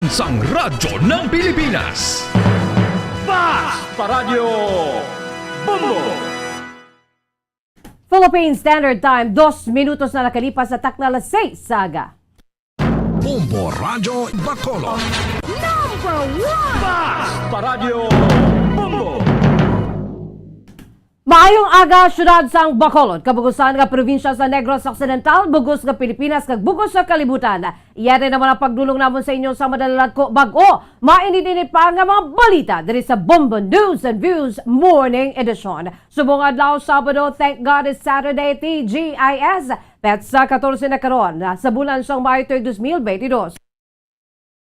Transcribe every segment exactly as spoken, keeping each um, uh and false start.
sang Radyo ng Pilipinas. Fast Paradyo Bombo! Philippine Standard Time, dos minutos na nakalipas sa takna alas seis sa aga. Bombo Radyo Bacolod. Number one! Fast Paradyo Bombo! Maayong aga, syudad sang Bacolod, kabugusan nga probinsya sa Negros Occidental, bugos nga Pilipinas, kag bugos sa kalibutan. Yari naman ang pagdulong namon sa inyo sa madalag ko bag-o. Mainit-init pa nga mga balita diri sa Bombo News and Views Morning Edition. Subong adlaw, Sabado, thank God it's Saturday, T G I S. Petsa katorse na karon, sa bulan sang Mayo tuig dos mil benti dos.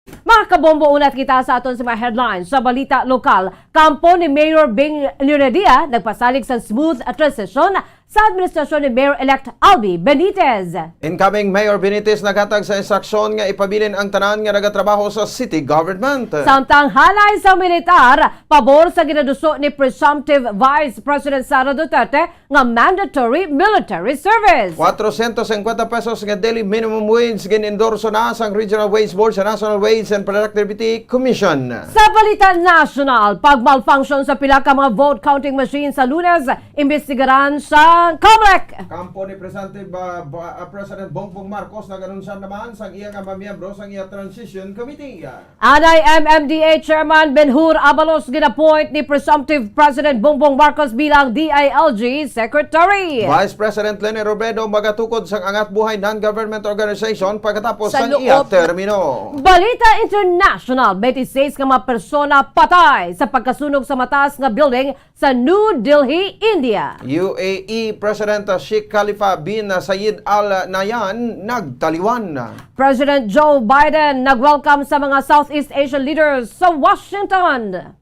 Mga kabombo, unat kita sa aton sa mga headlines sa balita lokal. Kampo ni Mayor Bing Leonadia nagpasalig sa smooth transition sa administrasyon ni Mayor-elect Albi Benitez. Incoming Mayor Benitez naghatag sa instruksyon nga ipabilin ang tanan nga nagatrabaho sa city government. Samtang halay sa militar pabor sa ginaduso ni presumptive Vice President Sara Duterte nga mandatory military service. Kwatrocientos cincuenta pesos nga daily minimum wage gin-endorso na sang Regional Wage Board sa National Wage and Productivity Commission. Sa balita nasyonal, pag-malfunction sa pila ka mga vote counting machine sa Lunes, imbestigaran sa Comelec. Kampo ni Presidente ba, ba, ah, President Bongbong Marcos nag-anunsar naman sang iya nga mga miyembro sang iya transition committee. Anay M M D A Chairman Ben-Hur Abalos gin-appoint ni presumptive President Bongbong Marcos bilang D I L G Secretary. Vice President Leni Robredo magatukod sang Angat Buhay non-government organization pagkatapos Sa sang iya loob termino. Balita international, twenty-six ka mga persona patay sa pagkasunog sa mataas nga building sa New Delhi, India. U A E President Sheikh Khalifa bin Zayed Al Nahyan nagtaliwan. President Joe Biden nag-welcome sa mga Southeast Asian leaders sa Washington.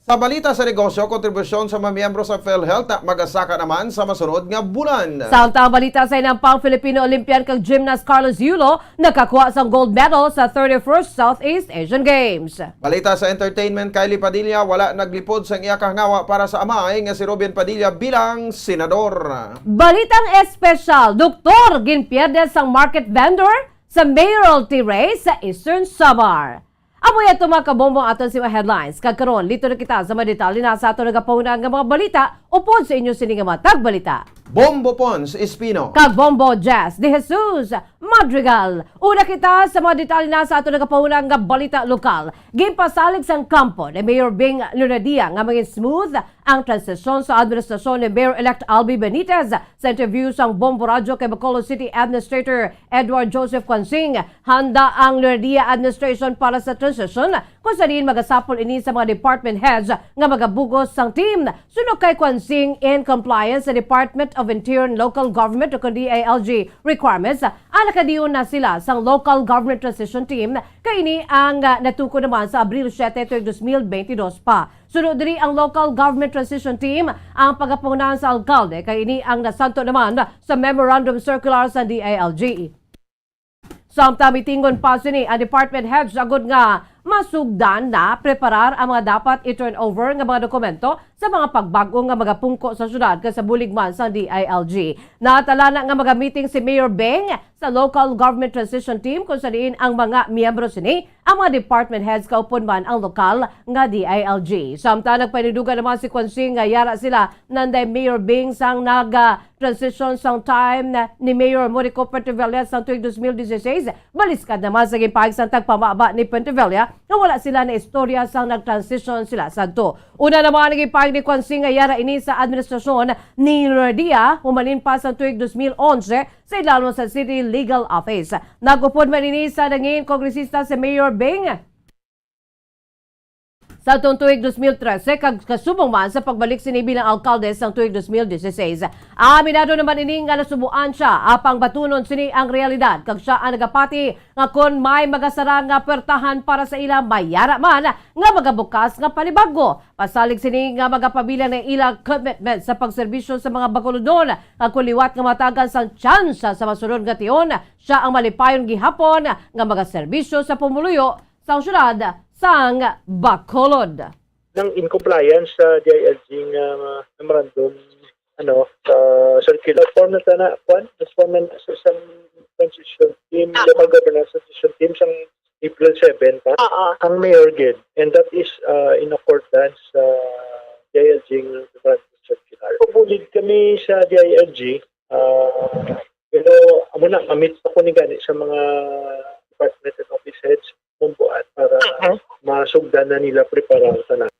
Sa balita sa negosyo, kontribusyon sa mga miyembro sa PhilHealth magasaka naman sa masunod nga bulan. Samtang balita sa inampang Filipino Olympian kag gymnast Carlos Yulo, nakakuha sang gold medal sa thirty-first Southeast Asian Games. Balita sa entertainment, Kylie Padilla wala naglipod sang iya kahangawa para sa amay nga si Robin Padilla bilang senador. Balitang espesyal, doktor ginpierde sang market vendor sa mayoralty race sa Eastern Samar. Amo yan to, mga kabombo, aton si mga headlines. Kag karon, listo na kita sa mga detalye na sa aton nagapahunang nga mga balita upod sa inyo sini nga mga tagbalita. Bombo Pons Espino. Kag Bombo Jazz de Jesus Madrigal. Una kita sa mga detalye na sa aton nagapahunang nga balita lokal. Ginpasalig sang kampo ni Mayor Bing Leonadia nga maging smooth ang transisyon sa administrasyon ni Mayor-elect Albi Benitez. Sa interview sang Bombo Radyo kay Bacolod City Administrator Edward Joseph Quansing, handa ang Leonadia administration para sa transition, kung sa diin magasapol ini sa mga department heads nga magabugos sang team. Suno kay Quansing, in compliance sa Department of Interior and Local Government o kon D I L G requirements, ah, nakadiyon na sila sang Local Government Transition Team, kay ini ang, ah, natukod naman sa Abril siete tuig dos mil benti dos pa. Suno diri, ang Local Government Transition Team ang pagapangunahan sa alkalde, kay ini ang nasanto naman sa Memorandum Circular sa D I L G. Samtang mitinggon pa sini ang department heads agod nga masugdan na preparar ang mga dapat i-turnover nga mga dokumento sa mga pagbag-o nga magapungko sa syudad kag sa bulig man sang D I L G. Natala na nga magamiting si Mayor Bing sa Local Government Transition Team, kung sa diin ang mga miyembro sini, ang mga department heads, kaupod man ang lokal nga D I L G. Samtang nagpahinudugan naman si Quansing nga yara sila nanday Mayor Bing sang nag, ah, transition sang time na ni Mayor Monico Pentivella sang tuig dos mil dieciséis, baliskad naman sa ginpahayag sang tagpamaba ni Pentivella nga wala sila naistorya sang nag-transition sila sadto. Una naman ang ginpahayag ni Quansing nga yara ini sa administrasyon ni Leonadia, humalin pa sang tuig dos mil onse, sa ilalim sa City Legal Office. Nag-upod man ini sa nangin kongresista si Mayor Bing sa tuig dos mil trese, kag kasubong man sa pagbalik sini bilang alkalde sang tuig dos mil dieciséis. Aminado naman ini nga nasubuan sia, apang batunon sini ang realidad, kag sia ang nagapati nga kon may magasara nga puwertahan para sa ila, may yara man nga magabukas nga panibag-o. Pasalig sini nga magapabilang na ila commitment sa pagserbisyo sa mga Bacolodnon, nga kon liwat nga matagan sang tsansa sa masunod nga tion, sia ang malipayon gihapon nga magaserbisyo sa pumuluyo sang syudad sang Bacolod. Nang in compliance sa D I L G nga memorandum, ano, sa circular, form na ta na, kwan, form na sa isang transition team, local governance transition team, sang April seven pa. Oo. Ang mayor gid, and that is uh, in accordance sa D I L G nga memorandum circular. Pabulid kami sa D I L G, ah, pero amo na, mamit ako ni gani sa mga department and office heads kung buwan para Oo. masugdan na nila prepara ang tanan.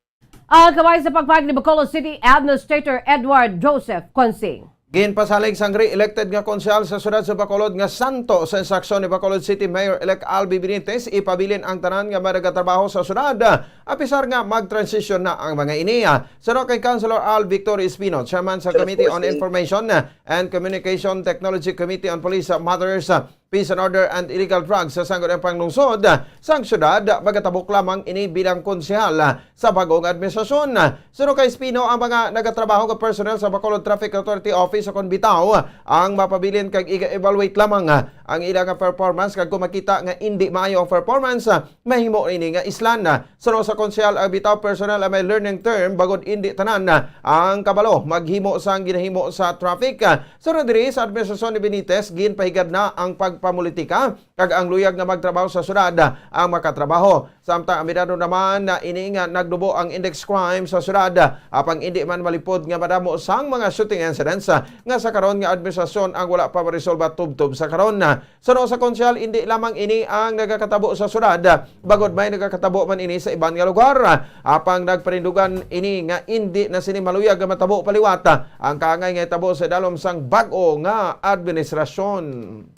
Ang kamay sa pagpahayag ni Bacolod City Administrator Edward Joseph Consing. Ginpasalig sang re-elected nga konsehal sa siyudad sa Bacolod nga santo sa instruksyon ni Bacolod City Mayor-elect Albi Benitez ipabilin ang tanan nga may nagatrabaho sa siyudad, apisar nga mag-transition na ang mga ini. Suno kay Councilor Al Victor Espino, Chairman sa Sir, of Committee course, on in- Information and Communication Technology, Committee on Police Matters, Peace and Order and Illegal Drugs sa Sangguniang Panglungsod sang siyudad, magatabok lamang ini bilang konsehal sa bagong administrasyon. Suno kay Espino, ang mga nagatrabaho nga personnel sa Bacolod Traffic Authority Office kon bitaw ang mapabilin kag i-evaluate lamang ang ila nga performance, kag kung makita nga indi maayo ang performance, mahimo ini nga islan. Suno sa konsehal, ang bitaw personnel ang may learning term, bangod indi tanan ang kabalo maghimo sang ginahimo sa traffic. Suno diri, sa administrasyon ni Benitez, ginpahigad na ang pagpamulitika kag ang luyag nga magtrabaho sa syudad ang makatrabaho. Samtang aminado naman na ini nga nagnubo ang index crime sa syudad, apang indi man malipod nga madamo sang mga shooting incidents nga sa karon nga administrasyon ang wala pa maresolba tubtob sa karon. Suno sa konsehal, indi lamang ini ang nagakatabo sa syudad, bangod may nagakatabo man ini sa iban nga lugar. Apang nagparindugan ini nga indi na sini maluyag nga matabo pa liwat ang kaangay nga itabo sa idalom sang bag-o nga administrasyon.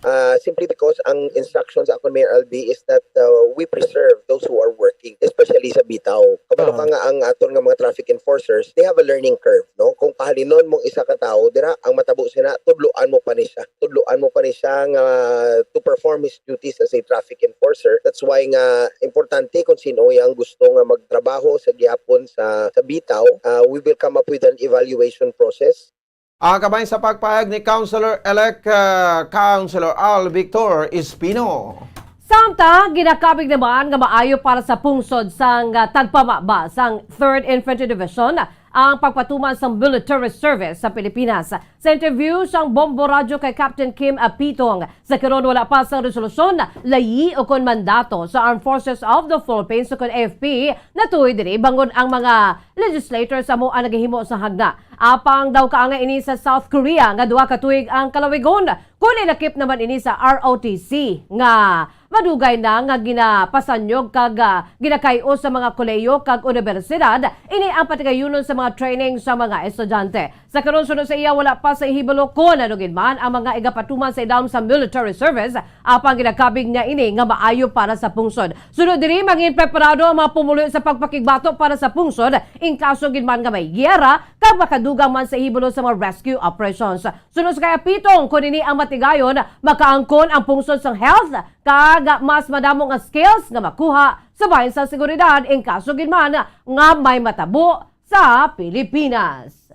Ah, simply because ang instruction sa akon, Mayor Albi, is that uh, we preserve those who are working, especially sa bitaw. Kabalo ka nga ang aton nga mga traffic enforcers, they have a learning curve, no? Kung pahalinon mong isa ka tawo dira, ang matabo sina, tudloan mo pa ni siya. Tudloan mo pa ni siya nga to perform his duties as a traffic enforcer. That's why nga importante kung sino yang gusto nga magtrabaho sa gihapon sa, sa bitaw, uh, we will come up with an evaluation process. Ang kamay sa pagpahayag ni Councilor-elect, ah, Councilor Al Victor Espino. Samtang ginakabig naman nga maayo para sa pungsod sang, ah, tagpamaba sang Third Infantry Division ang pagpatuman sang military service sa Pilipinas. Sa interview sang Bombo Radyo kay Captain Kim Apitong, sa karon wala pa sang resolusyon, layi o kon mandato sa Armed Forces of the Philippines o kon A F P natuhoy diri, bangod ang mga legislators amo ang nagahimo sa hagna. Apang daw kaangay ini sa South Korea nga duha ka tuig ang kalawigon. Kun ilakip naman ini sa R O T C nga madugay na nga ginapasanyog kag, ah, ginakay-o sa mga kolehiyo kag unibersidad, ini ang patigayunon sa mga training sa mga estudyante. Sa karon, suno sa iya, wala pa sa ihibalo kon ano gid man ang mga igapatuman sa idalom sa military service, apang ginakabig niya ini nga maayo para sa pungsod. Suno diri, mangin preparado ang mga pumuluyo sa pagpakigbato para sa pungsod, in kaso gid man nga may giyera, kag makadugang man sa ihibalo sa mga rescue operations. Suno sa kay Apitong, kun ini ang matigayon, makaangkon ang pungsod sang health kag mas madamo nga skills nga makuha sa bahin sang seguridad, in kaso gid man nga may matabo sa Pilipinas.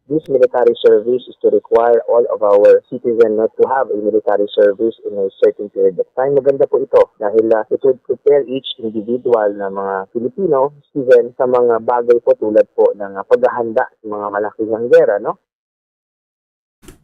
This military service is to require all of our citizens not to have a military service in a certain period of time. Maganda po ito dahil uh, it would prepare each individual na mga Filipino citizen sa mga bagay po tulad po ng uh, paghahanda sa mga malakihang gera, no?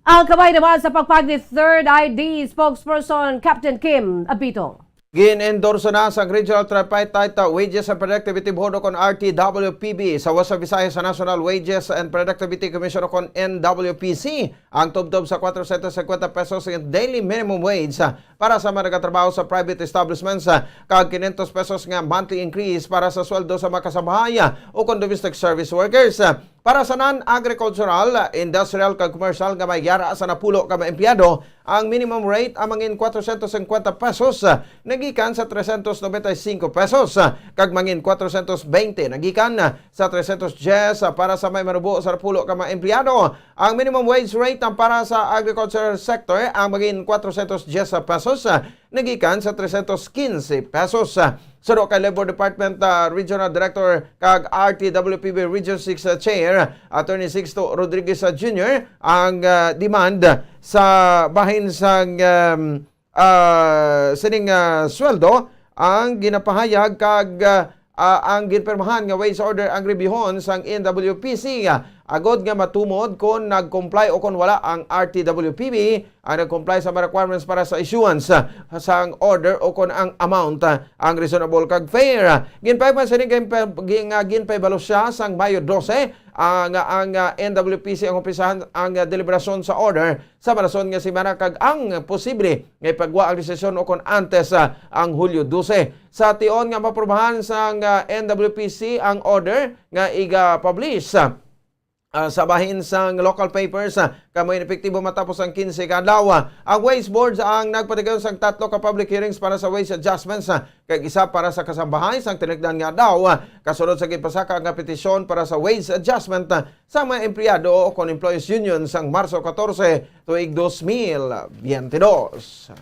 Ang kamay naman sa pagpag ni Third I D spokesperson Captain Kim Apitong. Gin-endorso na sang Regional Tripartite Wages and Productivity Board o kon R T W P B sa Western Visayas sa National Wages and Productivity Commission o kon N W P C ang tubtob sa kwatro siyento singkwenta pesos nga daily minimum wage para sa mga nagatrabaho sa private establishments kag kinyentos pesos nga monthly increase para sa sweldo sa mga kasambahay o kon domestic service workers. Para sa non-agricultural, industrial kag commercial nga may yara sa napulo ka mga empleyado, ang minimum rate ang mangin kwatro siyento singkwenta pesos, ah, nagikan sa tresyentos nobenta y singko pesos, ah, kag mangin kwatro siyento bente nagikan, ah, sa tresyentos dyes, ah, para sa may manubo sa napulo ka mga empleyado. Ang minimum wage rate ang para sa agriculture sector ang mangin kwatro siyento dyes pesos, ah, nagikan sa tresyentos kinse pesos. Suno kay Labor Department, ah, Regional Director kag R T W P B Region six, ah, Chair, Attorney Sixto Rodriguez, ah, Junior, ang, ah, demand sa bahin sang, um, ah, sining, ah, sweldo ang ginapahayag kag, ah, ah, ang ginpirmahan nga wage order ang reviewhon sang N W P C, ah, agod nga matumod kon nag-comply o kon wala ang R T W P B, ang nag-comply sa mga requirements para sa issuance, ah, sang order o kon ang amount, ah, ang reasonable kag fair. Ginpahayag man sini, ginpa-, gin-, nga ginpahibalo siya sang Mayo dose, ah, nga ang, ah, N W P C ang umpisahan ang, ah, deliberasyon sa order sa malason nga semana, kag ang posible nga ipagwa ang desisyon o kon antes, ah, ang Hulyo dose. Sa tion nga maprubahan sang, ah, N W P C ang order nga iga-publish, ah, ah, sa bahin sang local papers, ah, kamo in epektibo matapos ang kinse ka adlaw. Ah, ang Wage Board ang nagpatigayon sang tatlo ka public hearings para sa wage adjustments, ah, kag isa para sa kasambahay sang tinagdan nga adlaw, ah, kasunod sa ginpasaka nga petisyon para sa wage adjustment, ah, sa mga empleyado o kon employees union sang Marso katorse tuig dos mil biyente dos.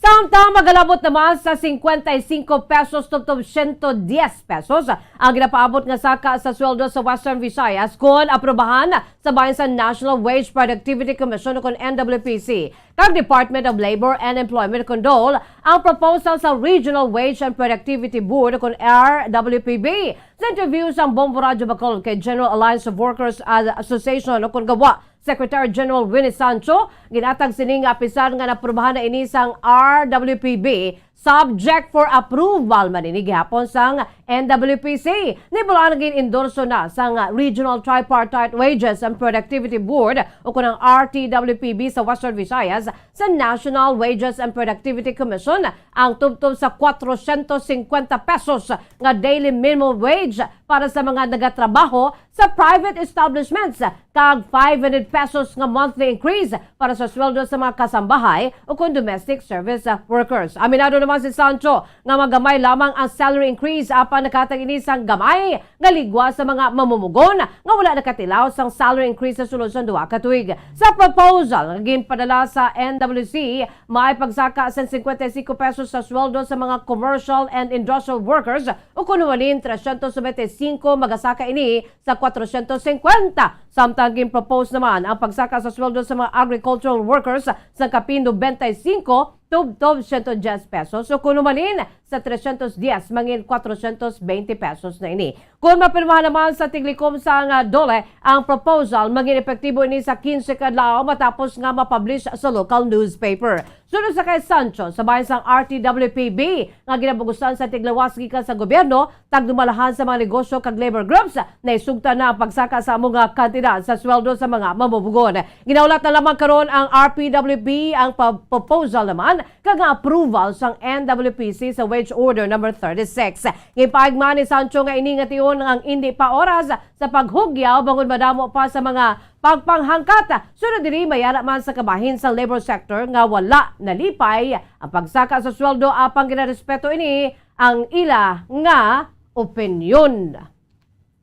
Samtang magalabot naman sa cincuenta y cinco pesos tubtob ciento diez pesos ang ginapaabot nga saka sa sweldo sa Western Visayas kon aprubahan sa bahin sa National Wage Productivity Commission o kon N W P C kag Department of Labor and Employment kon DOLE ang proposal sa Regional Wage and Productivity Board o kon R W P B. Sa interview sang Bombo Radyo Bacolod kay General Alliance of Workers Association o kon GAWA, Secretary General Winnie Sancho, ginatag sini nga apisar nga naprubahan na ini sang R W P B, subject for approval man ini gihapon sang N W P C. Nibulaan gin-endorso na sang Regional Tripartite Wages and Productivity Board o kon ang R T W P B sa Western Visayas sa National Wages and Productivity Commission ang tubtob sa cuatrocientos cincuenta pesos nga daily minimum wage para sa mga nagatrabaho sa private establishments kag five hundred pesos nga monthly increase para sa sweldo sa mga kasambahay o kon domestic service, ah, workers. Aminado naman si Sancho nga magamay lamang ang salary increase, apan naghatag ini sang gamay nga ligwa sa mga mamumugon nga wala nakatilaw sang salary increase sa sulod sang duha ka tuig. Sa proposal nga ginpadala sa N W C, may pagsaka sang cincuenta y cinco pesos sa sweldo sa mga commercial and industrial workers, o kon humalin trescientos noventa y cinco, magasaka ini sa cuatrocientos cincuenta. Samtang gin-propose naman ang pagsaka sa sweldo sa mga agricultural workers sa kapin noventa y cinco, tubtob ciento diez pesos, o kon humalin sa trescientos diez, mangin cuatrocientos veinte pesos na ini. Kon mapirmahan naman sa tiglikom sang DOLE ang proposal, mangin epektibo ini sa quince ka adlaw matapos nga mapublish sa local newspaper. Suno sa kay Sancho, sa bahin sang R T W P B nga ginabugusan sa tiglawas gikan sa gobyerno, tagdumalahan sa mga negosyo kag labor groups, naisugta na ang pagsaka sa amo nga kantidad sa sweldo sa mga mamumugon. Ginahulat na lamang karon ang R P W B ang pa-, proposal naman kag ang approval sang N W P C sa Wage Order number thirty-six. Ginpahayag man ni Sancho nga ini nga tion ang indi pa oras sa paghugyaw bangod madamo pa sa mga pagpanghangkat. Sunod diri, may ara man sa kabahin sa labor sector nga wala nalipay ang pagsaka sa sweldo, apang ginarespeto ini ang ila nga opinyon.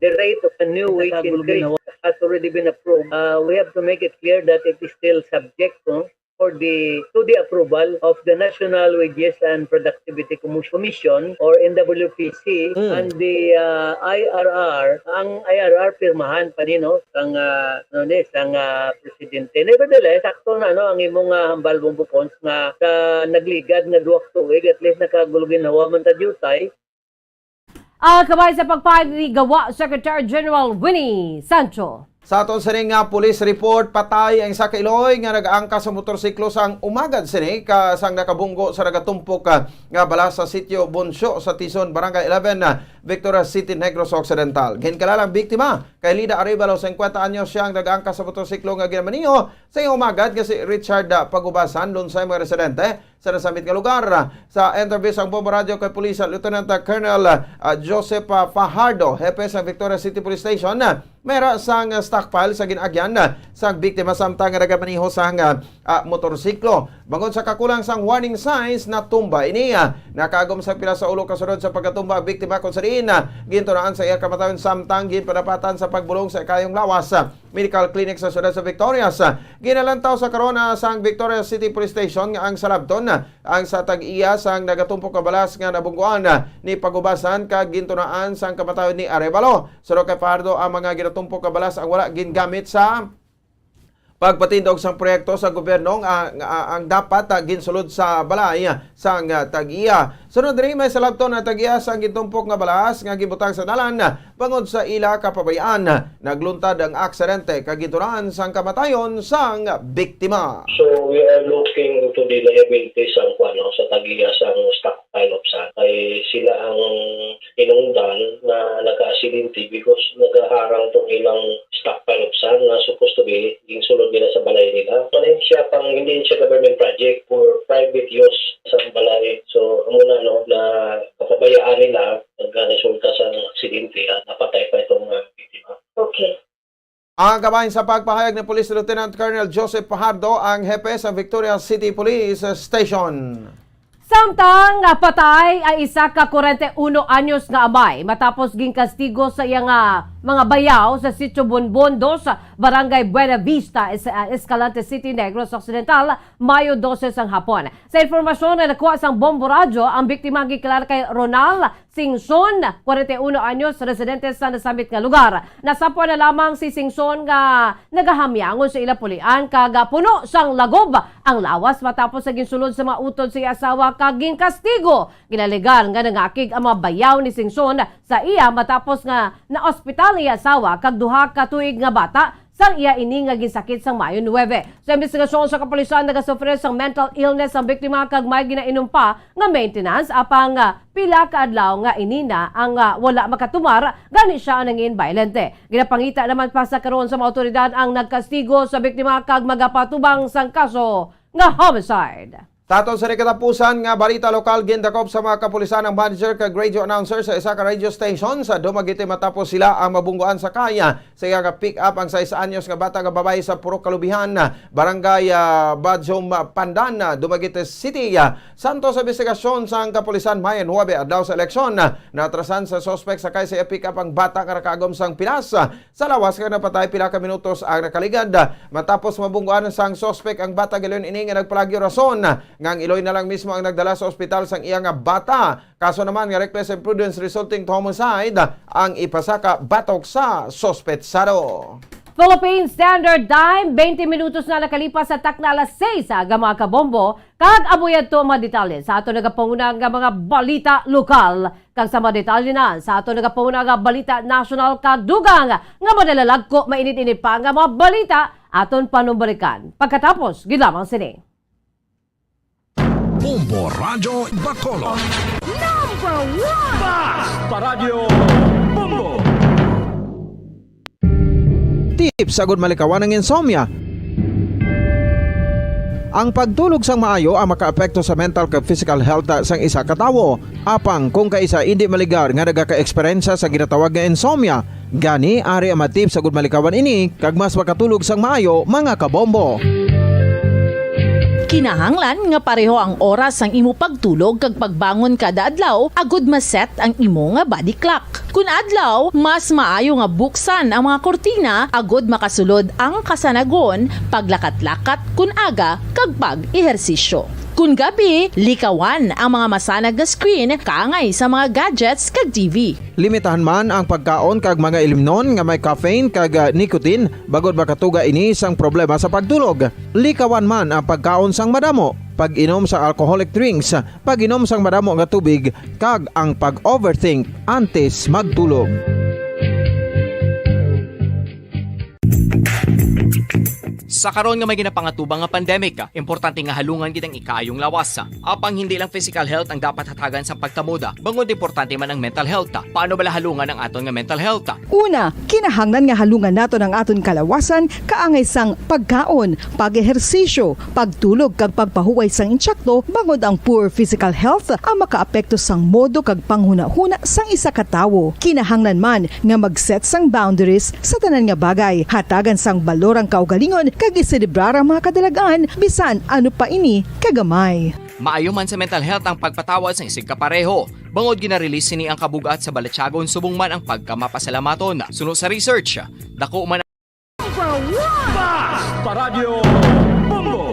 The rate of a new wage increase has already been approved. Uh, we have to make it clear that it is still subject to for the, to the approval of the National Wages and Productivity Commu-, Commission or N W P C Mm. and the, uh, I R R. Ang I R R pirmahan pa ni, no, sang, uh, ano ni, sang, uh, presidente. Nevertheless, sakto na, no, ang imong, uh, hambal, Bombo Cons, nga sa nagligad nga duha ka tuig, at least nakagulginhawa man ta diutay. Ah, kabay sa pagpahayag ni GAWA Secretary General Winnie Sancho. Sa aton sining nga police report, patay ang isa ka iloy nga nag-aangkas sa motorsiklo sang umagad sini ka sang nakabunggo sa nagatumpok, ah, nga balas sa sitio Bonsyo sa Tison, Barangay eleven, ah, Victoria City, Negros Occidental. Ginkalala ang biktima kay Lida Arevalo, singkwenta anyos, siya ang nag-aangkas sa motorsiklo nga ginamaneho sa iyang umagad nga si Richard, ah, Pagubasan, lunsay mga residente sa nasambit nga lugar. Sa interview sang Bombo Radyo kay Police Lieutenant Colonel, ah, Joseph, ah, Fajardo, hepe sa Victoria City Police Station, ah, may ara sang stockpile sa gin-agyan, ah, sang biktima samtang nga nagamaneho sang, ah, ah, motorsiklo. Bangod sa kakulang sang warning signs, natumba ini, ah. Nakaagom sa pila sa ulo kasunod sa pagkatumba ang biktima, kung sa diin, ah, gintunaan sa iya kamatayon samtang ginpadapatan sa pagbulong sa ikayong lawas, ah, medical clinic sa siyudad sa Victorias. Ginalantaw sa karon, ah, sang Victorias City Police Station nga ang salabton, ah, ang sa tag-iya sang nagatumpok nga balas nga nabungguan, ah, ni Pagubasan kag gintunaan sang kamatayon ni Arevalo. Suno kay Fajardo, ang mga ginatumpok nga balas ang wala gingamit sa Pagpatindog sang proyekto sa gobyerno nga, nga ang dapat, ah, ginsulod sa balay sang, ah, tag-iya. Sunod diri, may salabton ang tag-iya sang gitumpok nga balas nga gibutang sa dalan bangod sa ila kapabayaan. Nagluntad ang aksidente kag gituran sang kamatayon sang biktima. So, we are looking into the liability sang, kuwan, no, sa tag-iya sang stockpile of sand. Kay sila ang hinungdan nga nagka-aksidente because nagaharang tong ilang stockpile of sand nga supposed to be ginsulod nila sa balay nila. Ano siya, pang, hindi siya government project, for private use sa balay. So, amo na, no, na kapabayaan nila, nagresulta sa aksidente at napatay pa itong, ah, biktima. Okay. Ang kabahin sa pagpahayag ni Police Lieutenant Colonel Joseph Fajardo, ang hepe sa Victoria City Police Station. Samtang, ah, patay ang isa ka kwarenta y uno anyos nga amay matapos ginkastigo sa iya nga mga bayaw sa Sitio Bonbon dos, Barangay Buena Vista, Es-, ah, Escalante City, Negros Occidental, Mayo dose sang hapon. Sa informasyon na nakuha sang Bombo Radyo, ang biktima gikilala kay Ronald Singson, kwarenta y uno anyos, residente sa nasambit nga lugar. Nasapwan na lamang si Singson nga nagahamyangon sa ila pulian kag puno sang lagob ang lawas matapos sa ginsulod sa mga utod sa iya asawa kag ginkastigo. Ginalegar nga nangakig ang mga bayaw ni Singson sa iya matapos nga naospital ang iya asawa kag duha ka tuig nga bata sang iya ini nga ginsakit sang Mayo nuebe. Sa imbestigasyon sa kapulisan, nagasufre sang mental illness ang biktima kag may ginainom pa nga maintenance, apang, ah, pila ka adlaw nga ini na ang, ah, wala makatumar, gani sia ang nangin bayolente. Ginapangita naman pa sa karon sa mga awtoridad ang nagkastigo sa biktima kag magapatubang sang kaso nga homicide. Sa aton sa katapusan nga balita lokal, gindakop sa mga kapulisan ang manager kag radio announcer sa isa ka radio station sa Dumaguete matapos sila ang mabungguan sa kaya sa iya nga pick-up ang sais anyos nga bata nga babayi sa Purok Kalubihan, Barangay, ah, Bajom, Pandan, ah, Dumaguete City. Ah, santo sa investigasyon sang kapulisan, Mayo nuebe, adlaw sa eleksyon, ah, natrasan sa suspek sakay sa iya pick-up ang bata nga nakaagom sang pilas. Sa lawas nga napatay, pila ka minutos ang nakaligad matapos mabungguan sang suspek ang bata. Gilayon ini nga nagpalagyo rason nga ang iloy na lang mismo ang nagdala sa ospital sang iya nga bata. Kaso naman nga reckless imprudence resulting to homicide ang ipasaka batok sa suspetsado. Philippine Standard Time, twenty minutos na nakalipas sa takna alas seis sa aga, mga kabombo, kag amo yadto ang mga detalye sa ato nagapanguna nga mga balita lokal. Kag sa mga detalye na sa ato nagapanguna nga balita nasyonal kag dugang nga madalalagko, mainit-init pa nga mga balita aton panumbalikan pagkatapos gid lamang sini. Bombo Radyo Bacolod. Number one! Basta Radyo Bombo! Tips agud malikawan ang insomnia. Ang pagtulog sang maayo ang makaapekto sa mental kag physical health sang isa ka tawo. Apang kung kaisa indi maligar nga nagaka-eksperyensya sa ginatawag nga insomnia, gani ari ang mga tips agud malikawan ini kag mas makatulog sang maayo, mga kabombo. Kinahanglan nga pareho ang oras sang imo pagtulog kag pagbangon kada adlaw agud ma-set ang imo nga body clock. Kun adlaw, mas maayo nga buksan ang mga kurtina agud makasulod ang kasanagon, paglakat-lakat kun aga, kag pag-ehersisyo. Kun gabi, likawan ang mga masanag nga screen kaangay sa mga gadgets kag T V. Limitahan man ang pagkaon kag mga ilimnon nga may caffeine kag, ah, nicotine, bangod makatuga ini sang problema sa pagtulog. Likawan man ang pagkaon sang madamo, pag-inom sa alcoholic drinks, pag-inom sang madamo nga tubig, kag ang pag-overthink antes magtulog. Sa karon nga may ginapangatubang nga pandemic, importante nga halungan gid ang ikaayong lawas. Apang hindi lang physical health ang dapat hatagan sa pagtamod, bangod importante man ang mental health. Paano bala halungan ang aton nga mental health? Una, kinahanglan nga halungan naton ang aton kalawasan kaangay sang pagkaon, pag-ehersisyo, pagtulog kag pagpahuway sang intsakto, bangod ang poor physical health ang makaapekto sang modo kag panghunahuna sang isa ka tawo. Kinahanglan man nga mag-set sang boundaries sa tanan nga bagay, hatagan sang balor ang kaugalingon kag iselebrar ang mga kadalag-an, bisan ano pa ini kagamay. Maayo man sa mental health ang pagpatawad sang isigkapareho, bangod gina-release sini ang kabug-at sa balatyagon subong man ang pagkamapasalamaton. Suno sa research, dako man Number one! Basta Radyo Bombo!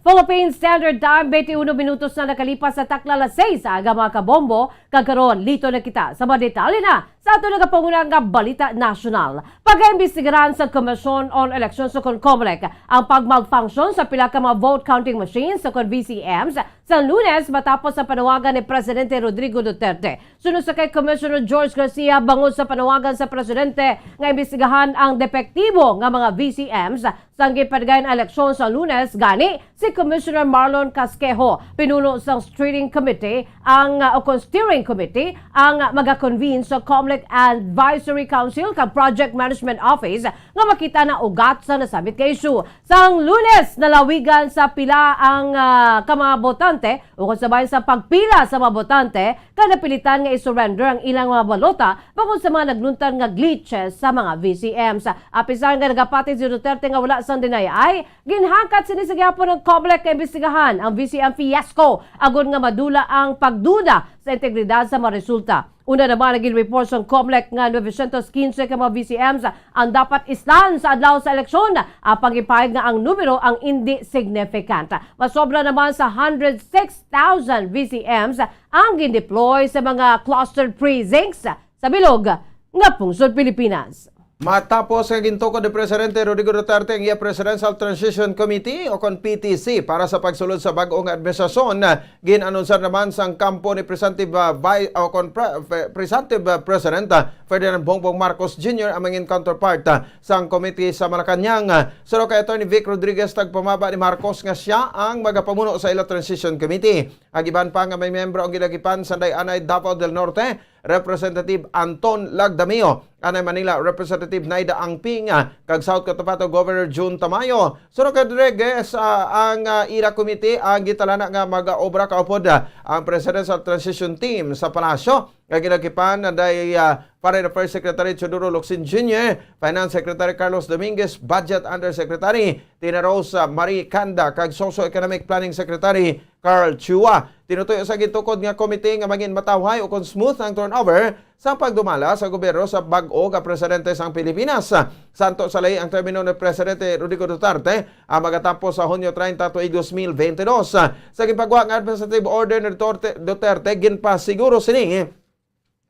Philippine Standard Time, twenty-one minutos na nakalipas sa takna alas seis sa aga, mga kabombo, Kag karon, lito na kita sa mga detalye na sa ato nagapanguna nga balita nasyonal. Pagaimbestigaran sa Commission on Elections o kon COMELEC ang pagmalfunction sa pila ka mga vote counting machines o kon V C Ms sa Lunes matapos sa panawagan ni Presidente Rodrigo Duterte. Suno sa kay Commissioner George Garcia, bangod sa panawagan sa presidente nga imbestigahan ang depektibo nga mga V C Ms, sang ginpadagayan eleksyon sa Lunes, gani si Commissioner Marlon Casquejo, pinuno sang steering committee ang, uh, o kon steering committee ang, uh, magakonvene sa COMELEC Advisory Council kag Project Management Office nga makita na ugat sa nasabit nga issue. Sang Lunes, nalawigan sa pila ang, uh, ka mga botante o kon sa bahin sa pagpila sa mga botante kag napilitan nga i-surrender ang ilang mga balota bangod sa mga nagluntar nga glitches sa mga V C Ms. Apisar nga nagapati si Duterte nga wala sang dinayay, ginhangkat sini sa gihapon ng COMELEC nga imbestigahan ang V C M fiasco agod nga madula ang pagduda sa integridad sa mga resulta. Una naman, naging report sang COMELEC nga novecientos quince ka mga V C Ms ang dapat islan sa adlaw sa eleksyon, apang ipahayag nga ang numero ang indi significant. Masobra naman sa hundred six thousand V C Ms ang gindeploy sa mga clustered precincts sa bilog nga pungsod Pilipinas. Matapos nga gintukod ni Presidente Rodrigo Duterte ang iya Presidential Transition Committee o kon P T C para sa pagsulod sa bag-o nga administrasyon, gin-anunsar naman sang kampo ni Presidente, uh, Vi-, o kon pre-, Pre-, Presidente, uh, President, uh, Ferdinand Bongbong Marcos Junior ang mangin counterpart, uh, sang committee sa Malacañang. Uh, suno kay Attorney Vic Rodriguez, tagpamaba ni Marcos nga sia ang magapamuno sa ila Transition Committee. Ang iban pa nga may miyembro ang ginagipan sa Anay, Davao del Norte, Representative Anton Lagdameo, Anay Manila Representative Naida Angping, ah, kag South Cotabato Governor Jun Tamayo. Suno kay Rodriguez, ah, ang, ah, ila komite ang gintalana nga magaobra kaupod, ah, ang Presidential Transition Team sa Palasyo, nga ginagipan na day, ah, Foreign Affairs Secretary Teodoro Locsin Junior, Finance Secretary Carlos Dominguez, Budget Undersecretary Tina Rose, ah, Marie Canda, kag Socio-Economic Planning Secretary Carl Chua. Tinutuyo sa gintukod nga komite nga mangin matawhay o kon smooth ang turnover sa pagdumala sa gobyerno sa bag-o nga presidente sang Pilipinas. Santo sa lay ang termino ni Presidente Rodrigo Duterte ang magatapos sa Hunyo treinta tuig dos mil bente dos. Sa ginpagwa nga administrative order ni Duterte, Duterte, ginpasiguro sini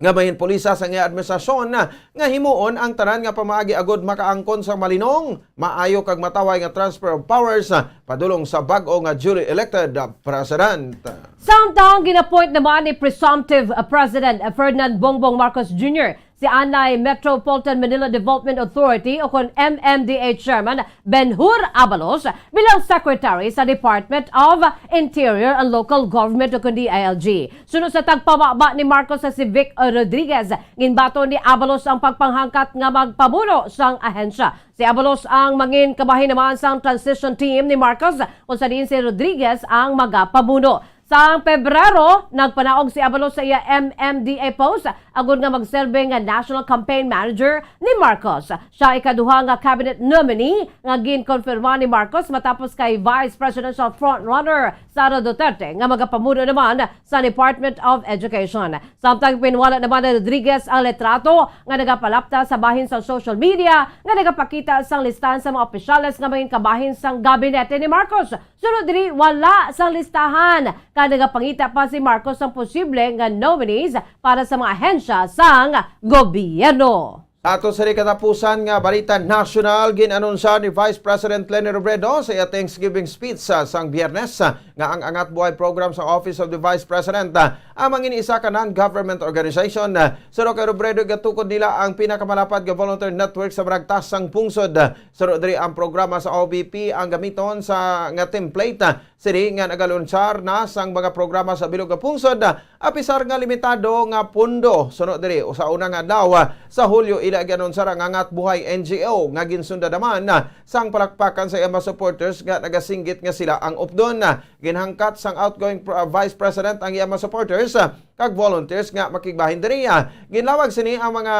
nga may pulisa sa iya administrasyon nga himuon ang tanan nga pamaagi agud makaangkon sang malinong, maayo kag matawhay nga transfer of powers, ah, padulong sa bag-o nga duly elected, ah, president. Samtang gin-appoint naman ni presumptive, ah, President, ah, Ferdinand Bongbong Marcos Junior si anay Metropolitan Manila Development Authority o kon M M D A Chairman Ben-Hur Abalos bilang Secretary sa Department of Interior and Local Government o kon D I L G. Suno sa tagpamaba ni Marcos sa si Vic Rodriguez, ginbaton ni Abalos ang pagpanghangkat nga magpamuno sang ahensya. Si Abalos ang mangin kabahin naman sang transition team ni Marcos, kung sa diin si Rodriguez ang magapamuno. Sang Pebrero, nagpanaog si Abalos sa iya M M D A post agud nga magserbe nga National Campaign Manager ni Marcos. Siya ikaduha nga cabinet nominee nga ginkonfirma ni Marcos matapos kay Vice Presidential Frontrunner Sara Duterte nga magapamuno naman sa Department of Education. Samtang pinwala naman ni Rodriguez ang litrato nga nagapalapta sa bahin sa social media nga nagapakita sang listahan sa mga opisyales nga mangin kabahin sang gabinete ni Marcos. Sunod diri, wala sang listahan, kag nagapangita pa si Marcos sang posible nga nominees para sa mga ahensya sang gobyerno. Ato sa katapusan nga balita nasyonal, gin-anunsar ni Vice President Leni Robredo sa iya Thanksgiving speech sa sang Biyernes, ah, nga ang Angat Buhay program sa Office of the Vice President, ah, ang mangin isa ka non-government organization. Ah, suno kay Robredo, igatukod nila ang pinakamalapad nga volunteer network sa maragtas sang pungsod. Ah, suno diri ang programa sa O V P ang gamiton sa nga template, ah, sini nga nagalunsar na sang mga programa sa bilog nga pungsod, ah, apisar nga limitado nga pondo. Suno diri, sa una nga adlaw, ah, sa Hulyo, ila gianunsar ang Angat Buhay N G O nga ginsunda naman, ah, sang palakpakan sa iya mga supporters nga nagasinggit nga sila ang updon. Ah, ginhangkat sang outgoing pr-, ah, Vice President ang iya mga supporters, ah, kag volunteers nga makigbahin diri. Ah, ginlawag sini ang mga,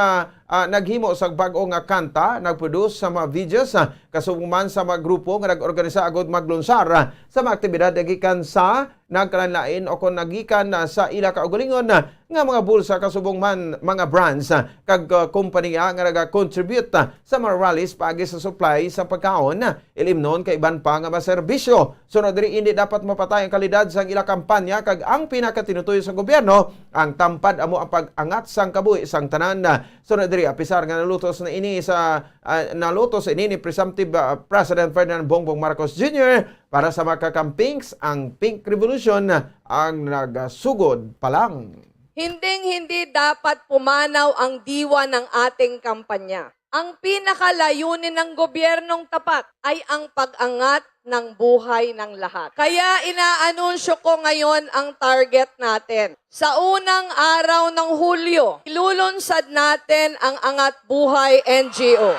ah, naghimo sa bag-o nga kanta, nagproduce sa mga videos, ah, kasubong man sa mga grupo nga nag-organisa agud maglunsar, ah, sa mga aktibidad nga gikan sa nagkalainlain o kon nagikan na sa ila kaugalingon, ah, nga mga bulsa kasubong man mga brands, ah, kag, ah, kompanya nga naga-contribute, ah, sa mga rallies paagi sa supply sa pagkaon, ah, ilimnon kay iban pa nga mga serbisyo. Sunod diri, hindi dapat mapatay ang kalidad sang ila kampanya kag ang pinakatinutoyo sa gobyerno, ang tampad amo ang pag-angat sang kabuhi sang tanan. Sunod diri, apisar nga nalutos na ini sa, ah, nalutos ini ni presumptive, ah, President Ferdinand Bongbong Marcos Junior, para sa mga kakampings, ang Pink Revolution ang nagasugod pa lang. Hinding-hindi dapat pumanaw ang diwa ng ating kampanya. Ang pinakalayunin ng gobyernong tapat ay ang pag-angat ng buhay ng lahat. Kaya inaanunsyo ko ngayon ang target natin. Sa unang araw ng Hulyo, ilulunsad natin ang Angat Buhay N G O.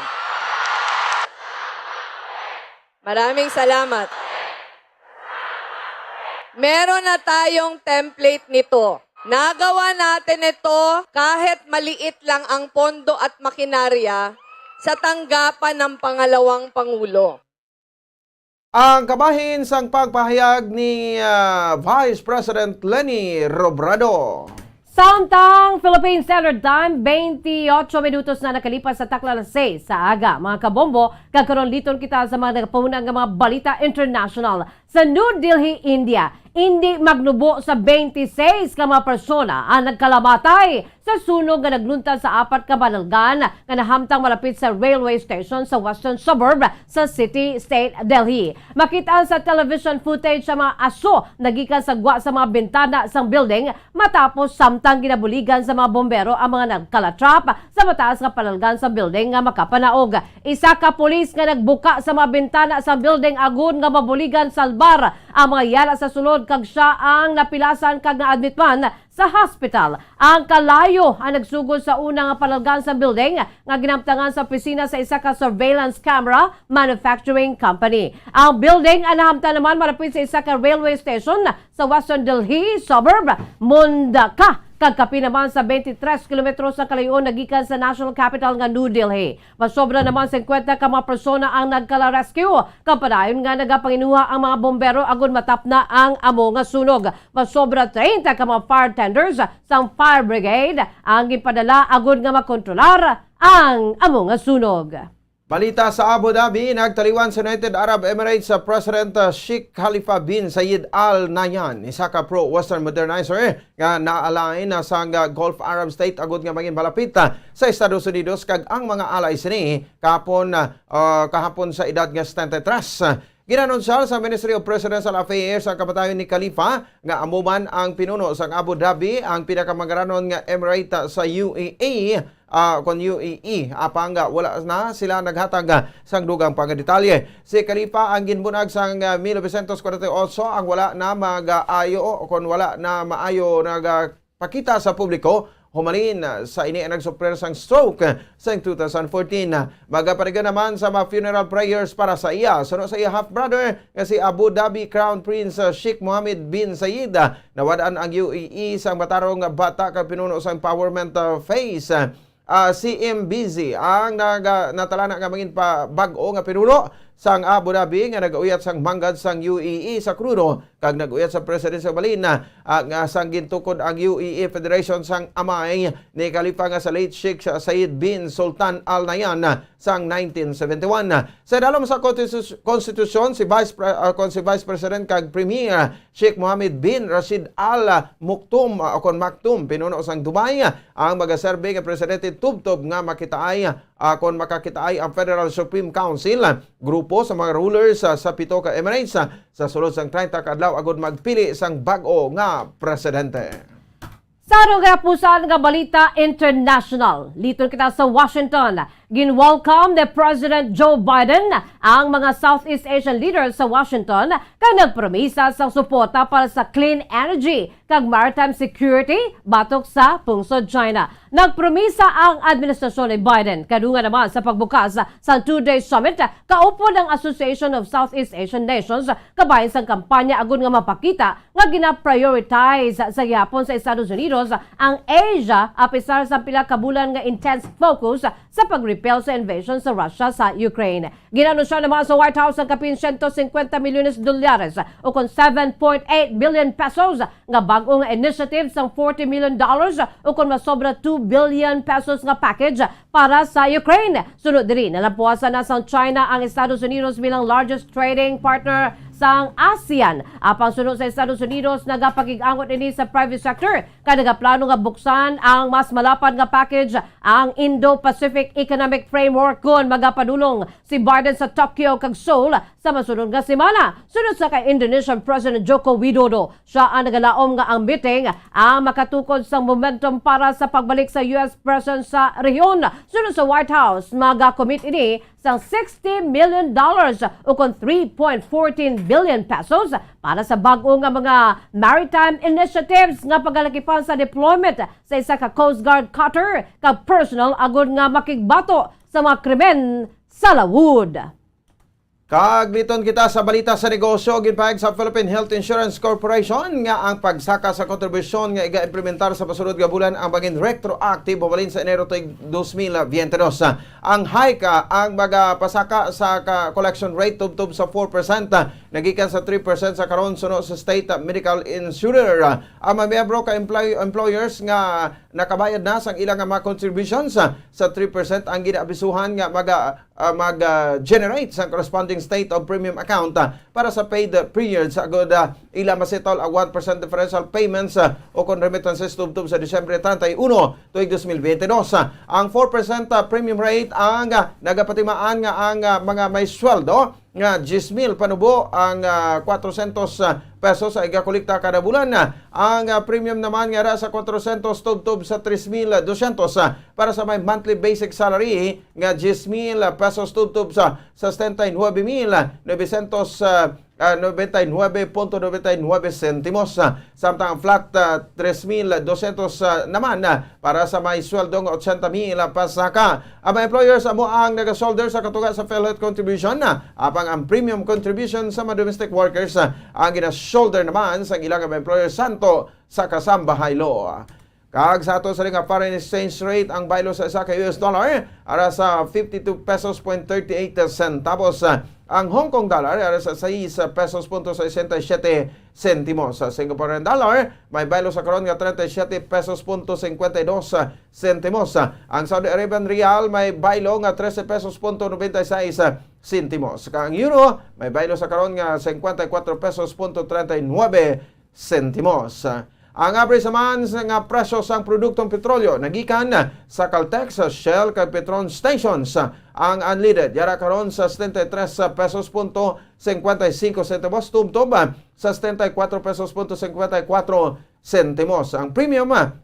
Maraming salamat. Meron na tayong template nito. Nagawa natin ito kahit maliit lang ang pondo at makinarya sa tanggapan ng pangalawang pangulo. Ang kabahin sang pagpahayag ni, ah, Vice President Leni Robredo. Samtang Philippine Standard Time, twenty-ocho minutos na nakalipas sa takna alas sais sa aga. Mga kabombo, kag karon liton kita sa mga nagapahunang nga mga balita international. Sa New Delhi, India, indi magnubo sa twenty-six ka mga persona ang nagkalamatay sa sunog nga naglunta sa apat ka panalgan nga nahamtang malapit sa railway station sa western suburb sa city state Delhi. Makit-an sa television footage sa mga aso nagikan sa gwa sa mga bintana sang building matapos samtang ginabuligan sa mga bombero ang mga nagkalatrap sa mataas nga panalgan sa building nga makapanaog. Isa ka pulis nga nagbuka sa mga bintana sa building agud nga mabuligan salbar ang mga yara sa sulod kag siya ang napilasan kag naadmit man sa hospital. Ang kalayo ang nagsugod sa una nga panalgan sa building nga ginamtangan sa opisina sa isa ka surveillance camera manufacturing company. Ang building ang nahamtang naman malapit sa isa ka railway station sa Western Delhi suburb, Mundaka, kag kapin naman sa twenty-three kilometros ang kalayo-on nagikan sa national capital nga New Delhi. Masobra naman singkwenta ka mga persona ang nagkala-rescue, kag padayon nga nagapanginuha ang mga bombero agud matapna ang amo nga sunog. Masobra treinta ka mga fire tenders sang fire brigade ang ginpadala agud nga makontrolar ang amo nga sunog. Balita sa Abu Dhabi, nagtaliwan sa United Arab Emirates sa President, uh, Sheikh Khalifa bin Zayed Al Nahyan, isa ka pro-Western modernizer nga naa-align na sang, uh, Gulf Arab state agud nga mangin malapit, uh, sa Estados Unidos kag ang mga allies sini kahapon, uh, uh, kahapon sa edad nga setenta y tres. Ginanunsyar sa Ministry of Presidential Affairs ang kamatayon ni Khalifa, nga amo man ang pinuno sang Abu Dhabi, ang pinakamangaranon nga emirate sa U A E, ah, kon U A E, apang, ah, wala na sila naghatag, ah, sang dugang pa nga detalye. Si Khalifa ang ginbunag sang, ah, mil novecientos kwarenta y ocho, ang wala na mag-ayo o kon wala na maayo nagapakita sa publiko, humalin, ah, sa ini ang nagsuprir sang stroke, ah, sang two thousand fourteen. Magapaligad naman sa mga funeral prayers para sa iya. Suno sa iya half-brother nga si Abu Dhabi Crown Prince, ah, Sheikh Mohammed bin Zayed, ah, nawad-an ang U A E sang matarong nga bata kag pinuno sang empowerment, ah, phase. Ah, si M B Z ang naga-, natalana nga mangin pa bag-o nga pinuno sang Abu Dhabi nga nag-uyat sang manggad sang U A E sa krudo kag nag-uyat sa presidente sa balin, ah, nga sang gintukod ang U A E Federation sang amay ni Khalifa nga sa late Sheikh Zayed bin Sultan Al Nahyan sang nineteen seventy-one. Sa dalom sa konstitus-, konstitusyon, si Vice Pre-, ah, kon si Vice President kag Premier Sheikh Mohammed bin Rashid Al Maktoum, ah, kon Maktoum, pinuno sang Dubai, ang magaserbi nga presidente tubtob nga makitaay, ah, kon makakitaay ang Federal Supreme Council, grupo sa mga rulers, ah, sa pito ka emirates, ah, sa sulod sang treinta ka adlaw agud magpili sang bag-o nga presidente. Sa atong katapusan nga balita international, liton kita sa Washington. Gin-welcome ni President Joe Biden ang mga Southeast Asian leaders sa Washington kag nagpromisa sang suporta para sa clean energy kag maritime security batok sa pungsod China. Nagpromisa ang administrasyon ni Biden kadungan naman sa pagbukas sa two-day summit kaupod ang Association of Southeast Asian Nations kabahin sang kampanya agud nga mapakita nga gina-prioritize sa gihapon sa Estados Unidos ang Asia, apisar sa pila ka bulan nga intense focus sa pag-, dahil sa invasion sa Russia sa Ukraine. Ginanunsyo naman sa White House ang kapin siyento cincuenta milyones dolyares o kon seven point eight billion pesos nga bag-o nga initiative sang forty million dollars o kon masobra two billion pesos nga package para sa Ukraine. Sunod diri, nalampuasan na sang China ang Estados Unidos bilang largest trading partner sang ASEAN. Apang suno sa Estados Unidos, nagapakig-angot ini sa private sector kay nagaplano nga buksan ang mas malapad nga package ang Indo-Pacific Economic Framework kon magapadulong si Biden sa Tokyo kag Seoul sa masunod nga semana. Sunod sa kay Indonesian President Joko Widodo, siya ang nagalaom nga ang meeting ang makatukod sang momentum para sa pagbalik sa U S presence sa rehiyon. Sunod sa White House, magakumit ini sang sixty million dollars o kon three point fourteen billion pesos para sa bag-o nga mga maritime initiatives nga pagalakipan sa deployment sa isa ka Coast Guard cutter kag personnel agud nga makigbato sa mga krimen sa lawod. Kag liton kita sa balita sa negosyo. Ginpahayag sa Philippine Health Insurance Corporation nga ang pagsaka sa kontribusyon nga iga-implementar sa masunod nga bulan ang magin retroactive mabalhin sa Enero tuig dos mil biyente dos. Ang hike, ah, ang magapasaka sa ka-, collection rate tubtob sa four percent, ah, nagikan sa three percent sa karon suno sa state, ah, medical insurer. Ah, ang mga miyembro ka employ-, employers nga nakabayad na sang ilang mga contributions, ah, sa three percent ang ginaabisuhan nga maga-, ah, mag, ah, generate sa corresponding state of premium account, ah, para sa paid, ah, periods, agud, ah, ila masettle ang one percent differential payments, ah, o kon remittances tubtob sa Disyembre treinta y uno, tuig dos mil biyente dos. Ah, ang four percent, ah, premium rate ang, ah, nagapatimaan nga ang, ah, mga may sweldo nga diyes mil panubo ang, ah, kwatrosyentos pesos ang igakolekta kada bulan. Ang, ah, premium naman nga ara sa kwatrosyentos tubtob sa tres mil dosyentos, ah, para sa may monthly basic salary nga diyes mil pesos tubtob sa sesenta y nuebe mil novecientos, ah, ah, noventa y nuebe punto noventa y nuebe sentimos, ah, samtang ang flat, ah, tres mil dosyentos, ah, naman, ah, para sa may sweldo nga ochenta mil, ah, pasaka. Ang mga employers amo ang naga-shoulder sa katuga sa PhilHealth contribution, ah, apang ang premium contribution sa mga domestic workers, ah, ang gina-shoulder naman sa ilang mga employer santo sa kasambahay law. Kag sa ato sa nga foreign exchange rate, ang baylo sa isa ka U S dollar ara sa fifty-two pesos point thirty-eight centavos. Ang Hong Kong dollar ara sa sais pesos punto sesenta y siete sentimos. Sa Singaporean dollar, may baylo sa karon nga treinta y siete pesos punto cincuenta y dos sentimos. Ang Saudi Arabian rial may baylo nga trese pesos punto noventa y seis sentimos. Kag ang euro may baylo sa karon nga cincuenta y cuatro pesos punto treinta y nueve sentimos. Ang average naman sa nga presyo sang produktong petrolyo nagikan sa Caltex, Shell, kag Petron stations. Ang unleaded yara karon sa setenta y tres pesos punto cincuenta y cinco sentimos, tubtob sa setenta y cuatro pesos punto cincuenta y cuatro sentimos. Ang premium, ah,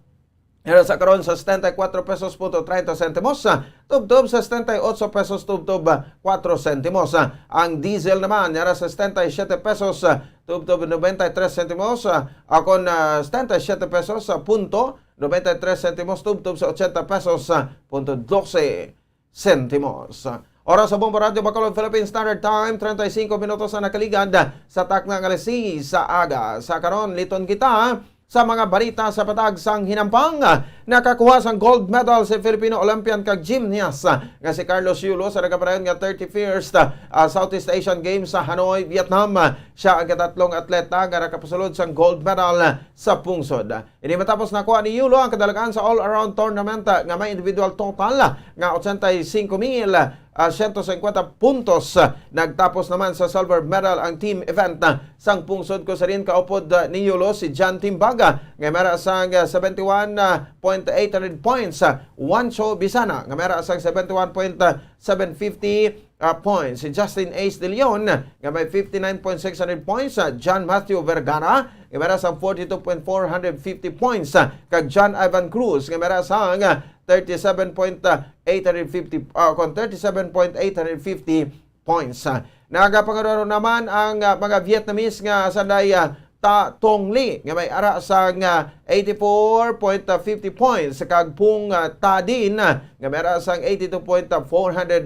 yara sa karon sa setenta y cuatro pesos punto treinta sentimos, ah, tubtob sa setenta y ocho pesos tubtob, ah, cuatro sentimos. Ah, ang diesel naman yara sa setenta y siete pesos, ah, tubtob noventa y tres sentimos, ah, akon, ah, setenta y siete pesos, ah, punto noventa y tres sentimos tubtob sa ochenta pesos, ah, punto doce sentimos. Oras sa Bombo Radyo Bacolod, Philippine Standard Time, treinta y cinco minutos ang nakaligad sa takna nga alas seis sa aga. Sa karon, liton kita sa mga balita sa patag sang hinampang. Nakakuha sang gold medal si Filipino Olympian kag gymnast nga si Carlos Yulo sa nagapadayon nga thirty-first, ah, Southeast Asian Games sa Hanoi, Vietnam. Siya ang katatlong atleta nga nakapasulod sang gold medal sa pungsod. Ini matapos nakuha ni Yulo ang kadalagan sa all-around tournament, ah, nga may individual total, ah, nga ochenta y cinco mil, ah, ciento cincuenta puntos. Ah, nagtapos naman sa silver medal ang team event, ah, sang pungsod, kung sa diin kaupod, ah, ni Yulo si John Timbaga nga may ara sang, ah, seventy-one point eight hundred points, ah, Juancho Bisana nga may ara sang seventy-one point seven fifty, ah, points. Si Justin Ace De Leon nga may fifty-nine point six hundred points, ah, John Matthew Vergara nga may ara sang forty-two point four hundred fifty points, ah, kag John Ivan Cruz nga may ara sang, ah, thirty-seven point eight hundred fifty, ah, kon thirty-seven point eight hundred fifty points. Ah, nagapangaruaro naman ang, ah, mga Vietnamese nga sanday, ah, Ta Tong Lee nga may ara sang, ah, eighty-four point fifty points, kag Pung, ah, Ta Dinh, ah, nga may ara sang eighty-two point four hundred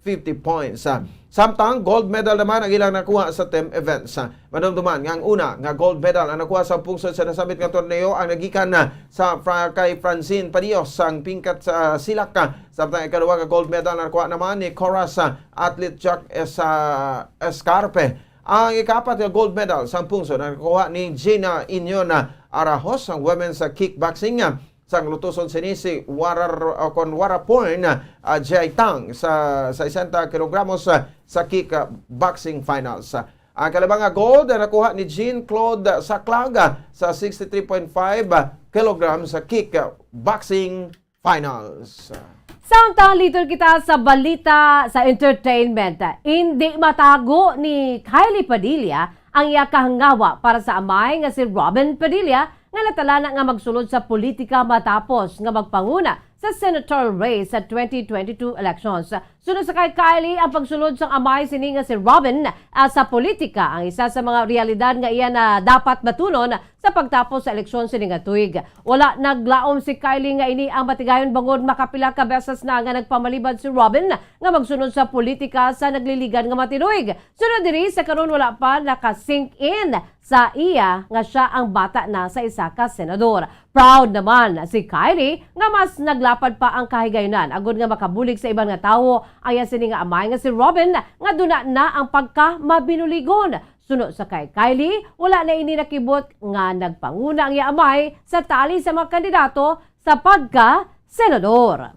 fifty points. Ah, samtang gold medal naman ang ilang nakuha sa team events. Ah, madumduman nga ang una nga gold medal ang nakuha sa pungsod sa nasambit nga torneo ang nagikan na sa Fra-, kay Francine Padillos sang pingkat sa silak. Ah, samtang ikaduha nga gold medal nakuha naman ni Coras, ah, athlete Jack Es-, ah, Escarpe. Ang ikaapat nga gold medal sang pungsod ang nakuha ni Gina Inyona Arajos sang women's, ah, kickboxing. Ah, sang lutuson sini si Warar, o kon Waraporn, ah, Jai Tang sa sesenta kilogramos, ah, sa kick, ah, boxing finals. Ah, ang kalabang nga gold, ah, nakuha ni Jean Claude Saclag, ah, sa sixty-three point five, ah, kilograms sa kick, ah, boxing finals. Samtang liton kita sa balita sa entertainment, hindi matago ni Kylie Padilla ang iya kahangawa para sa amay nga si Robin Padilla nga natalana nga magsulod sa politika matapos nga magpanguna sa senatorial race sa twenty twenty-two elections. Suno sa kay Kylie, ang pagsulod sang amay sini nga si Robin, ah, sa politika ang isa sa mga realidad nga iya na dapat batunon sa pagtapos sa eleksyon sini nga tuig. Wala naglaom si Kylie nga ini ang matigayon bangod makapila ka beses na nga nagpamalibad si Robin nga magsunod sa politika sa nagliligan nga matinuig. Sunod diri, sa karon wala pa naka-sink in sa iya nga siya ang bata na sa isa ka senador. Proud naman si Kylie nga mas naglapad pa ang kahigayunan agud nga makabulig sa iban nga tawo ang iya sini nga amay nga si Robin nga duna na ang pagkamabinuligon. Suno sa kay Kylie, wala na ini nakibot nga nagpanguna ang iya amay sa tali sa mga kandidato sa pagka-senador.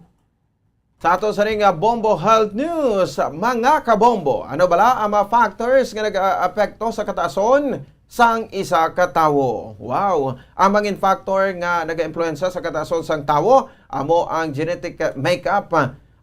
Sa ato sa ring, ah, Bombo Health News, mga kabombo, ano bala ang mga factors nga nag-aapekto sa kataason sang isa ka tawo? Wow! Ang mga factor nga nag-impluwensya sa kataason sang tawo amo ang genetic makeup.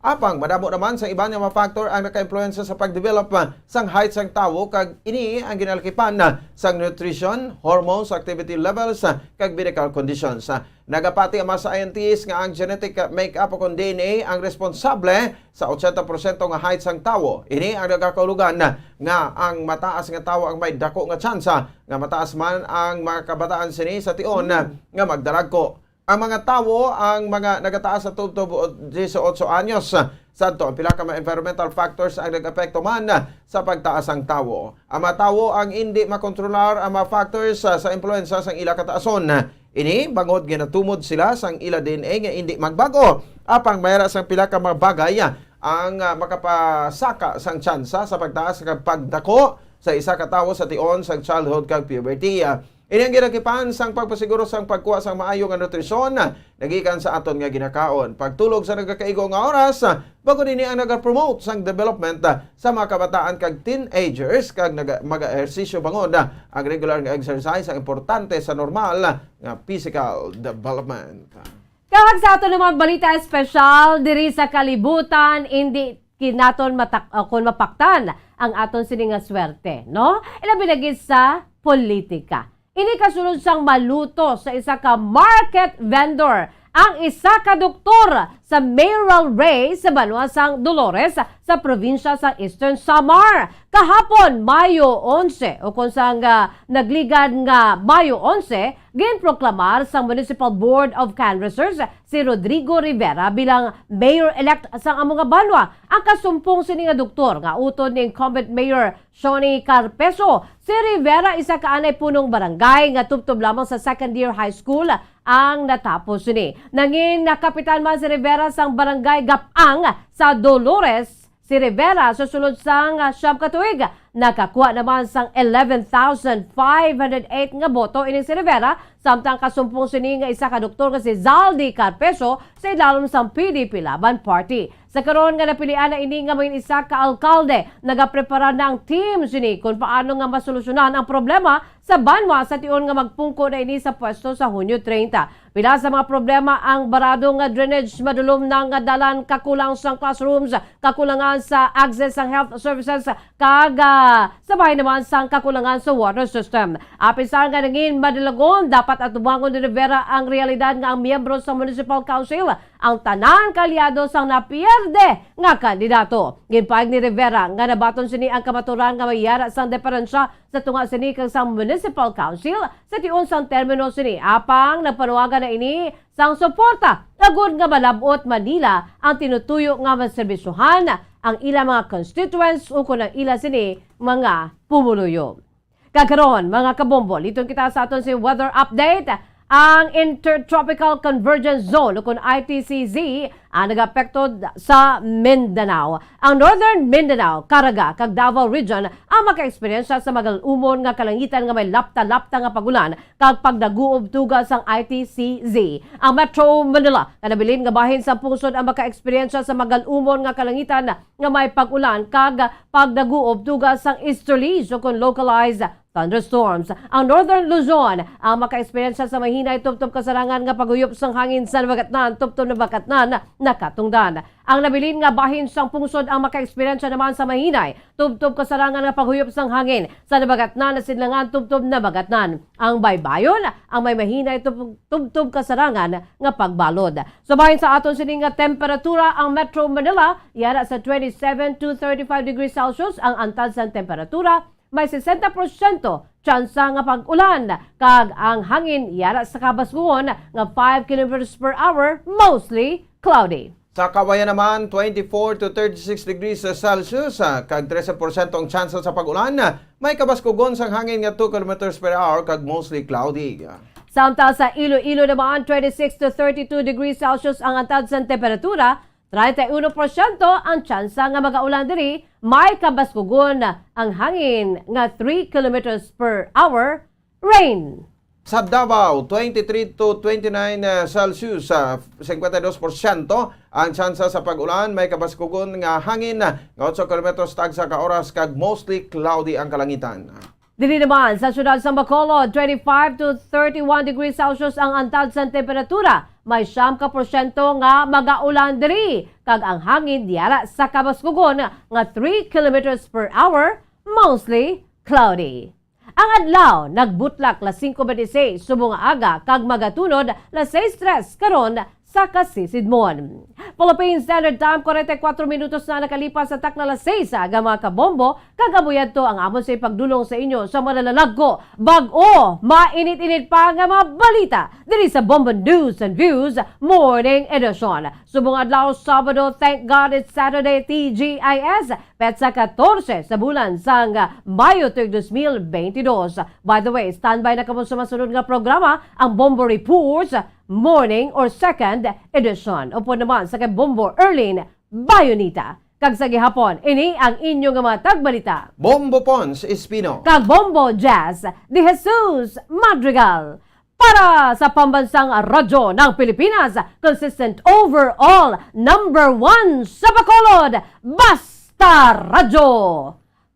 Apang madamo naman sa iban nga mga factor ang naka-impluwensya sa pagdevelop sang height sang tawo, kag ini ang ginalakipan sang nutrition, hormones, activity levels, kag medical conditions. Nagapati ang mga scientists nga ang genetic makeup o kon D N A ang responsable sa ochenta porsyento nga height sang tawo. Ini ang nagakaulogan nga ang mataas nga tawo ang may dako nga tsansa nga mataas man ang mga kabataan sini sa tion nga magdalagko. Ang mga tawo ang mga nagataas sa tubtob o disiotso anyos. Sadto ang pila ka mga environmental factors ang nag-apekto man sa pagtaas sang tawo. Ang mga tawo ang indi makontrolar ang mga factors sa, sa impluwensya sang ila kataason. Ini bangod ginatumod sila sang ila D N A nga indi magbag-o. Apang may ara sang pila ka mga bagay ang, ah, makapasaka sang tsansa sa pagtaas kag pagdako sa isa ka tawo sa tion sang childhood kag puberty. Ini ang ginakipan sang pagpasiguro sang pagkuha sang maayo nga nutrisyon nagikan sa aton nga ginakaon. Pagtulog sa nagakaigo nga oras, bangod ini ang nagapromote sang development sa mga kabataan kag teenagers, kag naga-, mag-ehersisyo bangod ang regular nga exercise ang importante sa normal nga physical development. Kag sa aton naman balita espesyal diri sa kalibutan, indi kinaton matak-, uh, kon mapaktan ang aton sini nga swerte, no? Ilabi na gid sa politika. Ini kasunod sang maluto sa isa ka market vendor ang isa ka doktor sa mayoral race sa banwa sang Dolores sa probinsya sa Eastern Samar. Kahapon, Mayo onse, o kon sang, ah, nagligad nga Mayo onse, ginproklamar sang Municipal Board of Canvassers si Rodrigo Rivera bilang mayor-elect sang amo nga banwa. Ang kasumpong sini nga doktor nga utod ni incumbent Mayor Shonny Carpeso, si Rivera isa ka anay punong barangay nga tubtob lamang sa second year high school ang natapos sini. Nangin nakapitan man si Rivera sang barangay Gapang sa Dolores. Si Rivera sa sulod sang, ah, siyam ka tuig, nakakuha naman sang eleven thousand five hundred eight nga boto. Ining si Rivera, samtang kasumpong sini nga isa ka doktor nga si Zaldy Carpeso sa ilalom sang P D P Laban Party. Sa karon nga napilian na ini nga maging isa ka alkalde, nagaprepara na ang team sini kung paano nga masolusyonan ang problema sa banwa sa tion nga magpungko na ini sa pwesto sa Hunyo treinta. Pila sa mga problema ang barado nga drainage, madulom na nga dalan, kakulang sang classrooms, kakulangan sa access sang health services, kag, ah, sa bahin naman sang kakulangan sa water system. Apisar nga nangin madalagon, dapat atubangon ni Rivera ang realidad nga ang miyembro sa Municipal Council ang tanan ka aliado sang napierde nga kandidato. Ginpahayag ni Rivera nga nabaton sini ang kamaturan nga may yara sang diferensya sa tunga sini kag sang Municipal Council sa tion sang termino sini. Apang nagpanuwagan na ini sang suporta agud nga malab-ot man nila ang tinutuyo nga maserbisyohan ang ila mga constituents ukon ang ila sini mga pumuluyo. Kag karon, mga kabombo, liton kita sa aton si weather update. Ang Intertropical Convergence Zone, ukon I T C Z, ang nagaapekto sa Mindanao. Ang Northern Mindanao, Caraga, kag Davao Region ang makaeksperyensya sa magal-umon nga kalangitan nga may lapta-lapta nga pag-ulan kag pagdaguob tuga sang I T C Z. Ang Metro Manila, nga nabilin nga bahin sa pungsod, ang makaeksperyensya sa magal-umon nga kalangitan nga may pag-ulan kag pagdaguob tuga sang easterlies ukon localized thunderstorms. Ang Northern Luzon ang makaeksperyensya sa mahinay tubtob kasarangan nga paghuyop sang hangin sa Nabagatnan tubtob Nabagatnan, Nakatungdan. Ang nabilin nga bahin sang pungsod ang makaeksperyensya naman sa mahinay tubtob kasarangan nga paghuyop sang hangin sa Nabagatnan, Sidlangan tubtob Nabagatnan. Ang Baybayon ang may mahinay tub-, tubtob kasarangan nga pagbalod. Sa bahin sa aton sini nga temperatura, ang Metro Manila yara sa twenty-seven to thirty-five degrees Celsius, ang antad sang temperatura may sesenta porsyento tsansa nga pag-ulan, kag ang hangin yara sa kabaskugon nga five kilometers per hour, mostly cloudy. Sa Cauayan naman, twenty-four to thirty-six degrees Celsius, ah, kag trese porsyento ang tsansa sa pag-ulan. May kabaskugon sang hangin nga two kilometers per hour kag mostly cloudy. Samtang sa Iloilo naman, twenty-six to thirty-two degrees Celsius ang antad sang temperatura, treinta y uno porsyento ang tsansa nga magaulan diri, may kabaskugon ang hangin nga three kilometers per hour, rain. Sa Davao, twenty-three to twenty-nine, ah, Celsius, ah, cincuenta y dos porsyento ang tsansa sa pag-ulan, may kabaskugon nga hangin, ah, nga otso kilometros tagsa ka oras, kag mostly cloudy ang kalangitan. Diri naman sa siyudad sa Bacolod, twenty-five to thirty-one degrees Celsius ang antad sang temperatura. May siyam ka porsyento nga magaulan diri, kag ang hangin yara sa kabaskugon nga three kilometers per hour, mostly cloudy. Ang adlaw nagbutlak las singko bente seis subong nga aga kag magatunod las seis tres karon sa kasisidmon. Philippine Standard Time, kwarenta y kuatro minutos na nakalipas sa takna las seis sa aga, mga kabombo, kag amo yadto ang amon sa ipagdulong sa inyo sa malalalagko, bag-o, mainit-init pa nga mga balita diri sa Bombo News and Views Morning Edition. Subong adlaw Sabado, thank God it's Saturday, T G I S, petsa katorse sa bulan sang Mayo tuig dos mil bente dos. By the way, standby na kamo sa masunod nga programa, ang Bombo Reports Morning or Second Edition. Upod naman sa kay Bombo Erlin Bayonita. Kag sa gihapon, ini ang inyo nga mga tagbalita, Bombo Pons Espino kag Bombo Jazz de Jesus Madrigal. Para sa Pambansang Radyo ng Pilipinas, consistent overall number one sa Bacolod, Basta Radyo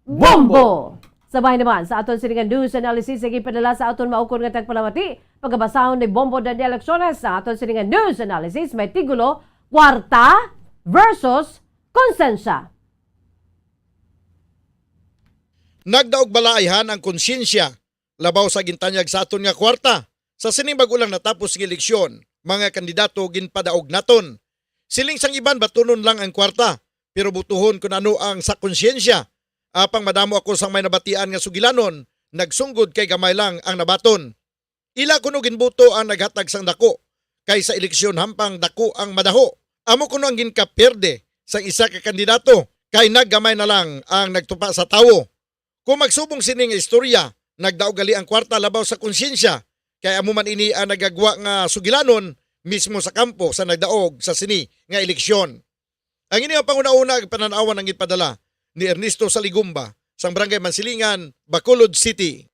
Bombo! Sa bahin naman sa aton sini nga news analysis nga gipadala sa aton maukon nga tagpalamati, pagabasahon ni Bombo Daniel Acciones sa aton sini nga news analysis may titulo, Kwarta versus Konsensya. Nagdaog bala ayhan ang konsyensya labaw sa gintanyag sa aton nga kwarta. Sa sining bag-o lang natapos nga eleksyon, mga kandidato ginpadaog naton. Siling sang iban, batunon lang ang kwarta, pero butuhon kun ano ang sa konsyensya. Apang madamo ako sang may nabatian nga sugilanon, nagsunggod kay gamay lang ang nabaton. Ila kuno ginbuto ang naghatag sang dako, kay sa eleksyon hampang dako ang madaho. Amo kuno ang ginkaperde sang isa ka kandidato, kay naggamay na lang ang nagtupa sa tawo. Kung magsubong sini nga istorya, nagdaog gali ang kwarta labaw sa konsyensya, kay amo man ini ang nagagwa nga sugilanon mismo sa kampo sa nagdaog sa sini nga eleksyon. Ang inyo panghunahuna ag panan-awan ang ipadala ni Ernesto Saligumba sang Barangay Mansilingan, Bacolod City.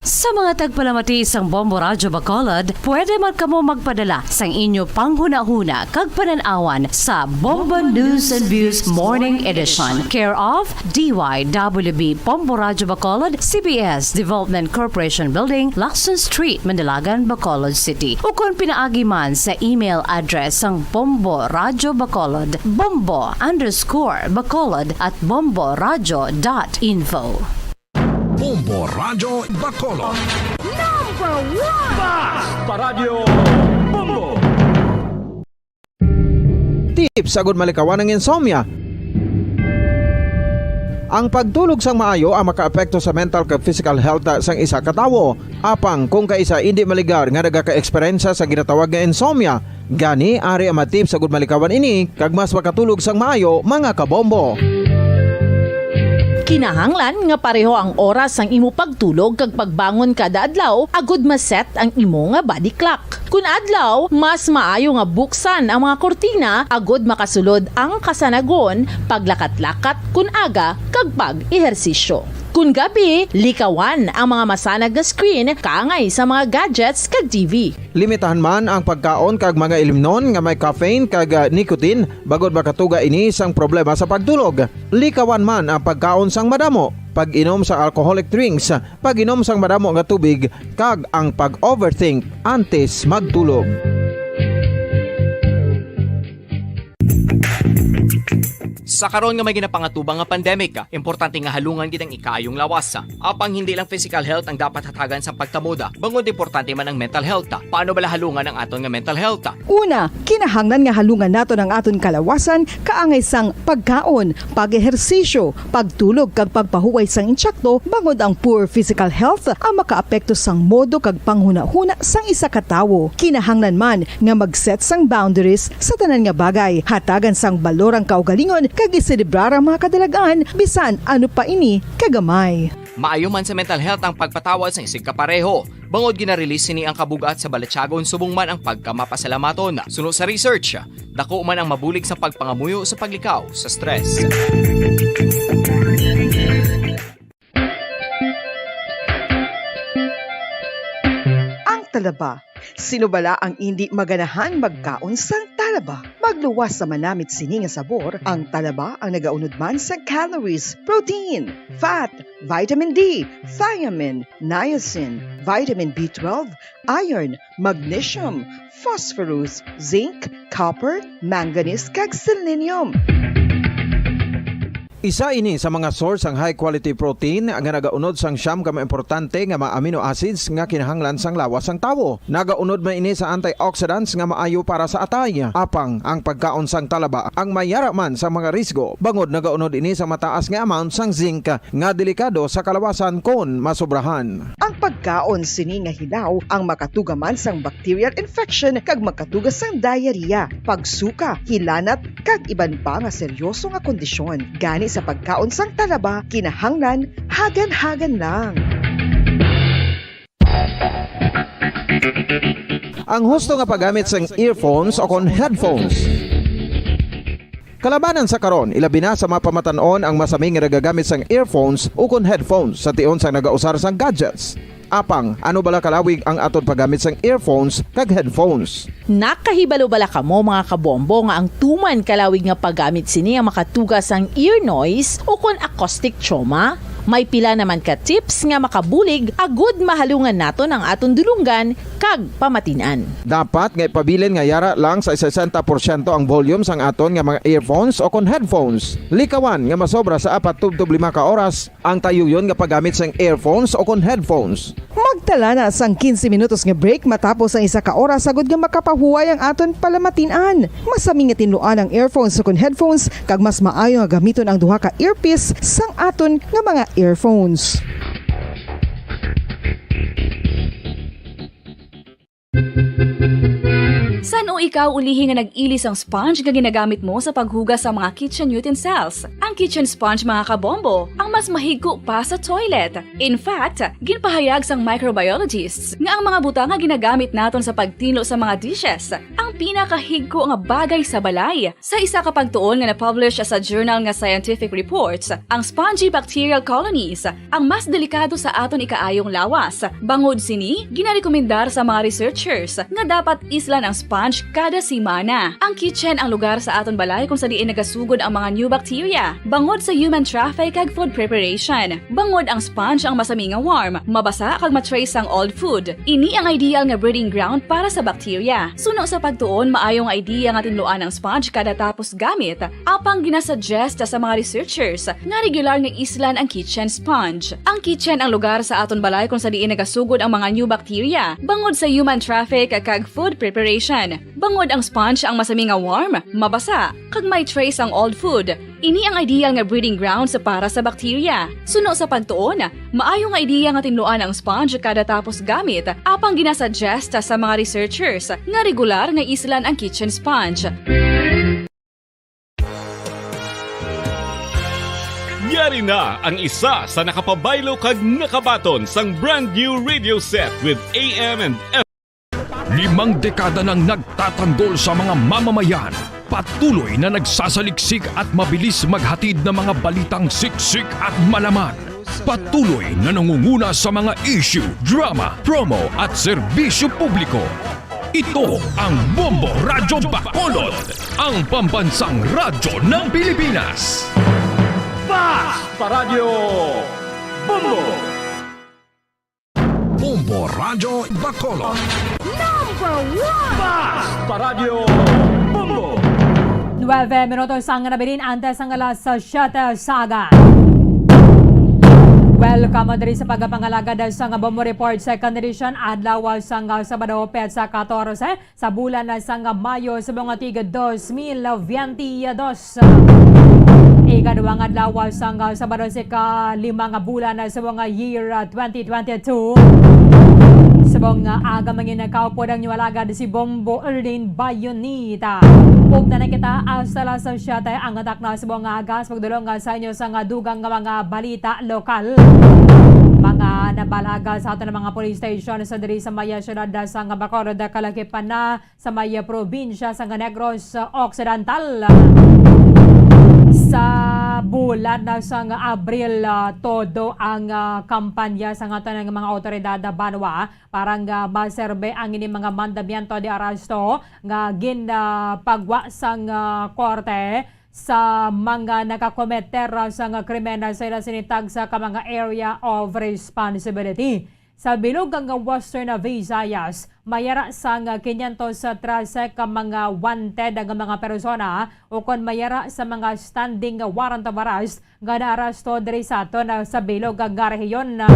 Sa mga tagpalamati sang Bombo Radyo Bacolod, pwede man kamo magpadala sang inyo panghunahuna kag panan-awan sa Bombo News and Views Morning Edition, care of D Y W B Bombo Radyo Bacolod, C B S Development Corporation Building, Lacson Street, Mandilagan, Bacolod City, ukon pinaagi man sa email address sang Bombo Radyo Bacolod, bombo underscore bacolod at bombo radyo dot info. Bombo Radyo Bacolod. Number one! Basta Radyo Bombo! Tips agud malikawan ang insomnia. Ang pagtulog sang maayo ang makaapekto sa mental kag physical health sang isa ka tawo. Apang kung kaisa indi maligar nga nagaka-eksperyensya sa ginatawag nga insomnia, Gani, ari ang mga tips agud malikawan ini kag mas makatulog sang maayo, mga kabombo. Kinahanglan nga pareho ang oras sang imo pagtulog kag pagbangon kada adlaw agud ma-set ang imo nga body clock. Kun adlaw, mas maayo nga buksan ang mga kurtina agud makasulod ang kasanagon, paglakat-lakat kun aga, kag pag-ehersisyo. Kun gabi, likawan ang mga masanag nga screen kaangay sa mga gadgets kag T V. Limitahan man ang pagkaon kag mga ilimnon nga may caffeine kag, ah, nicotine, bangod makatuga ini sang problema sa pagtulog. Likawan man ang pagkaon sang madamo, pag-inom sang alcoholic drinks, pag-inom sang madamo nga tubig, kag ang pag-overthink antes magtulog. Sa karon nga may ginapangatubang nga pandemic, importante nga halungan gid ang ikaayong lawas. Apang hindi lang physical health ang dapat hatagan sang pagtamod, bangod importante man ang mental health. Paano bala halungan ang aton nga mental health? Una, kinahanglan nga halungan naton ang aton kalawasan kaangay sang pagkaon, pag-ehersisyo, pagtulog kag pagpahuway sang insakto, bangod ang poor physical health ang makaapekto sang modo kag panghunahuna sang isa ka tawo. Kinahanglan man nga mag-set sang boundaries sa tanan nga bagay, hatagan sang balor ang kaugalingon kag iselebrar ang mga kadalag-an, bisan ano pa ini kagamay. Maayo man sa mental health ang pagpatawad sang isigkapareho, bangod gina-release sini ang kabug-at sa balatyagon subong man ang pagkamapasalamaton. Suno sa research, dako man ang mabulig sa pagpangamuyo sa paglikaw sa stress. Ang talaba. Sino bala ang indi maganahan magkaon sang talaba? Magluwas sa manamit sini nga sabor, ang talaba ang nagaunod man sa calories, protein, fat, vitamin D, thiamine, niacin, vitamin B twelve, iron, magnesium, phosphorus, zinc, copper, manganese, kag selenium. Isa ini sa mga source sang high quality protein nga nagaunod sang siyam ka mga importante nga mga amino acids nga kinahanglan sang lawas sang tawo. Nagaunod man ini sa antioxidants nga maayo para sa atay. Apang ang pagkaon sang talaba ang mayara man sa mga risgo, bangod nagaunod ini sa mataas nga amount sang zinc nga delikado sa kalawasan kon masobrahan. Ang pagkaon sini nga hilaw ang makatuga man sang bacterial infection kag makatuga sang diarrhea, pagsuka, hilanat, kag iban pa nga seryoso nga kondisyon. Gani sa pagkaon sang talaba, kinahanglan hagan-hagan lang. Ang husto nga paggamit sang earphones o kon headphones. Kalabanan sa karon, ilabi na sa mga pamatan-on ang masami nga nagagamit sang earphones ukon headphones sa tion sang nagausar sang gadgets. Apang, ano bala kalawig ang aton paggamit sang earphones kag headphones? Nakahibalo bala kamo, mga kabombo, nga ang tuman kalawig nga paggamit sini ang makatuga sang ear noise ukon acoustic trauma? May pila naman ka tips nga makabulig agud mahalungan naton ang aton dulonggan kag pamatin-an. Dapat nga ipabilin nga yara lang sa sesenta porsyento ang volume sang aton nga mga earphones o kon headphones. Likawan nga masobra sa apat tubtob lima ka oras ang tayuyon nga paggamit sang earphones o kon headphones. Magtala na sang quince minutos nga break matapos ang isa ka oras, agud nga makapahuway ang aton palamatin-an. Masami nga tinluan ang earphones o kon headphones, kag mas maayo nga gamiton ang duha ka earpiece sang aton nga mga earphones. San-o ikaw ulihi nga nag-ili sang sponge nga ginagamit mo sa paghugas sa mga kitchen utensils? Ang kitchen sponge, mga kabombo, ang mas mahigko pa sa toilet. In fact, ginpahayag sang microbiologists nga ang mga butang nga ginagamit naton sa pagtinlo sa mga dishes ang pinakahigko nga bagay sa balay. Sa isa ka pagtuon nga na-publish sa journal nga Scientific Reports, ang spongy bacterial colonies ang mas delikado sa aton ikaayong lawas. Bangod sini, ginarekomendar sa mga researchers nga dapat islan ang sponge kada semana. Ang kitchen ang lugar sa aton balay kung sa diin nagasugod ang mga new bacteria. Bangod sa human traffic kag food preparation, bangod ang sponge ang masami nga warm, mabasa kag ma-trace sang old food. Ini ang ideal nga breeding ground para sa bacteria. Suno sa pagtuon, maayo nga idea nga tinluan ang sponge kada tapos gamit. Apang ginasuggest sa mga researchers nga regular nga islan ang kitchen sponge. Ang kitchen ang lugar sa aton balay kung sa diin nagasugod ang mga new bacteria, bangod sa human traffic kag food preparation. Bangod ang sponge ang masami nga warm, mabasa, kag may trace ang old food, ini ang ideal nga breeding grounds para sa bakterya. Suno sa pagtuon, maayo nga ideya nga tinluan ang sponge kada tapos gamit, apang ginasuggest sa mga researchers nga regular nga islan ang kitchen sponge. Yari na ang isa sa nakapabaylo kag nakabaton sang brand new radio set with A M and F M. Limang dekada nang nagtatanggol sa mga mamamayan, patuloy na nagsasaliksik at mabilis maghatid ng mga balitang siksik at malaman. Patuloy na nangunguna sa mga issue, drama, promo at serbisyo publiko. Ito ang Bombo Radyo Bacolod, ang pambansang radyo ng Pilipinas. Basta Radyo Bombo! Bombo Radyo Bacolod. Number one! Basta Radyo Bombo! Nuebe minutos ang nabilin antes ang alas siyete sa aga. Welcome diri sa pagpangalagad sa nga Bombo Report Second Edition, adlaw sang Sabado, petsa katorse sa bulan sang Mayo sa mga tig dos mil veintidós. Ikaduhang adlaw sang Sabado sa ikalima nga bulan sa mga year twenty twenty-two. Sa mga aga mangin nakaupod ang inyong alagad si Bombo Erlin Bayonita. Upna na kita hasta las siyete ang atak na sa mga agas pagdulong sa inyo sa nga dugang nga mga balita lokal. Mga nabalaga sa aton mga police station sa diri sa maya syudad sa nga Bacolod, kalagipan na sa may probinsya sa Negros Occidental. Sa bulan na sang Abril, ah, todo ang, ah, kampanya sa nga tanan nga mga awtoridad banwa para nga maserbe ang ini mga mandamiento de arresto nga ginpagwa sang, ah, korte sa mga nakakometer sang krimen sa ila sini tagsa ka mga area of responsibility. Sa bilog nga Western Visayas, may ara sang quinientos trese ka mga wanted nga mga persona ukon may ara sa mga standing warrant of arrest nga naaresto diri sa aton sa bilog nga rehiyon.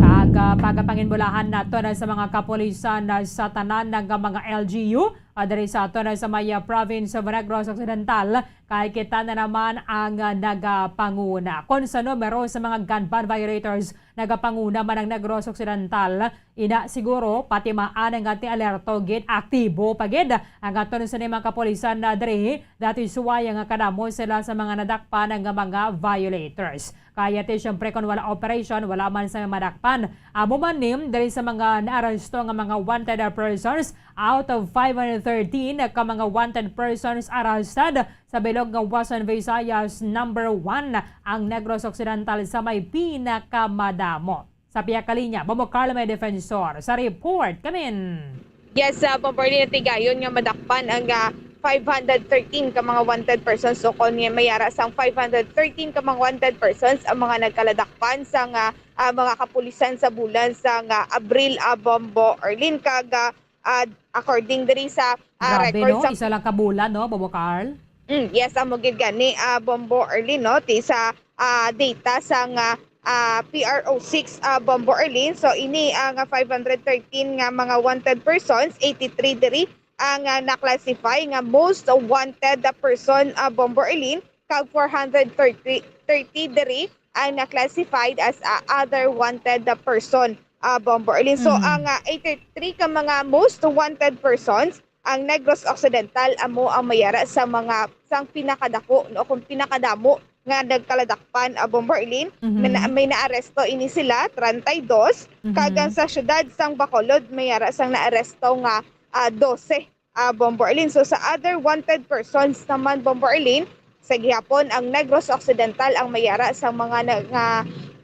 Kag, ah, pagapanginbulahan naton sa mga kapulisan sa tanan nga mga L G U, ah, diri sa aton sa may, ah, province of Negros Occidental, kay kita na naman ang, ah, nagapanguna. Kon sa numero sa mga gun ban violators, nagapanguna man ang Negros Occidental. Ina siguro, pati maan nga ti alerto gid, aktibo pa gid ang aton sa mga kapulisan na diri. That is why nga kadamo sila sa mga nadakpan nga mga violators. Kaya ti, siyempre, kung wala operation, wala man sa madakpan. Amo man ni, diri sa mga naaresto nga mga wanted persons, out of five hundred thirteen ka mga wanted persons arrested, sa bilog nga Western Visayas, number one ang Negros Occidental sa may pinakamadamo. Sa pihak kalinya, Bombo Carlo may defensor. Sa report, kamin. Yes, uh, Bombo Erlin, natigayon nga madakpan ang, ah, five hundred thirteen ka mga wanted persons. So, kon may ara sang five hundred thirteen ka mga wanted persons ang mga nagkaladakpan sa nga, ah, mga kapulisan sa bulan sa nga Abril, ah, Bombo Erlin. Kag, ah, ah, according diri sa, ah, Grabe, record no? Sa Isa lang ka bulan, no, Bombo Carl? Mm, yes, amo gid gani, ah, Bombo Erlin, no, ti sa, ah, data sa nga, ah, P R O six, ah, Bombo Erlin. So, ini, ah, nga five hundred thirteen nga mga wanted persons, eighty-three diri ang, ah, na-classify nga most wanted person, ah, Bombo Erlin, kag four hundred thirty, thirty diri ang na-classified as, ah, other wanted person, ah, Bombo Erlin. So, Mhm. ang, ah, eighty-three ka mga most wanted persons, ang Negros Occidental amo ang may ara sa mga, sang pinakadako, no, kung pinakadamo nga nagkaladakpan, ah, Bombo Erlin. Mhm. May na-, may naaresto ini sila, treinta y dos, Mhm. kag ang sa siyudad sang Bacolod may ara sang naaresto nga, ah, dose, ah, Bombo Erlin. So, sa other wanted persons naman, Bombo Erlin, sa gihapon ang Negros Occidental ang may ara sa mga na, nga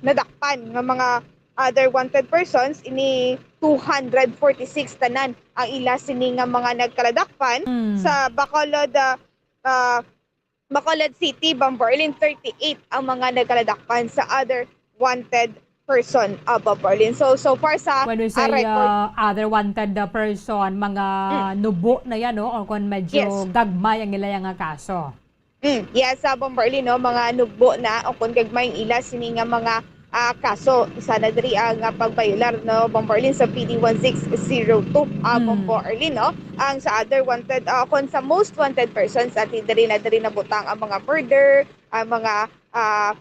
nadakpan nga mga other wanted persons, ini two hundred forty-six tanan ang ila sini nga mga nagkaladakpan. Mm. Sa Bacolod, ah, ah, Bacolod City, Bombo Erlin, thirty-eight ang mga nagkaladakpan sa other wanted person, ah, Bombo Erlin. So, so far sa, When we ah, say record, uh, other wanted uh, person, mga nubo na yan, no? O kung medyo Yes. gagmay ang ila nga kaso. Mm, yes, sa Bombo Erlin, no, mga nubo na o kung gagmay ang ila sini nga mga, ah, kaso. Isa na diri ang, ah, pagbayolar, no, Bombo Arlene, sa P D one six zero two, ah, Mm. Bombo Arlene, no? Ang sa other wanted, ah, kung sa most wanted persons, ati diri na diri nabutang ang mga murder, ang mga, ah,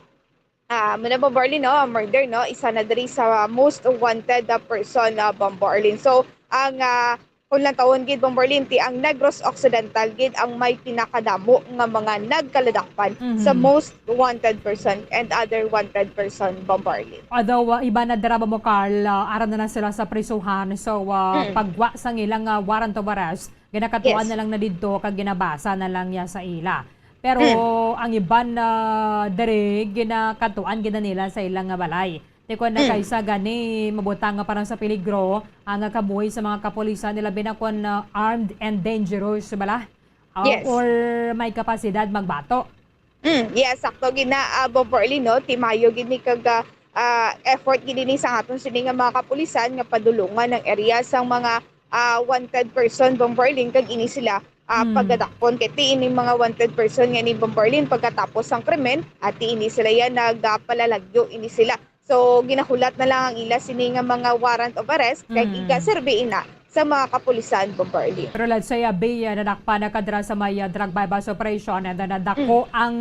ah, muna, Bombo Arlene, no, murder, no? Isa na diri sa most wanted, ah, person, ah, Bombo Arlene. So, ang, ah, kung lantawon gid, Bombo Arlene, ti ang Negros Occidental gid ang may pinakadamo nga mga nagkaladakpan sa Mhm. most wanted person and other wanted person, Bombo Arlene. Although, uh, iba na dira, Bombo Carl, uh, ara na lang sila sa prisuhan. So, uh, Mm. pagwa sang ilang, uh, warrant of arrest, ginakatuan Yes. na lang na didto kag ginabasa na lang niya sa ila. Pero Mm. ang iban, uh, diri ginakatuan gid na nila sa ilang, uh, balay. Ti kon Mm. nakaisa gani mabutang nga parang sa peligro ang, ah, kabuhi sa mga kapulisan, ilabi na kon, ah, armed and dangerous bala, ah, Yes. or may kapasidad magbato. Mm, yes, sakto gid na, ah, Bombo Arlene, no? Ti maayo gid ni kag, ah, ah, effort gid ini sa aton sini nga mga kapulisan nga padulungan ang area sang mga, ah, wanted person, Bombo Arlene, kag ini sila, ah, Mm. pagadakpon. Kay ti ini mga wanted person nga ni Bombo Arlene pagkatapos sang krimen, at ti ini sila yan nagpalalagyo ini sila. So, ginahulat na lang ang ila sini nga mga warrant of arrest kag Mm. igaserbi ina sa mga kapulisan, Bombo Arlene. Pero let's say, abi, ah, nadakpan na ka dira sa may, ah, drug buy-bust operation and then nadako Mm. ang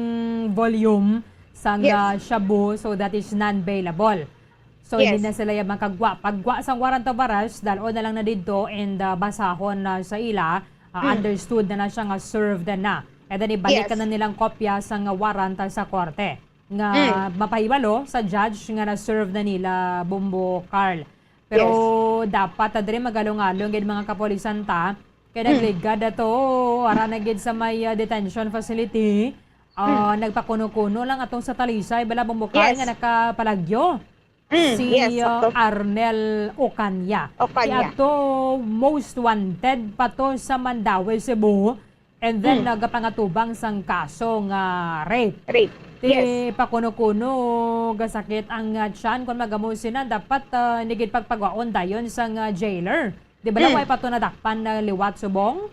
volume sang, Yes. ah, shabu, so that is non-bailable. So, hindi Yes. na sila yung makagwa. Pagwa sang warrant of arrest, dal-on na lang na didto and, ah, basahon na sa ila, ah, Mm. understood na na siya nga served na. And then, ibalik Yes. na nilang kopya sang warrant, ah, sa korte. nga Mm. mapahibalo sa judge nga na-serve na nila, Bombo Carl. Pero Yes. dapat ta diri magalong-along gid mga kapulisan ta, kay Mm. nagligad ato, ara na gid sa may, ah, detention facility. Ah, Mm. nagpakuno-kuno lang atong sa Talisay, bala, Bombo Carl, Yes. nga nakapalagyo Mm, si, yes, ah, sakto. Arnel Ocaña. Ocaña. Kay ato, most wanted pa to sa Mandaue, Cebu. And then, Mm. nagapangatubang sang kaso nga rape. Rape. Ti Yes. pakuno-kuno gasakit ang, ah, tiyan kon magamo sina, dapat, ah, nigid pagpagwaon dayon sang, ah, jailer. Di ba lang Mm. way pa to nadakpan na liwat subong?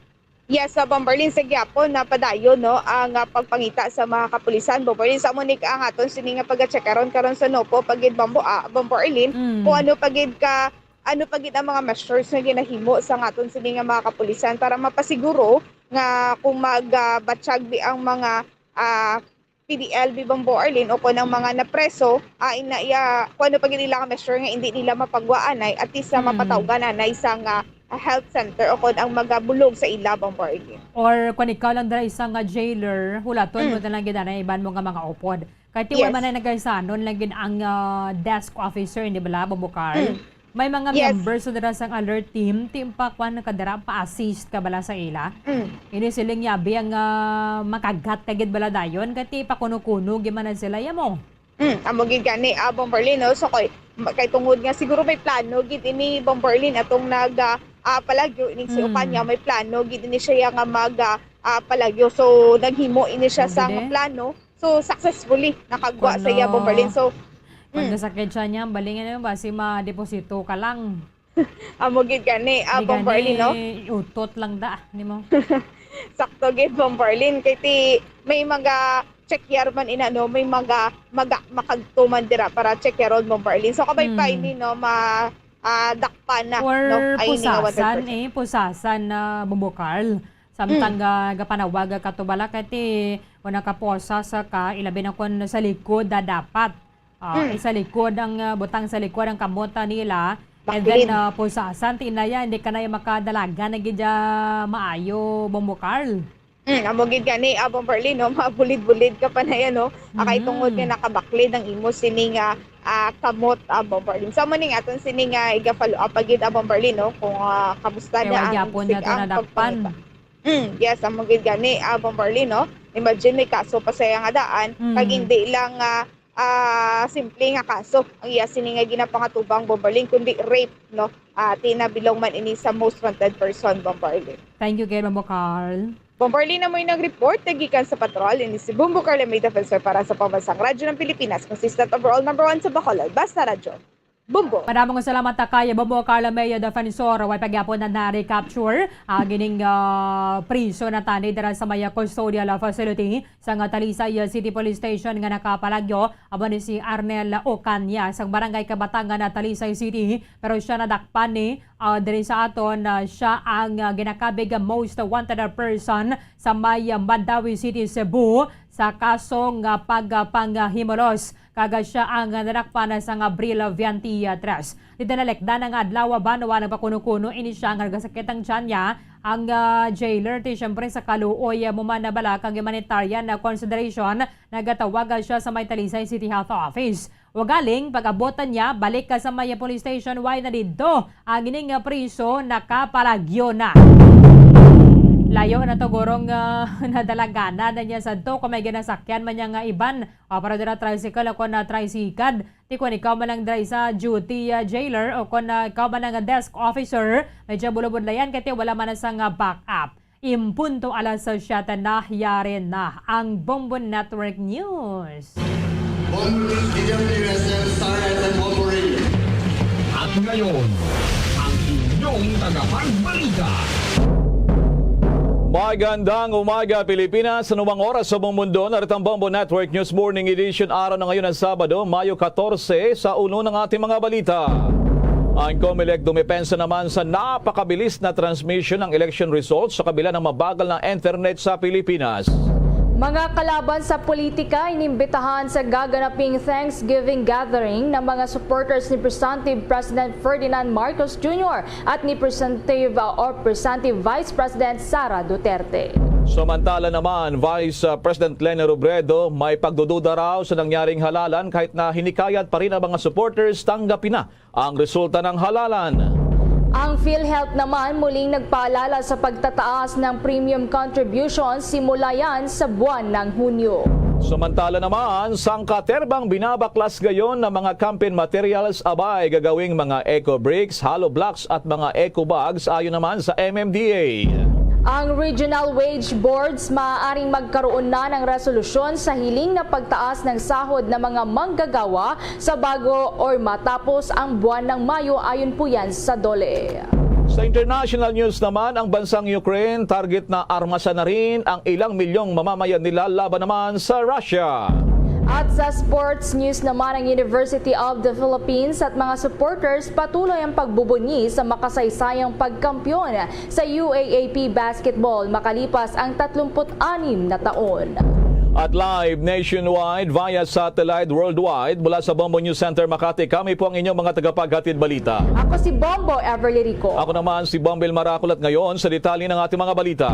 Yes, sa Bombo Arlene, sa gyapon na padayon, no, ang, ah, pagpangita sa mga kapulisan, Bombo Arlene. Sa amo ni ang aton sini nga pagachekaron karon sa Nopo, pagid Bombo, ah, Bombo Arlene, Mm. kung ano pagid ka ano pa gid ang mga measures nga ginahimo sa aton sini nga mga kapulisan para mapasiguro nga kung mag, ah, batyag bi ang mga, ah, P D L bi, Bombo Arlene, o kon ang mga napreso, ah, ina iya, kung ano pa gid nila nga measure nga hindi nila mapagwa anay, at least sa Mm. mapatawgan anay sang, ah, health center o kon ang magabulog sa ila, Bombo Arlene. Or kung ikaw lang dira isang, ah, jailer, hulaton mo Mm. na lang gid anay iban mo nga mga upod. Kay ti wala Yes. man na nagaisanon lang gid ang, ah, desk officer, di bala, Bombo Carl? Mm. May mga Yes. members na dira sang alert team, ti pa kwan ka dira, pa-assist ka bala sa ila. Mm. Ini siling yabi ang, ah, makagat ka gid bala dayon, kay ti pakuno-kuno gid man na sila, ya mo? Mm, amo gid gani, ah, Bombo Arlene, no? So, kay, ma-, kay tungod nga siguro may plano gid ini, Bombo Arlene, atong nag, ah, ah, palagyo, ining si Mm. Ocaña, may plano gid ini siya nga mag, ah, ah, palagyo. So, naghimo ini siya Amo sa gid, eh. plano. So, successfully nakagwa Kuno, sa iya, Bombo Arlene. So, kuno mm. Nasakit siya niya, balingan mo ba si ma-deposito ka lang? Amo gid gani, ah, Di Bombo gani, Arlene, no? Utot lang da, ni mo. Sakto gid, Bombo Arlene. Kay ti, may mga check yard man ina, no? May mga maga-, makagtuman dira para check yaron, Bombo Arlene. So, kabay pa Hmm. ini, no? Ma-, ah, dakpan na, Or no? Ay, ini nga pusasan, one hundred percent. Eh, pusasan na, Bombo Carl. Samtang Mm. ga-, gapanawag ka to bala, kay ti, kung nakaposa sa ka, ilabi na kung sa likod, da dapat. Ah, Mm. isa likod ang, ah, butang sa likod ang kamot, ah, nila. And then, Baklin. Ah, pusasan, ti na ya, hindi ka na ya makadalagan na gid ya maayo, Bombo Carl. Mm, amo gid gani, ah, Bombo Arlene, no? Mabulid-bulid ka pa na yan, no? Akay Mm. tungod nga nakabaklid ang imo sini nga, ah, kamot, ah, Bombo Arlene. So, amo ni nga aton sini nga iga-follow up pa gid, ah, Bombo Arlene, no? Kung, ah, kamusta Kaya na wa ang gyapon sig-, niya to ang nadakpan. pagpangita. Mm, yes, amo gid gani, ah, Bombo Arlene, no? Imagine may kaso pa sa iya nga daan, kag Mm. hindi lang, ah, ah, simple nga kaso ang iya sini nga ginapangatubang, Bombo Arlene, kundi rape, no? Ah, ti na belong man ini sa most wanted person, Bombo Arlene. Thank you kay Bombo Carl. Bombo Arlene, amo nag-report, nagikan sa Patrol, ini si Bombo Carl May Defensor para sa Pambansang Radyo ng Pilipinas, consistent overall number one sa Bacolod. Basta Radyo. Bombo. Madamong salamat ta kay Bombo Carla May Defensor. Way pagyapon na na-recapture ang ining ah, priso na tani dira sa may custodial facility sa nga Talisay City Police Station nga nakapalagyo amo ni si Arnel Ocaña sa barangay Kabatangan na Talisay City, pero siya nadakpan ni ah, diri sa aton na siya ang ah, ginakabig most wanted person sa may ah, Mandaue City, Cebu sa kaso nga pagpanghimulos. Kag siya ang nadakpan sang Abril twenty-three. Dito na lekda na nga adlaw, banwa nagpakuno-kuno ini siya nga nagasakit ang tiyan niya. Ang ah, jailer ti siyempre sa kaluoy ah, mo man nabalak ang humanitarian na consideration, nagatawag siya sa may Talisay City Health Office. Ugaling pag-abot niya, balik ka sa may police station, way na didto ang ining ah, priso nakapalagyo na. Layo na to gurong ah, nadalaganan na niya sa to kung may ginasakyan man niya nga iban, ah, para dira tricycle o kon na tricycle. Ti kon ikaw man lang diri sa duty ah, jailer o kon ah, ikaw man ang desk officer, medyo bulubudlayan kay ti wala man na sa nga backup. Impunto alas sa siyete na yari na ang Bombo Network News. Bombo News, D W S M, Star F M, Bombo Radio. At ngayon, ang inyong tagapagbalita. Magandang umaga, Pilipinas. Anumang oras sa buong mundo, narito ang Bombo Network News Morning Edition. Araw na ngayon ang Sabado, Mayo katorse, sa uno ng ating mga balita. Ang Comelec dumepensa naman sa napakabilis na transmission ng election results sa kabila ng mabagal na internet sa Pilipinas. Mga kalaban sa politika inimbitahan sa gaganaping Thanksgiving gathering ng mga supporters ni Presumptive President Ferdinand Marcos Junior at ni Presumptive, uh, or Presumptive Vice President Sara Duterte. Samantala naman, Vice uh, President Leni Robredo may pagdududa raw sa nangyaring halalan kahit na hinikayat pa rin ang mga supporters tanggapin na ang resulta ng halalan. Ang PhilHealth naman muling nagpaalala sa pagtataas ng premium contribution simula yan sa buwan ng Hunyo. Samantala naman, sangkaterbang binabaklas gayon ng mga camping materials, abay gagawing mga eco bricks, hollow blocks at mga eco bags ayon naman sa M M D A. Ang regional wage boards maaaring magkaroon na ng resolusyon sa hiling na pagtaas ng sahod ng mga manggagawa sa bago or matapos ang buwan ng Mayo, ayon po yan sa DOLE. Sa international news naman, ang bansang Ukraine target na armasan na rin ang ilang milyong mamamayan nila laban naman sa Russia. At sa sports news naman, ang University of the Philippines at mga supporters patuloy ang pagbubunyi sa makasaysayang pagkampiyon sa U A A P basketball makalipas ang tatlumpu't anim na taon. At live nationwide via satellite worldwide mula sa Bombo News Center Makati, kami po ang inyong mga tagapaghatid balita. Ako si Bombo Everly Rico. Ako naman si Bombil Marakulat ngayon sa detalye ng ating mga balita.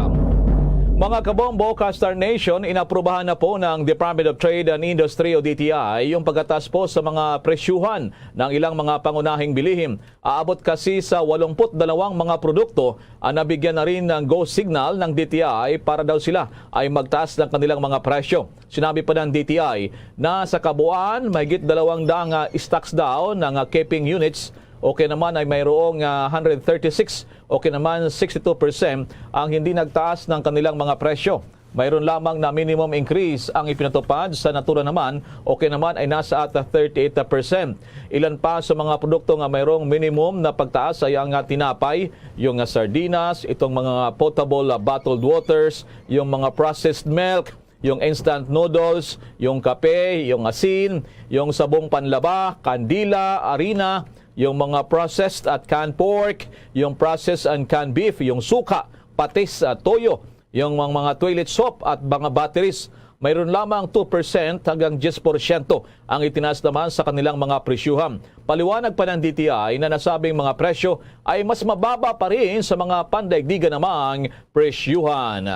Mga kabombo, Kastar Nation, inaprubahan na po ng Department of Trade and Industry o D T I yung pagkataas po sa mga presyuhan ng ilang mga pangunahing bilihin. Aabot kasi sa walongput dalawang mga produkto ang nabigyan na rin ng go signal ng D T I para daw sila ay magtaas ng kanilang mga presyo. Sinabi pa ng D T I na sa kabuuan, mahigit dalawang dang ah, stocks daw ng ah, keeping units o kaya naman ay mayroong ah, hundred thirty-six o kaya naman sixty-two percent ang hindi nagtaas ng kanilang mga presyo. Mayroon lamang na minimum increase ang ipinatupad sa natura naman o kaya naman ay nasa at thirty-eight percent. Ilan pa sa mga produkto nga mayroong minimum na pagtaas ay ang ah, tinapay, yung ah, sardinas, itong mga potable ah, bottled waters, yung mga processed milk, yung instant noodles, yung kape, yung asin, yung sabong panlaba, kandila, arina, yung mga processed at canned pork, yung processed and canned beef, yung suka, patis, ah, toyo, yung mga, mga toilet soap at mga batteries. Mayroon lamang two percent hanggang diyes porsyento ang itinaas naman sa kanilang mga presyuhan. Paliwanag pa ng D T I na nasabing mga presyo ay mas mababa pa rin sa mga pandaigdigan namang presyuhan.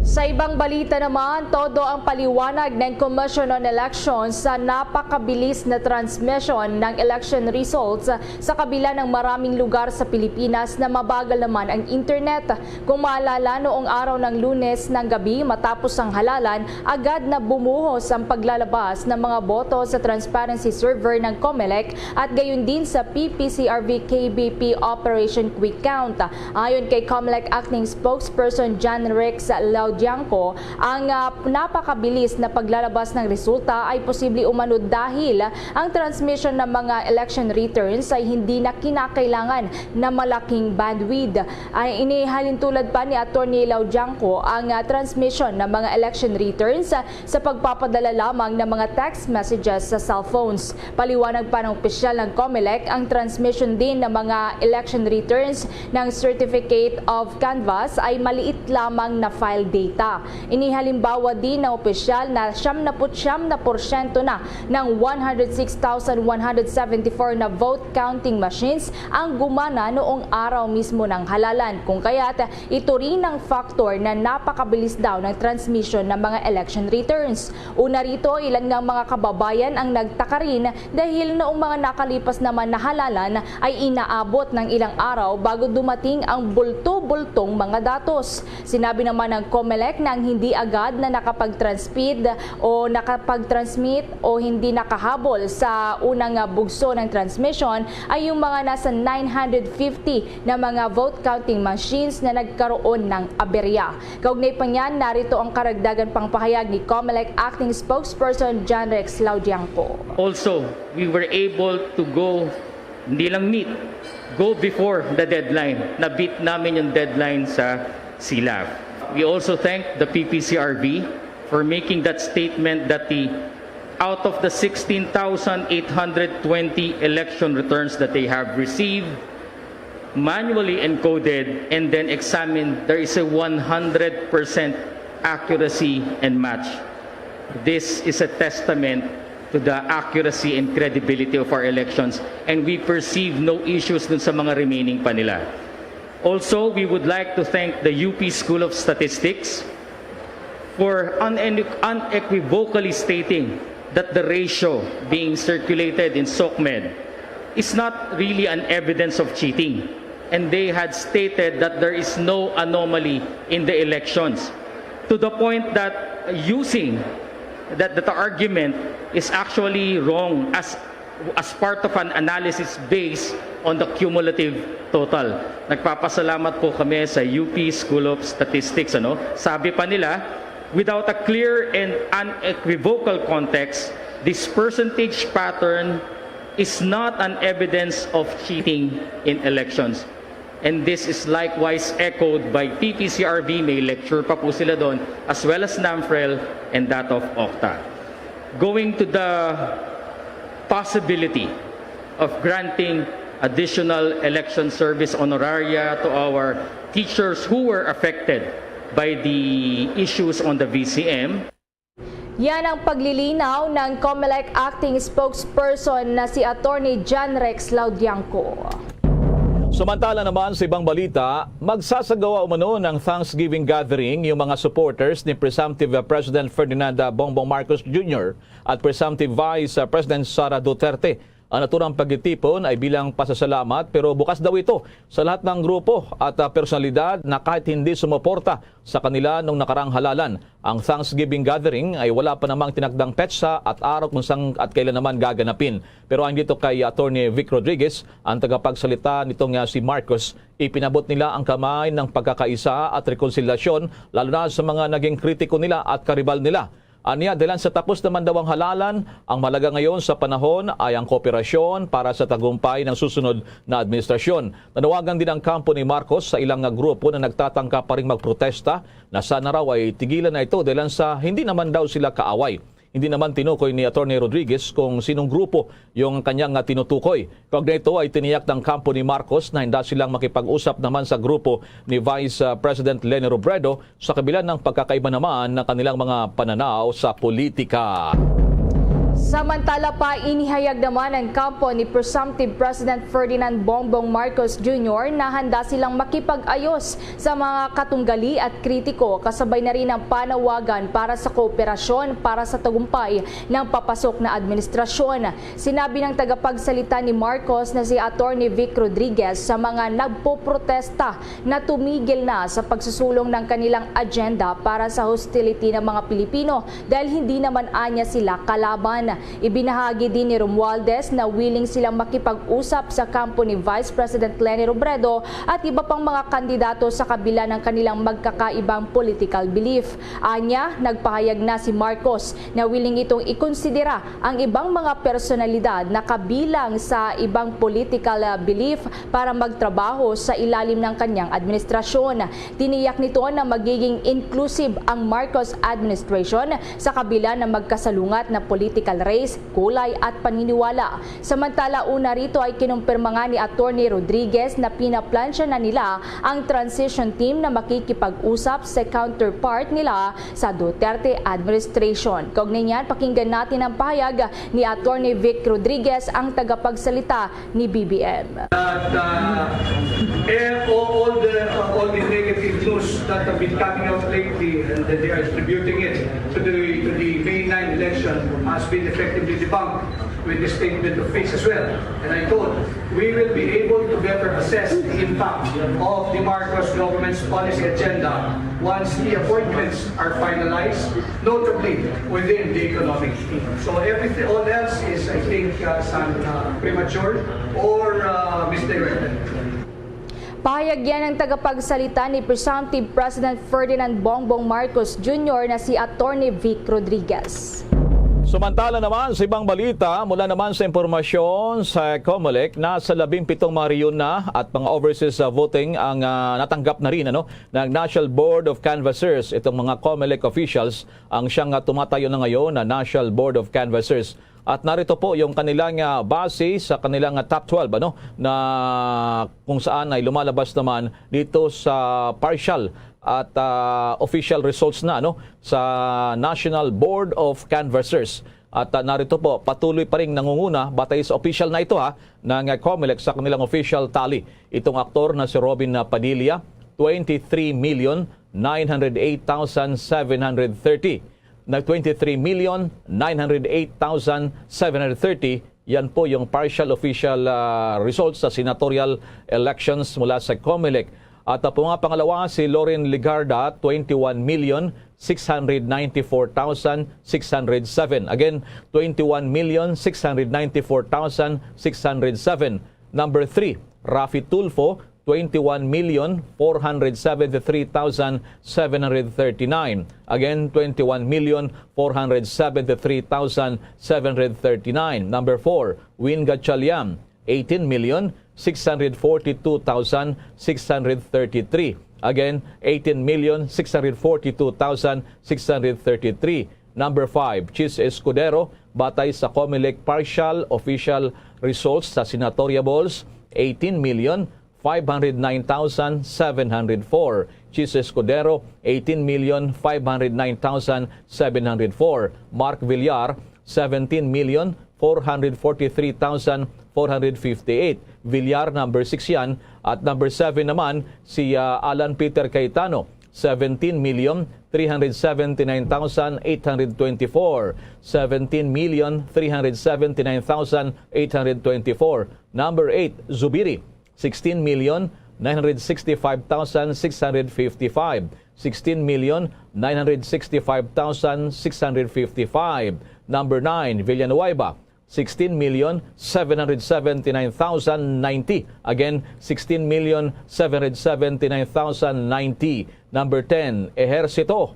Sa ibang balita naman, todo ang paliwanag ng Commission on Elections sa napakabilis na transmission ng election results sa kabila ng maraming lugar sa Pilipinas na mabagal naman ang internet. Kung maalala, noong araw ng Lunes ng gabi matapos ang halalan, agad na bumuhos ang paglalabas ng mga boto sa transparency server ng Comelec at gayon din sa P P C R V K B P Operation Quick Count. Ayon kay Comelec Acting Spokesperson John Rex Laud Diangco, ang, ah, napakabilis na paglalabas ng resulta ay posible umano dahil ang transmission ng mga election returns ay hindi na kinakailangan na malaking bandwidth. Ay inihalintulad pa ni Attorney Lau Diangco ang, ah, transmission ng mga election returns, ah, sa pagpapadala lamang ng mga text messages sa cellphones. Paliwanag pa ng opisyal ng Comelec, ang transmission din ng mga election returns ng Certificate of Canvass ay maliit lamang na file data. Inihalimbawa din ng opisyal na siyam na pu't siyam na porsyento na ng one hundred six thousand one hundred seventy-four na vote counting machines ang gumana noong araw mismo ng halalan, kung kaya't ito rin ang factor na napakabilis daw ng transmission ng mga election returns. Una rito, ilan nga mga kababayan ang nagtaka rin dahil noong mga nakalipas naman na halalan ay inaabot ng ilang araw bago dumating ang bulto-bultong mga datos. Sinabi naman ng Comelec na ang hindi agad na nakapag-transmit o nakapag-transmit o hindi nakahabol sa unang, ah, bugso ng transmission ay yung mga nasa nine hundred fifty na mga vote counting machines na nagkaroon ng aberya. Kaugnay pa niyan, narito ang karagdagan pang pahayag ni Comelec Acting Spokesperson John Rex Laudiangco. Also, we were able to go, hindi lang meet, go before the deadline. Na-beat namin yung deadline sa CELAC. We also thank the P P C R B for making that statement that the out of the sixteen thousand eight hundred twenty election returns that they have received, manually encoded and then examined, there is a one hundred percent accuracy and match. This is a testament to the accuracy and credibility of our elections, and we perceive no issues dun sa mga remaining pa nila. Also, we would like to thank the U P School of Statistics for un-, unequivocally stating that the ratio being circulated in SOCMED is not really an evidence of cheating. And they had stated that there is no anomaly in the elections, to the point that using that, that argument is actually wrong as as part of an analysis based on the cumulative total. Nagpapasalamat po kami sa U P School of Statistics, ano? Sabi pa nila, without a clear and unequivocal context, this percentage pattern is not an evidence of cheating in elections. And this is likewise echoed by P P C R B, may lecture pa po sila doon, as well as NAMFREL and that of OCTA. Going to the possibility of granting additional election service honoraria to our teachers who were affected by the issues on the V C M. Yan ang paglilinaw ng Comelec Acting Spokesperson na si Attorney John Rex Laudiangco. Samantala naman sa ibang balita, magsasagawa umano ng Thanksgiving gathering yung mga supporters ni Presumptive President Ferdinand Bongbong Marcos Junior at Presumptive Vice President Sara Duterte. Ang naturang pagtipon ay bilang pasasalamat, pero bukas daw ito sa lahat ng grupo at, ah, personalidad na kahit hindi sumuporta sa kanila nung nakarang halalan. Ang Thanksgiving gathering ay wala pa namang tinakdang petsa at araw kung sang at kailan naman gaganapin. Pero ayon dito kay Attorney Vic Rodriguez, ang tagapagsalita nito nga si Marcos, ipinabot nila ang kamay ng pagkakaisa at rekonsilyasyon, lalo na sa mga naging kritiko nila at karibal nila. Anya, dahilan sa tapos naman daw ang halalan, ang mahalaga ngayon sa panahon ay ang kooperasyon para sa tagumpay ng susunod na administrasyon. Nanawagan din ang kampo ni Marcos sa ilang nga grupo na nagtatangka pa ring magprotesta na sana raw ay tigilan na ito dahilan sa hindi naman daw sila kaaway. Hindi naman tinukoy ni Attorney Rodriguez kung sinong grupo yung kanyang, ah, tinutukoy. Kaugnay nito ay tiniyak ng kampo ni Marcos na handa silang makipag-usap naman sa grupo ni Vice, ah, President Leni Robredo sa kabila ng pagkakaiba naman ng kanilang mga pananaw sa politika. Samantala pa, inihayag naman ng kampo ni Presumptive President Ferdinand Bongbong Marcos Junior na handa silang makipag-ayos sa mga katunggali at kritiko, kasabay na rin ang panawagan para sa kooperasyon para sa tagumpay ng papasok na administrasyon. Sinabi ng tagapagsalita ni Marcos na si Attorney Vic Rodriguez sa mga nagpoprotesta na tumigil na sa pagsusulong ng kanilang agenda para sa hostility ng mga Pilipino dahil hindi naman anya sila kalaban. Ibinahagi din ni Romualdez na willing silang makipag-usap sa kampo ni Vice President Leni Robredo at iba pang mga kandidato sa kabila ng kanilang magkakaibang political belief. Anya, nagpahayag na si Marcos na willing itong ikonsidera ang ibang mga personalidad na kabilang sa ibang political, ah, belief para magtrabaho sa ilalim ng kanyang administrasyon. Tiniyak nito na magiging inclusive ang Marcos administration sa kabila ng magkasalungat na political race, kulay at paniniwala. Samantala, una rito ay kinumpirma nga ni Attorney Rodriguez na pinaplansya na nila ang transition team na makikipag-usap sa counterpart nila sa Duterte administration. Kaugnay niyan, pakinggan natin ang pahayag ni Attorney Vic Rodriguez, ang tagapagsalita ni B B M. That uh, eh, all, all the uh, all the negative news that have been coming out lately, and that they are attributing it to the to the May nine election, has been effectively debunked with the statement of face as well. And I thought we will be able to better assess the impact of the Marcos government's policy agenda once the appointments are finalized, notably within the economic team. So everything, all else is, I think, uh, some uh, premature or uh, misdirected. Pahayag yan ng tagapagsalita ni Presumptive President Ferdinand Bongbong Marcos Junior na si Attorney Vic Rodriguez. Samantala naman sa ibang balita, mula naman sa impormasyon sa Comelec, nasa labing pitong mga rehiyon na at mga overseas uh, voting ang uh, natanggap na rin ano, ng National Board of Canvassers. Itong mga Comelec officials ang siyang uh, tumatayo na ngayon na National Board of Canvassers. At narito po yung kanilang uh, base sa kanilang uh, top twelve ano, na kung saan ay lumalabas naman dito sa partial at uh, official results na ano, sa National Board of Canvassers. At uh, narito po, patuloy pa rin nangunguna batay sa official na ito ha, ng uh, Comelec sa kanilang official tally. Itong aktor na si Robin uh, Padilla, twenty-three million nine hundred eight thousand seven hundred thirty. Na twenty-three million nine hundred eight thousand seven hundred thirty, yan po yung partial official uh, results sa senatorial elections mula sa Comelec. At uh, pumapangalawa si Loren Legarda, twenty-one million six hundred ninety-four thousand six hundred seven. Again, twenty-one million six hundred ninety-four thousand six hundred seven. Number three, Raffy Tulfo, twenty-one million four hundred seventy-three thousand seven hundred thirty-nine. Again, twenty-one million four hundred seventy-three thousand seven hundred thirty-nine. Number four, Win Gatchalian, eighteen million six hundred forty-two thousand six hundred thirty-three. Again, eighteen million six hundred forty-two thousand six hundred thirty-three. Number five, Chiz Escudero, batay sa Comelec partial official results sa senatorial balls, eighteen million five hundred nine thousand seven hundred four. Chiz Escudero, eighteen million five hundred nine thousand seven hundred four. Mark Villar, seventeen million four hundred forty-three thousand four hundred fifty-eight. Villar, number six yan. At number seven naman, si ah, Alan Peter Cayetano, seventeen million three hundred seventy-nine thousand eight hundred twenty-four. Seventeen million three hundred seventy-nine thousand eight hundred twenty-four. Number eight, Zubiri, sixteen million nine hundred sixty-five thousand six hundred fifty-five. Sixteen million nine hundred sixty-five thousand six hundred fifty-five. Number nine, Villanueva, sixteen million seven hundred seventy-nine thousand ninety. Again, sixteen million seven hundred seventy-nine thousand ninety. Number ten, Ejercito,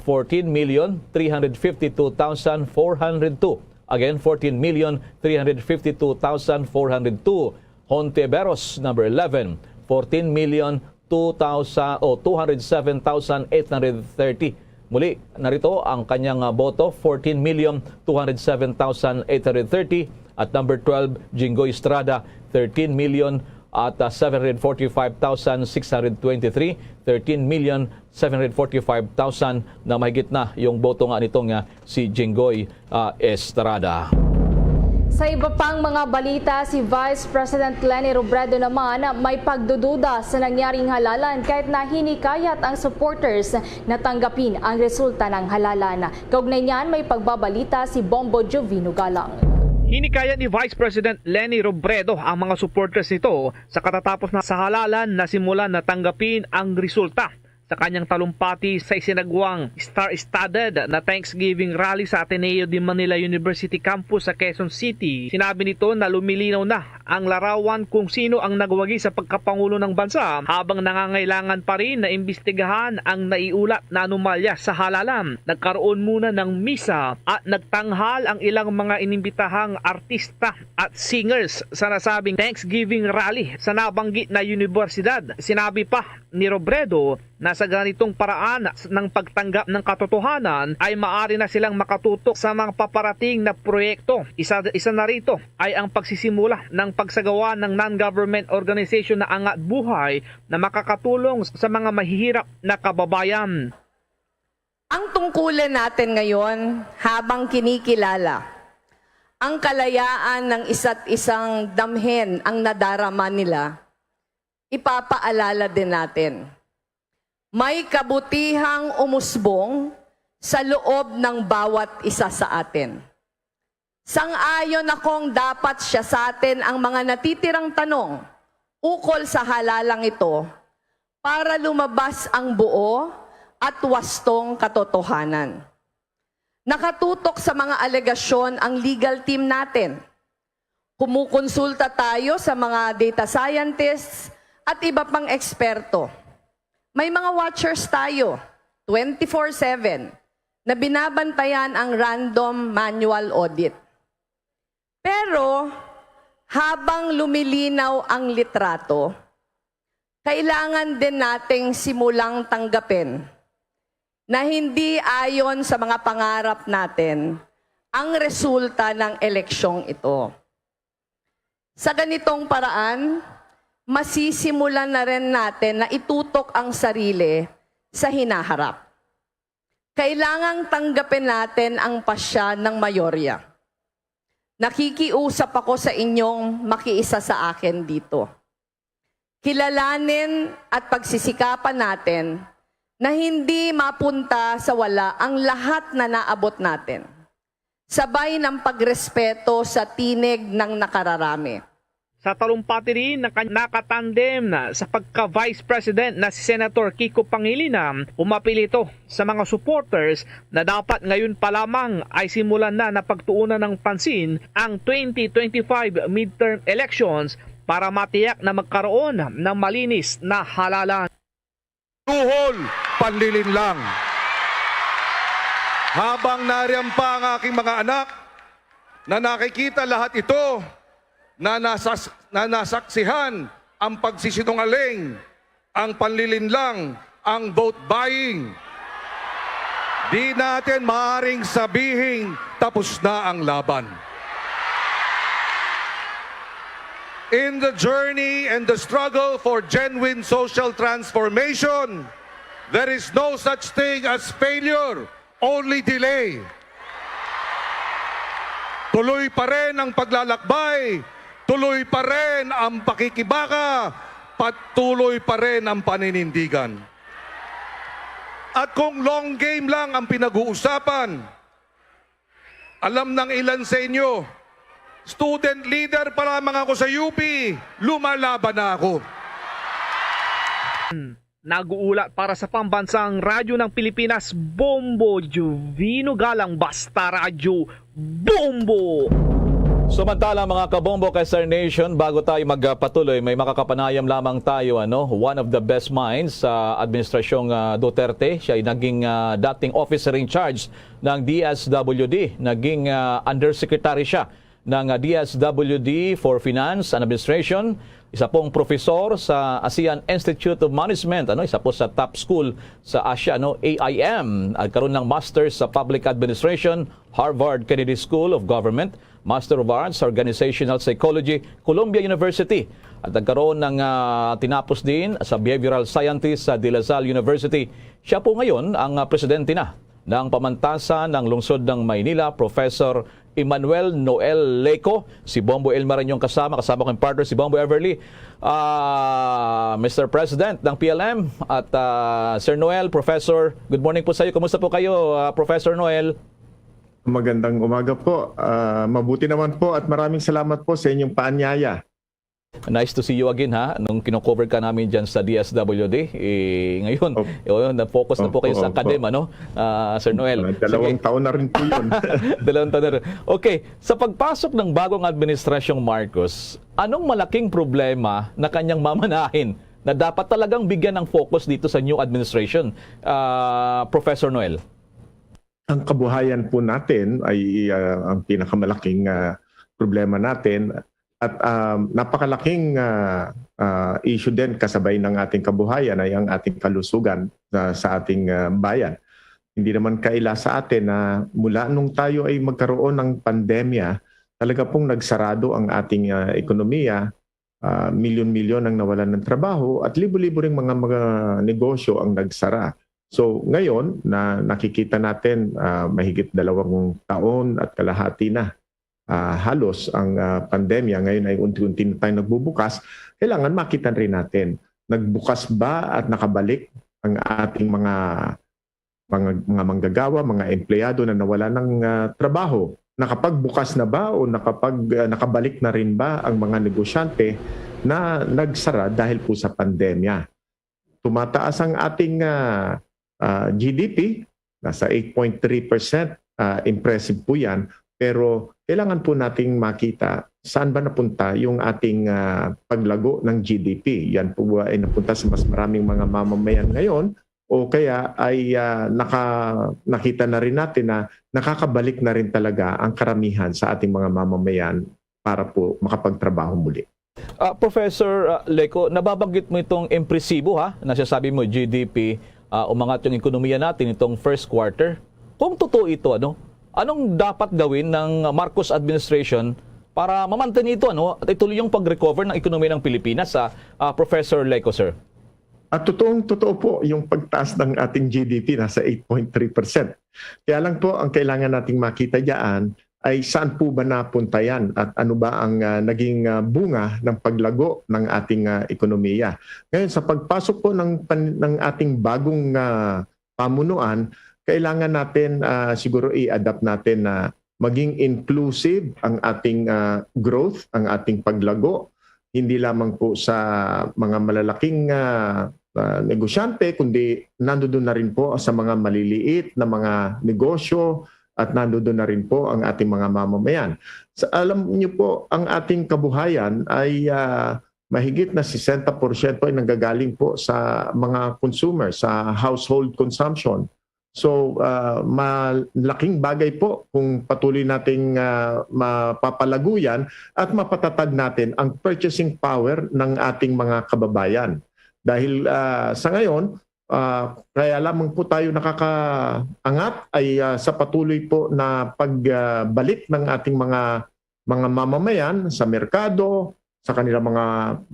fourteen million three hundred fifty-two thousand four hundred two. Again, fourteen million three hundred fifty-two thousand four hundred two. Hontiveros, number eleven, fourteen million two thousand o two hundred seven thousand eight hundred thirty. Muli, narito ang kanyang ah, boto, fourteen million two hundred seven thousand eight hundred thirty. At number twelve, Jinggoy Estrada, thirteen million at ah, seven hundred forty-five thousand six hundred twenty-three, thirteen million seven hundred forty-five thousand na mahigit na yung boto nga nitong ah, si Jinggoy ah, Estrada. Sa iba pang mga balita, si Vice President Leni Robredo naman may pagdududa sa nangyaring halalan kahit na hinikayat ang supporters na tanggapin ang resulta ng halalan. Kaugnay niyan, may pagbabalita si Bombo Jovino Galang. Hinikayat ni Vice President Leni Robredo ang mga supporters nito sa katatapos na sa halalan na simulan na tanggapin ang resulta. Sa kanyang talumpati sa isinagwang star-studded na Thanksgiving Rally sa Ateneo de Manila University Campus sa Quezon City, sinabi nito na lumilinaw na ang larawan kung sino ang nagwagi sa pagkapangulo ng bansa, habang nangangailangan pa rin na imbestigahan ang naiulat na anomalya sa halalan. Nagkaroon muna ng misa at nagtanghal ang ilang mga inimbitahang artista at singers sa nasabing Thanksgiving Rally sa nabanggit na universidad. Sinabi pa ni Robredo na sa ganitong paraan ng pagtanggap ng katotohanan ay maaari na silang makatutok sa mga paparating na proyekto. Isa, isa na rito ay ang pagsisimula ng pagsagawa ng non-government organization na Angat Buhay na makakatulong sa mga mahihirap na kababayan. Ang tungkulin natin ngayon habang kinikilala ang kalayaan ng isa't isang damhin ang nadarama nila, ipapaalala din natin, may kabutihang umusbong sa loob ng bawat isa sa atin. Sang-ayon akong dapat siya sa atin ang mga natitirang tanong ukol sa halalang ito para lumabas ang buo at wastong katotohanan. Nakatutok sa mga alegasyon ang legal team natin. Kumukonsulta tayo sa mga data scientists at iba pang eksperto. May mga watchers tayo, twenty-four seven, na binabantayan ang random manual audit. Pero habang lumilinaw ang litrato, kailangan din nating simulang tanggapin na hindi ayon sa mga pangarap natin ang resulta ng eleksyong ito. Sa ganitong paraan, masisimulan na rin natin na itutok ang sarili sa hinaharap. Kailangang tanggapin natin ang pasya ng mayorya. Nakikiusap ako sa inyong makiisa sa akin dito. Kilalanin at pagsisikapan natin na hindi mapunta sa wala ang lahat na naabot natin, sabay ng pagrespeto sa tinig ng nakararami. Sa talumpati rin, naka- nakatandem na sa pagka-Vice President na si Senator Kiko Pangilinan, umapil ito sa mga supporters na dapat ngayon pa lamang ay simulan na na pagtuunan ng pansin ang twenty twenty-five midterm elections para matiyak na magkaroon ng malinis na halalan. Tuhol, panlilinlang. Habang nariyan pa ang aking mga anak na nakikita lahat ito, na, nasas, na nasaksihan ang pagsisinungaling, ang panlilinlang, ang vote buying, di natin maaring sabihing tapos na ang laban. In the journey and the struggle for genuine social transformation, there is no such thing as failure, only delay. Tuloy pa rin ang paglalakbay, tuloy pa rin ang pakikibaka, patuloy pa rin ang paninindigan. At kung long game lang ang pinag-uusapan, alam ng ilan sa inyo, student leader pa lamang ako sa U P, lumalaban na ako. Nag-uulat para sa Pambansang Radyo ng Pilipinas, Bombo Juvino Galang, Basta Radyo, Bombo! Samantala, mga kabombo kay Star Nation, bago tayo magpatuloy, may makakapanayam lamang tayo, ano, one of the best minds sa Administrasyong ah, Duterte. Siya ay naging ah, dating officer in charge ng D S W D, naging ah, undersecretary siya ng ah, D S W D for Finance and Administration. Isa pong profesor sa ASEAN Institute of Management, ano, isa po sa top school sa Asia, ano, A I M, at karon ng Masters sa Public Administration, Harvard Kennedy School of Government, Master of Arts sa Organizational Psychology, Columbia University, at nagkaroon ng ah, tinapos din sa Behavioral Sciences sa De La Salle University. Siya po ngayon ang ah, presidente na ng pamantasan ng lungsod ng Maynila, Professor Emmanuel Noel Leco. Si Bombo Elmar inyong kasama, kasama ko yung partner, si Bombo Everly. Ah, Mister President ng P L M at ah, Sir Noel, Professor, good morning po sa iyo. Kumusta po kayo, ah, Professor Noel? Magandang umaga po. Ah, mabuti naman po at maraming salamat po sa inyong paanyaya. Nice to see you again, ha. Nung kino-cover ka namin dyan sa D S W D, eh, ngayon, Op- yun, na-focus na po kayo Opo, sa opo. academ, ano, ah, Sir Noel? Ah, dalawang Sige. Taon na rin po yun. Dalawang taon na rin. Okay, sa pagpasok ng bagong administrasyong Marcos, anong malaking problema na kanyang mamanahin na dapat talagang bigyan ng focus dito sa new administration, ah, Professor Noel? Ang kabuhayan po natin ay, ah, ang pinakamalaking, ah, problema natin. At, ah, napakalaking, ah, ah, issue din kasabay ng ating kabuhayan ay ang ating kalusugan sa, sa ating, ah, bayan. Hindi naman kaila sa atin na mula nung tayo ay magkaroon ng pandemya, talaga pong nagsarado ang ating, ah, ekonomiya. Ah, milyon-milyon ang nawalan ng trabaho at libo-libo ring mga, mga negosyo ang nagsara. So ngayon na nakikita natin, ah, mahigit dalawang taon at kalahati na, ah, halos ang, ah, pandemya. Ngayon ay unti-unti na tayo nagbubukas. Kailangan makita rin natin, nagbukas ba at nakabalik ang ating mga, mga, mga manggagawa, mga empleyado na nawala ng, ah, trabaho? Nakapagbukas na ba o nakapag, ah, nakabalik na rin ba ang mga negosyante na nagsara dahil po sa pandemya? Tumataas ang ating, ah, ah, G D P, nasa eight point three percent, ah, impressive po yan. Pero kailangan po nating makita saan ba napunta yung ating, ah, paglago ng G D P. Yan po ba ay napunta sa mas maraming mga mamamayan ngayon o kaya ay, ah, naka-, nakita na rin natin na nakakabalik na rin talaga ang karamihan sa ating mga mamamayan para po makapagtrabaho muli. Ah, Professor, ah, Leco, nababanggit mo itong impresibo, ha, nasasabi mo G D P, ah, umangat yung ekonomiya natin itong first quarter. Kung totoo ito, ano, anong dapat gawin ng Marcos administration para mamantin ito, ano, at ituloy yung pag-recover ng ekonomiya ng Pilipinas, ah, ah, Professor Leco, sir? At totoong totoo po yung pagtaas ng ating G D P, nasa eight point three percent. Kaya lang po, ang kailangan nating makita diyan ay saan po ba napunta yan at ano ba ang, ah, naging, ah, bunga ng paglago ng ating, ah, ekonomiya. Ngayon, sa pagpasok po ng pan-, ng ating bagong, ah, pamunuan, kailangan natin, ah, siguro i-adapt natin na maging inclusive ang ating, ah, growth, ang ating paglago, hindi lamang po sa mga malalaking, ah, ah, negosyante, kundi nandoon na rin po sa mga maliliit na mga negosyo at nandoon na rin po ang ating mga mamamayan. Sa, alam niyo po, ang ating kabuhayan ay, ah, mahigit na sesenta porsyento ay nanggagaling po sa mga consumer, sa household consumption. So, ah, malaking bagay po kung patuloy nating, ah, mapapalaguyan at mapatatag natin ang purchasing power ng ating mga kababayan. Dahil, ah, sa ngayon, ah, kaya lamang po tayo nakakaangat ay, ah, sa patuloy po na pagbalik ng ating mga, mga mamamayan sa merkado, sa kanilang mga,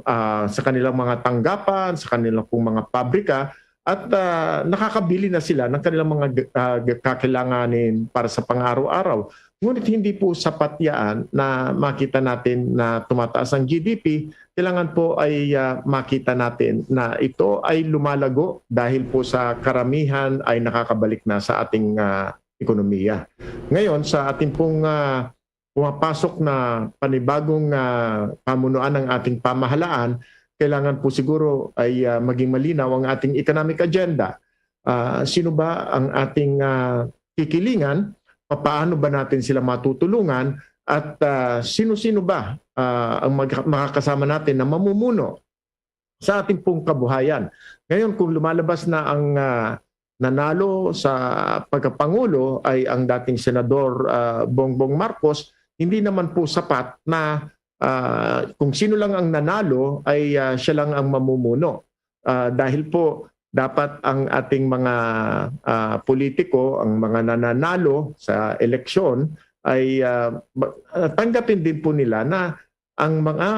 ah, sa kanilang mga tanggapan, sa kanilang pong mga pabrika, at, ah, nakakabili na sila ng kanilang mga g-, ah, g-, kakailanganin para sa pang-araw-araw. Ngunit hindi po sapat yan na makita natin na tumataas ang G D P. Kailangan po ay, ah, makita natin na ito ay lumalago dahil po sa karamihan ay nakakabalik na sa ating, ah, ekonomiya. Ngayon, sa ating pong, ah, pumapasok na panibagong, ah, pamunuan ng ating pamahalaan, kailangan po siguro ay, ah, maging malinaw ang ating economic agenda. Ah, sino ba ang ating, ah, kikilingan? Papaano ba natin sila matutulungan? At, ah, sino-sino ba, ah, ang mag-, makakasama natin na mamumuno sa ating pong kabuhayan? Ngayon, kung lumalabas na ang, ah, nanalo sa pagkapangulo ay ang dating Senador, ah, Bongbong Marcos, hindi naman po sapat na, ah, kung sino lang ang nanalo ay, ah, siya lang ang mamumuno. Ah, dahil po dapat ang ating mga, ah, politiko, ang mga nananalo sa eleksyon ay, ah, ba-, ah, tanggapin din po nila na ang mga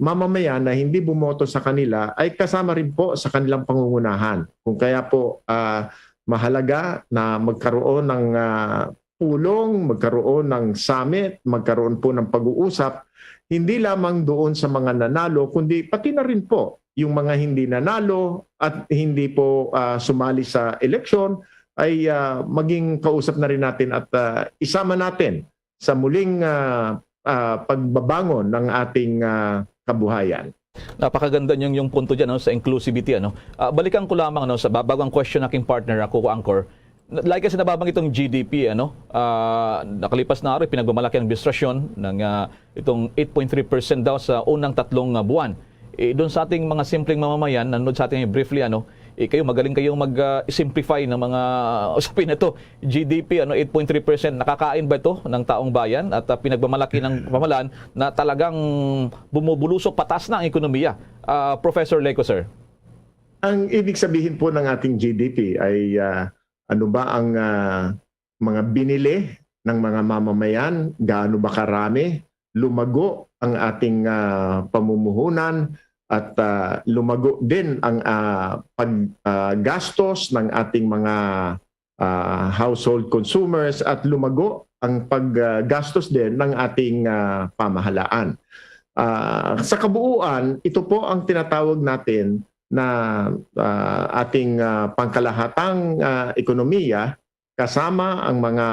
mamamayan na hindi bumoto sa kanila ay kasama rin po sa kanilang pangungunahan. Kung kaya po, ah, mahalaga na magkaroon ng, ah, pulong, magkaroon ng summit, magkaroon po ng pag-uusap, hindi lamang doon sa mga nanalo, kundi pati na rin po yung mga hindi nanalo at hindi po, ah, sumali sa eleksyon ay, ah, maging kausap na rin natin at, ah, isama natin sa muling, ah, ah, pagbabangon ng ating, ah, kabuhayan. Napakaganda niyang yung punto diyan, no, sa inclusivity, ano. Ah, balikan ko lamang, no, sa ba- bago ang question, aking partner, ako, Anchor. Na- Like kasi nababanggit itong G D P, ano, ah, nakalipas na araw, pinagmamalaki ang administrasyon ng ah, itong eight point three percent daw sa unang tatlong ah, buwan. Eh, doon sa ating mga simpleng mamamayan, nanonood sa atin briefly, ano, eh, kayo, magaling kayong mag-simplify ng mga usapin na to. G D P, ano, eight point three percent, nakakain ba ito ng taong bayan at ah, pinagmamalaki ng pamahalaan na talagang bumubulusok pataas na ang ekonomiya? Ah, Professor Leco, sir. Ang ibig sabihin po ng ating G D P ay ah, ano ba ang ah, mga binili ng mga mamamayan, gaano ba karami, lumago ang ating ah, pamumuhunan at ah, lumago din ang ah, pag ah, gastos ng ating mga ah, household consumers at lumago ang paggastos din ng ating ah, pamahalaan. Ah, sa kabuuan, ito po ang tinatawag natin na ah, ating ah, pangkalahatang ah, ekonomiya, kasama ang mga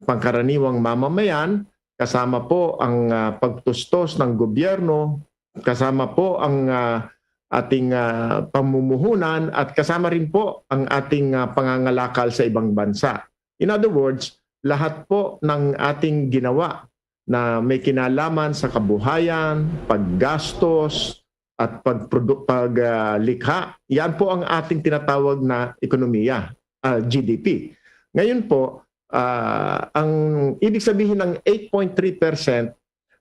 pangkaraniwang mamamayan, kasama po ang ah, pagtustos ng gobyerno, kasama po ang ah, ating ah, pamumuhunan, at kasama rin po ang ating ah, pangangalakal sa ibang bansa. In other words, lahat po ng ating ginawa na may kinalaman sa kabuhayan, paggastos, at pagprodu- paglikha, yan po ang ating tinatawag na ekonomiya, ah, G D P. Ngayon po, ah, ang ibig sabihin ng eight point three percent,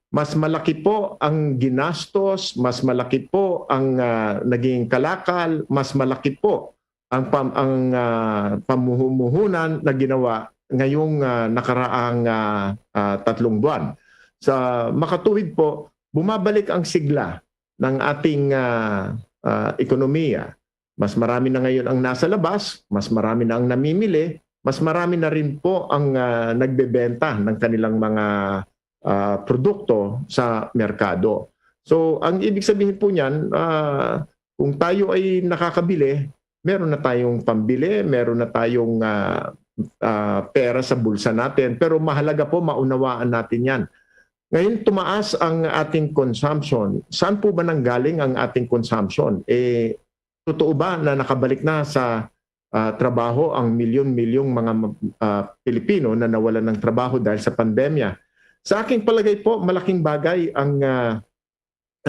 mas malaki po ang ginastos, mas malaki po ang ah, naging kalakal, mas malaki po ang pam- ang ah, pamuhumuhunan na ginawa ngayong ah, nakaraang ah, ah, tatlong buwan. Sa makatuwid po, bumabalik ang sigla ng ating ah, ah, ekonomiya. Mas marami na ngayon ang nasa labas, mas marami na ang namimili, mas marami na rin po ang ah, nagbebenta ng kanilang mga ah, produkto sa merkado. So, ang ibig sabihin po niyan, ah, kung tayo ay nakakabili, meron na tayong pambili, meron na tayong ah, ah, pera sa bulsa natin, pero mahalaga po maunawaan natin yan. Ngayon, tumaas ang ating consumption. Saan po ba nanggaling ang ating consumption? Eh, totoo ba na nakabalik na sa ah, trabaho ang milyon-milyong mga ah, Pilipino na nawalan ng trabaho dahil sa pandemya? Sa aking palagay po, malaking bagay ang ah,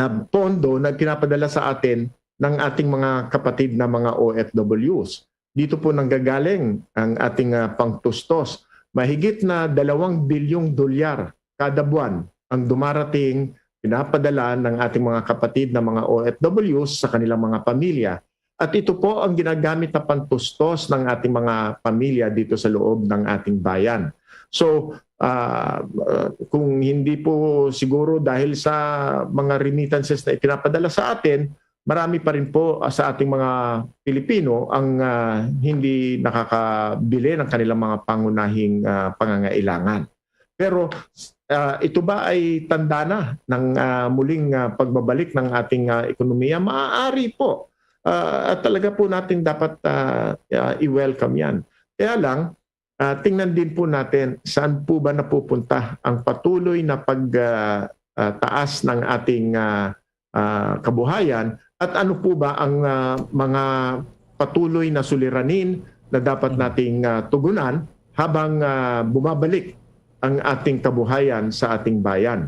ah, pondo na pinapadala sa atin ng ating mga kapatid na mga O F Ws. Dito po nanggagaling ang ating ah, pangtustos. Mahigit na dalawang bilyong dolyar kada buwan ang dumarating, pinapadala ng ating mga kapatid na mga O F Ws sa kanilang mga pamilya. At ito po ang ginagamit na pantustos ng ating mga pamilya dito sa loob ng ating bayan. So, ah, ah, kung hindi po siguro dahil sa mga remittances na ipinapadala sa atin, marami pa rin po ah, sa ating mga Pilipino ang ah, hindi nakakabili ng kanilang mga pangunahing ah, pangangailangan. Pero ah, ito ba ay tanda na ng ah, muling ah, pagbabalik ng ating ah, ekonomiya? Maaari po. Ah, at talaga po natin dapat ah, ah, i-welcome yan. Kaya lang, ah, tingnan din po natin saan po ba napupunta ang patuloy na pag ah, ah, taas ng ating ah, ah, kabuhayan at ano po ba ang ah, mga patuloy na suliranin na dapat nating ah, tugunan habang ah, bumabalik ang ating kabuhayan sa ating bayan.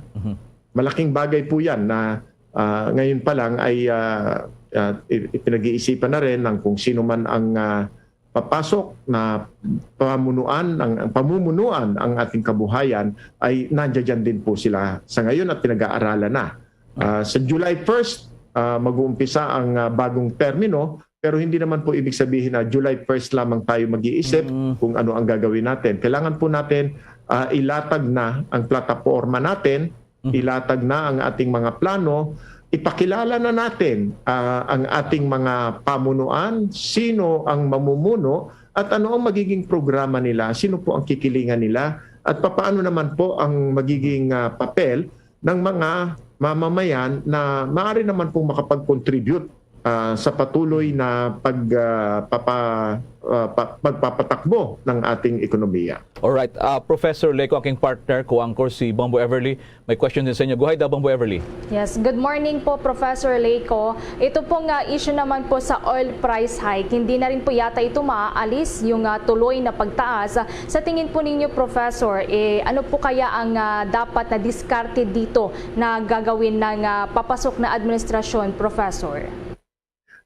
Malaking bagay po yan na ah, ngayon pa lang ay ah, ah, i- ipinag-iisipan na rin ng kung sino man ang ah, papasok na pamunuan ang pamumunuan ang ating kabuhayan ay nandiyan din po sila sa ngayon at pinag-aaralan na. Ah, sa July first, ah, mag-uumpisa ang ah, bagong termino, pero hindi naman po ibig sabihin na July first lamang tayo mag-iisip kung ano ang gagawin natin. Kailangan po natin ah, ilatag na ang plataporma natin, ilatag na ang ating mga plano, ipakilala na natin ah, ang ating mga pamunuan, sino ang mamumuno at ano ang magiging programa nila, sino po ang kikilingan nila at papaano naman po ang magiging ah, papel ng mga mamamayan na maaari naman pong makapag-contribute ah, sa patuloy na pag, ah, papa-, ah, pa-, pagpapatakbo ng ating ekonomiya. Alright, ah, Professor Leco, aking partner, co-anchor si Bombo Everly. May question din sa inyo. Go ahead, ah, Bombo Everly. Yes, good morning po, Professor Leco. Ito pong ah, issue naman po sa oil price hike, hindi na rin po yata ito maaalis, yung ah, tuloy na pagtaas. Sa tingin po ninyo, Professor, eh, ano po kaya ang ah, dapat na diskarte dito na gagawin ng ah, papasok na administrasyon, Professor?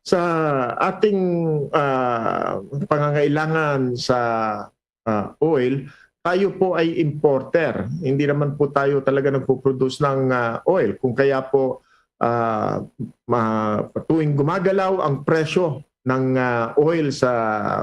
Sa ating ah, pangangailangan sa ah, oil, tayo po ay importer. Hindi naman po tayo talaga nagpo-produce ng ah, oil. Kung kaya po, ah, ma-, tuwing gumagalaw ang presyo ng ah, oil sa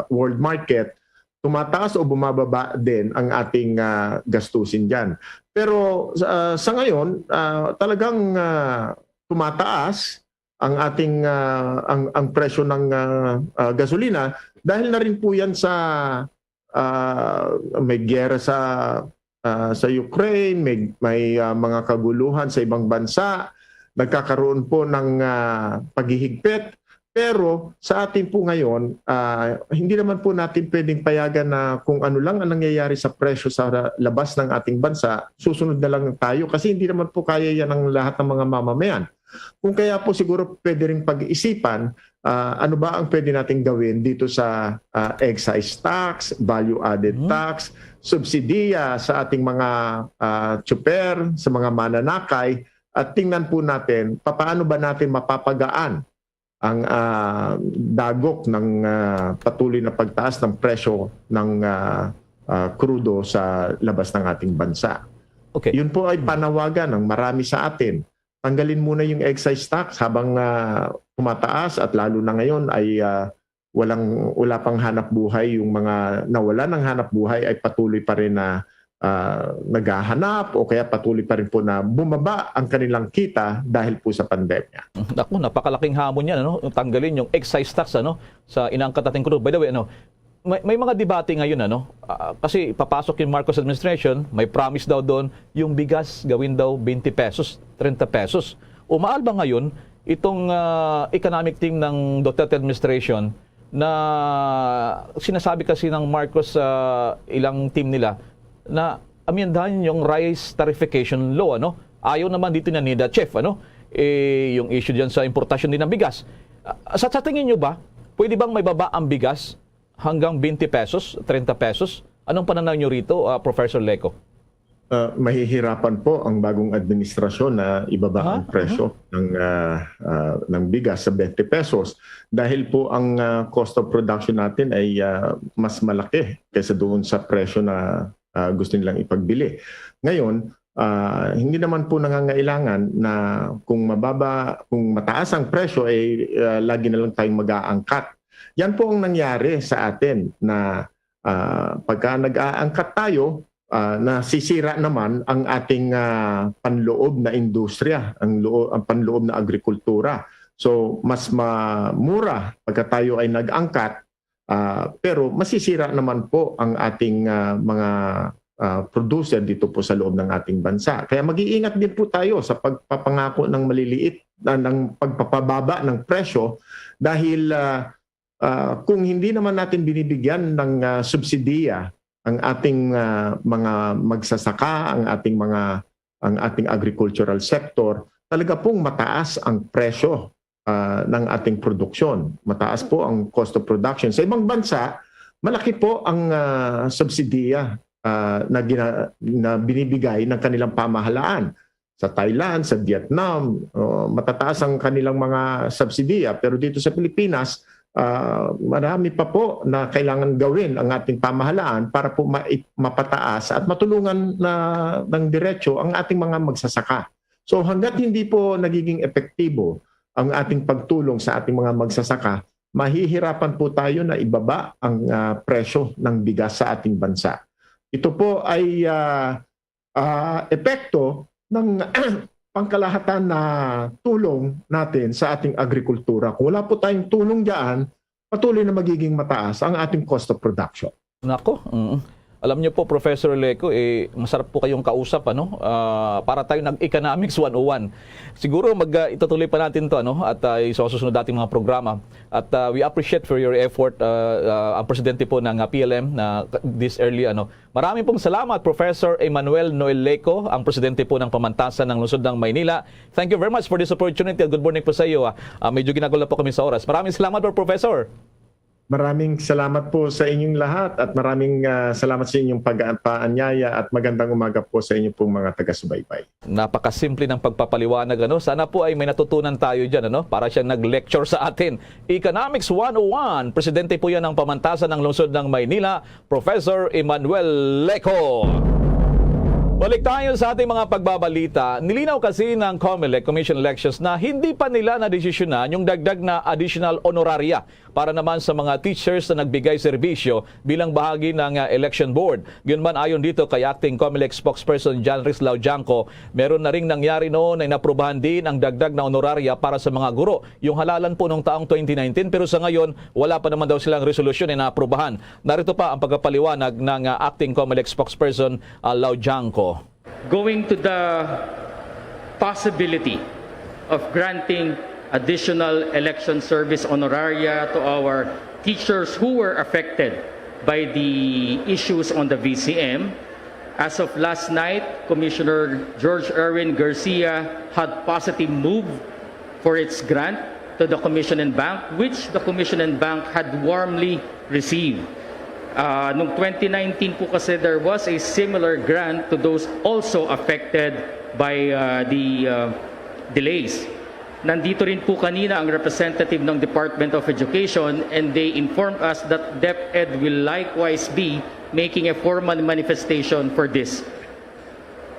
world market, tumataas o bumababa din ang ating ah, gastusin diyan. Pero ah, sa ngayon, ah, talagang ah, tumataas ang ating ah, ang ang presyo ng ah, ah, gasolina dahil na rin po 'yan sa ah, may giyera sa ah, sa Ukraine, may may ah, mga kaguluhan sa ibang bansa, nagkakaroon po ng ah, paghihigpit. Pero sa atin po ngayon, ah, hindi naman po natin pwedeng payagan na kung ano lang ang nangyayari sa presyo sa labas ng ating bansa, susunod na lang tayo kasi hindi naman po kaya yan ng lahat ng mga mamamayan. Kung kaya po siguro pwede ring pag-isipan, ah, ano ba ang pwede nating gawin dito sa ah, excise tax, value-added Mhm. tax, subsidiya sa ating mga ah, tsuper, sa mga mananakay, at tingnan po natin papaano ba natin mapapagaan ang ah, dagok ng ah, patuloy na pagtaas ng presyo ng ah, ah, krudo sa labas ng ating bansa. Okay. Yun po ay panawagan ng marami sa atin. Tanggalin muna yung excise tax habang ah, tumataas at lalo na ngayon ay ah, walang, wala pang hanap buhay. Yung mga nawala ng hanap buhay ay patuloy pa rin na ah, naghahanap o kaya patuloy pa rin po na bumaba ang kanilang kita dahil po sa pandemya. Naku, napakalaking hamon yan, ano? Tanggalin yung excise tax, ano, sa inaangkat nating crude. By the way, ano, may, may mga debate ngayon, ano? Ah, kasi papasok yung Marcos administration, may promise daw doon, yung bigas gawin daw twenty pesos, thirty pesos. Umaal ba ngayon itong ah, economic team ng Duterte administration na sinasabi kasi ng Marcos sa ilang team nila na amyendahan yung rice tarification law, ano? Ayaw naman dito na ni the chief, ano? Eh, yung issue diyan sa importasyon din ng bigas. Ah, Sa, sa tingin nyo ba, pwede bang may baba ang bigas hanggang twenty pesos, thirty pesos? Anong pananaw nyo rito, ah, Professor Leco? Ah, mahihirapan po ang bagong administrasyon na ibaba Aha, ang presyo ng ah, ah, ng bigas sa twenty pesos dahil po ang ah, cost of production natin ay ah, mas malaki kaysa doon sa presyo na ah, gusto nilang ipagbili. Ngayon, ah, hindi naman po nangangailangan na kung mababa, kung mataas ang presyo ay ah, lagi na lang tayong mag-aangkat. Yan po ang nangyari sa atin na ah, pagka nag-aangkat tayo, ah, nasisira naman ang ating ah, panloob na industriya, ang loo-, ang panloob na agrikultura. So mas ma-, mura pagka tayo ay nag-angkat, ah, pero masisira naman po ang ating ah, mga ah, producer dito po sa loob ng ating bansa. Kaya mag-iingat din po tayo sa pagpapangako ng maliliit na ng pagpapababa ng presyo dahil ah, ah, kung hindi naman natin binibigyan ng ah, subsidiya ang ating ah, mga magsasaka, ang ating mga ang ating agricultural sector, talaga pong mataas ang presyo ah, ng ating produksyon. Mataas po ang cost of production. Sa ibang bansa, malaki po ang ah, subsidiya ah, na, gina- na binibigay ng kanilang pamahalaan. Sa Thailand, sa Vietnam, oh, matataas ang kanilang mga subsidiya. Pero dito sa Pilipinas, ah, marami pa po na kailangan gawin ang ating pamahalaan para po ma- mapataas at matulungan na ng diretso ang ating mga magsasaka. So hanggat hindi po nagiging epektibo ang ating pagtulong sa ating mga magsasaka, mahihirapan po tayo na ibaba ang ah, presyo ng bigas sa ating bansa. Ito po ay ah, ah, epekto ng pangkalahatan na tulong natin sa ating agrikultura. Kung wala po tayong tulong diyan, patuloy na magiging mataas ang ating cost of production. Nako, mm. Alam niyo po, Professor Leco, eh, masarap po kayong kausap, ano? Ah, para tayo nag-Economics one oh one. Siguro mag, ah, itutuloy pa natin 'to, ano? At, ah, sa susunod nating mga programa. At, ah, we appreciate for your effort, ah, ah, ang presidente po ng, ah, P L M na this early, ano. Maraming pong salamat, Professor Emmanuel Noel Leco, ang presidente po ng Pamantasan ng Lungsod ng Maynila. Thank you very much for this opportunity at good morning po sa iyo, ah. Ah, medyo ginagol na po kami sa oras. Maraming salamat po, Professor. Maraming salamat po sa inyong lahat at maraming, ah, salamat sa inyong pag-, paanyaya at magandang umaga po sa inyo pong mga taga-subaybay. Napakasimple ng pagpapaliwanag, ano? Sana po ay may natutunan tayo diyan, ano? Para siyang nag-lecture sa atin. Economics one oh one, presidente po 'yan ng Pamantasan ng Lungsod ng Maynila, Professor Emmanuel Leco. Balik tayo sa ating mga pagbabalita. Nilinaw kasi ng Comelec Commission Elections na hindi pa nila nadesisyonan yung dagdag na additional honoraria para naman sa mga teachers na nagbigay serbisyo bilang bahagi ng, ah, election board. Yun man, ayon dito kay Acting Comelec Spokesperson John Rex Laudianco, meron na ring nangyari noon na inaprubahan din ang dagdag na honoraria para sa mga guro. Yung halalan po nung taong twenty nineteen, pero sa ngayon, wala pa naman daw silang resolusyon na inaprubahan. Narito pa ang pagpapaliwanag ng, ah, Acting Comelec Spokesperson, ah, Laudianco. Going to the possibility of granting additional election service honoraria to our teachers who were affected by the issues on the V C M. As of last night, Commissioner George Erwin Garcia had positive move for its grant to the Commission and Bank, which the Commission and Bank had warmly received. Uh, noong twenty nineteen po kasi, there was a similar grant to those also affected by uh, the uh, delays. Nandito rin po kanina ang representative ng Department of Education, and they informed us that DepEd will likewise be making a formal manifestation for this.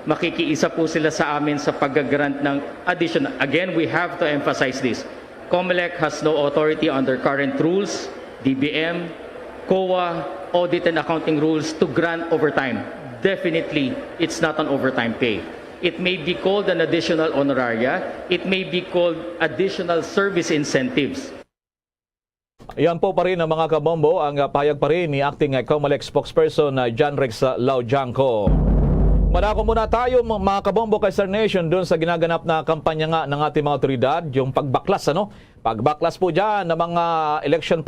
Makikiisa po sila sa amin sa pag-grant ng additional. Again, we have to emphasize this. Comelec has no authority under current rules, D B M, COA, audit and accounting rules to grant overtime. Definitely, it's not an overtime pay. It may be called an additional honoraria. It may be called additional service incentives. Yan po pa rin ang mga kabombo, ang, ah, pahayag pa rin ni Acting, ah, Comelec Spokesperson, ah, John Rex, ah, Laudianco. Madako muna tayo, m-, mga kabombo, kay Star Nation, doon sa ginaganap na kampanya nga ng ating mga otoridad, yung pagbaklas, ano? Pagbaklas po dyan ng mga election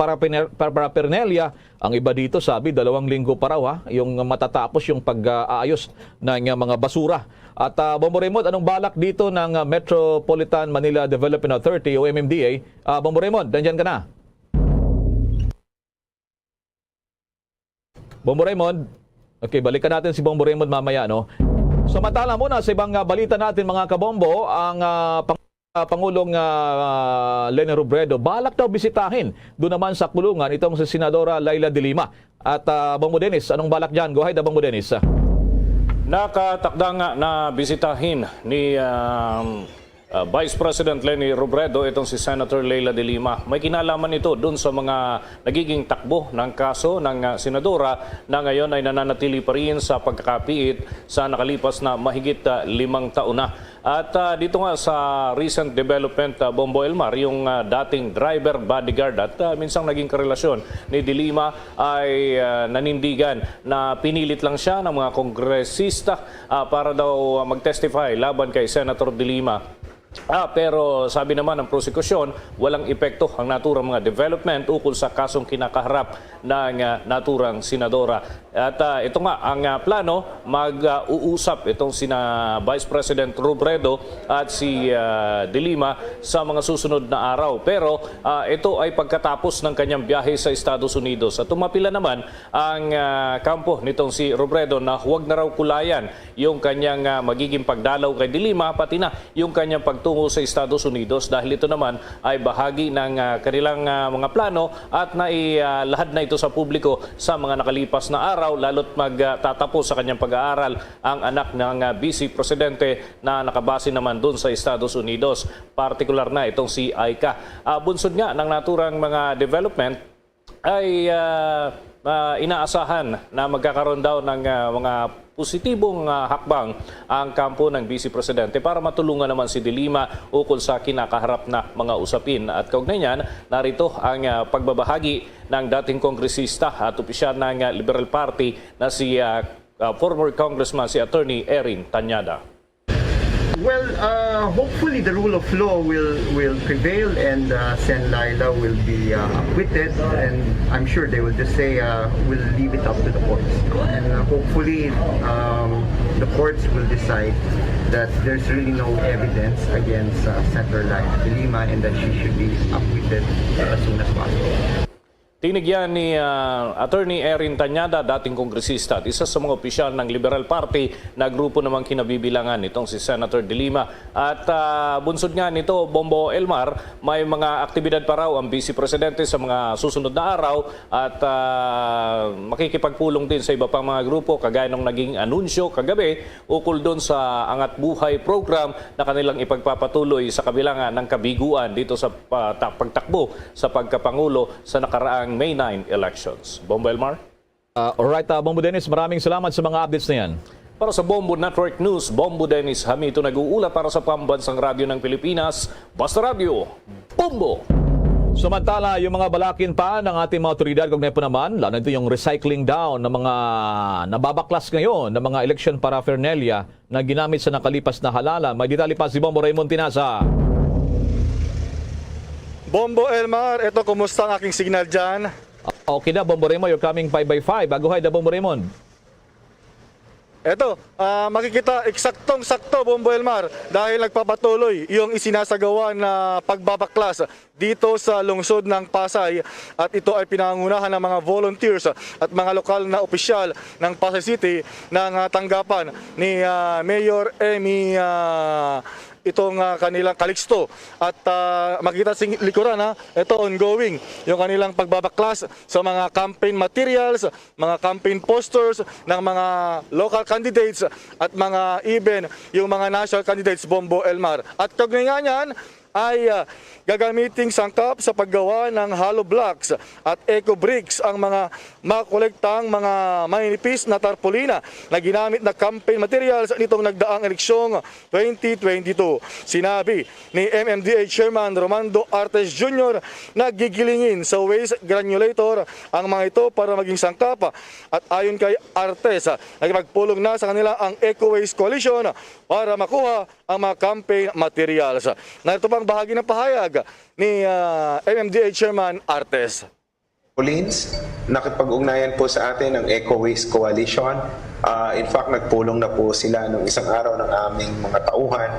paraphernalia. Ang iba dito, sabi, dalawang linggo pa raw, ha, yung matatapos yung pag-aayos ng, ah, mga basura. At, ah, Bombo Raymond, anong balak dito ng, ah, Metropolitan Manila Development Authority o M M D A? Ah, Bombo Raymond, nandyan ka na? Bombo Raymond? Okay, balikan natin si Bombo Raymond mamaya, no? Samantala muna sa ibang, ah, balita natin, mga kabombo, ang, ah, pang-, ah, Pangulong, ah, Leni Robredo, balak daw bisitahin doon naman sa kulungan itong si Senadora Leila de Lima. At, ah, Bombo Dennis, anong balak dyan? Go ahead, ah, Bombo Dennis. Nakatakda nga na bisitahin ni um, uh, Vice President Leni Robredo itong si Senator Leila de Lima. May kinalaman ito dun sa mga nagiging takbo ng kaso ng uh, senadora na ngayon ay nananatili pa rin sa pagkakapiit sa nakalipas na mahigit uh, limang taon na. At uh, dito nga sa recent development, uh, Bombo Elmar, yung uh, dating driver bodyguard at uh, minsang naging karelasyon ni de Lima ay uh, nanindigan na pinilit lang siya ng mga kongresista ah, para daw ah, mag-testify laban kay Senator de Lima. Ah, pero sabi naman ng prosekusyon, walang epekto ang naturang mga development ukol sa kasong kinakaharap ng ah, naturang senadora. At ah, ito nga ang ah, plano, mag-uusap itong sina Vice President Robredo at si ah, de Lima sa mga susunod na araw. Pero ah, ito ay pagkatapos ng kanyang biyahe sa Estados Unidos. At tumapila naman ang ah, kampo nitong si Robredo na huwag na raw kulayan yung kanyang ah, magiging pagdalaw kay de Lima, pati na yung kanyang pagtungo sa Estados Unidos, dahil ito naman ay bahagi ng ah, kanilang ah, mga plano at nailahad na ito sa publiko sa mga nakalipas na araw, lalo't magtatapos sa kanyang pag-aaral ang anak ng ah, Vice Presidente na nakabase naman dun sa Estados Unidos, partikular na itong si Aika. Ah, bunsod nga ng naturang mga development, Ay, ah, ah, inaasahan na magkakaroon daw ng, ah, mga positibong, ah, hakbang ang kampo ng Vice Presidente para matulungan naman si De Lima ukol sa kinakaharap na mga usapin. At kaugnay niyan, narito ang, ah, pagbabahagi ng dating kongresista at opisyal ng, ah, Liberal Party na si, ah, ah, former Congressman si Attorney Erin Tañada. Well, uh, hopefully the rule of law will will prevail and uh, Sen Laila will be uh, acquitted, and I'm sure they will just say uh, we'll leave it up to the courts. And uh, hopefully um, the courts will decide that there's really no evidence against uh, Senator Laila de Lima and that she should be acquitted as soon as possible. Tinigyan ni, ah, Attorney Erin Tañada, dating kongresista at isa sa mga opisyal ng Liberal Party na grupo namang kinabibilangan nitong si Senator De Lima. At, ah, bunsod nga nito, Bombo Elmar, may mga aktibidad pa raw ang Vice Presidente sa mga susunod na araw at, ah, makikipagpulong din sa iba pang mga grupo kagaya ng naging anunsyo kagabi ukol doon sa Angat Buhay program na kanilang ipagpapatuloy sa kabilangan ng kabiguan dito sa pa- ta- pagtakbo sa pagkapangulo sa nakaraang May nine elections. Bombo Elmar? Ah, alright, ah, Bombo Dennis, maraming salamat sa mga updates na yan. Para sa Bombo Network News, Bombo Dennis Hamito nag-uulat para sa Pambansang Radyo ng Pilipinas, Basta Radyo, Bombo! Samantala, yung mga balakin pa ng ating mga otoridad, kaugnay po naman, lalo na ito yung recycling down ng mga nababaklas ngayon ng mga election paraphernalia na ginamit sa nakalipas na halalan. May detalye pa si Bombo Raymond Tinasa. Bombo Elmar, eto, kumusta ang aking signal dyan? Okay na, Bombo Raymond, you're coming five by five. Bago, hi na, Bombo Raymond. Eto, ah, makikita eksaktong-sakto, Bombo Elmar, dahil nagpapatuloy yung isinasagawa na pagbabaklas dito sa lungsod ng Pasay, at ito ay pinangunahan ng mga volunteers at mga lokal na opisyal ng Pasay City na, ah, tanggapan ni, ah, Mayor Emmy, ah, itong, ah, kanilang Calixto. At, ah, makita sa likuran, ha, ito, ongoing yung kanilang pagbabaklas sa mga campaign materials, mga campaign posters ng mga local candidates at mga, even yung mga national candidates, Bombo Elmar. At kaugnay nga niyan ay, ah, gagamiting sangkap sa paggawa ng hollow blocks at eco bricks ang mga makolektang mga maninipis na tarpaulina na ginamit na campaign materials nitong nagdaang eleksyong twenty twenty-two. Sinabi ni M M D A Chairman Romando Artes Junior na gigilingin sa waste granulator ang mga ito para maging sangkap, at ayon kay Artes, nakipagpulong na sa kanila ang Eco Waste Coalition para makuha ang mga campaign materials. Narito pang bahagi ng pahayag ni, ah, M M D A Chairman Artes. Tarpaulins. Nakipag-ugnayan po sa atin ang Eco Waste Coalition. Ah, in fact, nagpulong na po sila nung isang araw ng aming mga tauhan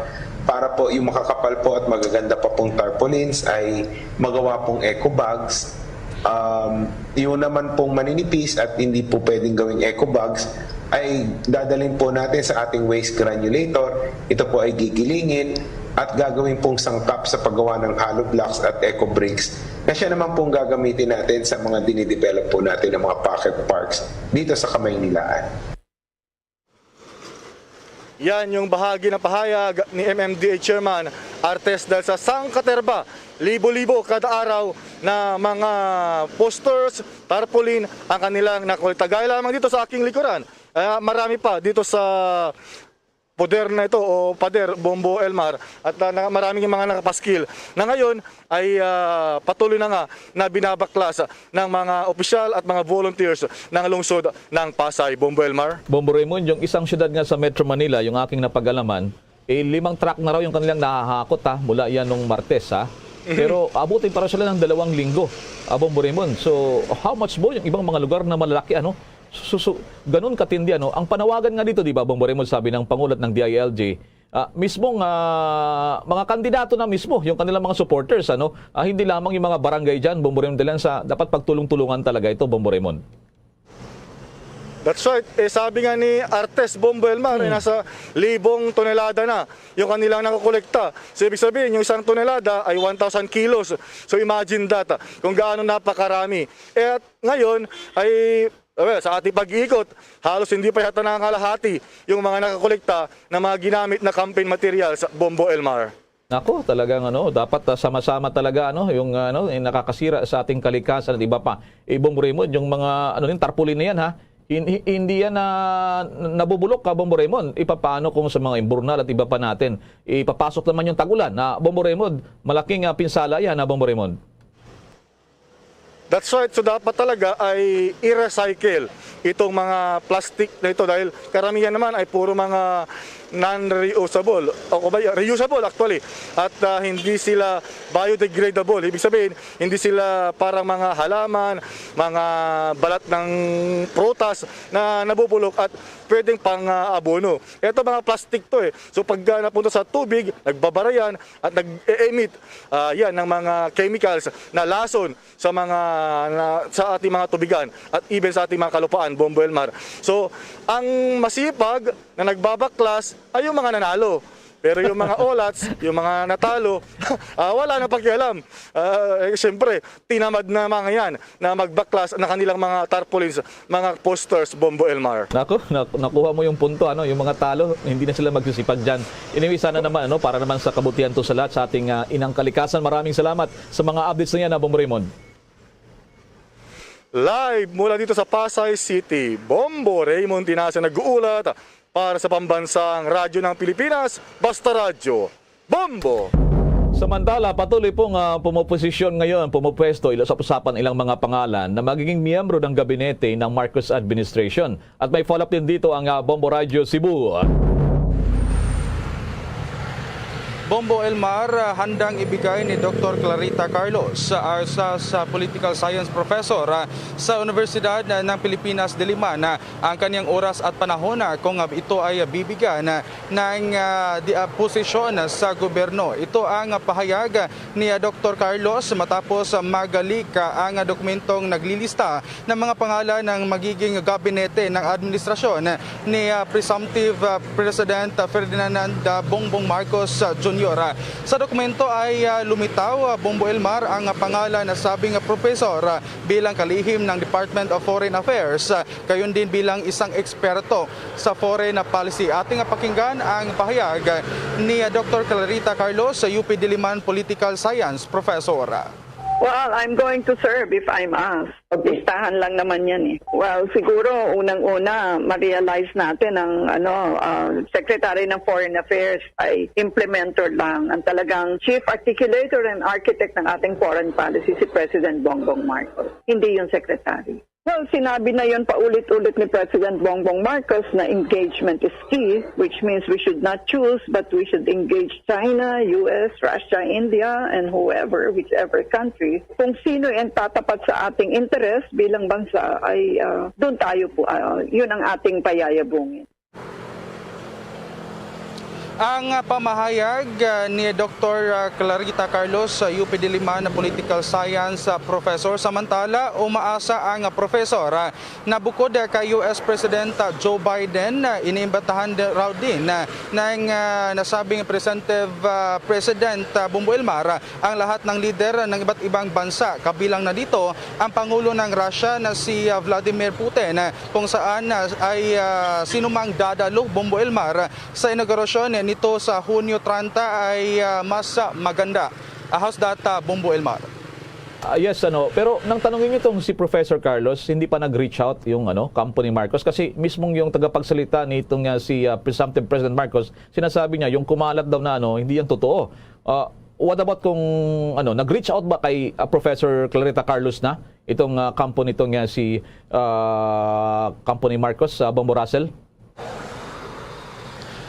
para po yung makakapal po at magaganda pa pong tarpaulins ay magawa pong eco bags. Um, yun naman pong maninipis at hindi po pwedeng gawing eco bags ay dadalhin po natin sa ating waste granulator. Ito po ay gigilingin at gagawin pong sangkap sa paggawa ng hollow blocks at eco bricks na siya naman pong gagamitin natin sa mga dinidevelop po natin ng mga pocket parks dito sa Kamaynilaan. Yan yung bahagi ng pahayag ni M M D A Chairman Artes, dahil sa sangkaterba, libo-libo kada araw na mga posters, tarpaulin ang kanilang nakolekta. Gaya lamang dito sa aking likuran, ah, marami pa dito sa poder na ito o pader, Bombo Elmar, at, ah, na, maraming mga nakapaskil na ngayon ay, ah, patuloy na nga na binabaklas ng mga opisyal at mga volunteers ng lungsod ng Pasay. Bombo Elmar. Bombo Raymond, yung isang syudad nga sa Metro Manila, yung aking napag-alaman, eh, limang truck na raw yung kanilang nahahakot, ha, mula yan nung Martes, ha. Pero abutin para sila ng dalawang linggo, ah, Bombo Raymond. So, how much more yung ibang mga lugar na malalaki, ano? So, so, ganun katindi, ano? Ang panawagan nga dito, di ba, Bombo Raymond, sabi ng pangulat ng D I L G, ah, mismong, ah, mga kandidato na mismo, yung kanilang mga supporters, ano? Ah, hindi lamang yung mga barangay dyan, Bombo Raymond, dahil sa dapat pagtulong-tulungan talaga ito, Bombo Raymond. That's right. Eh, sabi nga ni Artes, Bombo Elmar, eh, nasa libong tonelada na yung kanilang nakokolekta. So, ibig sabihin, yung isang tonelada ay one thousand kilos. So, imagine that, ah, kung gaano napakarami. Eh, at ngayon, ay, well, sa ating pag-iikot, halos hindi pa yata nangangalahati yung mga nakakolekta ng mga ginamit na campaign materials, Bombo Elmar. Nako, talagang ano, dapat, ah, sama-sama talaga, ano, yung, ano, yung nakakasira sa ating kalikasan at iba pa. Eh, Bombo Raymond, yung mga, ano, yung tarpaulin na yan, ha? Hin-, hi-, hindi yan na nabubulok, ka, Bombo Raymond. Ipapaano kung sa mga imburnal at iba pa natin? Ipapasok naman yung tag-ulan, na, Bombo Raymond, malaking, ah, pinsala yan, ha, Bombo Raymond? That's right. So, dapat talaga ay i-recycle itong mga plastic na ito dahil karamihan naman ay puro mga non-reusable o kung ba, reusable actually, at, ah, hindi sila biodegradable. Ibig sabihin, hindi sila parang mga halaman, mga balat ng prutas na nabubulok at pwedeng pang, ah, abono. Ito mga plastic 'to, eh. So, pag, ah, napunta sa tubig, nagbabara 'yan at nag-e-emit, ah, 'yan ng mga chemicals na lason sa mga, na, sa ating mga tubigan at even sa ating mga kalupaan, Bombo Elmar. So, ang masipag na nagbabaklas ay yung mga nanalo. Pero yung mga olats, yung mga natalo, ah, wala nang pakialam. Ah, eh, siyempre, tinamad na mga 'yan na magbaklas ng kanilang mga tarpaulins, mga posters, Bombo Elmar. Nako, nak-, nakuha mo yung punto, ano, yung mga talo, hindi na sila magsisipag diyan. Anyway, sana naman, ano, para naman sa kabutihan 'to sa lahat, sa ating, ah, inang kalikasan. Maraming salamat sa mga updates na 'yan, ah, Bombo Raymond. Live mula dito sa Pasay City, Bombo Raymond Tinasan nag-uulat para sa Pambansang Radyo ng Pilipinas, Basta Radyo, Bombo! Samantala, patuloy pong, ah, pumuposisyon ngayon, pumupwesto ila sa usapan ilang mga pangalan na magiging miyembro ng gabinete ng Marcos administration. At may follow-up din dito ang, ah, Bombo Radyo Cebu. Bombo Elmar, ah, handang ibigay ni Doktor Clarita Carlos, ah, sa, sa political science professor, ah, sa Universidad, ah, ng Pilipinas, Diliman, ah, ang kanyang oras at panahon, ah, kung, ah, ito ay, ah, bibigyan, ah, ng, ah, di, ah, posisyon, ah, sa gobyerno. Ito ang, ah, pahayag, ah, ni, ah, Doktor Carlos matapos, ah, mag-leak, ah, ang, ah, dokumentong naglilista ng mga pangalan ng magiging gabinete ng administrasyon ni, ah, presumptive, ah, President, ah, Ferdinand, ah, Bongbong Marcos, ah, Junior Ah, sa dokumento ay, ah, lumitaw, ah, Bombo Elmar, ang, ah, pangalan na sabing, ah, profesor, ah, bilang kalihim ng Department of Foreign Affairs, ah, gayon din bilang isang eksperto sa foreign policy. Ating, ah, pakinggan ang pahayag ni, ah, Doktor Clarita Carlos, sa U P Diliman Political Science Professor. Well, I'm going to serve if I'm asked. Okay. Listahan lang naman yan eh. Well, siguro unang-una, ma-realize natin ang ano, ah, Secretary ng Foreign Affairs ay implementer lang. Ang talagang chief articulator and architect ng ating foreign policy si President Bongbong Marcos, hindi yung secretary. Well, sinabi na yon paulit-ulit ni President Bongbong Marcos na engagement is key, which means we should not choose, but we should engage China, U S, Russia, India, and whoever, whichever country. Kung sino ang tatapat sa ating interes bilang bansa, ay, ah, doon tayo po, ah, yun ang ating payayabungin. Ang, ah, pamahayag, ah, ni Doktor, ah, Clarita Carlos, ah, U P Diliman na political science, ah, professor. Samantala, umaasa ang, ah, professor, ah, na bukod, ah, kay U S President, ah, Joe Biden, ah, iniimbitahan di-, raw din, ah, ng, ah, nasabing presumptive, ah, President, ah, Bombo Elmar, ah, ang lahat ng lider ng iba't ibang bansa, kabilang na dito ang Pangulo ng Russia na si, ah, Vladimir Putin, ah, kung saan, ah, ay, ah, sinumang dadalo, Bombo Elmar, sa inaugurasyon nito sa Hunyo treinta ay, ah, mas, ah, maganda. Ah, how's that, ah, Bombo Elmar? Ah, yes, ano, pero nang tanungin niyo itong si Professor Carlos, hindi pa nag-reach out yung, ano, kampo ni Marcos kasi mismong yung tagapagsalita nitong, ah, si, ah, presumptive President Marcos, sinasabi niya yung kumalat daw na, ano, hindi yung totoo. Ah, what about kung, ano, nag-reach out ba kay, ah, Professor Clarita Carlos na itong, ah, kampo nitong, ah, si, ah, kampo ni Marcos, ah, Bombo Russell?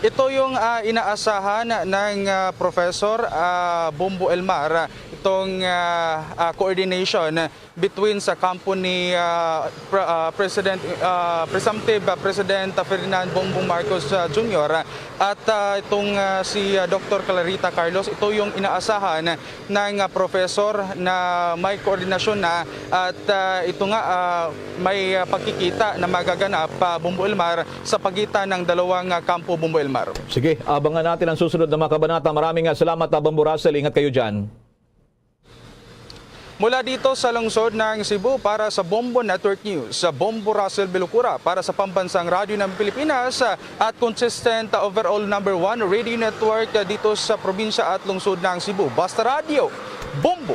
Ito yung, ah, inaasahan ng, ah, Professor, ah, Bombo Elmar, itong, ah, ah, coordination between sa kampo ni, ah, pre-, ah, President, ah, presumptive, ah, President, ah, Ferdinand Bongbong Marcos, ah, Junior, ah, at, ah, itong, ah, si, ah, Doktor Clarita Carlos. Ito yung inaasahan ng, ah, professor na may koordinasyon na at, ah, ito nga, ah, may, ah, pagkikita na magaganap, ah, Bombo Elmar, sa pagitan ng dalawang, ah, kampo, Bombo Elmar. Sige, abangan natin ang susunod na mga kabanata. Maraming, ah, salamat, ah, Bombo Russell. Ingat kayo dyan. Mula dito sa lungsod ng Cebu, para sa Bombo Network News, sa Bombo Russell Belocura, para sa Pambansang Radyo ng Pilipinas at consistent overall number one radio network dito sa probinsya at lungsod ng Cebu. Basta Radyo, Bombo!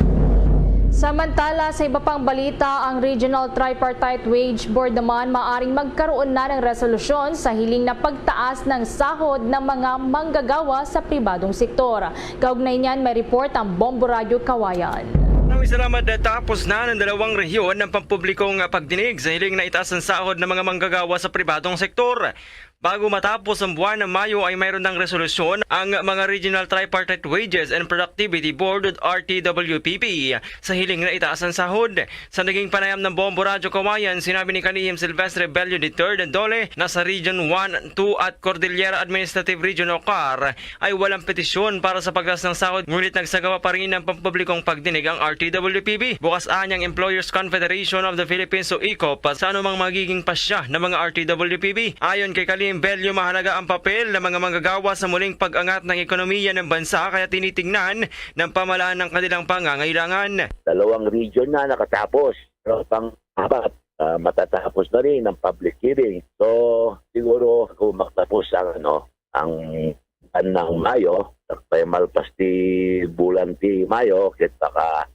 Samantala, sa iba pang balita, ang Regional Tripartite Wage Board naman maaring magkaroon na ng resolusyon sa hiling na pagtaas ng sahod ng mga manggagawa sa pribadong sektor. Kaugnay niyan, may report ang Bombo Radyo Kawayan. Maraming salamat. Tapos na ng dalawang rehiyon ng pampublikong pagdinig sa hiling na itaas ang sahod ng mga manggagawa sa pribadong sektor. Bago matapos ang buwan ng Mayo ay mayroon ng resolusyon ang mga Regional Tripartite Wages and Productivity Board o R T W P B sa hiling na itaas ang sahod. Sa naging panayam ng Bombo Radyo Kawayan, sinabi ni Kalihim Silvestre Bello the third Dole na sa Region one, two at Cordillera Administrative Region o CAR ay walang petisyon para sa pagtaas ng sahod, ngunit nagsagawa pa rin ng pampublikong pagdinig ang R T W P B. Bukas anyang Employers Confederation of the Philippines o ECOP sa anumang magiging pasya ng mga R T W P B. Ayon kay Kalim Bello, mahalaga ang papel ng mga manggagawa sa muling pag-angat ng ekonomiya ng bansa, kaya tinitingnan ng pamahalaan ng kanilang pangangailangan. Dalawang region na nakatapos, pero pang-apat, ah, matatapos na rin ang public hearing. So, siguro kung magtapos ang, ano, ang bulan ng Mayo, kay malpas ti bulan ti Mayo, ket baka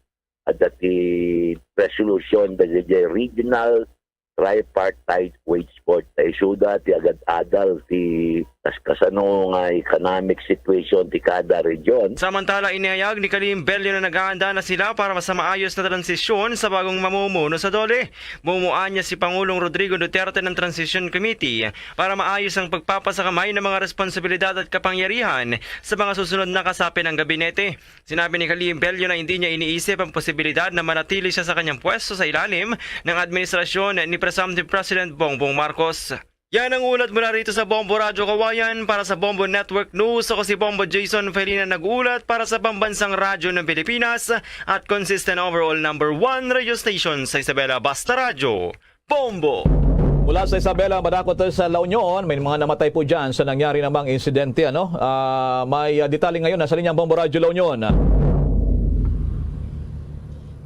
ada ti resolution dagiti regional tripartite wage board. Ta isuda ti agad-adal ti kaskasano nga economic situation ti kada region. Samantala, inihayag ni Kalim Bello na naghahanda na sila para sa maayos na transisyon sa bagong mamumuno sa DOLE. Mumuan niya si Pangulong Rodrigo Duterte ng Transition Committee para maayos ang pagpapasakamay ng mga responsibilidad at kapangyarihan sa mga susunod na kasapi ng gabinete. Sinabi ni Kalim Bello na hindi niya iniisip ang posibilidad na manatili siya sa kanyang pwesto sa ilalim ng administrasyon ni Presumptive President Bongbong Marcos. Yan ang ulat mula rito sa Bombo Radyo Kawayan. Para sa Bombo Network News, ako si Bombo Jason Felina, nag-uulat para sa Pambansang Radyo ng Pilipinas at consistent overall number one radio station sa Isabela, Basta Radyo, Bombo! Mula sa Isabela, madako tayo sa La Union. May mga namatay po dyan sa nangyari namang insidente. Ano? Ah, may ah, detalye ngayon. Nasa linya ang Bombo Radyo La Union.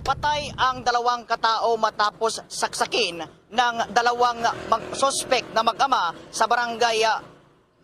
Patay ang dalawang katao matapos saksakin ng dalawang mag- suspect na mag-ama sa barangay, ah,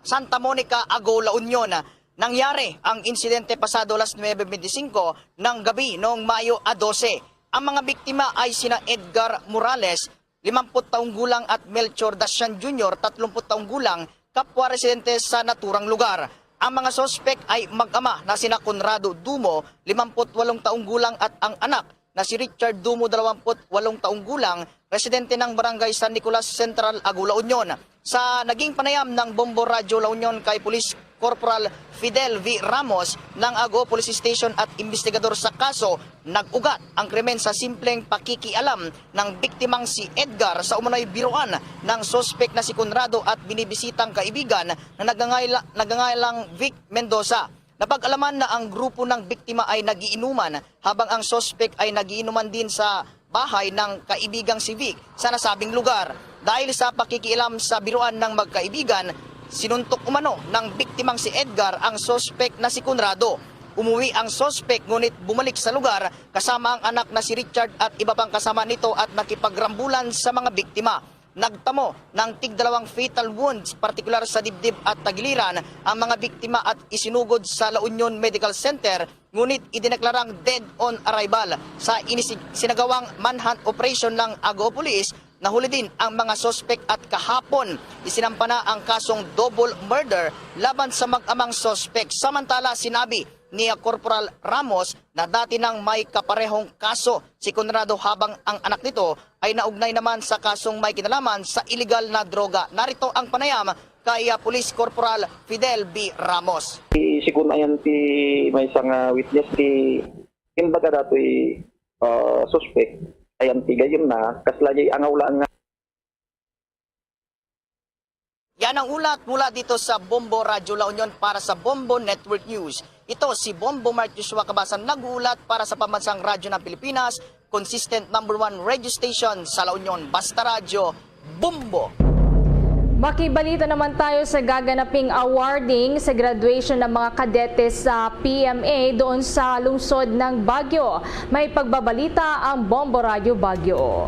Santa Monica, Ago, La Union. Nangyari ang insidente pasado alas nuebe bente singko ng gabi noong Mayo a dose. Ang mga biktima ay sina Edgar Morales, limamput taong gulang, at Melchor Dasyan Junior, tatlumput taong gulang, kapwa residente sa naturang lugar. Ang mga suspek ay mag-ama na sina Conrado Dumo, limamput walong taong gulang, at ang anak na si Richard Dumo, dalawamput walong taong gulang, residente ng Barangay San Nicolas Central, Ago, La Union. Sa naging panayam ng Bombo Radyo La Union kay Police Corporal Fidel V. Ramos ng Ago Police Station at investigador sa kaso, nag-ugat ang krimen sa simpleng pakikialam ng biktimang si Edgar sa umano'y biruan ng suspek na si Conrado at binibisitang kaibigan na nagangayla- nagangalang Vic Mendoza. Napag-alaman na ang grupo ng biktima ay nagiinuman habang ang suspek ay nagiinuman din sa bahay ng kaibigang si Vic sa nasabing lugar. Dahil sa pakikialam sa biruan ng magkaibigan, sinuntok umano ng biktimang si Edgar ang suspek na si Conrado. Umuwi ang suspek, ngunit bumalik sa lugar kasama ang anak na si Richard at iba pang kasama nito at nakipagrambulan sa mga biktima. Nagtamo ng tigdalawang fatal wounds, partikular sa dibdib at tagiliran, ang mga biktima at isinugod sa La Union Medical Center, ngunit idineklarang dead on arrival. Sa inisig- sinagawang manhunt operation ng Ago Police, nahuli din ang mga suspek at kahapon isinampa na ang kasong double murder laban sa mag-amang suspek. Samantala, sinabi ni Corporal Ramos na dati nang may kaparehong kaso si Conrado, habang ang anak nito ay naugnay naman sa kasong may kinalaman sa iligal na droga. Narito ang panayam kay, ah, Police Corporal Fidel B. Ramos. Ti sigun ayan ti maysa nga witness ti, kumbaga, datoy, ah, suspect. Ayan ti gayon na, kasla jay angaw lang nga Yan ang ulat mula dito sa Bombo Radyo La Union para sa Bombo Network News. Ito si Bombo Mark Joshua Kabasan, nag-uulat para sa Pambansang Radyo ng Pilipinas, consistent number one radio station sa La Union. Basta Radyo, Bombo! Makibalita naman tayo sa gaganaping awarding sa graduation ng mga kadete sa P M A doon sa lungsod ng Baguio. May pagbabalita ang Bombo Radyo Baguio.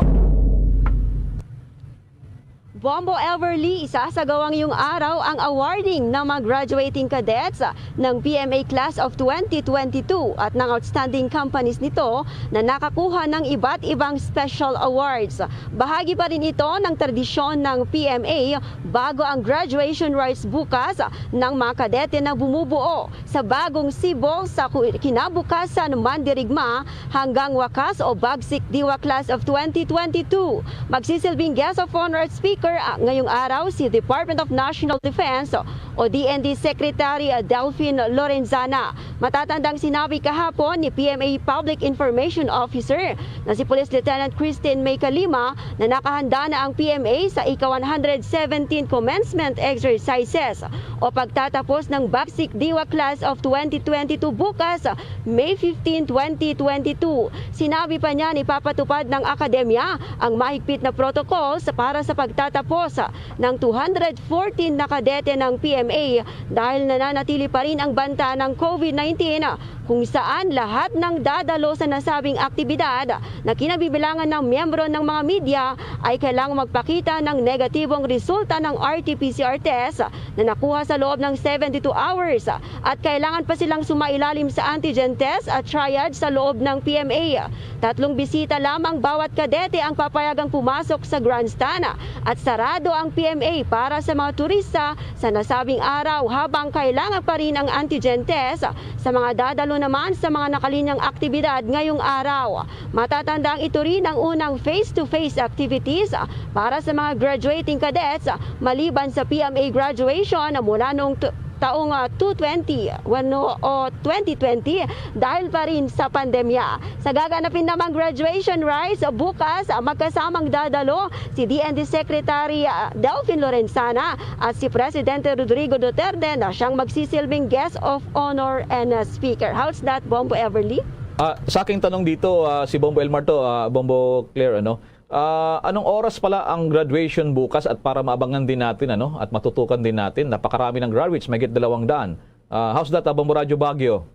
Bombo Everly, isasagawa ngayong araw ang awarding ng mga graduating cadets ng P M A Class of twenty twenty-two at ng outstanding companies nito na nakakuha ng iba't ibang special awards. Bahagi pa rin ito ng tradisyon ng P M A bago ang graduation rites bukas ng mga kadete na bumubuo sa bagong sibo sa ku-, kinabukasan mandirigma hanggang wakas o Bagsik Diwa Class of twenty twenty-two. Magsisilbing guest of honor at speaker, ah, ngayong araw si Department of National Defense o D N D Secretary, ah, Delfin Lorenzana. Matatandang sinabi kahapon ni P M A Public Information Officer na si Police Lieutenant Christine May Kalima na nakahanda na ang P M A sa ika one hundred seventeen commencement exercises o pagtatapos ng Bagsik Diwa Class of twenty twenty-two bukas, May fifteen, twenty twenty-two. Sinabi pa niya na ipapatupad ng akademya ang mahigpit na protocols para sa pagtatapos ng two hundred fourteen na kadete ng P M A dahil nananatili pa rin ang banta ng COVID nineteen, kung saan lahat ng dadalo sa nasabing aktibidad na kinabibilangan ng miyembro ng mga media ay kailangang magpakita ng negatibong resulta ng R T P C R test na nakuha sa loob ng seventy-two hours at kailangan pa silang sumailalim sa antigen test at triage sa loob ng P M A. Tatlong bisita lamang bawat kadete ang papayagang pumasok sa grandstand at sarado ang P M A para sa mga turista sa nasabing araw, habang kailangan pa rin ang antigen test sa mga dadalo naman sa mga nakalinyang aktibidad ngayong araw. Matatandang ito rin ang unang face-to-face activities para sa mga graduating cadets maliban sa P M A graduation mula noong tu-, taong, ah, two twenty, wano, o twenty twenty dahil pa rin sa pandemya. Sa gaganapin namang graduation rites bukas, ah, magkasamang dadalo si D N D Secretary, ah, Delfin Lorenzana at si Presidente Rodrigo Duterte na siyang magsisilbing guest of honor and, ah, speaker. How's that, Bombo Everly? Ah, sa aking tanong dito, ah, si Bombo Elmar to, ah, Bombo Claire, ano? Ah, anong oras pala ang graduation bukas at para maabangan din natin, ano, at matutukan din natin, napakarami ng graduates, mahigit dalawang daan. Ah, how's that, ah, Bombo Radyo Baguio?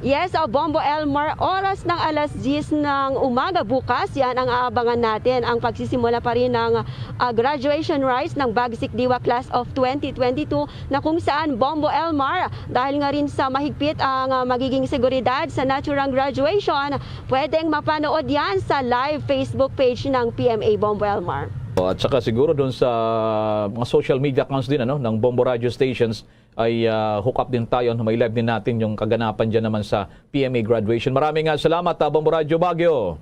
Yes, ah, Bombo Elmar, oras ng alas diyes ng umaga bukas, yan ang aabangan natin, ang pagsisimula pa rin ng, ah, graduation rites ng Bagsik Diwa Class of twenty twenty-two, na kung saan, Bombo Elmar, dahil nga rin sa mahigpit ang, ah, magiging seguridad sa naturang graduation, pwedeng mapanood yan sa live Facebook page ng P M A, Bombo Elmar. Oh, at saka siguro doon sa mga social media accounts din, ano, ng Bombo Radio Stations ay, ah, hook up din tayo, ano, may live din natin yung kaganapan dyan naman sa P M A graduation. Maraming, ah, salamat, ah, Bombo Radio Baguio.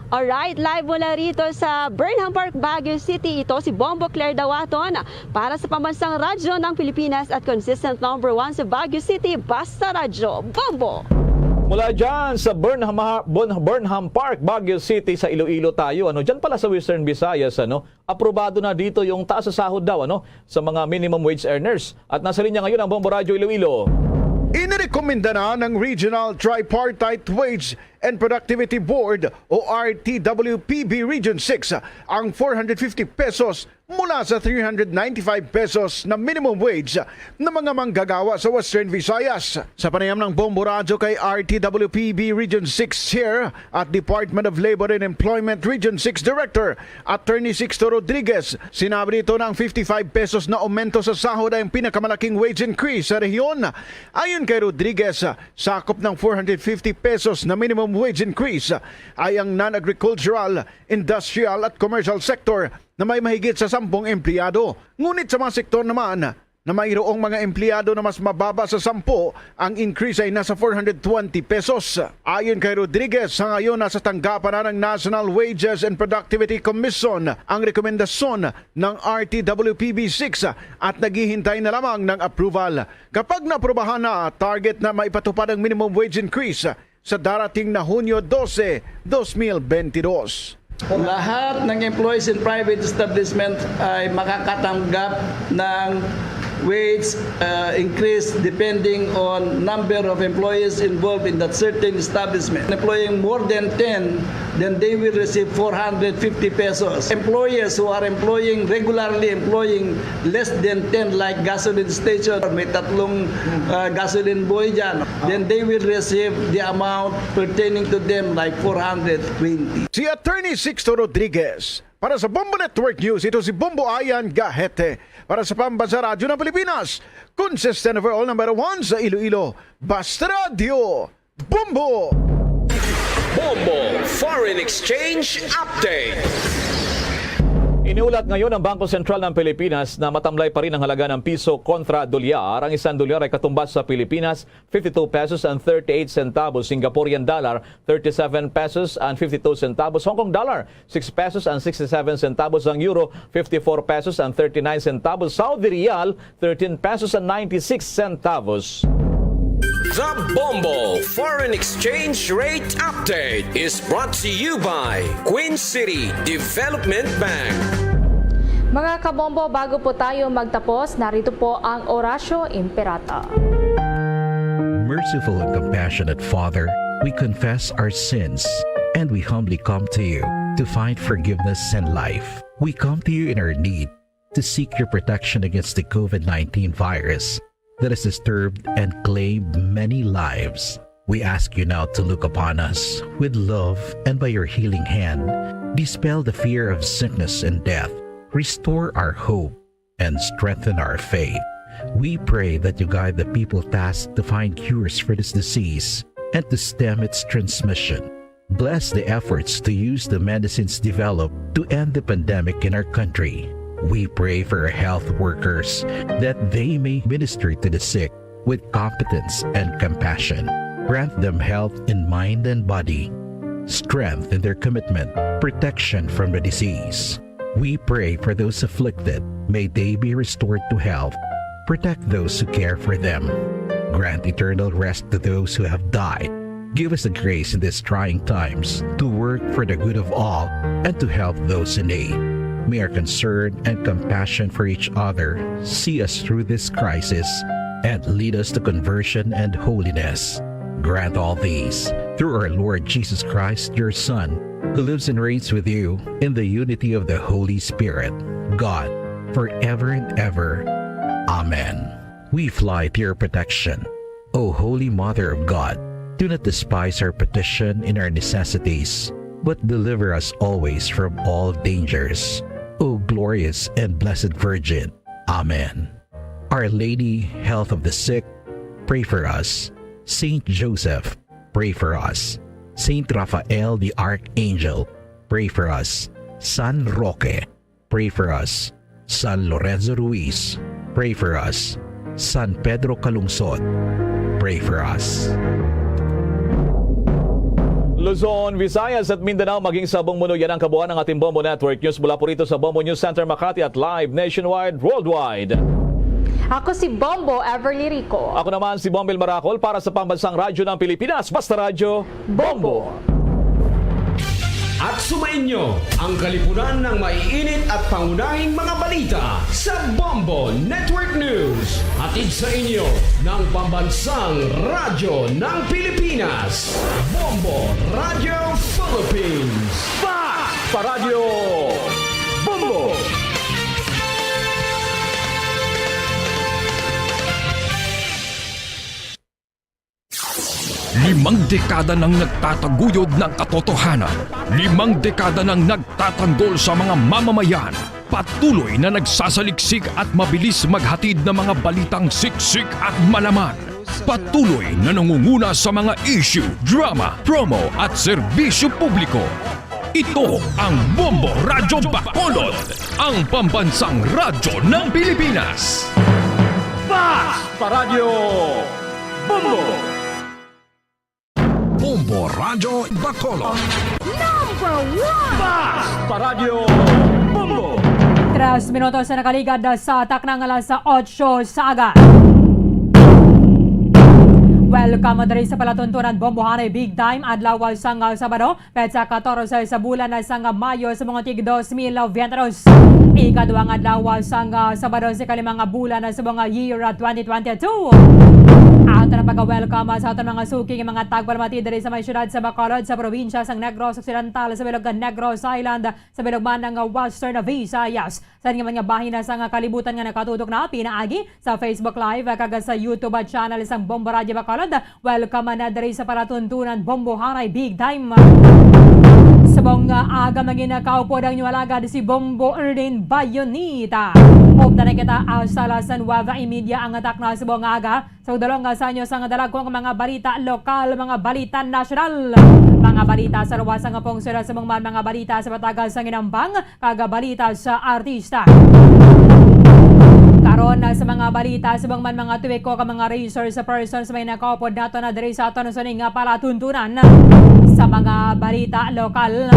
Alright, live mula rito sa Burnham Park, Baguio City. Ito si Bombo Claire Dawaton para sa Pambansang Radyo ng Pilipinas at consistent number one sa Baguio City, Basta Radyo. Bombo! Mula dyan sa Burnham, Bun-, Burnham Park, Baguio City, sa Iloilo tayo. Ano, dyan pala sa Western Visayas, ano, aprobado na dito yung taas sa sahod daw, ano, sa mga minimum wage earners. At nasa linya ngayon ang Bombo Radyo Iloilo. Inirekomenda na ng Regional Tripartite Wage and Productivity Board o R T W P B Region six ang four hundred fifty pesos mula sa three hundred ninety-five pesos na minimum wage na mga manggagawa sa Western Visayas. Sa panayam ng Bombo Radyo kay R T W P B Region six Chair at Department of Labor and Employment Region six Director Attorney Sixto Rodriguez, sinabi nito na ang fifty-five pesos na aumento sa sahod ay ang pinakamalaking wage increase sa rehiyon. Ayon kay Rodriguez, sakop ng four hundred fifty pesos na minimum wage increase ay ang non-agricultural, industrial at commercial sector na may mahigit sa sampung empleyado. Ngunit sa mga sektor naman na mayroong mga empleyado na mas mababa sa sampu, ang increase ay nasa four hundred twenty pesos. Ayon kay Rodriguez, sa ngayon nasa tanggapan na ng National Wages and Productivity Commission ang rekomendasyon ng R T W P B six at naghihintay na lamang ng approval. Kapag naaprubahan na, target na maipatupad ang minimum wage increase sa darating na Hunyo dose, dos mil bentidós. Lahat ng employees in private establishment ay makakatanggap ng Wage uh, increase depending on number of employees involved in that certain establishment. Employing more than ten, then they will receive four hundred fifty pesos. Employers who are employing, regularly employing less than ten, like gasoline station, may tatlong uh, gasoline boy dyan, then they will receive the amount pertaining to them, like four hundred twenty. Si Attorney Sixto Rodriguez. Para sa Bombo Network News, ito si Bombo Ayan Gahete. Para sa Pambansa Radyo ng Pilipinas, consistent overall number one sa Iloilo. Basta Radyo, Bombo! Bombo Foreign Exchange Update. Iniulat ngayon ng Bangko Sentral ng Pilipinas na matamlay pa rin ang halaga ng piso kontra dolyar. Ang isang dolyar ay katumbas sa Pilipinas fifty-two pesos and thirty-eight centavos, Singaporean dollar, thirty-seven pesos and fifty-two centavos, Hong Kong dollar, six pesos and sixty-seven centavos, ang euro, fifty-four pesos and thirty-nine centavos, Saudi riyal, thirteen pesos and ninety-six centavos. The Bombo Foreign Exchange Rate Update is brought to you by Queen City Development Bank. Mga kabombo, bago po tayo magtapos, narito po ang Orasyo Imperata. Merciful and compassionate Father, we confess our sins and we humbly come to you to find forgiveness and life. We come to you in our need to seek your protection against the COVID nineteen virus that has disturbed and claimed many lives. We ask you now to look upon us with love and by your healing hand, dispel the fear of sickness and death, restore our hope, and strengthen our faith. We pray that you guide the people tasked to find cures for this disease and to stem its transmission. Bless the efforts to use the medicines developed to end the pandemic in our country. We pray for our health workers that they may minister to the sick with competence and compassion. Grant them health in mind and body, strength in their commitment, protection from the disease. We pray for those afflicted. May they be restored to health. Protect those who care for them. Grant eternal rest to those who have died. Give us the grace in these trying times to work for the good of all and to help those in need. May our concern and compassion for each other see us through this crisis and lead us to conversion and holiness. Grant all these through our Lord Jesus Christ, your Son, who lives and reigns with you in the unity of the Holy Spirit, God, forever and ever. Amen. We fly to your protection, O Holy Mother of God. Do not despise our petition in our necessities, but deliver us always from all dangers, O glorious and blessed Virgin. Amen. Our Lady, Health of the Sick, pray for us. Saint Joseph, pray for us. Saint Raphael the Archangel, pray for us. San Roque, pray for us. San Lorenzo Ruiz, pray for us. San Pedro Calungsod, pray for us. Luzon, Visayas at Mindanao, maging sa buong mundo, yan ang kabuuan ng ating Bombo Network News mula po rito sa Bombo News Center Makati at live nationwide, worldwide. Ako si Bombo Everly Rico. Ako naman si Bombil Maracol para sa Pambansang Radyo ng Pilipinas, Basta Radyo, Bombo. At sumainyo ang kalipunan ng maiinit at pangunahing mga balita sa Bombo Network News. Hatid sa inyo ng Pambansang Radyo ng Pilipinas, Bombo Radyo Philippines. Fast pa Radyo Bombo! Limang dekada nang nagtataguyod ng katotohanan. Limang dekada nang nagtatanggol sa mga mamamayan. Patuloy na nagsasaliksik at mabilis maghatid ng mga balitang siksik at malaman. Patuloy na nangunguna sa mga issue, drama, promo at serbisyo publiko. Ito ang Bombo Radyo Bacolod, ang pambansang radyo ng Pilipinas. Fast pa Radyo Bombo! Bombo Radyo Bacolod. Number one! Fast pa Radyo Bombo! Tres minutos na nakaligad sa takna nga alas otso sa aga. Welcome diri sa palatuntunan Bombohanay Big Time, adlaw sang, ah, Sabado, petsa katorse sa bulan na sang Mayo sa mga tig dos mil veintidos. Ikaduhang adlaw sang, ah, Sabado sa kalimang bulan na sa mga year, ah, twenty twenty-two. Ato na pagka-welcome, ah, sa aton mga suking mga tagpalamati diri sa may siyudad sa Bacolod, sa probinsya sang Negros Occidental, sa bilog nga Negros Island, sa bilog man nga Western Visayas. Sa nga mga bahin na sa nga kalibutan nga nakatutok na pinaagi sa Facebook Live kag sa YouTube channel sang Bombo Radyo Bacolod, welcome na diri sa palatuntunan Bombohanay Big Time. Subong nga aga, mga inyo kaupod, ang inyo alagad si Bombo Erdin Bayonita. Upda na kita hasta alas nuwebe y media ang takna subong nga aga. Sa dalong nga sa inyo sang dalagkong mga balita lokal, mga balita nasyonal, mga balita sa luwas nga pungsod, subong man mga balita sa patagal sang inambang, kag balita sa artista. Karon na sa mga balita, subong man mga tuwiko ka mga resource persons may nakaupod nato na diri sa aton sining nga palatuntunan sa mga balita lokal.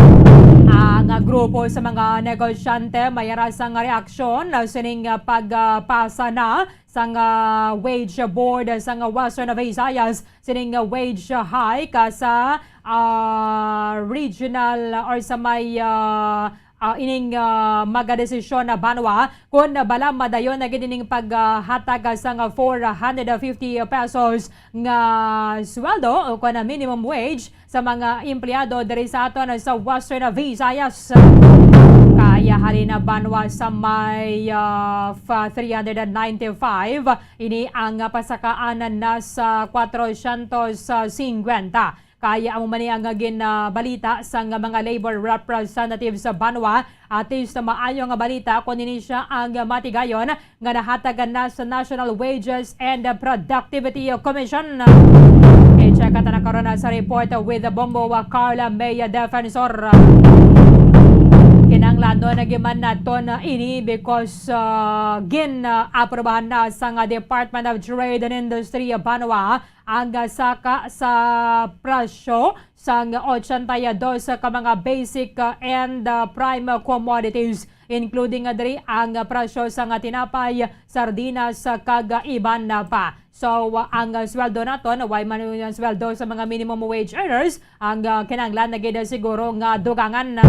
Ang grupo sa mga negosyante may ara sang reaksyon sining pagpasa na sang, ah, wage board sang Western Visayas sining, ah, wage hike, ah, sa, ah, regional or sa may, ah, ah, ining, ah, magadesisyon na banwa kung bala madayon na gid ining paghatag sang four hundred fifty pesos nga sweldo o kon minimum wage sa mga empleyado diri sa aton sa Western Visayas. Kaya halin na banwa sa may, ah, fa-, three hundred and ninety-five, ini ang pasakaan na sa kwatrosyentos singkwenta. Kaya amo man ni ang gin, ah, balita sang mga labor representatives sa banwa. At least, maayo nga balita kung ini sia ang matigayon nga nahatag na sa National Wages and Productivity Commission. I-check ta na karon sa report with Bombo wa Carla May Defensor. Kinahanglan na giman naton ini because, ah, gin, ah, aprobahan na sang Department of Trade and Industry banwa ang saka sa presyo sang ochenta y dos ka mga basic, uh, and, uh, prime commodities, including, uh, diri ang presyo sang tinapay, sardinas, uh, kag iban pa. So, uh, ang sweldo naton, way man ang sweldo sa mga minimum wage earners, ang, uh, kinahanglan na gid siguro nga dugangan.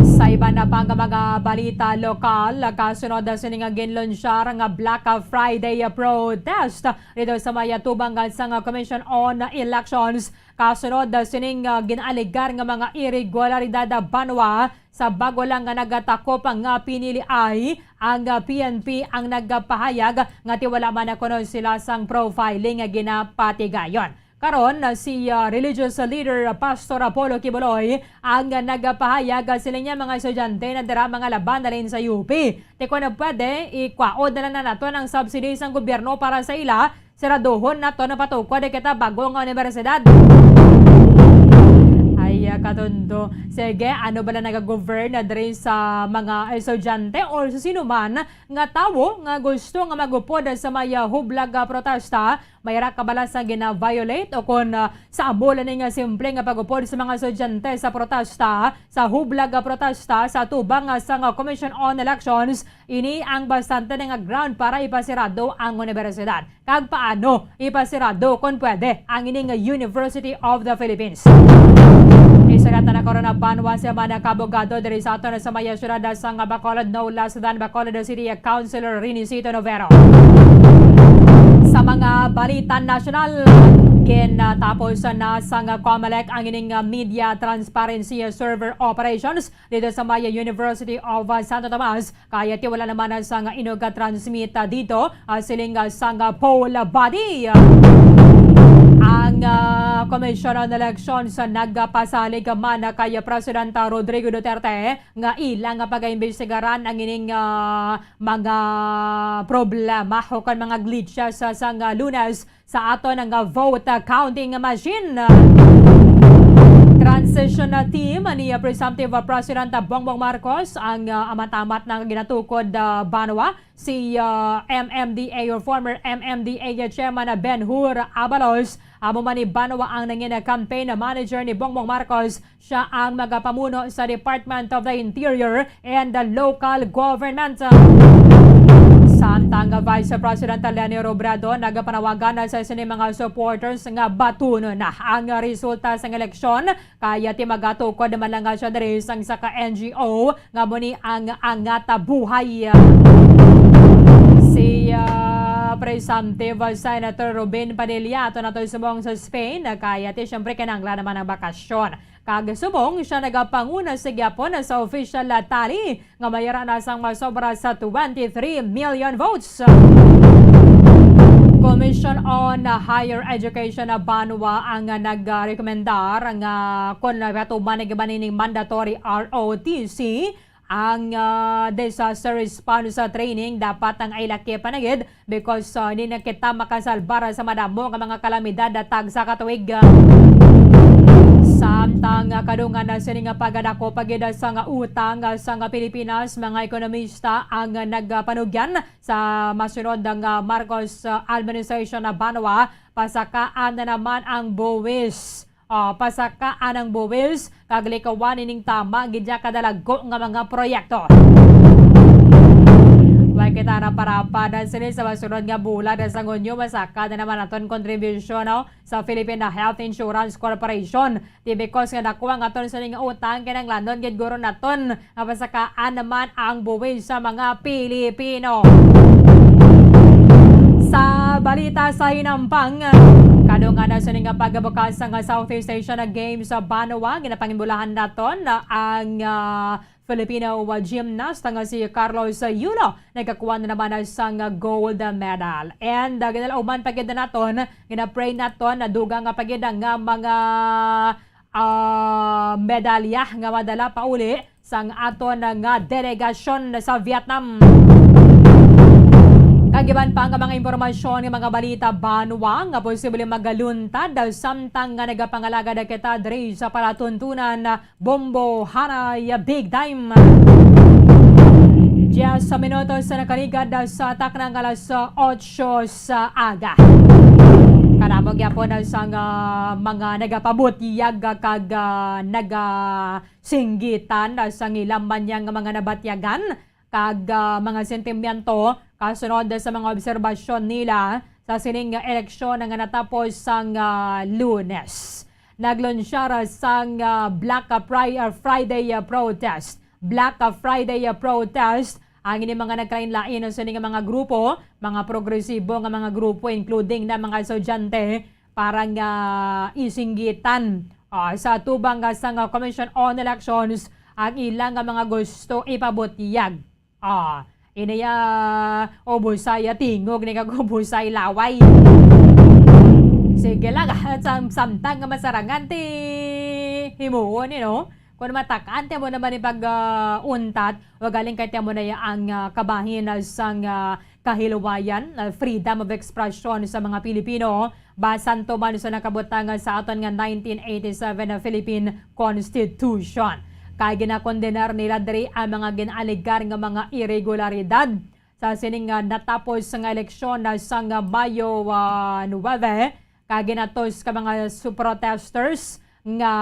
Sa iban na pang mga balita lokal, kasunod sini nga ginlunsyar nga Black Friday protest, dito sa may atubang sang Commission on Elections, kasunod sining, ah, gin-alegar nga mga iregularidad, ah, banwa sa bago lang nga nagatakop nga pinili ay ang, ah, P N P ang nagapahayag nga tiwala man kuno sila sang profiling nga ginapatigayon. Karon, ah, si, ah, religious leader, ah, Pastor Apollo Quiboloy ang nagapahayag, ah, sila niya mga estudyante na dira mga laban na rin sa U P. Ti kon pwede, ikwaod na lang na naton ang subsidy sang gobyerno para sa ila. Siraduhon naton ang patukod kita bago nga universidad. Ay, ah, katundo. Sige, ano bala nagagovern na diri sa mga estudyante or sa sino man nga tawo nga gusto nga magupod sa may, ah, hublag, ah, protesta? May ra ka bala sa gina-violate o kon, ah, sa amo lang ni nga simple nga pagupod sa mga estudyante sa protesta, sa hublag, ah, protesta sa tubang, ah, sang Commission on Elections? Ini ang bastante na nga ground para ipasirado ang universidad. Kag paano ipasirado, kon pwede, ang ining University of the Philippines? Istorya ta na karon ang banwa sa mga kabogado diri sa aton sa may siyudad sang Bacolod, no less than Bacolod City Councilor Renisito Novero. Sa mga balita nasyonal, ginatapos na sang Comelec ang ining media transparency server operations dito sa may University of, uh, Santo Tomas. Kaya ti wala naman na sang inog transmit, uh, dito, uh, siling, uh, sang, uh, poll body. Ang, uh, Commission on Elections, uh, nagpasalig man, uh, kay Presidente Rodrigo Duterte nga ila nga pagaimbestigaran ang ining, uh, mga problema o kon mga glitches, uh, sang, uh, Lunes sa aton nga vote, ah, counting machine. Transition, ah, team ni, ah, Presumptive, ah, President, ah, Bongbong Marcos ang, ah, amat-amat na ginatukod, ah, banwa. Si, ah, M M D A or former M M D A Chairman, ah, Ben Hur Abalos, amo man ni banwa ang nangin, ah, campaign manager ni Bongbong Marcos. Siya ang magapamuno sa Department of the Interior and the Local Government. Samtang Vice President Leni Robredo nagapanawagan na sa sini mga supporters nga batunon na ang resulta sang eleksyon, kaya ti magatukod man lang siya diri sang saka N G O nga mo ni ang Angat Buhay. Si, ah, Presumptive Senator Robin Padilla ato nato subong sa Spain, kaya ti siyempre kinahanglan naman ang bakasyon. Kag subong siya nagapanguna sa gyapon sa official tally nga mayara na sang masobra sa twenty-three million votes. Commission on Higher Education Banwa ang nagrekomendar nga kon matuman na giban ining mandatory R O T C, ang, ah, disaster response training dapat ang ay laki pa na gid because, ah, hindi na kita makasalbar sa madamo nga mga kalamidad tagsa ka tuig. Samtang, ah, kadungan na sini nga pagadako pa gid sa nga utang, ah, sa nga Pilipinas, mga ekonomista ang nagpanugyan sa masunod nga Marcos, ah, administration na banwa, pasakaan na naman ang buwis. Ah, pasakaan ang buwis kag likawan ining tama gid niya kadalago nga mga proyekto. Way kita na parapadan sini sa masunod nga bulan sa Hunyo, masaka na naman aton kontribusyon, no, sa Philippine Health Insurance Corporation. Ti because nga dako ang aton sini nga utang, kinahanglanon gid guro naton nga pasakaan naman ang buwis sa mga Pilipino. Sa balita sa hinampang, kadungan na sini nga pagbukas nga Southeast Asian Games sa banwa, ginapanginbulahan naton ang, ah, Filipino gymnast nga si Carlos Yulo nagkakuha na naman sang gold medal. And, ah, ginalauman pa gid naton, ginapray naton na dugang nga pa gid nga mga, ah, medalya nga madala pauli sang aton nga delegasyon sa Vietnam. Kag iban pa nga mga impormasyon nga mga balita banwa nga posible magaluntad samtang nga nagapangalagad kita diri sa palatuntunan Bombo Hanay Big Time. Diyes minutos sa nakaligad sa takna nga alas otso sa aga. Kanamo gyapon sa nga mga nagapabutyag kag, ah, nagasinggitan sa ilang man niya nga mga nabatyagan kag, ah, mga sentimiento kasunod sa mga obserbasyon nila sa sining eleksyon nga natapos sang, ah, Lunes. Naglunsyar sang, ah, Black Fri-, ah, Friday, ah, protest. Black, ah, Friday, ah, protest ang ini mga nagkalain-lain sa ini nga mga grupo, mga progresibo nga mga grupo, including na mga estudyante, para nga isinggitan, ah, sa tubang nga sang, ah, Commission on Elections ang ilang nga mga gusto ipabutyag. Ah, inaya, ubusay, ah, tingog ni kag ubusay laway. Sige lang, ah, sam-, samtang nga masarangan ti himuon ni, no? Kung matakan ti mo naman ni pag, ah, untat, o galing kay ti mo na ya ang, ah, kabahin, ah, sang, ah, kahilwayan, ah, freedom of expression sa mga Pilipino. Basan to man sa nakabutang sa aton nga nineteen eighty-seven na Philippine Constitution. Kay ginakondenar nila diri ang mga gin-alegar nga mga iregularidad sa sining, ah, natapos nga eleksyon na sang Mayo, ah, nuwebe, kag ginatos ka mga su-, protesters nga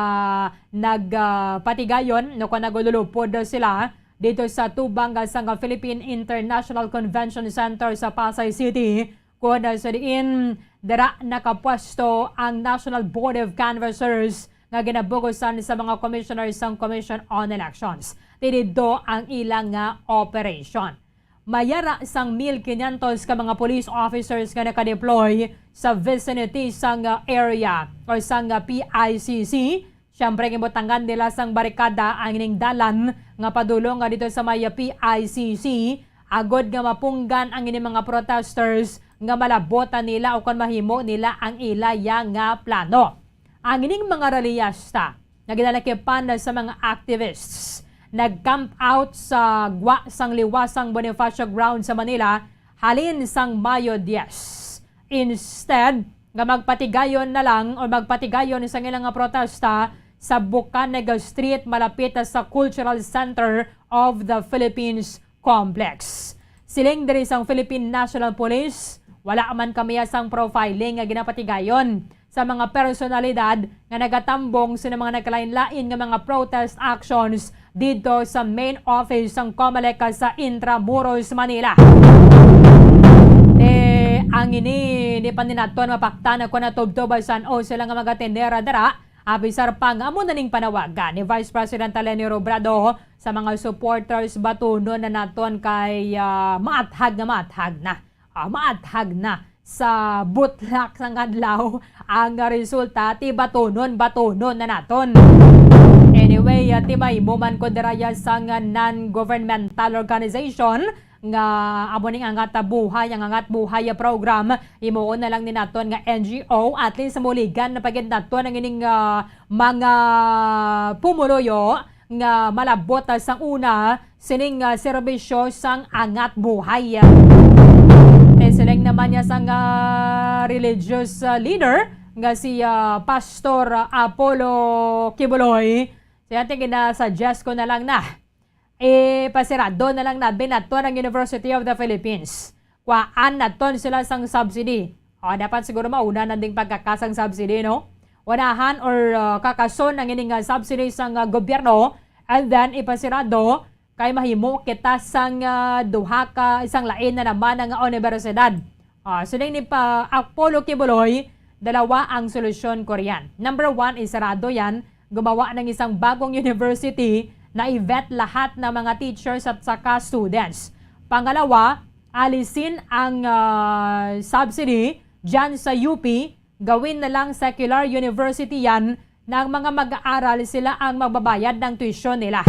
nag, ah, patigayon no kon nagululupod sila dito sa tubang sang Philippine International Convention Center sa Pasay City, kun sa diin dira nakapwesto ang National Board of Canvassers nga ginabugusan sa mga commissioners sang Commission on Elections. Ti didto ang ilang nga operation. Mayara sang mil quinientos ka mga police officers nga nakadeploy sa vicinity sang, ah, area or sang, ah, P I C C. Siyempre, ginbutangan nila sang barikada ang ining dalan nga padulong nga dito sa may P I C C, agod nga mapunggan ang ini mga protesters nga malabotan nila o kon mahimo nila ang ilaya nga plano. Ang ining mga rallyista nga ginalakipan sa mga activists nag-camp out sa gwa sang liwasang Bonifacio Ground sa Manila halin sang Mayo diyes. Instead nga magpatigayon na lang o magpatigayon sa ilang nga protesta sa Bucaneg Street malapit sa Cultural Center of the Philippines Complex. Siling diri sang Philippine National Police, wala man kami sang profiling nga ginapatigayon sa mga personalidad nga nagatambong sa mga nagkalain-lain nga mga protest actions didto sa main office sang Comelec sa Intramuros, Manila. Eh, ang ini, di pa ni naton mapaktan kon natubtob san-o sila nga magatindera dira, ah, bisar pa nga amo na ning panawagan ni Vice President Leni Robredo sa mga supporters, batunon na naton kay, ah, maathag nga maathag na. Ah, maathag na sa butlak sang adlaw ang resulta, ti batunon, batunon na naton. Anyway, ah, ti mahimo man ko dira ya sang non-governmental organization nga amo ning Angat Buhay, ang Angat Buhay program, himuon na lang ni naton nga N G O, at least muligan na pa gid naton ang ining, ah, mga pumuluyo nga malabot, ah, sang una sining, ah, serbisyo sang Angat Buhay. Kay siling naman niya sang, ah, religious, ah, leader nga si, ah, Pastor, ah, Apollo Kibuloy, siya ti ginasuggest ko na lang na ipasirado na lang nabi naton ang University of the Philippines. Kuhaan naton sila sang subsidy. O, dapat siguro mauna na ding pagkakas ang subsidy, no? Unahan or, uh, kakason ang ining, uh, subsidy sang, uh, gobyerno, and then ipasirado kay mahimo kita sang, uh, duha ka, isang lain na naman nga universidad. Ah, siling ni pa Apollo Kibuloy, dalawa ang solusyon ko riyan. Number one, isarado yan, gumawa ng isang bagong university na i-vet lahat ng mga teachers at saka students. Pangalawa, alisin ang, ah, subsidy dyan sa U P, gawin na lang secular university yan na ang mga mag-aaral sila ang magbabayad ng tuition nila.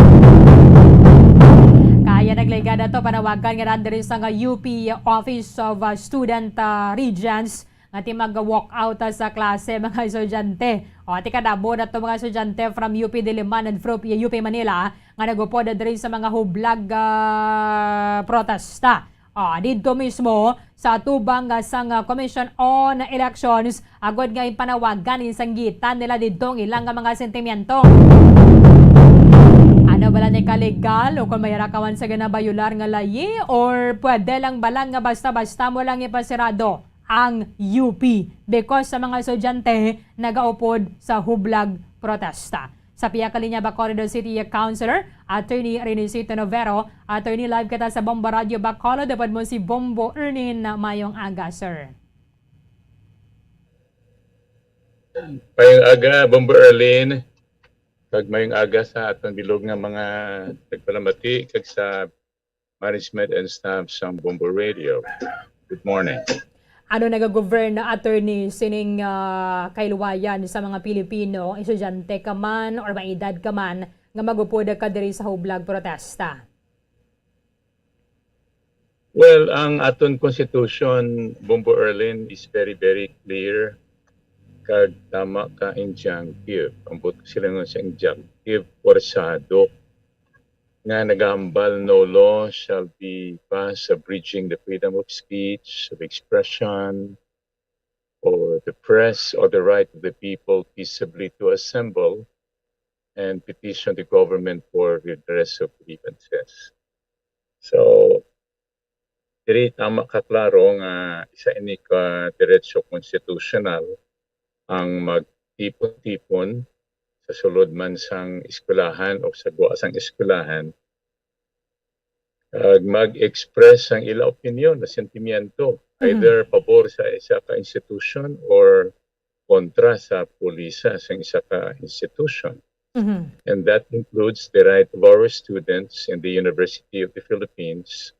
Kaya nagligad ato panawagan nga diri sa nga U P Office of, uh, Student, uh, Regents nga ti mag-walk out, uh, sa klase, mga estudyante. O, ti kadamo na to, mga estudyante from U P Diliman and from U P Manila nga nagupod diri sa mga hublag, uh, protesta. Ah, didto mismo sa atubang nga sang, ah, Commission on Elections, agod nga ipanawagan, insanggitan nila didto ang ilang nga mga sentimiento. Ano bala ni kalegal o kung may rakawan sa ginabayular nga layi, or pwede lang bala nga basta-basta mo lang ipasirado ang U P because sa mga estudyante nagaupod sa hublag protesta? Sa pihak ka linya, Bacolod City Councilor Attorney Renisito Novero. Attorney, live kita sa Bombo Radyo Bacolod. Dapat mo si Bombo Ernin. Mayong aga, sir. Mayong aga, Bombo Erlin. Kag mayong aga sa aton bilog nga mga nagpalamati kag sa management and staff sang Bombo Radio. Good morning. Ano nagagovern, Attorney, sining, ah, kailwayan sa mga Pilipino, estudyante ka man or may edad ka man, nga magupod ka diri sa hublag protesta? Well, ang aton constitution, Bombo Erlin, is very, very clear. Kag tama ka, injunctive. Ambot ko sila nga sa injunctive, forzado nga nagahambal, "No law shall be passed abridging the freedom of speech, of expression, or the press, or the right of the people peaceably to assemble and petition the government for redress of grievances." So, diri tama ka klaro nga isa ini ka diretso konstitusyonal ang magtipon-tipon sa sulod man sang eskwelahan o sa gwa sang eskwelahan, kag mag-express sang ila opinyon o sentimiento, mhm, either pabor sa isa ka institution or kontra sa pulisa sang isa ka institution. Mhm. And that includes the right of our students in the University of the Philippines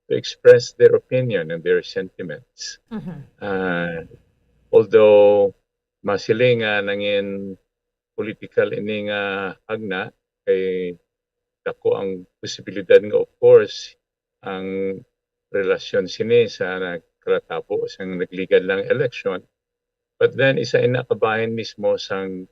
to express their opinion and their sentiments. Mhm. Ah, although masiling nga nangin political ini nga agna, kay dako ang posibilidad nga, of course, ang relasyon sini sa nagkalatabo sang nagligad lang eleksyon. But then, isa ina kabahin mismo sang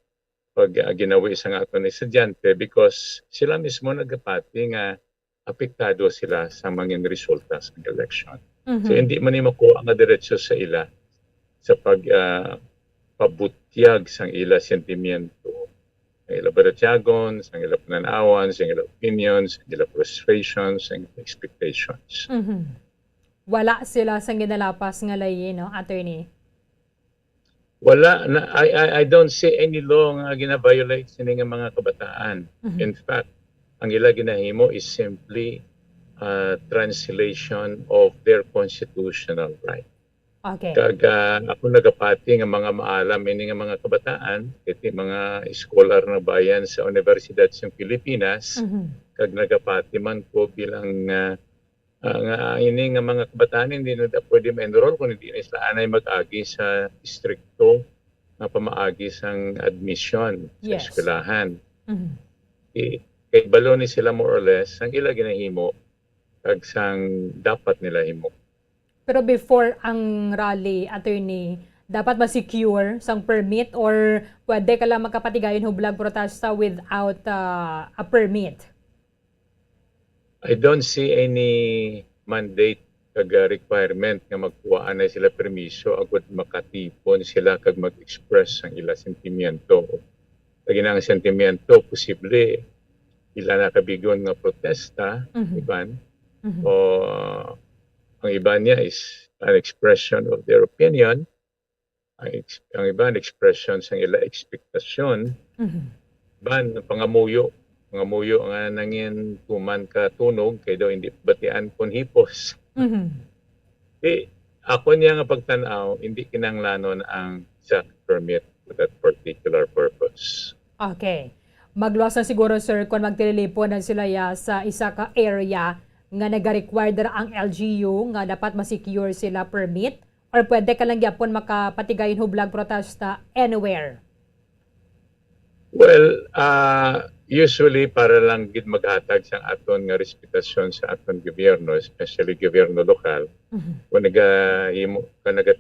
pag, ah, ginawi sang aton estudyante, because sila mismo nagapati nga apektado sila sa mangin resulta sa election. So, mhm, hindi man ni makuha nga diretso sa ila sa pag, ah, pabutyag sang ila sentimiento, sang ila baratyagon, sang ila panan-awan, sang ila opinions, sang ila frustrations, sang ila expectations. Mhm. Wala sila sang ginalapas nga layi, no, attorney? Wala na, I, I, I don't see any law nga gina-violate sini nga mga kabataan. Mhm. In fact, ang ila ginahimo is simply uh, translation of their constitutional right. Okay. Kag uh, ako nagapati nga mga maalam ini nga mga kabataan, iti mga scholar na bayan sa Universidad sa Pilipinas, Mhm. kag nagapati man ko bilang uh, uh, nga ini nga mga kabataan hindi na pwede ma-enroll kung hindi na sila anay mag-agi sa istrikto nga pamaagi sang admission sa Yes. eskwelahan. Mhm. I, kay balo ni sila more or less ang ila ginahimo kag sang dapat nila himo. Pero before ang rally, attorney, dapat ma-secure sang permit or pwede ka lang makapatigayon hublag protesta without uh, a permit? I don't see any mandate kag uh, requirement nga magkuhaan na sila permiso agud makatipon sila kag mag-express ang ila sentimiento. Lagi na ang sentimiento, posible ila na kabigon nga protesta, Mhm. iban, Mhm. o ang iban niya is an expression of their opinion, ang, ex- ang iban expression sang ila expectation, Mhm. ban pangamuyo, pangamuyo nga nangin tuman ka tunog kay daw hindi batian kon hipos. Mhm. Di, ako niya nga pagtan-aw, hindi kinahanglanon ang exact permit for that particular purpose. Okay. Magluwas na siguro, sir, kung magtililipon na sila ya sa isa ka area nga nag-require dira ang L G U nga dapat ma-secure sila permit or pwede ka lang gyapon makapatigayon hublag protesta anywhere? Well, uh, usually para lang gid maghatag sang aton nga respetasyon sa aton gobyerno, especially gobyerno lokal, Mhm. kung nagahimo, kung naga,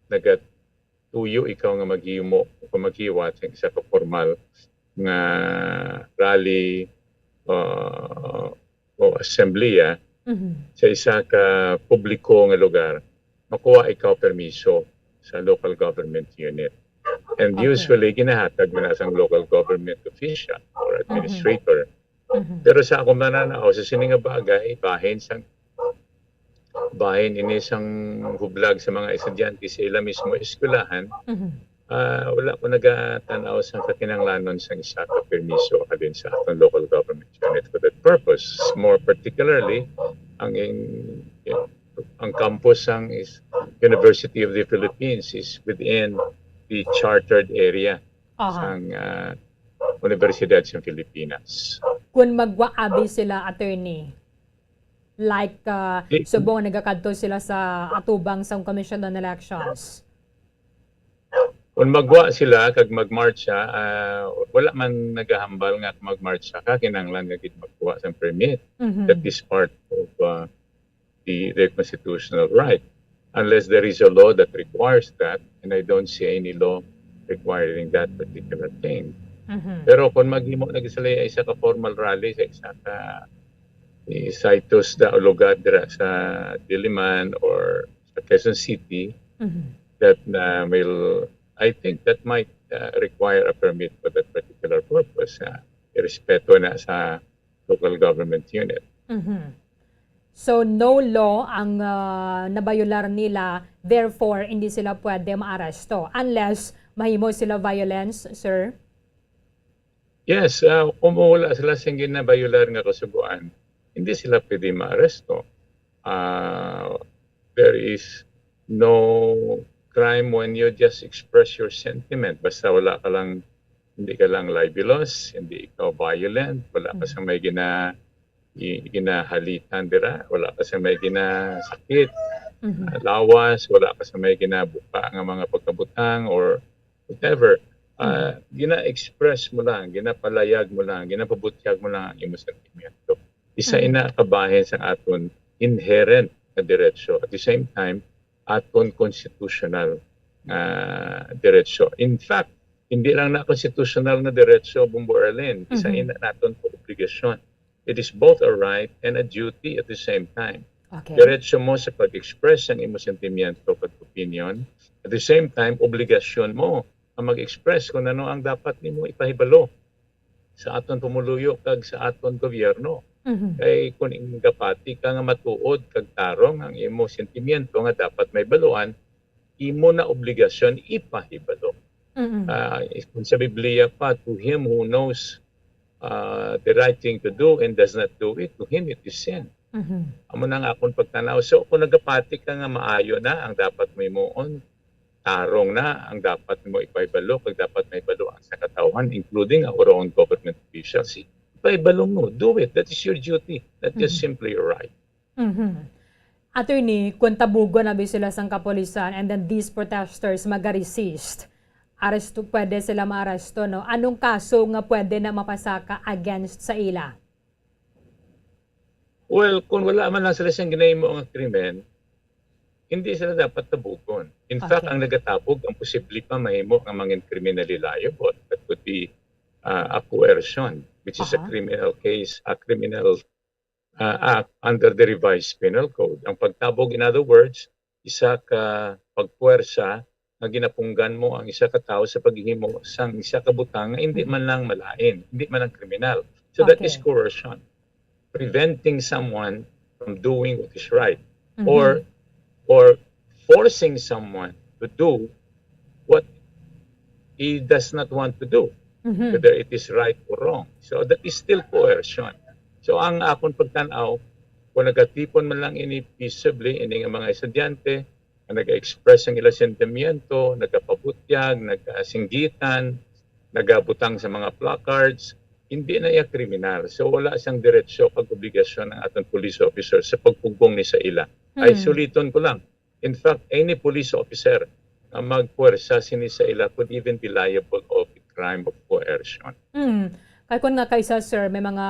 nagatuyo ikaw nga maghimo o maghiwat sa isa ka formal nga rally uh, o assembleya Mhm. sa isa ka publiko nga lugar, makuha ikaw permiso sa local government unit. And Okay. Usually, ginahatag man na sang local government official or administrator. Mhm. Pero sa akong mananaw, sa sini nga bagay, bahin sang bahin ini sang hublag sa mga estudyante sa ila mismo eskwelahan, Mhm. ah, wala ko nagatan-aw sa kakinahanglanon sang isa ka permiso halin sa aton local government unit for that purpose. More particularly, ang in, ang campus sang is University of the Philippines is within the chartered area Aha. sang ah, Universidad sa Pilipinas. Kung magwaabi sila, attorney, like uh, Di- subong nagakadto sila sa atubang sang Commission on Elections. Kung magwa sila kag magmarcha, ah, wala man nagahambal nga kung magmarcha ka, kinahanglan nga gid magkuha sang permit. Mhm. That is part of uh, the, the constitutional right. Unless there is a law that requires that, and I don't see any law requiring that particular thing. Mhm. Pero kung maghimo na sila isa ka formal rally sa isa ka eh, situs da o lugar dira sa Diliman or sa Quezon City, Mhm. that na will, I think that might uh, require a permit for that particular purpose. Uh, irespeto na sa local government unit. Mhm. So no law ang uh, nabayular nila, therefore hindi sila pwede maaresto unless mahimo sila violence, sir? Yes, uh, kung wala sila sing ginabayular nga kasugoan, hindi sila pwede maaresto. Uh, there is no crime when you just express your sentiment. Basta wala ka lang, hindi ka lang libelous, hindi ikaw violent, wala ka sa may gina, ginahalitan dira, wala ka sa may ginasakit, Mhm. lawas, wala ka sa may ginabuka nga mga pagkabutang or whatever. Uh, Gina-express mo lang, ginapalayag mo lang, ginapabutyag mo lang ang imong sentimiento. Isa Mhm. ina kabahin sang aton inherent nga diretsyo. At the same time, aton constitutional nga diretsyo. In fact, hindi lang na constitutional nga diretsyo, Bumbo Arlene, isa Mhm. ina naton po obligasyon. It is both a right and a duty at the same time. Okay. Diretsyo mo sa pag-express ang imo sentimiento kag opinion. At the same time, obligasyon mo ang mag-express kung ano ang dapat nimo ipahibalo sa aton pumuluyo kag sa aton gobyerno. Mhm. Kay kung ingapati ka nga matuod kag tarong ang imo sentimiento nga dapat may baluan, imo na obligasyon ipahibalo. Mhm. Ah, kung sa Biblia pa, "To him who knows uh, the right thing to do and does not do it, to him it is sin." Mhm. Amo na nga akon pagtanaw. So, kung nagapati ka nga maayo na ang dapat mo himuon, tarong na ang dapat mo ipahibalo, kag dapat mahibalo ang sa katawhan, including ang uraon government officials. Ipahibalo mo, do it. That is your duty. That is Mhm. simply your right. Mhm. Attorney, kung tabugon na bi sila sang kapulisan and then these protesters maga-resist, aresto, pwede sila maaresto, no? Anong kaso nga pwede na mapasaka against sa ila? Well, kung wala man lang sila siyang ginahimo nga krimen, hindi sila dapat tabugon. In fact, Okay. ang nagatabog, ang posible pa mahimo nga mangin criminally liable. That could be, uh, a coercion, which is a Aha. criminal case, a criminal, uh, act under the Revised Penal Code. Ang pagtabog, in other words, isa ka pagpuwersa nga ginapunggan mo ang isa ka tawo sa paghihimo sang isa ka butang nga hindi Mhm. man lang malain, hindi man lang kriminal. So that is Okay. coercion, preventing someone from doing what is right, Mhm. or, or forcing someone to do what he does not want to do, Mhm. whether it is right or wrong. So that is still coercion. So ang akon pagtan-aw, kung nagatipon man lang ini peaceably, ini nga mga estudyante, nga nag-express ang ilang sentimiento, nagapabutyag, nagasinggitan, nagabutang sa mga placards, hindi na iya kriminal. So, wala siyang diretsyo kag obligasyon ang aton police officer sa pagpugong ni sa ila. Ay, Hmm. suliton ko lang. In fact, any police officer nga magpuwersa sini sa ila could even be liable of a crime of coercion. Hmm. Kay kun nga kaisa, sir, may mga,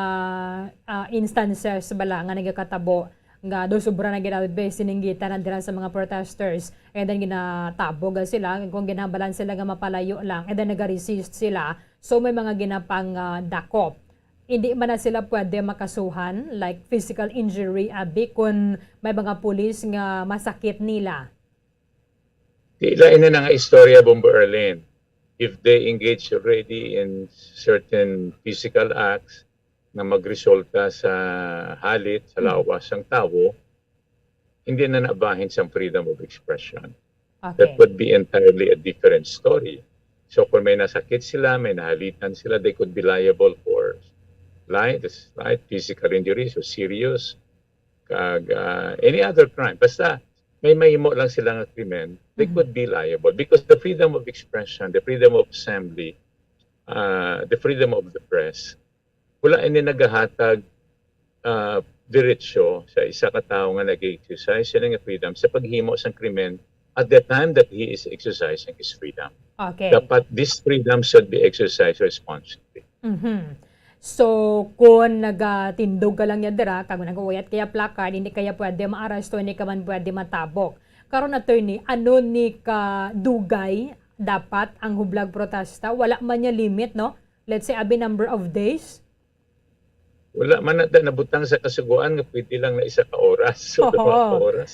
ah, instances bala nga nagakatabo nga daw sobra na gid, abi, sininggitan na dira sa mga protesters, and then ginatabog sila, kung ginhambalan sila nga mapalayo lang, and then naga-resist sila, so may mga ginapang, ah, dakop. Hindi man na sila pwede makasuhan, like physical injury, abi, kun may mga pulis nga masakit nila. Tila ini na nga istorya, Bombo Erlin. If they engage already in certain physical acts na magresulta sa halit, sa Hmm. lawas sang tawo, hindi na nabahin sang freedom of expression. That Okay. would be entirely a different story. So, kung may nasakit sila, may nahalitan sila, they could be liable for, right, right, physical injuries or serious, kag, ah, any other crime. Basta may mahimo lang sila nga krimen, they Mhm. could be liable because the freedom of expression, the freedom of assembly, ah, the freedom of the press, wala ini nagahatag, ah, diretsyo sa isa ka tawo nga nag-exercise sila nga freedom sa paghimo sang krimen at the time that he is exercising his freedom. Okay. Dapat this freedom should be exercised responsibly. Mhm. So, kung nagatindog ka lang niya dira, kag nag-uuyat kaya placard, hindi kaya pwede maaresto, hindi ka man pwede matabok. Karon, attorney, ano ni ka dugay dapat ang hublag protesta? Wala man niya limit, no? Let's say, abi number of days? Wala man na nabutang sa kasugoan nga pwede lang na isa ka oras o Oo. duha ka oras.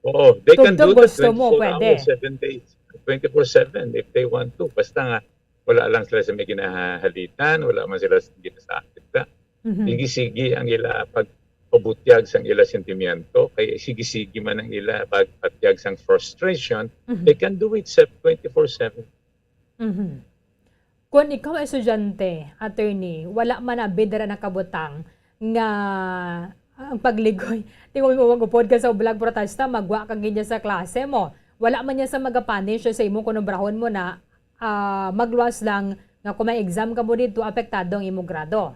Oo, they can Tugtog do that gusto mo, twenty-four pwede. hours, seven days, twenty-four seven if they want to. Basta nga, wala lang sila sa may ginahalitan, wala man sila sa ginasakit na. Mhm. Sige-sige ang ila pagpabutyag sang ila sentimiento, kay sige-sige man ang ila pagpatyag sang frustration, Mhm. they can do it sa twenty-four seven. Mhm. Kung ikaw ay estudyante, attorney, wala man abi dira nakabutang nga ang pagligoy, di mo mag-upod ka sa hublag protesta, magwa ka gid niya sa klase mo. Wala man niya sa magapunish sa imo kung obrahon mo na, ah, magluwas lang nga kung may exam ka mo dito, apektado ang imo grado.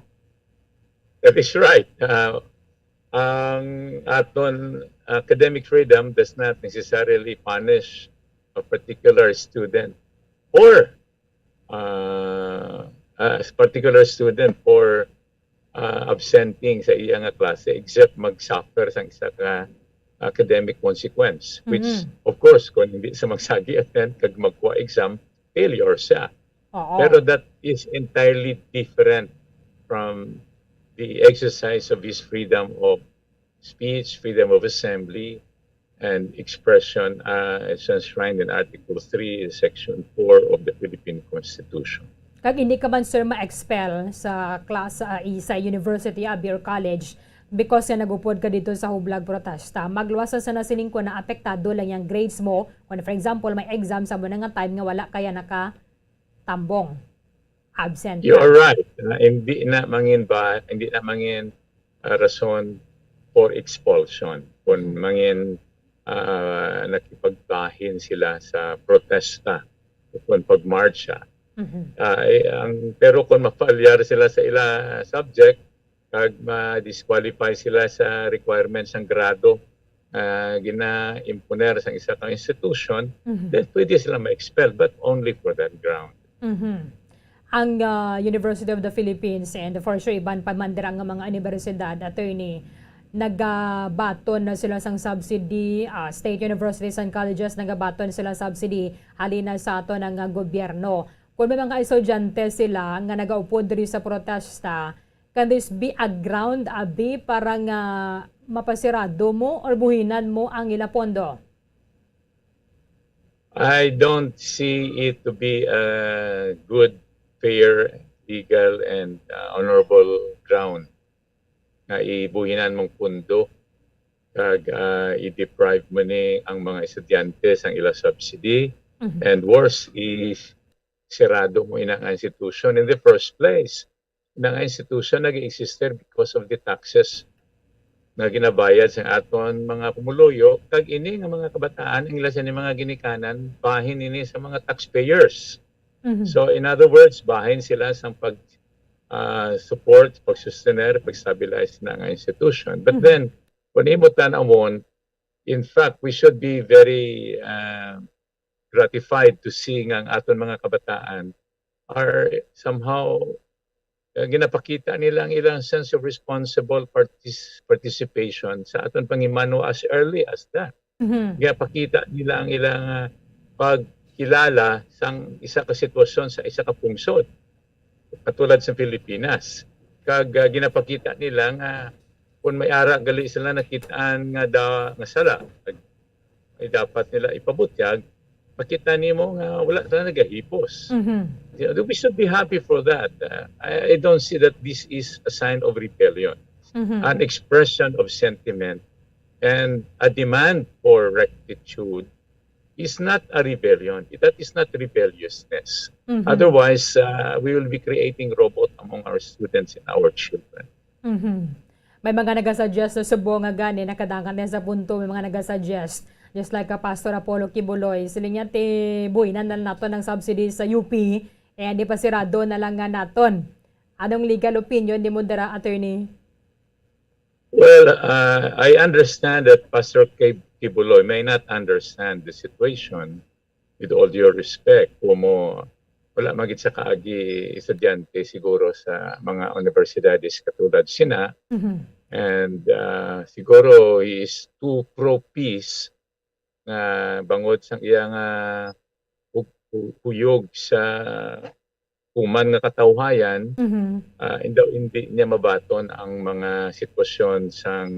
That is right. Ah, ang aton academic freedom does not necessarily punish a particular student or, ah, a particular student for, ah, absenting sa iya nga klase, except mag-suffer sang isa ka academic consequence, which, Mhm. of course, kung hindi sa magsagi attend kag magkuha exam, failure siya. Oo. Pero that is entirely different from the exercise of his freedom of speech, freedom of assembly, and expression, uh, as enshrined in Article three, Section four of the Philippine Constitution. Kag hindi ka man, sir, ma-expel sa class, ah, i-, sa university, abi, or college because nga nagupod ka dito sa hublag protesta. Magluwas sa nasiling ko na apektado lang yung grades mo. Kung, for example, may exam sa mo na nga time nga wala kaya nakatambong. Absent You ka. are right. Uh, hindi na mangin ba, hindi na mangin, uh, rason for expulsion kung mangin, ah, nakipagbahin sila sa protesta o kung pagmarcha. Mhm. Ah, eh, ang, pero kung mapalyar sila sa ila subject, kag ma-disqualify sila sa requirements sang grado nga gina-imponer sang isa ka institution, Mhm. then pwede sila ma-expel, but only for that ground. Mhm. Ang, ah, University of the Philippines and for sure iban pa man dira nga mga universidad, attorney, nagabaton na sila sang subsidy, ah, state universities and colleges nagabaton sila subsidy halin na sa aton nga gobyerno. Kung may mga estudyante sila nga nagaupod diri sa protesta, can this be a ground, abi, para nga mapasirado mo or buhinan mo ang ila pondo? I don't see it to be a good, fair, legal, and, uh, honorable ground nga ibuhinan mong pundo kag, ah, i-deprive mo ni ang mga estudyante sang ila subsidy, Mhm. and worse, isirado mo ina nga institution in the first place. Ina nga institution nag-exist because of the taxes nga ginabayad sa aton mga pumuluyo, kag ini nga mga kabataan ang ila sini mga ginikanan, bahin ini sa mga taxpayers. Mhm. So, in other words, bahin sila sa pag, ah, support, pag-sustener, pag-stabilize na nga institution. But Mhm. then, kung imo tan-awon, in fact, we should be very, ah, gratified to see nga ang aton mga kabataan are somehow, ah, ginapakita nila ang ilang sense of responsible partic-, participation sa aton panghimano as early as that. Mhm. Ginapakita nila ang ilang, ah, pagkilala sang isa ka sitwasyon sa isa ka pungsod, katulad sa Pilipinas. Kag, ah, ginapakita nila nga kung may ara gali sila nakit-an nga da-, nga sala, ay dapat nila ipabutyag, makita nimo nga wala sila nagahipos. Mhm. You know, we should be happy for that. Uh, I, I don't see that this is a sign of rebellion, Mhm. an expression of sentiment, and a demand for rectitude is not a rebellion. That is not rebelliousness. Mhm. Otherwise, uh, we will be creating robot among our students and our children. Mhm. May mga nagasuggest sa Subo nga gani nakadangat na sa punto, may mga nagasuggest. Just like, uh, Pastor Apollo Kibuloy, siling niya, ti buhinan na naton ang subsidy sa U P, and ipasirado na lang nga naton. Anong legal opinion nimo dira, attorney? Well, uh, I understand that Pastor Kib-, Kibuloy may not understand the situation, with all due respect, kumo wala man gid sa kaagi estudyante siguro sa mga universidades katulad sina. Mhm. And, uh, siguro he is too pro peace nga bangod sang iya nga hu-, hu-, huyog sa human nga katawhayan, Mhm. ah, hindi, hindi niya mabaton ang mga sitwasyon sang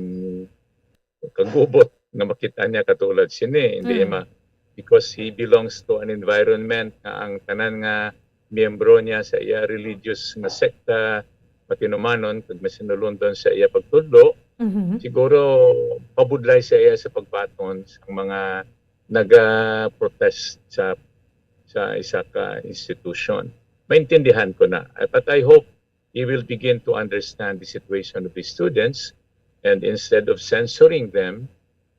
kagubot nga makita niya katulad sini. Hindi Mm. ma-, because he belongs to an environment nga ang tanan nga miyembro niya sa iya religious nga sekta, matinumanon kag masinulundon sa iya pagtudlo, Mhm. siguro pabudlay sa iya sa pagbaton sa mga naga-protest sa, sa isa ka institusyon. Maintindihan ko na. Uh, but I hope he will begin to understand the situation of the students, and instead of censoring them,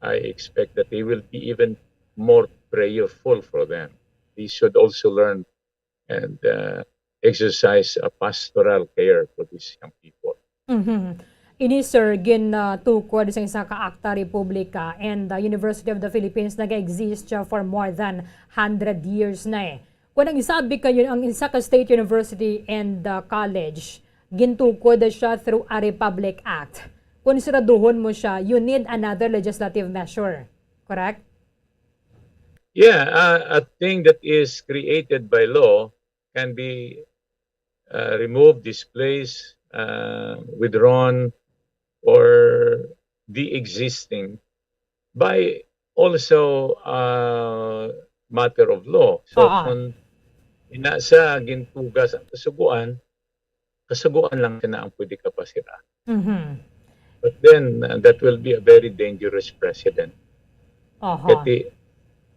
I expect that he will be even more prayerful for them. He should also learn and, uh, exercise a pastoral care for these young people. Mhm. Ini, sir, gintukod sa isa ka akta republika, and the University of the Philippines naga-exist siya for more than hundred years na, eh. Kung ang isabi kayo, ang isa ka state university and, uh, college, gintukod siya through a Republic Act. Kung siraduhon mo siya, you need another legislative measure. Correct? Yeah, uh, a thing that is created by law can be, uh, removed, displaced, uh, withdrawn, or de-existing by also a matter of law. So, Oo. Kung ina sa gintuga sa kasugoan, kasugoan lang sina ang pwede kapasira. Mhm. But then, uh, that will be a very dangerous precedent. Aha. Kati,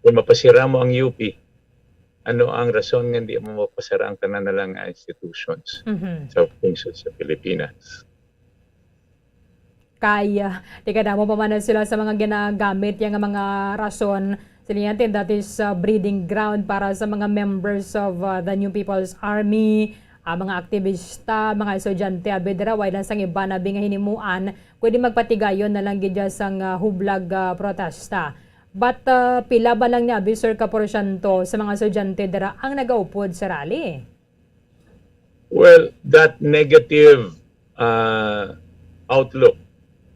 kung mapasira mo ang U P, ano ang rason nga hindi mo mapasira ang tanan na lang nga institutions Mhm. sa pungsod sa Pilipinas? Kay, ah, tikadamo pa man na sila sa mga ginagamit niya nga mga rason. Sila yan, that is, ah, breeding ground para sa mga members of, ah, the New People's Army, ah, mga aktivista, mga estudyante, abi dira, way lang sang iban, abi nga hinimuan, pwede magpatigayon na lang gid dyan sang, ah, hublag, ah, protesta. But, ah, pila ba lang ni abi, Sir, ka porsyento sa mga estudyante dira ang nagaupod sa rally? Well, that negative uh, outlook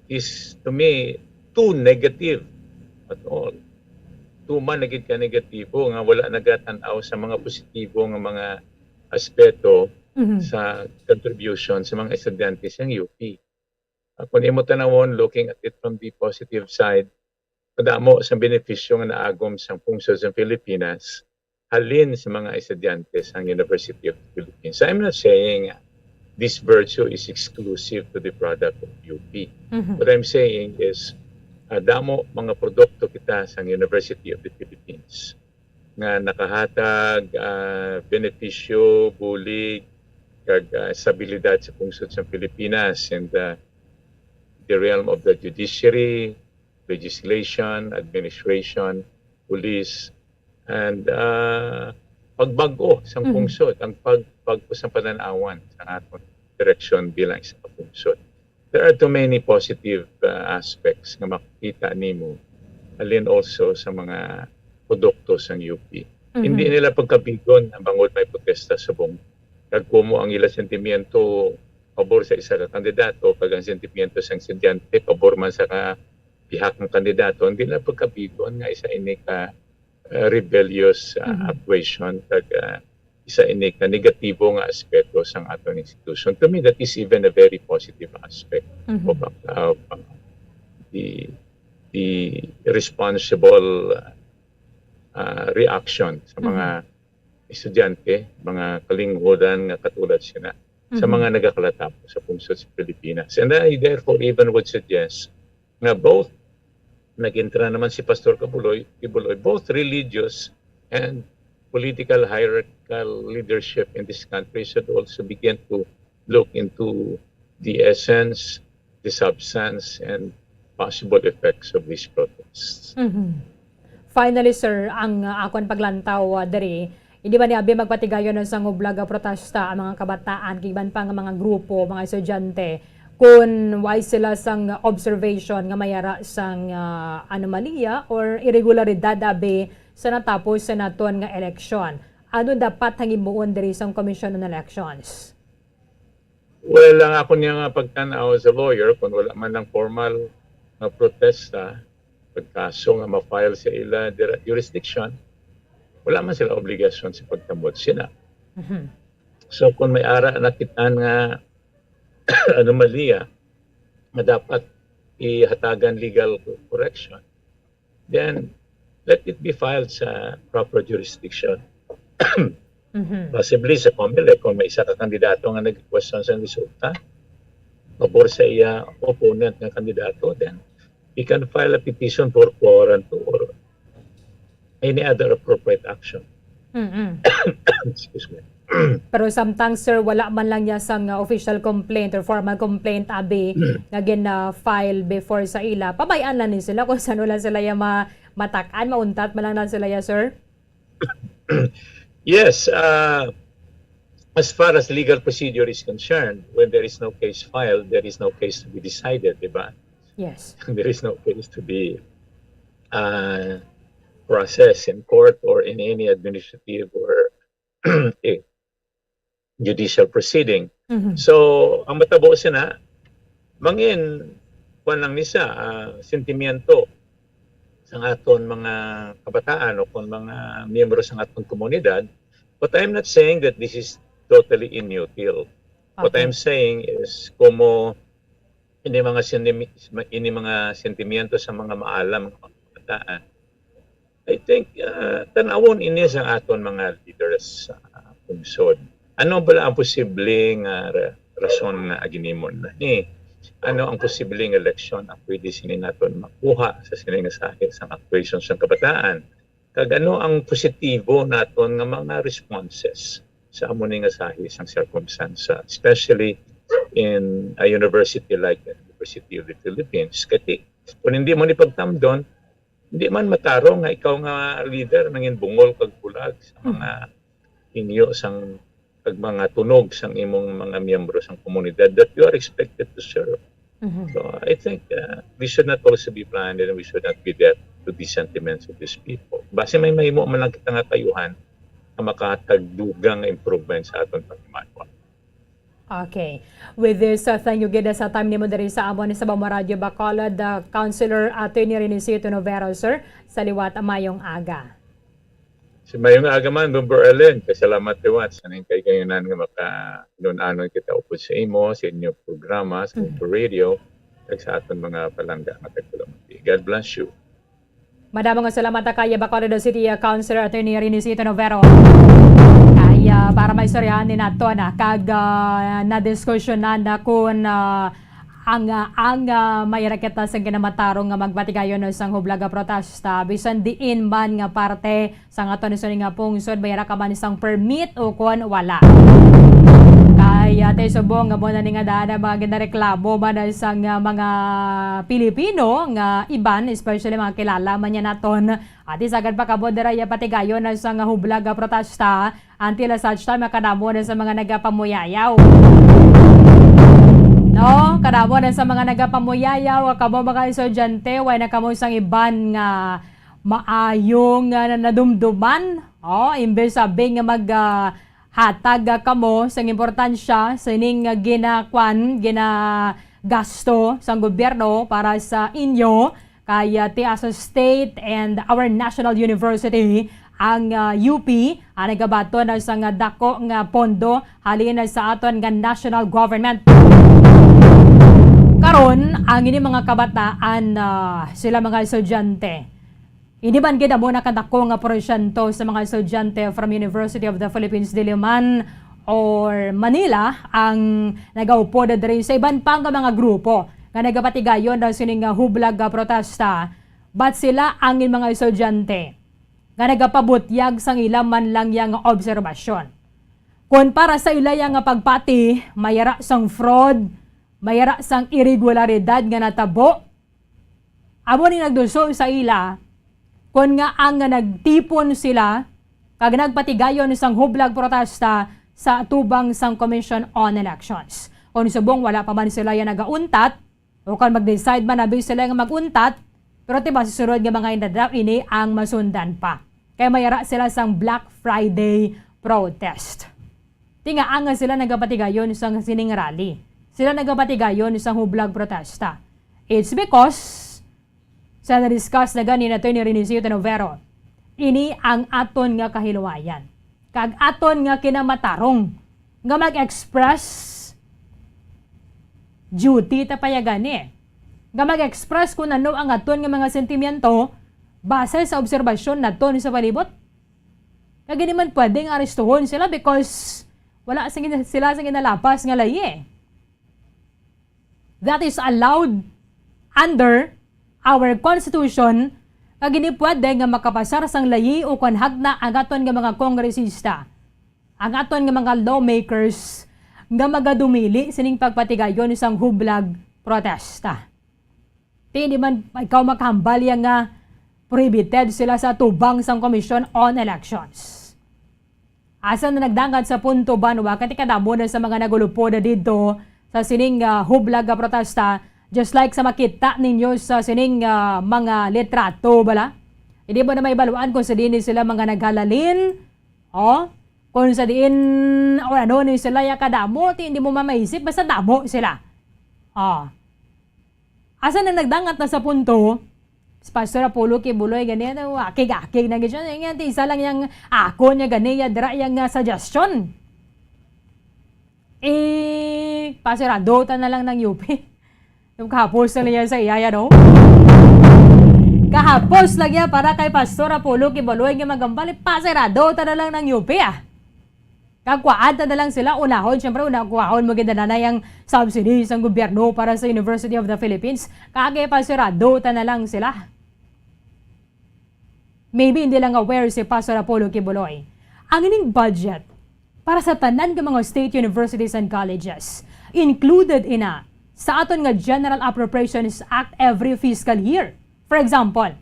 is, to me, too negative at all. Tuman na gid ka negatibo nga wala nagatan-aw sa mga positibo nga mga aspeto Mhm. sa contribution sa mga estudyante sa U P. Uh, kung imo tanawon, looking at it from the positive side, madamo sa benepisyo nga naagom sang pungsod sa Pilipinas halin sa mga estudyante sa University of the Philippines. I'm not saying this virtue is exclusive to the product of U P. Mhm. What I'm saying is, uh, damo mga produkto kita sa University of the Philippines nga nakahatag uh, benepisyo, bulig, kag uh, estabilidad sa pungsod sa Pilipinas and uh, the realm of the judiciary, legislation, administration, police, and uh, pagbag-o sang Mhm. pungsod, ang pagbag-o sang pananawan sa aton direksyon bilang isa ka pungsod. There are too many positive uh, aspects nga makita nimo, alin also sa mga produkto sang U P. Mhm. Hindi nila pagkabigon ang bangod may protesta subong kag kumo ang ila sentimiento pabor sa isa ka kandidato kag ang sentimiento sang estudyante pabor man sa ka bihak nga kandidato, hindi nila pagkabigon nga isa ini ka uh, rebellious uh, Mhm. actuation kag uh, isa ini ka negatibo nga aspeto sang aton institution. To me, that is even a very positive aspect Mhm. of, of uh, the the responsible uh, reaction sa mga estudyante, mga kalinghuran nga katulad sina, sa Mhm. mga nagakalatapo sa pungsod sa Pilipinas. And I therefore even would suggest nga both nag-intra naman si Pastor Kabuloy, Kibuloy, both religious and political hierarchical leadership in this country should also begin to look into the essence, the substance, and possible effects of these protests. Mhm. Finally, sir, ang, ah, akon paglantaw, ah, diri, hindi ba ni abi magpatigayon na sang hublag nga protesta ang mga kabataan, kag iban pa nga mga grupo, mga estudyante, kun way sila sang observation nga may ara sang, ah, anomalya or irregularidad abi sa natapos sa naton nga eleksyon? Ano dapat ang himuon diri sang Commission on Elections? Well, ang ako niya nga pagtan-aw as a lawyer, kung wala man ang formal nga protesta, pagkaso nga ma-file sa ila dira jurisdiction, wala man sila obligasyon sa pagtambod sina. Mhm. So kung may ara nakitaan nga anomalya nga dapat ihatagan legal correction, then let it be filed sa proper jurisdiction. Mhm. Possibly sa COMELEC, kung may isa ka kandidato nga nag-question sa resulta, pabor sa iya opponent nga kandidato, then he can file a petition for quorum or any other appropriate action. Mm-mm. Excuse me. Pero samtang, sir, wala man lang niya sang, uh, official complaint or formal complaint abi nga gina-file before sa ila. Pabay-an lang ni sila kung sano lang sila ya ma-, matak-an, mauntat man lang na sila ya, sir. Yes, uh, as far as legal procedure is concerned, when there is no case filed, there is no case to be decided, di ba? Yes. There is no case to be uh, processed in court or in any administrative or eh, judicial proceeding. Mhm. So, ang matabo sina, mangin, kuwan lang ni sa ah, sentimiento sa aton mga kabataan o kung mga miyembro sa aton komunidad. But I'm not saying that this is totally inutile. What Okay. I'm saying is, como ini mga sentimi-, ini mga sentimiento sa mga maalam nga mga kabataan, I think uh, tanawon ini sa aton mga leaders sa pungsod. Ano bala ang posibleng uh, ra- rason nga aginimon na ni? Ano ang posibleng eleksyon ang pwede sini naton makuha sa sini nga sahi sa actuation sa kabataan? Kag ano ang positibo naton nga mga responses sa amo ni nga sahi sang circumstance, especially in a university like the University of the Philippines. Kati, kung hindi mo ni pagtamdon, hindi man matarong nga ikaw nga leader nangin bungol kag bulag sa mga hingyo sang kag mga tunog sang imong mga miyembro sang komunidad that you are expected to serve. Mhm. So I think uh, we should not also be blinded and we should not be deaf to the sentiments of these people. Basi may mahimo man lang kita nga kayuhan nga makahatag dugang nga improvement sa aton paghimanwa. Okay. With this, uh, thank you gid sa time nimo diri sa amon sa Bamo Radio Bacolod, uh, Councilor Attorney Renisito Novero, sir. Sa liwat, mayong aga. Si mayong aga man, Bomber Ellen. Kasalamat liwat sa ning kaigayunan nga maka-anon-anon kita upod sa imo, sa inyo programa, sa Mm. Bomber Radio, kag sa aton mga palangga nga tagpalamati. God bless you. Madamo nga salamat, ah, kay Bacolod City, ah, Councilor Attorney Renisito Novero. Kay, ah, para maistoryahan ni nato na kag, ah, nadiskusyonan na kun, ah, ang, ah, ang, ah, may raket na sang kinamatarong nga magpatigayon sang hublag nga protesta bisan diin man nga parte sang aton sini nga pungsod, may ra ka man sang permit o kon wala. Kay, ah, tay subong nga mo na ni nga daan ang mga ginareklamo man sang, ah, mga Pilipino nga iban, especially mga kilala man niya naton. Ati sagad pa kamo dira iya patigayon na sa nga hublag nga protesta until such time makadamo na sa mga nagapamuyayaw. No, kadamo na sa mga nagapamuyayaw, kamo mga estudyante, way na kamo sang iban nga maayo nga na-, nadumduman. Oh, imbes sabi nga mag, ah, hatag, ah, kamo sang importansya sining, ah, ginakwan, ginagasto sang gobyerno para sa inyo, kay, ah, ti Aso State and our National University ang, ah, U P ang nagabaton na sa nga dako nga pondo halin sa aton nga national government. Karon, ang ini mga kabataan, ah, sila mga estudyante, hindi man gid amo na kadako nga porsyento sa mga estudyante from University of the Philippines Diliman or Manila ang nagaupod diri sa iban pa nga mga grupo nga nagapatigayon na sining, ah, hublag nga protesta, but sila ang mga estudyante nga nagapabutyag sang ila man lang ya nga obserbasyon. Kon para sa ila ya nga pagpati, may ara sang fraud, may ara sang iregularidad nga natabo, amo ni nagduso sa ila kon nga ang nga nagtipon sila kag nagpatigayon sang hublag protesta sa atubang sang Commission on Elections. Kon subong wala pa man sila ya nagauntat, o kon mag-decide man abi sila nga mag-untat, pero ti ba susunod nga mga inadlaw ini ang masundan pa. Kay may ara sila sang Black Friday protest. Ti ngaa nga sila nagapatigayon sang sining rally. Sila nagapatigayon sang hublag protesta. It's because, sa na-discuss na gani ni Attorney Renisito Novero, ini ang aton nga kahiluwayan kag aton nga kinamatarong nga mag-express, duty ta pa ya gani nga mag-express kung ano ang aton nga mga sentimiento base sa obserbasyon naton sa palibot. Kag hindi man pwede nga arestuhon sila because wala sing-, sila sang ginalapas nga layi. That is allowed under our constitution, kag hindi pwede nga makapasar sang layi o kon hagna ang aton nga mga kongresista, ang aton nga mga lawmakers nga magadumili sining pagpatigayon sang hublag protesta. Ti, di man ikaw makahambal ya nga prohibited sila sa tubang sang Commission on Elections. Asa na nagdangat sa punto, banwa, kay ti kadamo na sa mga nagulupod na didto sa sining, ah, hublag nga protesta, just like sa makita ninyo sa sining, ah, mga litrato, bala? Hindi mo na maibaluan kung sa diin sila mga naghalalin, oh, kung sa diin, o ano ni sila ya kadamo, ti hindi mo mamaisip, basta damo sila. Oh. Asa na nagdangat na sa punto, si Pastor Apollo Quiboloy, gani, ano, akig-akig na gid siya. Nga, ti isa lang yang ako niya gani, ya dira yang, ah, suggestion. Eh, pasirado ta na lang ng U P. Yung kahapos na lang yan sa iya, yan, no? Kahapos lang yan para kay Pastor Apollo Quiboloy nga magambal, eh, pasirado ta na lang ng U P, ah. Kag kuhaan ta na lang sila unahon. Siyempre, una, kuhaon mo gid na na yang subsidy sang gobyerno para sa University of the Philippines. Kag ipasirado ta na lang sila. Maybe hindi lang aware si Pastor Apollo Quiboloy. Ang ining budget para sa tanan nga mga state universities and colleges, included ina sa aton nga General Appropriations Act every fiscal year. For example,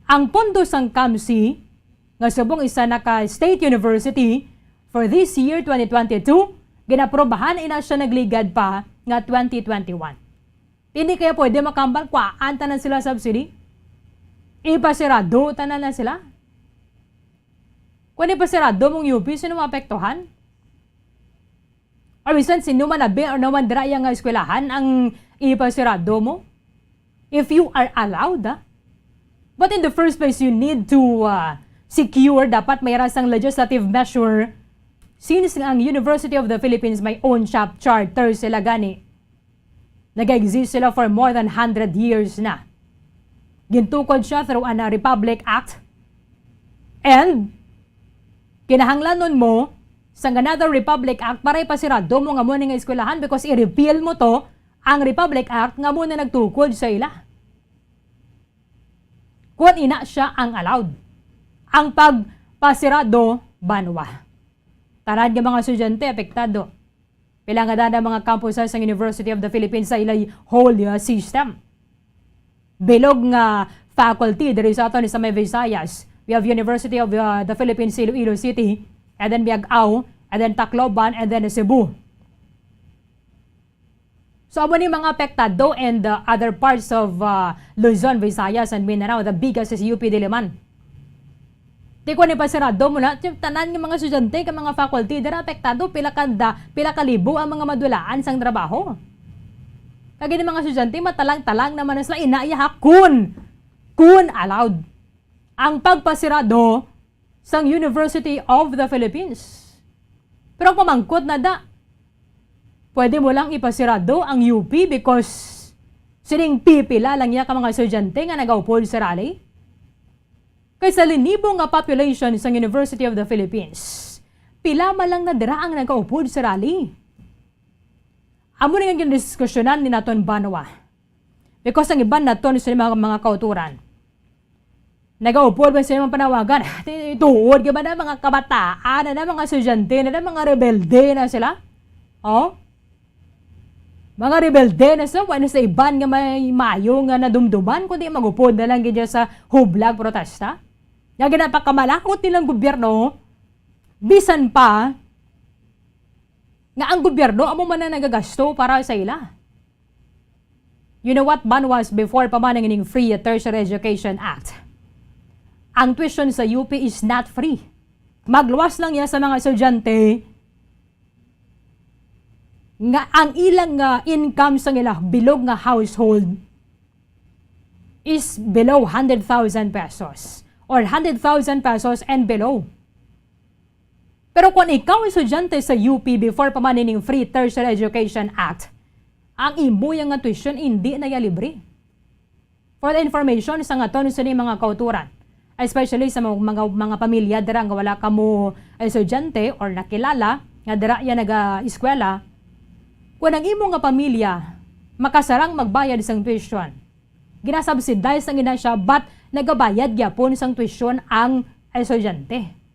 ang pondo sang CAMC nga subong isa na ka state university for this year, twenty twenty-two, ginaprobahan ina siya nagligad pa nga twenty twenty-one. Hindi kaya pwede makambal, kuhaan tanan sila subsidy? Ipasirado tanan na sila? Kung ipasirado mong U P, sino maapektuhan? Or bisan sino man abi or no man dira iya nga eskwelahan ang ipasirado mo? If you are allowed, ah. But in the first place, you need to, ah, secure, dapat may rasang legislative measure, since ang University of the Philippines may own chap-, charter sila gani. Nag-exist sila for more than hundred years na. Gintukod siya through an, uh, Republic Act. And kinahanglanon mo sang another Republic Act para ipasirado mo nga mo ni nga eskwelahan, because i-repeal mo to, ang Republic Act nga mo na nagtukod sa ila. Kung ina siya ang allowed. Ang pagpasirado, banwa. Tanan nga mga estudyante apektado. Pila nga dana mga campuses sang University of the Philippines sa ilay whole, uh, system. Bilog nga faculty diri sa aton sa may Visayas. We have University of, uh, the Philippines Iloilo City, and then Miag-ao, and then Tacloban, and then Cebu. So, amo ni mga apektado and, uh, other parts of, uh, Luzon, Visayas, and Mindanao. The biggest is U P Diliman. Di ko ni pasirado mo na, tanan nga mga estudyante, ka mga faculty, dira apektado, pila ka da-, pila ka libo ang mga madulaan sang trabaho. Kag ini mga estudyante, matalang-talang naman na sila, ina iya ha, kun, kun allowed ang pagpasirado sang University of the Philippines. Pero ang pamangkot na da, pwede mo lang ipasirado ang U P because sining pipila lang niya ka mga estudyante nga nagaupod sa rally? Kay sa linibo nga population sang University of the Philippines, pila man lang na dira ang nagaupod sa rally? Amo ni nga gindiskusyonan ni naton banwa. Because ang iban naton sa mga, mga kauturan, nagaupod man sila mga panawagan. Ti-, tuod ka ba na mga kabataan na, na mga estudyante na, na mga rebelde na sila? Oh? Mga rebelde na sila, wala sa iban nga may mayo nga nadumduman, kundi magupod na lang gid sa hublag protesta. Nga ginapakamalakot nilang gobyerno, bisan pa nga ang gobyerno amo man ang nagagasto para sa ila. You know what, banwas, before pa man ang ining Free Tertiary Education Act, ang tuition sa U P is not free. Magluwas lang ya sa mga estudyante nga ang ilang, ah, income sang ila bilog nga household is below hundred thousand pesos or hundred thousand pesos and below. Pero kung ikaw estudyante sa U P before pa man ining Free Tertiary Education Act, ang imo yang nga tuition hindi na ya libre. For the information sang aton sini mga kauturan, especially sa mga, mga, mga pamilya dira nga wala kamo estudyante or nakilala nga dira ya naga-eskwela, kung ang imo nga pamilya makasarang magbayad sang tuition, ginasubsidize ang ina siya, but nagabayad gyapon sang tuition ang estudyante.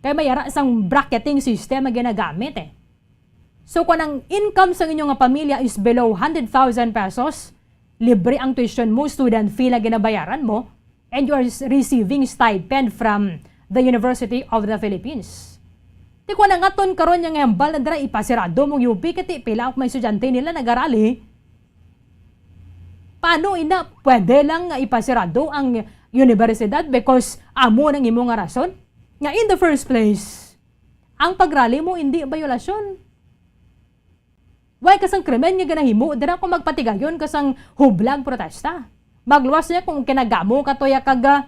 Kay may ara sang bracketing system nga ginagamit eh. So, kung ang income sang inyo nga pamilya is below hundred thousand pesos, libre ang tuition mo, student fee lang ginabayaran mo, and you are s-, receiving stipend from the University of the Philippines. Ti kung ang aton karon nga hambal na dira ipasirado mong U P, kay ti pila ang mga estudyante nila nagarali. Paano ina pwede lang nga ipasirado ang universidad because amo nang imo nga rason? Nga in the first place, ang pagrali mo hindi bayolasyon. Way ka sang krimen nga ginahimo dira kung magpatigayon ka sang hublag protesta. Magluwas niya kung kinagamo ka toya kag, ah,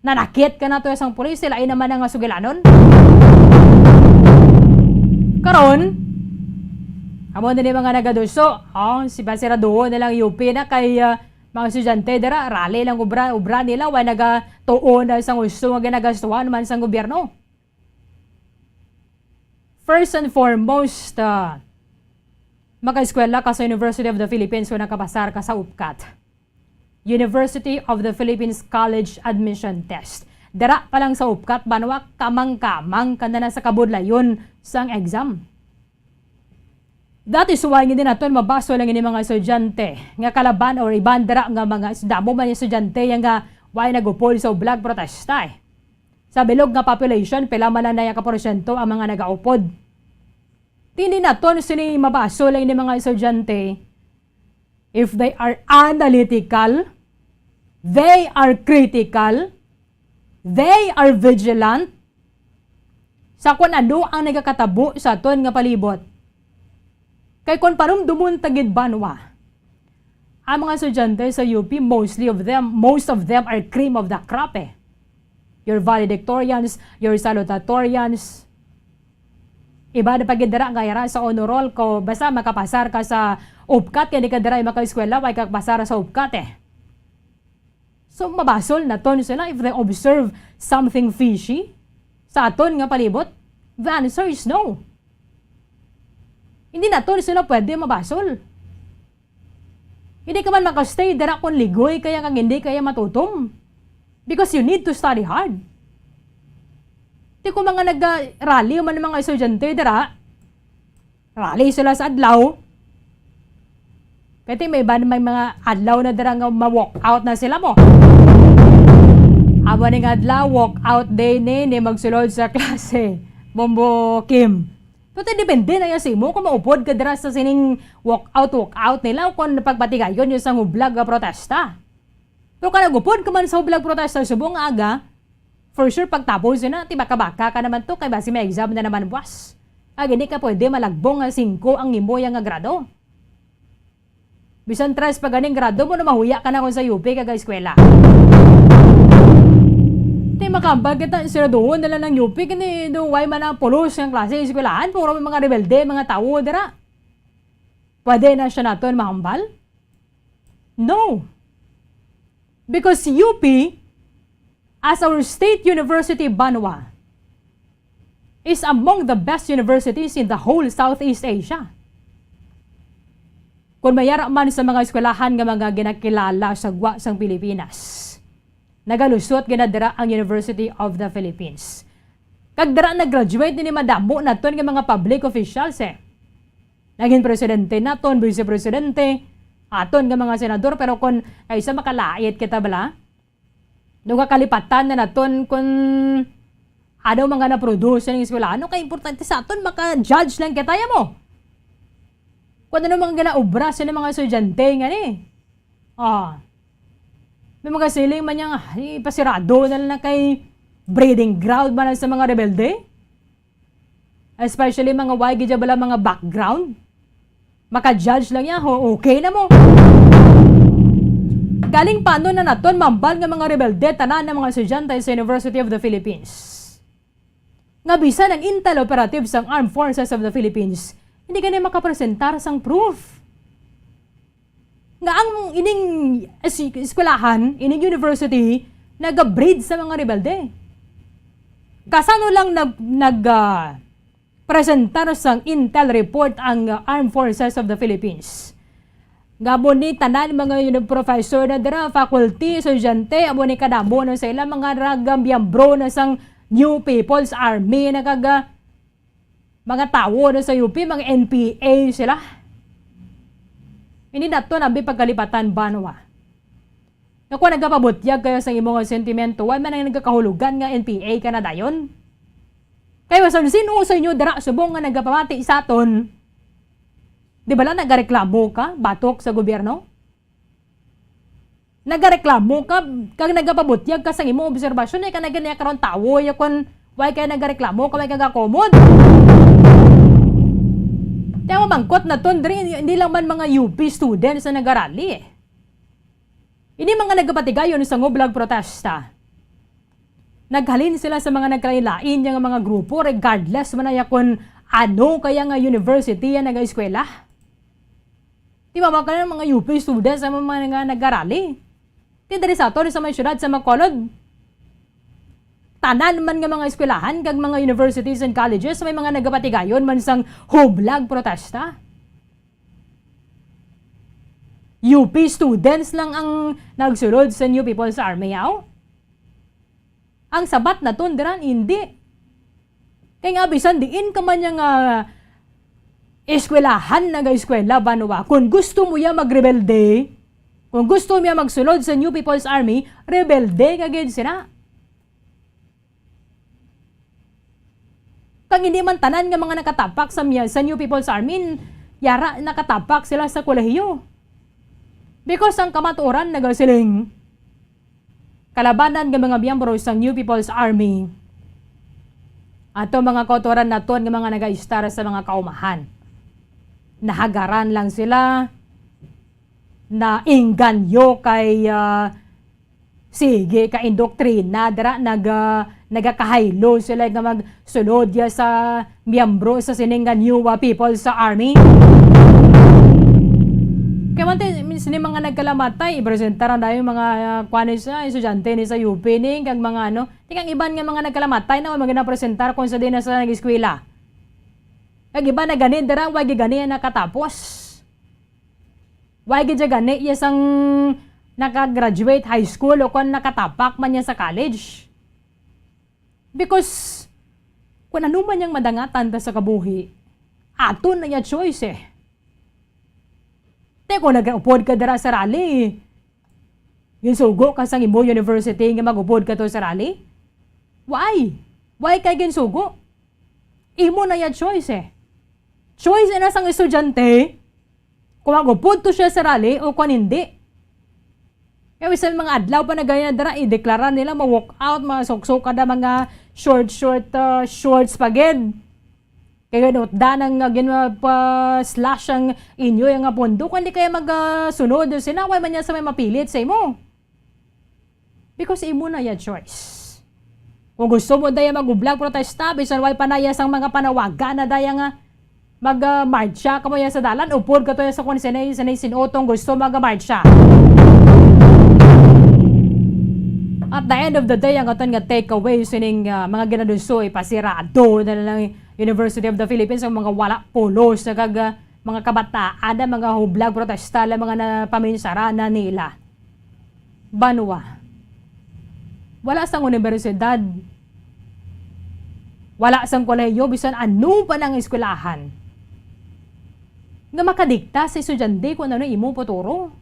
nanakit ka na toya sang pulis, sila ay naman ang sugilanon. Karon, amo na ni mga nagaduso, oh, si Basira Duo na lang U P na kay, ah, mga estudyante dira, rally lang ubra, ubra nila, way nagatuon na sang gusto nga ginagastuhan man sang gobyerno. First and foremost, ah, makaeskwela ka sa University of the Philippines kung nakapasar ka sa upcat. University of the Philippines College Admission Test. Dira pa lang sa upcat, banwa, kamang-kamang ka na, na sa kabudlayon sang exam. That is why hindi naton mabasol ang ini mga estudyante nga kalaban or iban dira nga mga damo man estudyante yang nga way nagupod sa ublag protesta, eh. Sa bilog nga population, pila man lang na ka porsyento ang mga nagaupod? Hindi naton sini mabasol ang ini mga estudyante if they are analytical, they are critical, they are vigilant sa kung ano ang nagakatabo sa aton nga palibot. Kay kung panumdumon ta gid, banwa, ang mga estudyante sa U P, mostly of them, most of them are cream of the crop, eh. Your valedictorians, your salutatorians. Iba na pa gid dira nga yara sa honor roll, ko basta makapasar ka sa upkat, kay di ka dira makaeskwela, way ka pasar sa upkat, eh. So, mabasol naton sila if they observe something fishy sa aton nga palibot? The answer is no. Hindi naton sila pwede mabasol. Hindi ka man makastay dira kung ligoy kaya kag hindi kaya matutom. Because you need to study hard. Di ko mga nag-rally man mga estudyante dira, rally sila sa adlaw. Kaya may iba may mga adlaw na dira nga ma-walk out na sila mo. Amo ning adlaw, walk out day ni, ni magsulod sa klase. Bombo Kim. Pero depende na yan sa imo kung maupod ka dira sa sining walk out, walk out nila o kung pagpatigayon yung sa hublag nga protesta. Pero kung nagupod ka man sa hublag protesta subong nga aga, for sure, pagtapos yun na, ti baka-baka ka naman to, kay basi may exam na naman buwas. Ag, hindi ka pwede malagbong nga singko ang imo yang nga grado. Bisan tres pa ganing grado mo, na mahuya ka na kung sa U P ka ga-eskwela. Ti makambal kita, siraduhon na lang ng U P, kani do, way man ang pulos ng klase, eskwelahan, puro mga rebelde, mga tawo, dira. Pwede na siya naton mahambal? No. Because U P, as our state university, banwa, is among the best universities in the whole Southeast Asia. Kung mayara man sa mga eskwelahan nga mga ginakilala sa gwa sang Pilipinas, nagalusot gina dira ang University of the Philippines. Kag dira nag-graduate ni madamo naton nga mga public officials, eh. Naging presidente naton, vice presidente, aton nga mga senador, pero kung kaysa makalait kita bala, nung kalipatan na naton kung ano mga na-produce ng eskwelahan, kay importante sa aton, maka-judge lang kita, ya mo. Kung ano mga ginaobra sa mga estudyante nga ni. Ah. May mga siling man niya nga, "Ay, pasirado na lang kay breeding ground man sa mga rebelde." Especially mga way gid bala mga background. Maka-judge lang niya, ho, okay na mo. Galing paano na naton mambal nga mga rebelde tanan ng mga estudyante sa University of the Philippines? Nga bisan ang intel operative sang Armed Forces of the Philippines, hindi ka na makapresentar sang proof nga ang ining es-, eskwelahan, ining university, nagabreed sa mga rebelde. Kasano lang nag, nag, ah, presentar sang intel report ang, ah, Armed Forces of the Philippines? Nga mo ni tanan mga yun, professor na dira, faculty, estudyante, amo ni kadamo na sa ila, mga raga miyembro na sang New People's Army, na kaga mga tawo na sa U P, mga N P A sila. Hindi na to nabi pagkalipatan, banwa. Nga kung nagapabutyag kayo sa imo nga sentimento, why man ang nagkakahulugan nga N P A ka na dayon? Kay masan sino sa inyo dira subong nga nagapamati sa aton? Di ba lang nagareklamo ka batok sa gobyerno? Nagareklamo ka, kag nagapabutyag ka sa imong obserbasyon, ay ka na gani karon tawo, ya kon way kay nagareklamo ka, way ka gakomod. Kaya mamangkot na ton, diri, hindi lang man mga U P students na nagarally, eh. Ini mga nagapatigayon sa ngublag protesta. Naghalin sila sa mga nagkalain-lain nga mga grupo, regardless man na kon ano kaya nga university ang nag-eskwela. Di ba, baka ng mga U P students ang mga nga nagarally? Di diri sa aton, sa may syudad sa Bacolod. Tanan man nga mga eskwelahan kag mga universities and colleges, may mga nagapatigayon man sang hublag protesta. U P students lang ang nagsulod sa New People's Army, aw? Ang sabat naton dira, hindi. Kay nga, bisan diin ka man niya nga Eskwelahan, nagaeskwela, banwa. Kung gusto mo ya magrebelde, kung gusto mo ya magsulod sa New People's Army, rebelde ka gid sina. Kag hindi man tanan nga mga nakatapak sa miya, sa New People's Army, yara nakatapak sila sa kolehiyo. Because ang kamatuoran nagasiling, kalabanan nga mga miyembro sa New People's Army, ato mga kautoran naton nga mga nagaistar sa mga kaumahan. Nahagaran lang sila, naingganyo kay, ah, sige, ka indoktrina dira, naga-, nagakahaylo sila nga magsulod ya sa miyembro sa sining nga New, ah, People's Army. Kay man ti, sini mga nagkalamatay, ipresentar ang dayon mga, ah, kuan ni sa estudyante ni sa U P ni, kag mga ano, ti kang iban nga mga nagkalamatay na wala man ginapresentar kung sa di na sila nag-eskwela. Kag iban na gani dira, wa gid gani nakatapos. Why gid siya gani iya sang naka-graduate high school o kon nakatapak man niya sa college? Because kung ano man yang madangatan ta sa kabuhi, aton na iya choice eh. Te, kung nag-upod ka dira sa rally, ginsugo ka sang imo university nga mag-upod ka to sa rally? Why? Why kay ginsugo? Imo na iya choice eh. Choice na sang estudyante kung mag-upod to siya sa rally o kung hindi. Kaya bisan mga adlaw pa na ganyan dira, ideklara nila, ma-walk out, masukso kada mga short, short, ah, shorts pa gid. Kaya ganun, da nang, ah, ginpa-slash ang inyo yung nga pondo, kung di kaya mag, ah, sunod, sinaway man niya sa may mapilit sa imo. Because imo na ya choice. Kung gusto mo daya mag-ublag protesta, bisan way panaya sang mga panawagan na daya nga mag, ah, marcha kamo ya sa dalan, upod ka to ya sa kung sinay, sinay sinutong gusto mag-marcha. At the end of the day, ang aton nga takeaway sining, ah, mga ginaduso, ipasirado na lang University of the Philippines ang mga wala pulos na kag, ah, mga kabataan na mga hublag protesta lang mga napaminsara na nila. Banwa. Wala sang universidad. Wala sang kolehiyo, bisan ano pa nang eskwelahan nga makadikta sa estudyante kung ano imo futuro.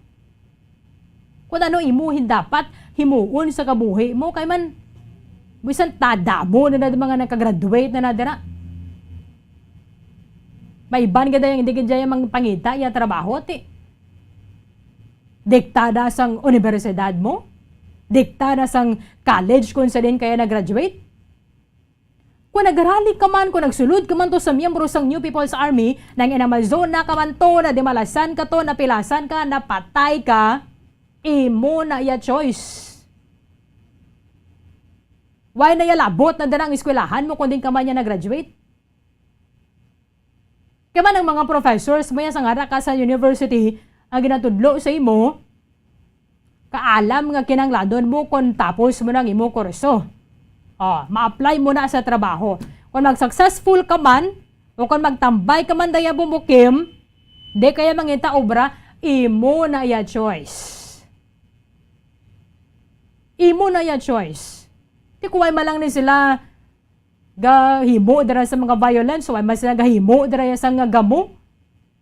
Kung ano imo hin-, dapat himuon sa kabuhi mo, kay man, bisan tadamo na na mga nakagraduate na na dira. May iban ka dayang hindi ka dayang mangpangita iya trabaho, ti. Diktada sang universidad mo? Diktada sang college kung sa din kaya nag-graduate? Kung nagrally ka man, kung nagsulod ka man to sa miyembro sang New People's Army, nang inamazona ka man to, nadimalasan ka to, napilasan ka, napatay ka, imo na iya choice. Why na iya labot na dira ang eskwelahan mo kung din ka man niya nag-graduate? Kaya man ang mga professors mo yan sa ngara ka sa university ang ginatudlo sa imo, kaalam nga kinahanglanon mo kung tapos mo na ang imo kurso. Oh, ma-apply mo na sa trabaho. Kung mag-successful ka man, o kung magtambay ka man daya bumukim, di kaya mangita obra, imo na iya choice. Imo na iya choice. Di kuway man lang ni sila gahimo dira sa mga violence, way man sila gahimo dira sa nga gamo.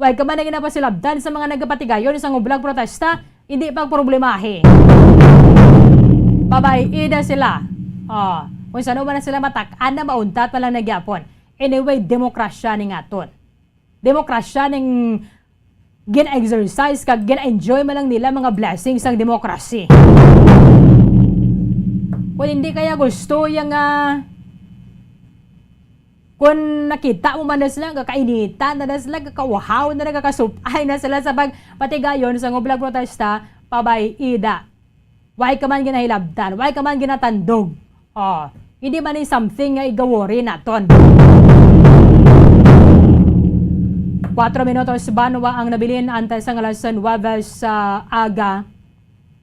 Way ka man na ginapasilabtan sa mga nagapatigayon sa ublag protesta, hindi pagproblemahi. Babay-i na sila. Oh, kung sano man na sila matak-an na mauntat pa lang na gyapon. Anyway, demokrasya ni nga aton. Demokrasya ning gina-exercise kag gina-enjoy man lang nila mga blessings sang demokrasya. Kung hindi kaya gusto yang, ah, kung nakita mo man na sila, kakainitan na, na sila, kakauhaw na, na kakasupay na sila sa pagpatigayon sa ublag protesta, pabay-i da. Why ka man ginahilabtan? Why ka man ginatandog? Oh, hindi man ni something nga igawori naton. Kuwatro minutos banwa ang nabilin antes ang alas nuwebe sa aga.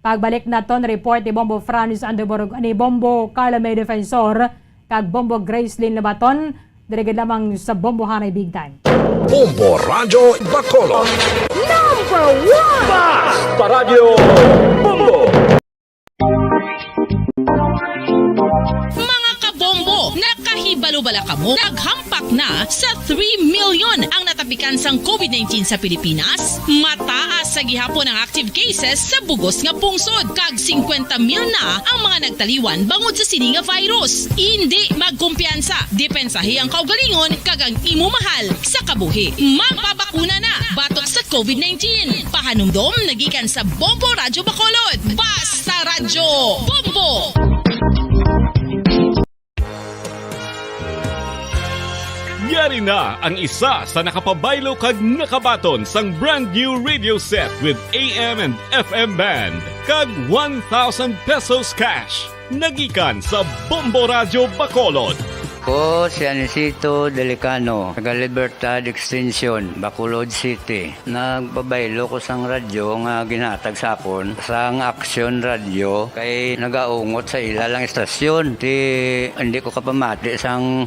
Pagbalik naton, report ni Bombo Franz Andeborg, ni Bombo Carlo May Defensor, kag Bombo Gracelyn Labaton, diri gid lamang sa Bombo Hanay Big Time. Bombo Radyo Bacolod. Number one! Basta Radyo Bombo! Mga kabombo, nakahibalo Bala kamo, naghampak na sa three million ang natapikan sang covid nineteen sa Pilipinas. Mataas sa gihapon ang active cases sa bugos nga pungsod, kag singkwenta mil na ang mga nagtaliwan bangod sa sini nga virus. Indi magkumpiyansa, depensahi ang kaugalingon kag ang imo mahal sa kabuhi. Magpabakuna na batok sa covid nineteen. Pahanumdom nagikan sa Bombo Radyo Bacolod. Basta Radyo Bombo! Yari na ang isa sa nakapabaylo kag nakabaton sang brand new radio set with A M and F M band kag one thousand pesos cash. Nagikan sa Bombo Radyo Bacolod. Ko si Anisito Delicano, taga Libertad Extension, Bacolod City. Nagpabaylo ko sang radyo nga ginhatag sa akon sang Action Radio kay nagaungot sa ila lang istasyon. Ti hindi ko kapamati sang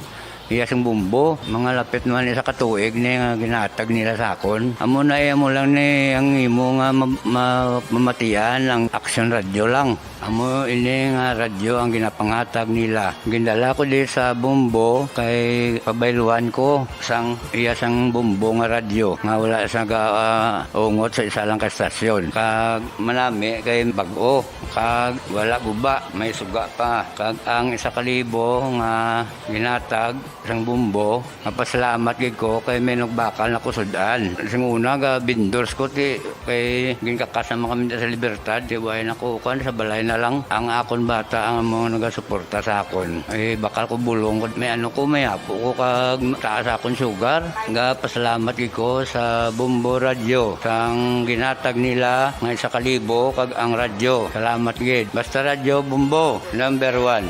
iya sing bumbo. Mga lapit naman isa ka tuig ni nga ginhatag nila sa akon. Amo na iya mo lang ni ang imo nga ma- ma- mamatian ang Action Radio lang. Amo ini nga radyo ang ginapanghatag nila. Gindala ko di sa Bombo kay pabayluan ko sang iya sang Bombo nga radyo nga wala sa ga, ah, ungot sa isa lang ka estasyon. Kag manami kay bag-o kag wala guba, may suga pa. Kag ang isa ka libo nga ginatag sang Bombo, mapasalamat gid ko kay may nagbakal na ko sud-an. Sing una ga vendors ko ti kay ginkakas naman kami sa Libertad, ti way na ko kan sa balay na lang ang akon bata ang mga nagasuporta sa akon. Eh, bakal ko bulong ko, may ano ko, may apo ko kag taas akon sugar. Ga pasalamat gid ko sa Bombo Radyo sang ginatag nila nga isa ka libo kag ang radyo. Salamat gid. Basta Radyo Bombo, number one.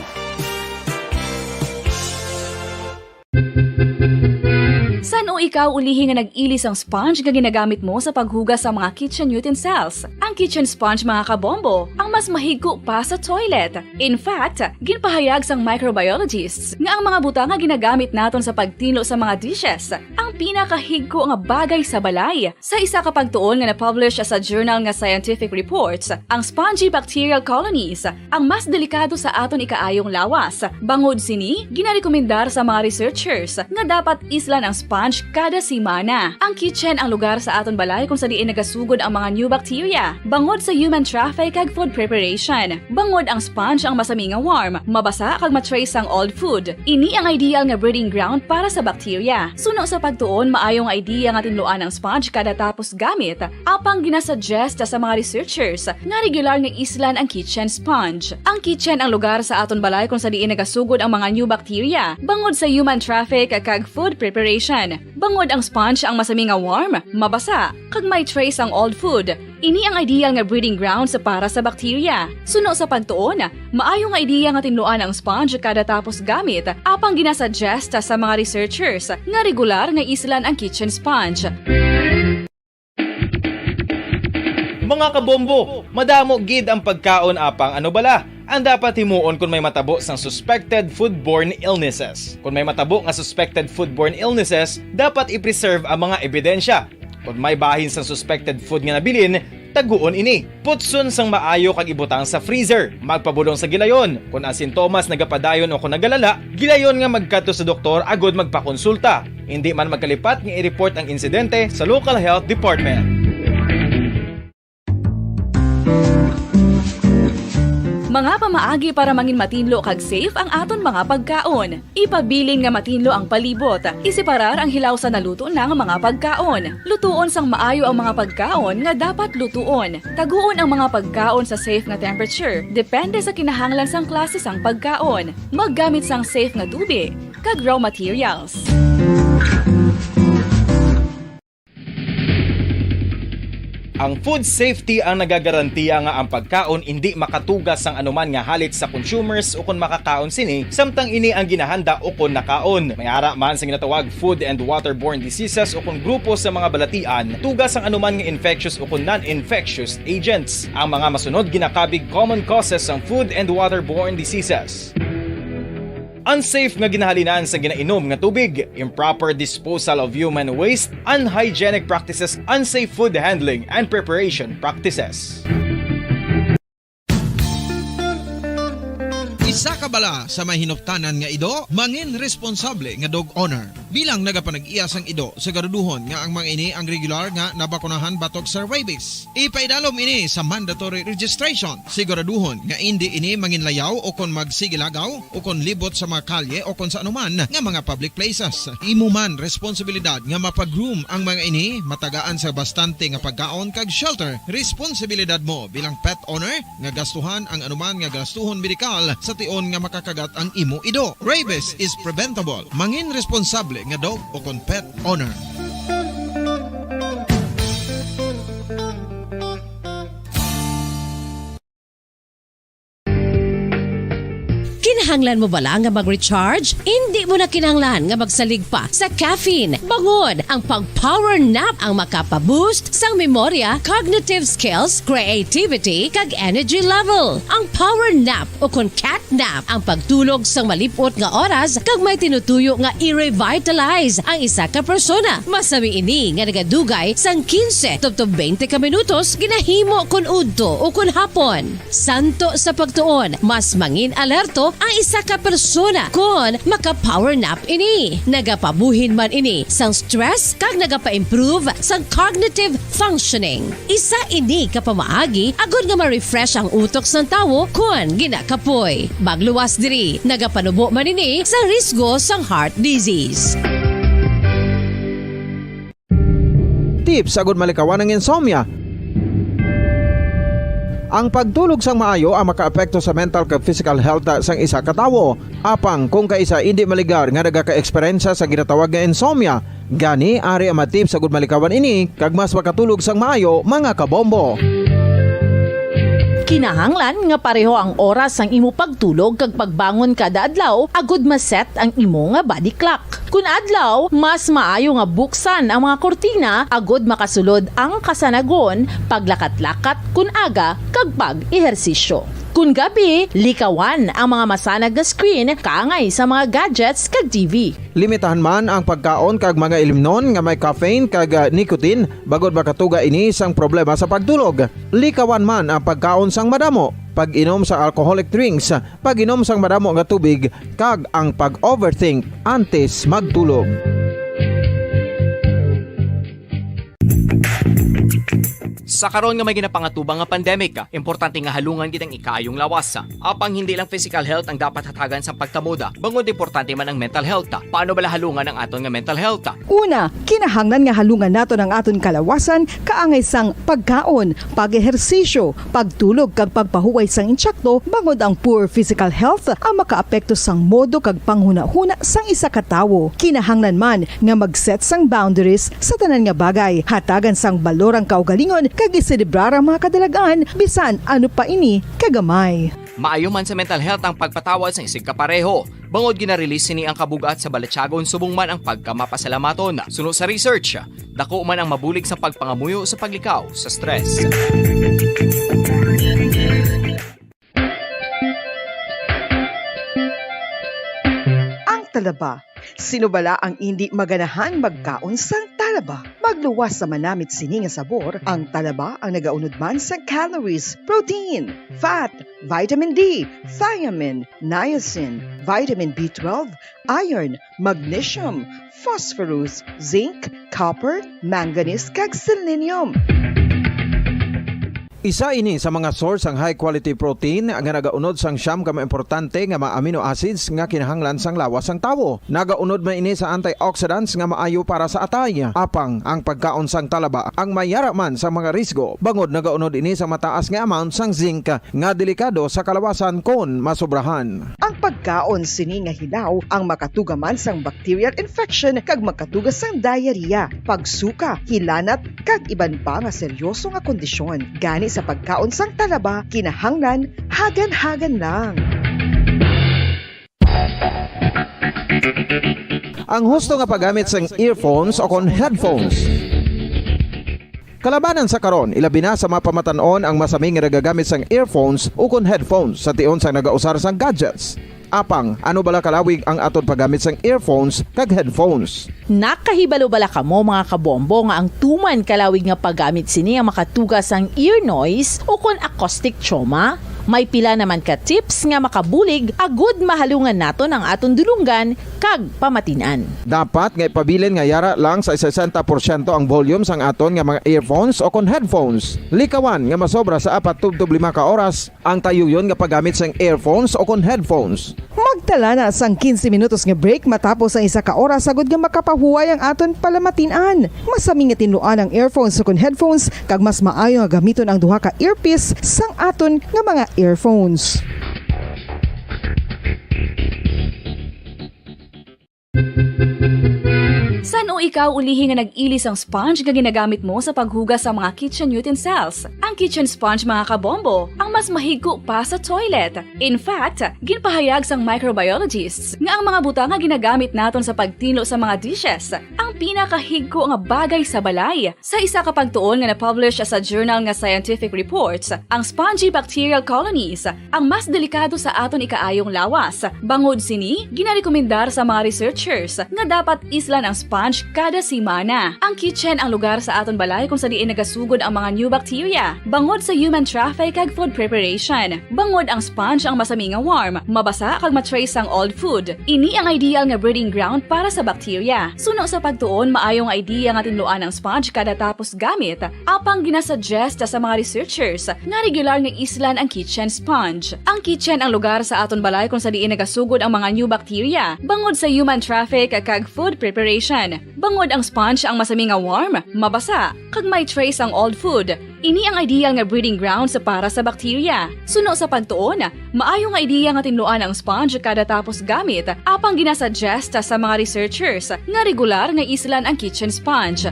San-o ikaw ulihi nga nag-ili sang sponge nga ginagamit mo sa paghugas sa mga kitchen utensils? Ang kitchen sponge, mga kabombo, ang mas mahigko pa sa toilet. In fact, ginpahayag sang microbiologists nga ang mga butang nga ginagamit naton sa pagtinlo sa mga dishes ang pinakahigko nga bagay sa balay. Sa isa ka pagtuon nga na-publish sa journal nga Scientific Reports, ang spongy bacterial colonies ang mas delikado sa aton ikaayong lawas. Bangod sini, ginarekomendar sa mga researchers nga dapat islan ang sponge kada semana. Ang kitchen ang lugar sa aton balay kung sa diin nagasugod ang mga new bacteria bangod sa human traffic kag food preparation. Bangod ang sponge ang masami nga warm, mabasa kag ma-trace ang old food. Ini ang ideal nga breeding ground para sa bacteria. Suno sa pagtuon, maayo nga idea nga tinluan ang sponge kada tapos gamit, apang ginasuggest sa mga researchers nga regular nga islan ang kitchen sponge. Ang kitchen ang lugar sa aton balay kung sa diin nagasugod ang mga new bacteria bangod sa human traffic kag food preparation. Bangod ang sponge ang masami nga warm, mabasa, kag may trace ang old food. Ini ang ideal nga breeding grounds para sa bacteria. Suno sa pagtuon, maayo nga idea nga tinluan ang sponge kada tapos gamit, apang ginasuggest sa mga researchers nga regular nga islan ang kitchen sponge. Mga kabombo, madamo gid ang pagkaon, apang ano bala ang dapat himuon kon may matabo sang suspected foodborne illnesses? Kon may matabo nga suspected foodborne illnesses, dapat i-preserve ang mga ebidensya. Kon may bahin sang suspected food nga nabilin, taguon ini. Putson sang maayo kag ibutang sa freezer. Magpabulong sa gilayon. Kon ang sintomas nagapadayon o kon nagalala, gilayon nga magkadto sa doktor agud magpakonsulta. Indi man magkalipat nga i-report ang insidente sa local health department. Mga pamaagi para mangin matinlo kag safe ang aton mga pagkaon. Ipabilin nga matinlo ang palibot. Iseparar ang hilaw sa naluto na nga mga pagkaon. Lutuon sang maayo ang mga pagkaon nga dapat lutuon. Taguon ang mga pagkaon sa safe nga temperature, depende sa kinahanglan sang klase sang pagkaon. Maggamit sang safe nga tubi kag raw materials. Ang food safety ang nagagarantiya nga ang pagkaon indi makatuga sang anuman nga halit sa consumers ukon makakaon sini, samtang ini ang ginahanda ukon nakaon. May ara man sa ginatawag food and waterborne diseases ukon grupo sa mga balatian, tuga sang anuman nga infectious ukon non-infectious agents. Ang mga masunod ginakabig common causes sang food and waterborne diseases. Unsafe nga ginahalinan sa ginainom nga tubig, improper disposal of human waste, unhygienic practices, unsafe food handling and preparation practices. Sa kabala sa may hinuptanan nga ido, mangin responsable nga dog owner. Bilang nagapanag-iya sang ido, siguraduhon nga ang mga ini ang regular nga nabakunahan batok sa rabies. Ipaidalom ini sa mandatory registration. Siguraduhon nga indi ini manginlayaw o kon magsigilagaw o kon libot sa mga kalye o kon sa anuman nga mga public places. Imo man responsibilidad nga mapag-groom ang mga ini, matagaan sa bastante nga pagkaon kag shelter. Responsibilidad mo bilang pet owner nga gastuhan ang anuman nga gastuhon medikal sa tion nga makakagat ang imo ido. Rabies is preventable. Mangin responsable nga dog o kon pet owner. Kinahanglan mo bala nga mag-recharge? Indi mo na kinahanglan nga magsalig pa sa caffeine. Bangod ang pag-power nap ang makapa-boost sang memorya, cognitive skills, creativity, kag energy level. Ang power nap o kon cat nap ang pagtulog sang malip-ot nga oras kag may tinutuyo nga i-revitalize ang isa ka persona. Masami ini nga nagadugay sang quince tubtob twenty ka minutos, ginahimo kon udto o kon hapon. Santo sa pagtuon, mas mangin-alerto ang isa ka persona kon maka-power nap ini. Nagapabuhin man ini sang stress kag nagapa-improve sang cognitive functioning. Isa ini ka pamaagi agod nga ma-refresh ang utok sang tawo kon ginakapoy. Magluwas diri, nagapanubo man ini sang risgo sang heart disease. Tips agud malikawan ang insomnia. Ang pagtulog sang maayo ang makaapekto sa mental kag physical health sang isa ka tawo. Apang kung kaisa indi maligar nga nagaka-eksperyensya sa ginatawag nga insomnia, gani ari ang mga tips agud malikawan ini kag mas makatulog sang maayo, mga kabombo. Kinahanglan nga pareho ang oras sang imo pagtulog kag pagbangon kada adlaw agud ma-set ang imo nga body clock. Kun adlaw, mas maayo nga buksan ang mga kurtina agud makasulod ang kasanagon, paglakat-lakat kun aga, kag pag-ehersisyo. Kun gabi, likawan ang mga masanag nga screen kaangay sa mga gadgets kag T V. Limitahan man ang pagkaon kag mga ilimnon nga may caffeine kag, ah, nicotine, bangod makatuga ini sang problema sa pagtulog. Likawan man ang pagkaon sang madamo, pag-inom sa alcoholic drinks, pag-inom sang madamo nga tubig, kag ang pag-overthink antes magtulog. Sa karon nga may ginapangatubang nga pandemic, importante nga halungan gid ang ikaayong lawas. Apang hindi lang physical health ang dapat hatagan sa pagtamod, bangod importante man ang mental health. Paano bala halungan ang aton nga mental health? Una, kinahanglan nga halungan naton ang aton kalawasan kaangay sang pagkaon, pag-ehersisyo, pagtulog kag pagpahuway sang intsakto, bangod ang poor physical health ang makaapekto sang modo kag panghunahuna sang isa ka tawo. Kinahanglan man nga mag-set sang boundaries sa tanan nga bagay, hatagan sang balor ang kaugalingon kag iselebrar ang mga kadalag-an, bisan ano pa ini kagamay. Maayo man sa mental health ang pagpatawad sang isigkapareho, bangod gina-release sini ang kabug-at sa balatyagon subong man ang pagkamapasalamaton. Suno sa research, dako man ang mabulig sa pagpangamuyo sa paglikaw sa stress. Ang talaba. Sino bala ang indi maganahan magkaon sang talaba? Magluwas sa manamit sini nga sabor, ang talaba ang nagaunod man sang calories, protein, fat, vitamin D, thiamine, niacin, vitamin B twelve, iron, magnesium, phosphorus, zinc, copper, manganese, kag selenium. Isa ini sa mga source sang high quality protein nga nagaunod sang siyam ka mga importante nga mga amino acids nga kinahanglan sang lawas sang tawo. Nagaunod man ini sa antioxidants nga maayo para sa atay. Apang ang pagkaon sang talaba ang may yara man sa mga risgo, bangod nagaunod ini sa mataas nga amount sang zinc nga delikado sa kalawasan kon masobrahan. Ang pagkaon sini nga hilaw ang makatuga man sang bacterial infection kag makatuga sang diarrhea, pagsuka, hilanat, kag iban pa nga seryoso nga kondisyon. Gani sa pagkaon sang talaba, kinahanglan hagan-hagan lang. Ang husto nga paggamit sang earphones o kon headphones. Kalabanan sa karon, ilabi na sa mga pamatan-on ang masami nga nagagamit sang earphones ukon headphones sa tion sang nagausar sang gadgets. Apang, ano bala kalawig ang aton paggamit sang earphones kag headphones? Nakahibalo bala kamo, mga kabombo, nga ang tuman kalawig nga paggamit sini ang makatuga sang ear noise ukon acoustic trauma? May pila naman ka tips nga makabulig agud mahalungan naton ang aton dulonggan kag pamatin-an. Dapat nga ipabilin nga yara lang sa sesenta porsyento ang volume sang aton nga mga earphones o kon headphones. Likawan nga masobra sa apat tubtob lima ka oras ang tayuyon nga paggamit sang earphones o kon headphones. Magtala na sang quince minutos nga break matapos ang isa ka oras, agud nga makapahuway ang aton palamatin-an. Masami nga tinluan ang earphones o kon headphones, kag mas maayo nga gamiton ang duha ka earpiece sang aton nga mga earphones. San-o ikaw ulihi nga nag-ili sang sponge nga ginagamit mo sa paghugas sa mga kitchen utensils? Ang kitchen sponge, mga kabombo, ang mas mahigko pa sa toilet. In fact, ginpahayag sang microbiologists nga ang mga butang nga ginagamit naton sa pagtinlo sa mga dishes ang pinakahigko nga bagay sa balay. Sa isa ka pagtuon nga na-publish sa journal nga Scientific Reports, ang spongy bacterial colonies ang mas delikado sa aton ikaayong lawas. Bangod sini, ginarekomendar sa mga researchers nga dapat islan ang sponge kada semana. Ang kitchen ang lugar sa aton balay kung sa diin nagasugod ang mga new bacteria, bangod sa human traffic kag food preparation. Bangod ang sponge ang masami nga warm, mabasa kag ma-trace sang old food. Ini ang ideal nga breeding ground para sa bacteria. Suno sa pagtuon, maayo nga idea nga tinluan ang sponge kada tapos gamit, apang ginasuggest sa mga researchers nga regular nga islan ang kitchen sponge. Ang kitchen ang lugar sa aton balay kung sa diin nagasugod ang mga new bacteria, bangod sa human traffic kag food preparation. Bangod ang sponge ang masami nga warm, mabasa, kag may trace ang old food. Ini ang ideal nga breeding grounds para sa bacteria. Suno sa pagtuon, maayo nga idea nga tinluan ang sponge kada tapos gamit, apang ginasuggest sa mga researchers nga regular nga islan ang kitchen sponge.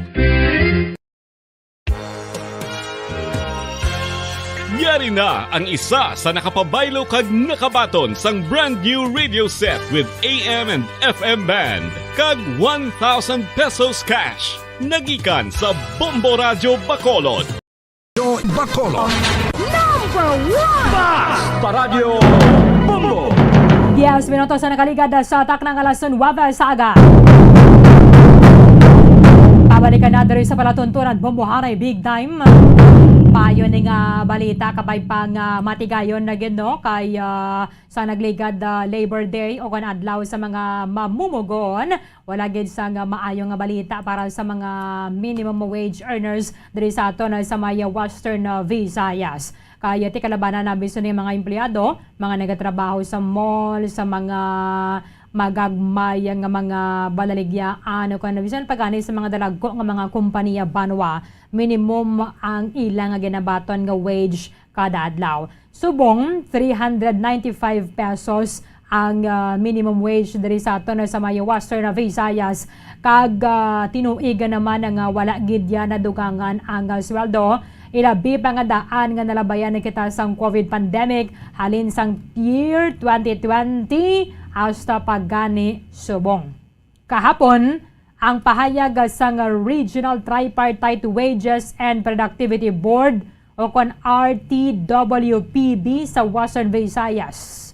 Yari na ang isa sa nakapabaylo kag nakabaton sang brand new radio set with A M and F M band kag one thousand pesos cash. Nagikan sa Bombo Radyo Bacolod. Bacolod. Number one! Bas! Paradyo Bombo! Diez minutos ang nakaligad sa takna nga alas nuwebe sa aga. Pabalikan na diri sa palatuntunan, Bombohanay Big Time. Payo ni nga balita, kabay pang, ah, matigayon na gid, no? Kay, ah, sa nagligad, ah, Labor Day o kon adlaw sa mga mamumugon, wala gid sang maayo nga balita para sa mga minimum wage earners diri sa aton, ah, sa may, ah, Western, ah, Visayas. Kay ti kalabanan na bisan ni mga empleyado, mga nagatrabaho sa mall, sa mga magagmay nga mga balaligyaan, o kon bisan pa gani sa mga dalagko nga mga kompanya banwa, minimum ang ila nga ginabaton nga wage kada adlaw. Subong, three hundred ninety-five pesos ang, ah, minimum wage diri sa aton sa may Western Visayas, kag, ah, tinuigan naman nga wala gid ya nadugangan ang, ah, sweldo, ilabi pa nga daan nga nalabayan na kita sang COVID pandemic halin sang year twenty twenty hasta pa gani subong. Kahapon, ang pahayag sang Regional Tripartite Wages and Productivity Board o kon R T W P B sa Western Visayas.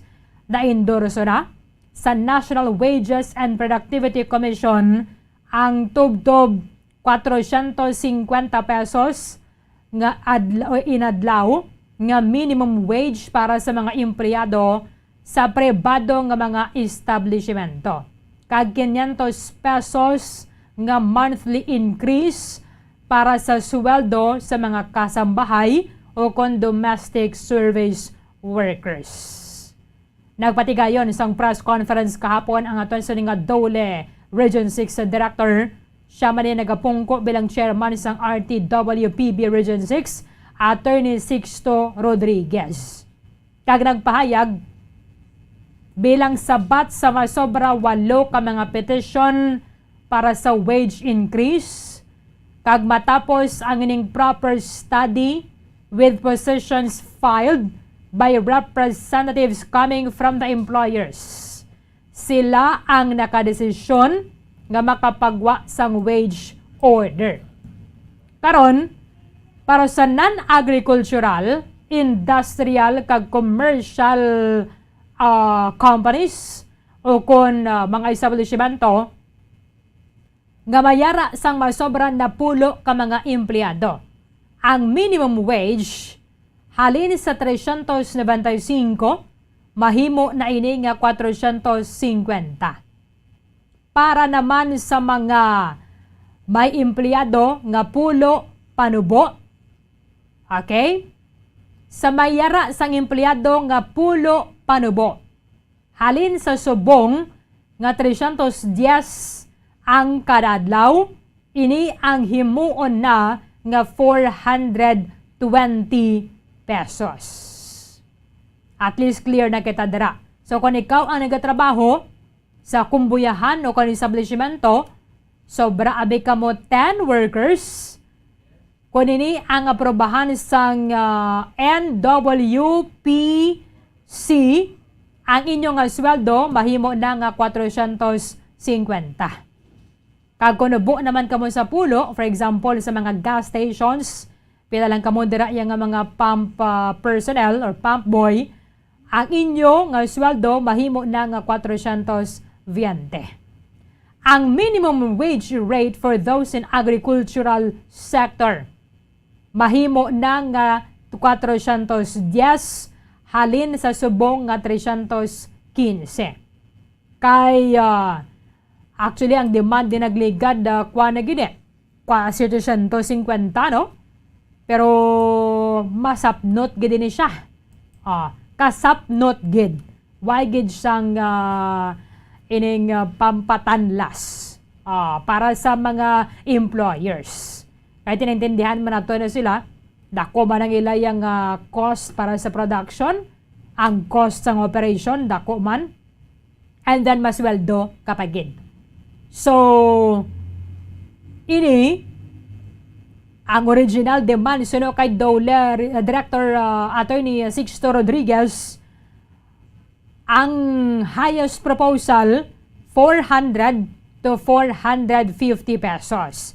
Naendorso na sa National Wages and Productivity Commission ang tubtob kwatrocientos cincuenta pesos nga adla-, o inadlaw nga minimum wage para sa mga empleyado sa pribado nga mga establishmento, kag quinientos pesos nga monthly increase para sa sweldo sa mga kasambahay o kon domestic service workers. Nagpatigayon sang press conference kahapon ang aton sini nga DOLE Region six Director, siya man ni nagapungko bilang chairman sang R T W P B Region six, Attorney Sixto Rodriguez. Kag nagpahayag, bilang sabat sa masobra walo ka mga petisyon para sa wage increase, kag matapos ang ining proper study with positions filed by representatives coming from the employers, sila ang nakadesisyon nga makapagwa sang wage order. Karon, para sa non-agricultural, industrial, kag commercial, ah, companies, o kon, ah, mga establishmento nga mayara sang masobra napulo ka mga empleyado, ang minimum wage Halin sa trescientos noventa y cinco, mahimo na ini nga kwatrocientos cincuenta. Para naman sa mga may empleyado nga pulo panubo, okay? Sa may yara sang empleyado nga pulo panubo, halin sa subong nga trescientos diez ang kada adlaw, ini ang himuon na nga four hundred twenty pesos. At least clear na kita dira. So, kung ikaw ang nagatrabaho sa kumbuyahan o kon establishmento, sobra abi kamo ten workers, kung ini ang aprobahan sang, ah, N W P C, ang inyo nga sweldo mahimo na nga kwatrocientos cincuenta. Kag kung nubo naman kamo sa pulo, for example, sa mga gas stations, pila lang kamo dira ya nga mga pump, ah, personnel or pump boy, ang inyo nga sweldo mahimo na nga kwatrocientos veinte. Ang minimum wage rate for those in agricultural sector mahimo na nga kwatrocientos diez halin sa subong nga trescientos quince. Kay, ah, actually, ang demand din nagligad, ah, kwa na gid eh. Kwa, setecientos cincuenta, no? Pero masapnot gid ini siya. Ah, kasapnot gid. Why gid siyang, ah, ining, ah, pampatanlas, ah, para sa mga employers? Kay tinaintindihan man nato na sila, dako man ang ila yang, ah, cost para sa production, ang cost sang operation, dako man, and then masweldo ka pa gid. So, ini ang original demand suno kay DOLE, uh, Director, uh, Attorney Sixto Rodriguez, ang highest proposal, four hundred to four hundred fifty pesos.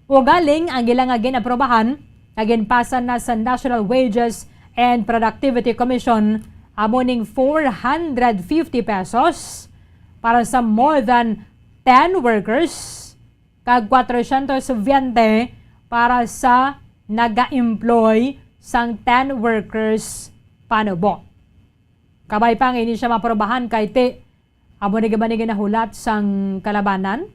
Ugaling ang ila nga ginaprobahan nga ginpasa na sa National Wages and Productivity Commission, amo ning four hundred fifty pesos para sa more than ten workers kag kwatrocientos veinte para sa naga-employ sang ten workers panubo. Kabay pa nga ini siya maprobahan kay ti amo ni gid man ni ginahulat sang kalabanan,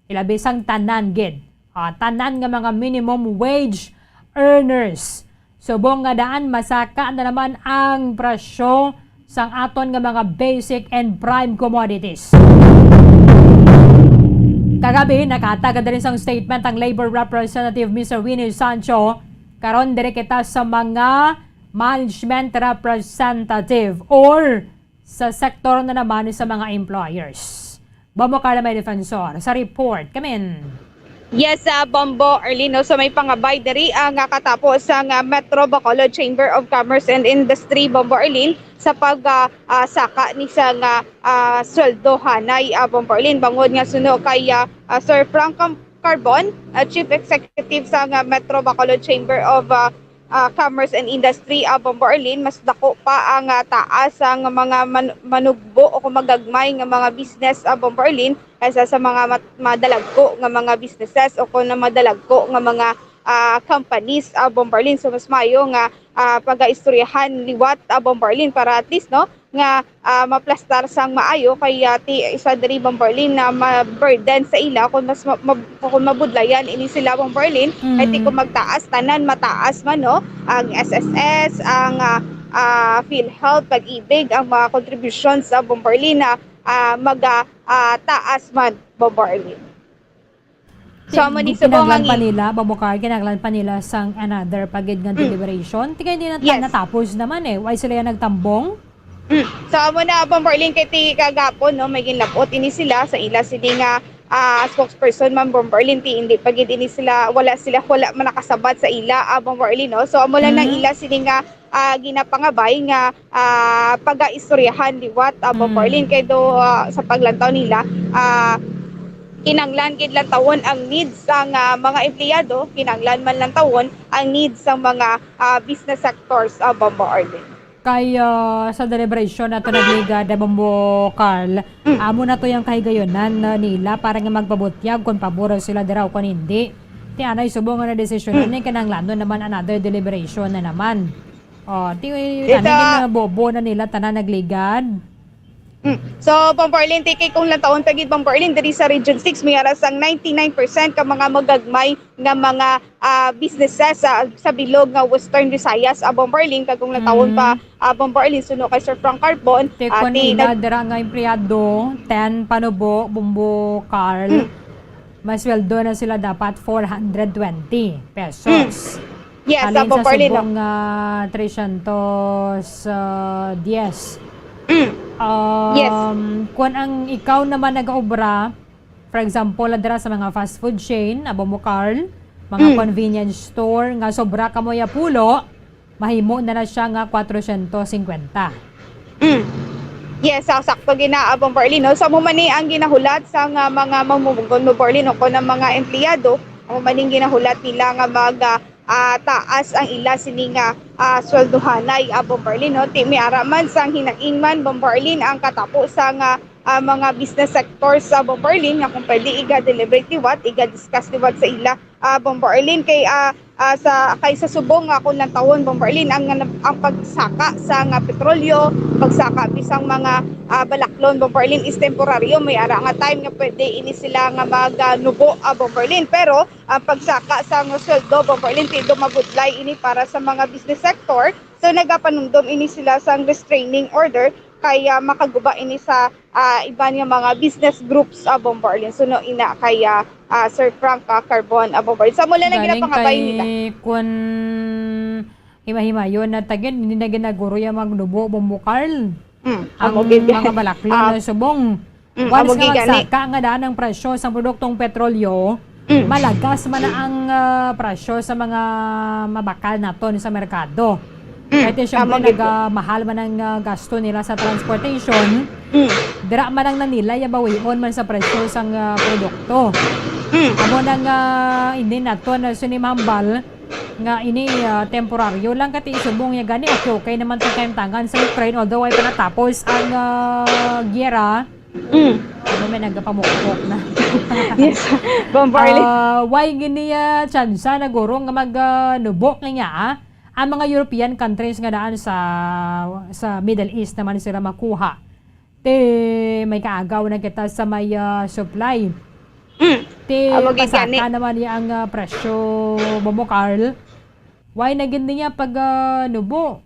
ilabi sang tanan gid, ah, tanan nga mga minimum wage earners. Subong nga daan, masaka na naman ang presyo sang aton nga mga basic and prime commodities. Kagabi, nakahatag diri sang statement ang Labor Representative Mister Winnie Sancho. Karon, diri kita sa mga management representative or sa sektor na naman sa mga employers. Bombo Carla, may defensor sa report. Kamin. Yes, ah, Bombo Arlene, no? So may pangabay diri ang, ah, katapo sang, ah, Metro Bacolod Chamber of Commerce and Industry, Bombo Arlene, sa pag, ah, ah, saka ni sang, ah, ah, sweldo hanay, ah, Bombo Arlene, bangod nga suno kay, ah, ah, Sir Frank Cam-, Carbon, ah, Chief Executive sang, ah, Metro Bacolod Chamber of, ah, ah, Commerce and Industry, ah, Bombo Arlene, mas dako pa ang, ah, taas ang mga man-, manugbo o kung magagmay nga mga business, ah, Bombo Arlene, kaysa sa mga mat-, madalagko nga mga businesses o kung na madalagko nga mga, ah, companies, ah, Bombo Arlene. So, mas maayo nga, ah, pagaistoryahan liwat, ah, Bombo Arlene, para at least, no, nga, ah, maplastar sang maayo kay, ah, ti isa diri, Bombo Arlene, na ma-burden sa ila kung mas ma-, ma-, kung mabudlayan ini sila, Bombo Arlene, kay ti Mm. kung magtaas tanan, mataas man, no, ang S S S, ang, ah, ah, PhilHealth, Pag-ibig, ang mga contributions sa, Bombo Arlene, na, ah, maga, ah, taas man, Bombo Arlene. So, amo ni subong kinahanglan ang pa i- nila, Bombo Carl, kinahanglan pa nila sang another pa gid nga Mm. deliberation. Ti kay hindi na Yes. natapos naman eh. Why sila yung nagtambong? Mm. So, amo na, Bombo Arlene, kay ti kagapon, no, may ginlabot ini sila sa ila sini nga, ah, spokesperson, Ma'am Bombo Arlene, ti hindi pa gid ini sila, wala sila, wala man nakasabat sa ila, ah, Bombo Arlene, no? So, amo lang nang Mm. ila sini nga ah, ginapangabay nga, ah, pagaistoryahan liwat, ah, Bombo Mm. Arlene, kay do, ah, sa paglantaw nila, ah, kinanglan gid lantawon ang needs sang, ah, mga empleyado, kinanglan man lantawon ang needs sang mga, ah, business sectors, ah, Bombo Arlene. Kay, ah, sa deliberation nato nagligad, ah, Bombo Carl, Mm. amo na to yung kahigayonan, ah, nila para nga magpabutyag kung pabor sila dira o kung hindi. Ti anay subong nga na desisyon Mm. ni kinahanglanon naman another deliberation na naman. Oh, ti, Ito, tanan nga bobo na nila, tanan nagligad. Mm. So, Bombo Arlene, ti kay kung lantawon pa gid, Bombo Arlene, diri sa Region six, may ara sang ninety-nine percent ka mga magagmay nga mga, ah, businesses sa, sa bilog nga Western Visayas, ah, Bombo Arlene, kag kung lantawon pa, Mm. ah, Bombo Arlene, suno kay Sir Frank Carbon, Ti ah, kung ti ila nag- dira nga empleyado, ten panubo, Bombo Carl, Mm. may sweldo na sila dapat four hundred twenty pesos. Mm. Yes, Halin sa Bombo Arlene, no? subong, ah, trescientos, ah, dies. Mm. Yes. Um, kung ang ikaw naman nag-obra, for example, dira sa mga fast food chain, abo mo, Carl, mga Mm. convenience store, nga sobra ka mo ya pulo, mahimo na na siya nga kwatrocientos cincuenta. Mm. Yes, sa sakto gina, ah, Bombo Arlene, no? So, amo man ni ang ginahulat sa nga mga mamumugon, Bombo Arlene, no? Kung ang mga empleyado, amo man ning ginahulat nila nga mag, ah, ah, taas ang ila sini nga, ah, sweldohanay, ah, Bombo Arlene, no? Ti, may ara man sang hinaing man, Bombo Arlene, ang katapo sa nga, ah, mga business sectors sa, Bombo Arlene, nga kung pwede iga-deliberate liwat, iga-discuss liwat sa ila, ah, Bombo Arlene, kay, ah, ah, sa, kay sa subong nga kung lantawon, Bombo Arlene, ang, ang pagsaka sa nga petrolyo, pagsaka bisang mga, ah, balaklon, Bombo Arlene, is temporaryo. May ara nga time nga pwede ini sila nga mag, ah, nubo, ah, Bombo Arlene. Pero ang pagsaka sa nga sweldo, Bombo Arlene, ti do mabudlay ini para sa mga business sector. So, nagapanumdom ini sila sang restraining order, kay, ah, makaguba ini sa, ah, iban nga mga business groups, ah, Bombo Arlene. Suno ina kay, ah, ah, Sir Frank, ah, Carbon, ah, Bombo Arlene. Sa mula na Galing ginapangabay kay nila. Kun himahimayon na tagin, hindi na ginaguro yung magnubo, Bombo Carl. Mm, Ang amo gid. mga balaklon Ah, na subong. Mm, Once amo nga gid gani. magsaka nga daan ang presyo sa produktong petrolyo, Mm. malagas man na ang, ah, presyo sa mga mabakal naton sa merkado. Mm, Kaya ti, syempre, amo gid. nag, ah, mahal man ang, ah, gasto nila sa transportation. Mm. Dira man ang nanila, ya bawion man sa presyo sang, ah, produkto. Mm. Amo na nga, hindi naton na sinimambal nga ini, ah, temporaryo lang, kati subong ya gani, okay, okay naman tong kaimtangan sa Ukraine, although ay pa natapos ang, ah, giyera. Mm. Ano, may nagapamukpok na. Yes. Bombo Arlene. Ah, why gini, ah, tsansa na guro nga mag, ah, nubo nga, ah, ang mga European countries nga daan sa, sa Middle East naman sila makuha. Te, may kaagaw na kita sa may, ah, supply. Mm. Te, Amo gid gani. pasaka naman niya ang, ah, presyo, Bombo Carl. Why na gid niya pag, ah, nubo?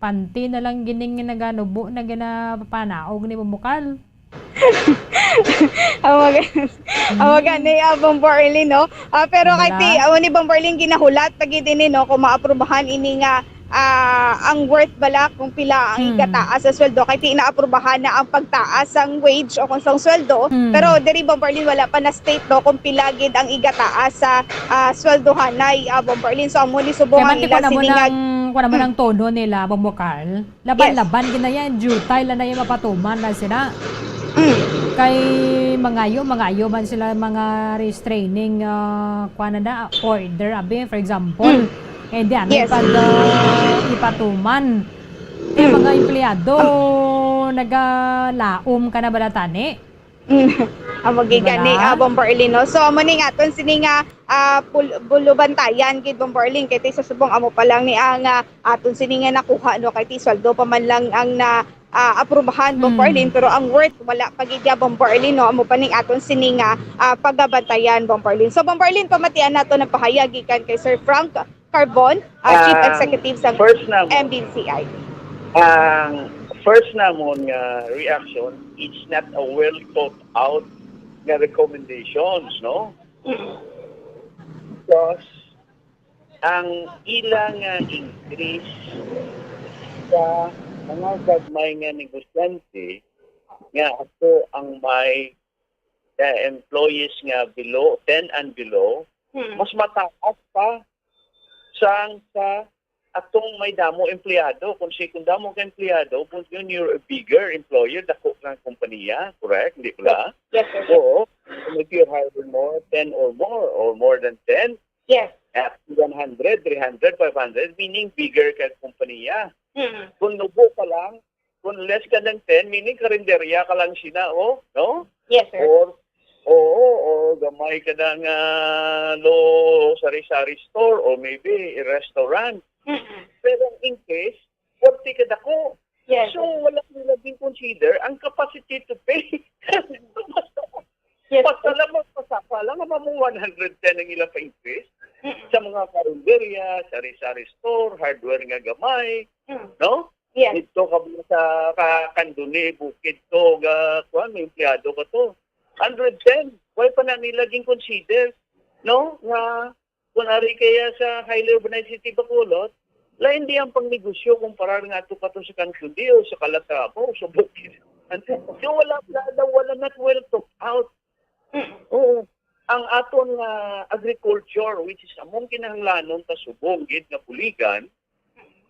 Panty na lang gining naganubo na ginapanaog ni Bombo Carl. Amo gid. Amo Mm. gani, ah, Bombo Arlene, no? Ah, pero kay Wala. ti, amo ni Bombo Arlene, ginahulat pa gid ini, no, kung maaprubahan ini nga, ah, ang worth bala kung pila ang Hmm. igataas sa sweldo. Kay ti naaprubahan na ang pagtaas sang wage o kung sang sweldo. Hmm. Pero diri, Bombo Arlene, wala pa na state, no, kung pila gid ang igataas sa, ah, sweldohanay, ah, Bombo Arlene. So, amo ni subong Kaya ang man ti ila kung amo sining nang, kung amo Hmm. nang tono nila, Bombo Carl. Laban-laban Yes. gid na yan, jutay lang na yung mapatuman na sila. Mm. Kay mangayo, mangayo man sila mga restraining, ah, kuwan na na, order, abi, for example. Mm. Eh, di, ano, Yes. pag, ah, ipatuman. Kaya Mm. mga empleyado, nagalaom ka na ba na tani? Mm. Amo gid Di ba gani, na? ah, Bombo Arlene, no? So, amo ni nga aton sini nga, ah, pul-, bulubantayan gid, Bombo Arlene, kay ti sa subong amo pa lang ni ang, ah, aton sini nga nakuha, no? Kay ti sweldo pa man lang ang na, ah, aprubahan, Bombo Hmm. Arlene, pero ang worth wala pa gid ya, Bombo Arlene, no? Amo pa ning aton sini nga, ah, pagabantayan, Bombo Arlene. So, Bombo Arlene, pamatian nato ang pahayag gikan kay Sir Frank Carbon, ah, Chief Ah, Executive sa first na mo, M B C I. Ang first namon nga reaction, it's not a well thought out nga recommendations, no? Mm. Because ang ila nga increase sa mga gagmay nga negosyante nga ato ang may, eh, employees nga below, ten and below, Mm. mas mataas pa sang sa atong may damo empleyado. Kung si, kung damo ka empleyado, kung yun, you're a bigger employer, dako kang kompanya, correct? Hindi pala? Yes, yes, sir. Oo. Kung if you're hiring more, ten or more, or more than ten, Yes. at one hundred, three hundred, five hundred, meaning bigger ka kompanya. Mm. Kung nubo ka lang, kung less ka ng ten, meaning karinderya ka lang sina, oh, no? Yes, sir. Or, oo, or gamay ka ng, ah, low sari-sari store or maybe a restaurant. Mm-mm. Pero ang increase, forty ka dako. Yes. So, wala nila din consider ang capacity to pay. Yes. Basta lang magpasaka lang naman mo one hundred ten ang ilang pa-increase. Mm-mm. Sa mga karinderya, sari-sari store, hardware nga gamay, Mm. no? Yes. Dito ka sa ka, Candoni, Bukid to, ga, kuwan, may empleyado ka to. Hundred ten, why pa na nila gin-consider, no? Nga, kung ari kaya sa highly urbanized city Bacolod, lain di ang pangnegosyo kumpara nga ato pa to sa Candoni o sa Calatrava o sa Bukid. So, wala, wala, wala, not well thought out. Mm. Oo. Ang aton nga agriculture, which is among kinahanglanon ta subong gid nga buligan,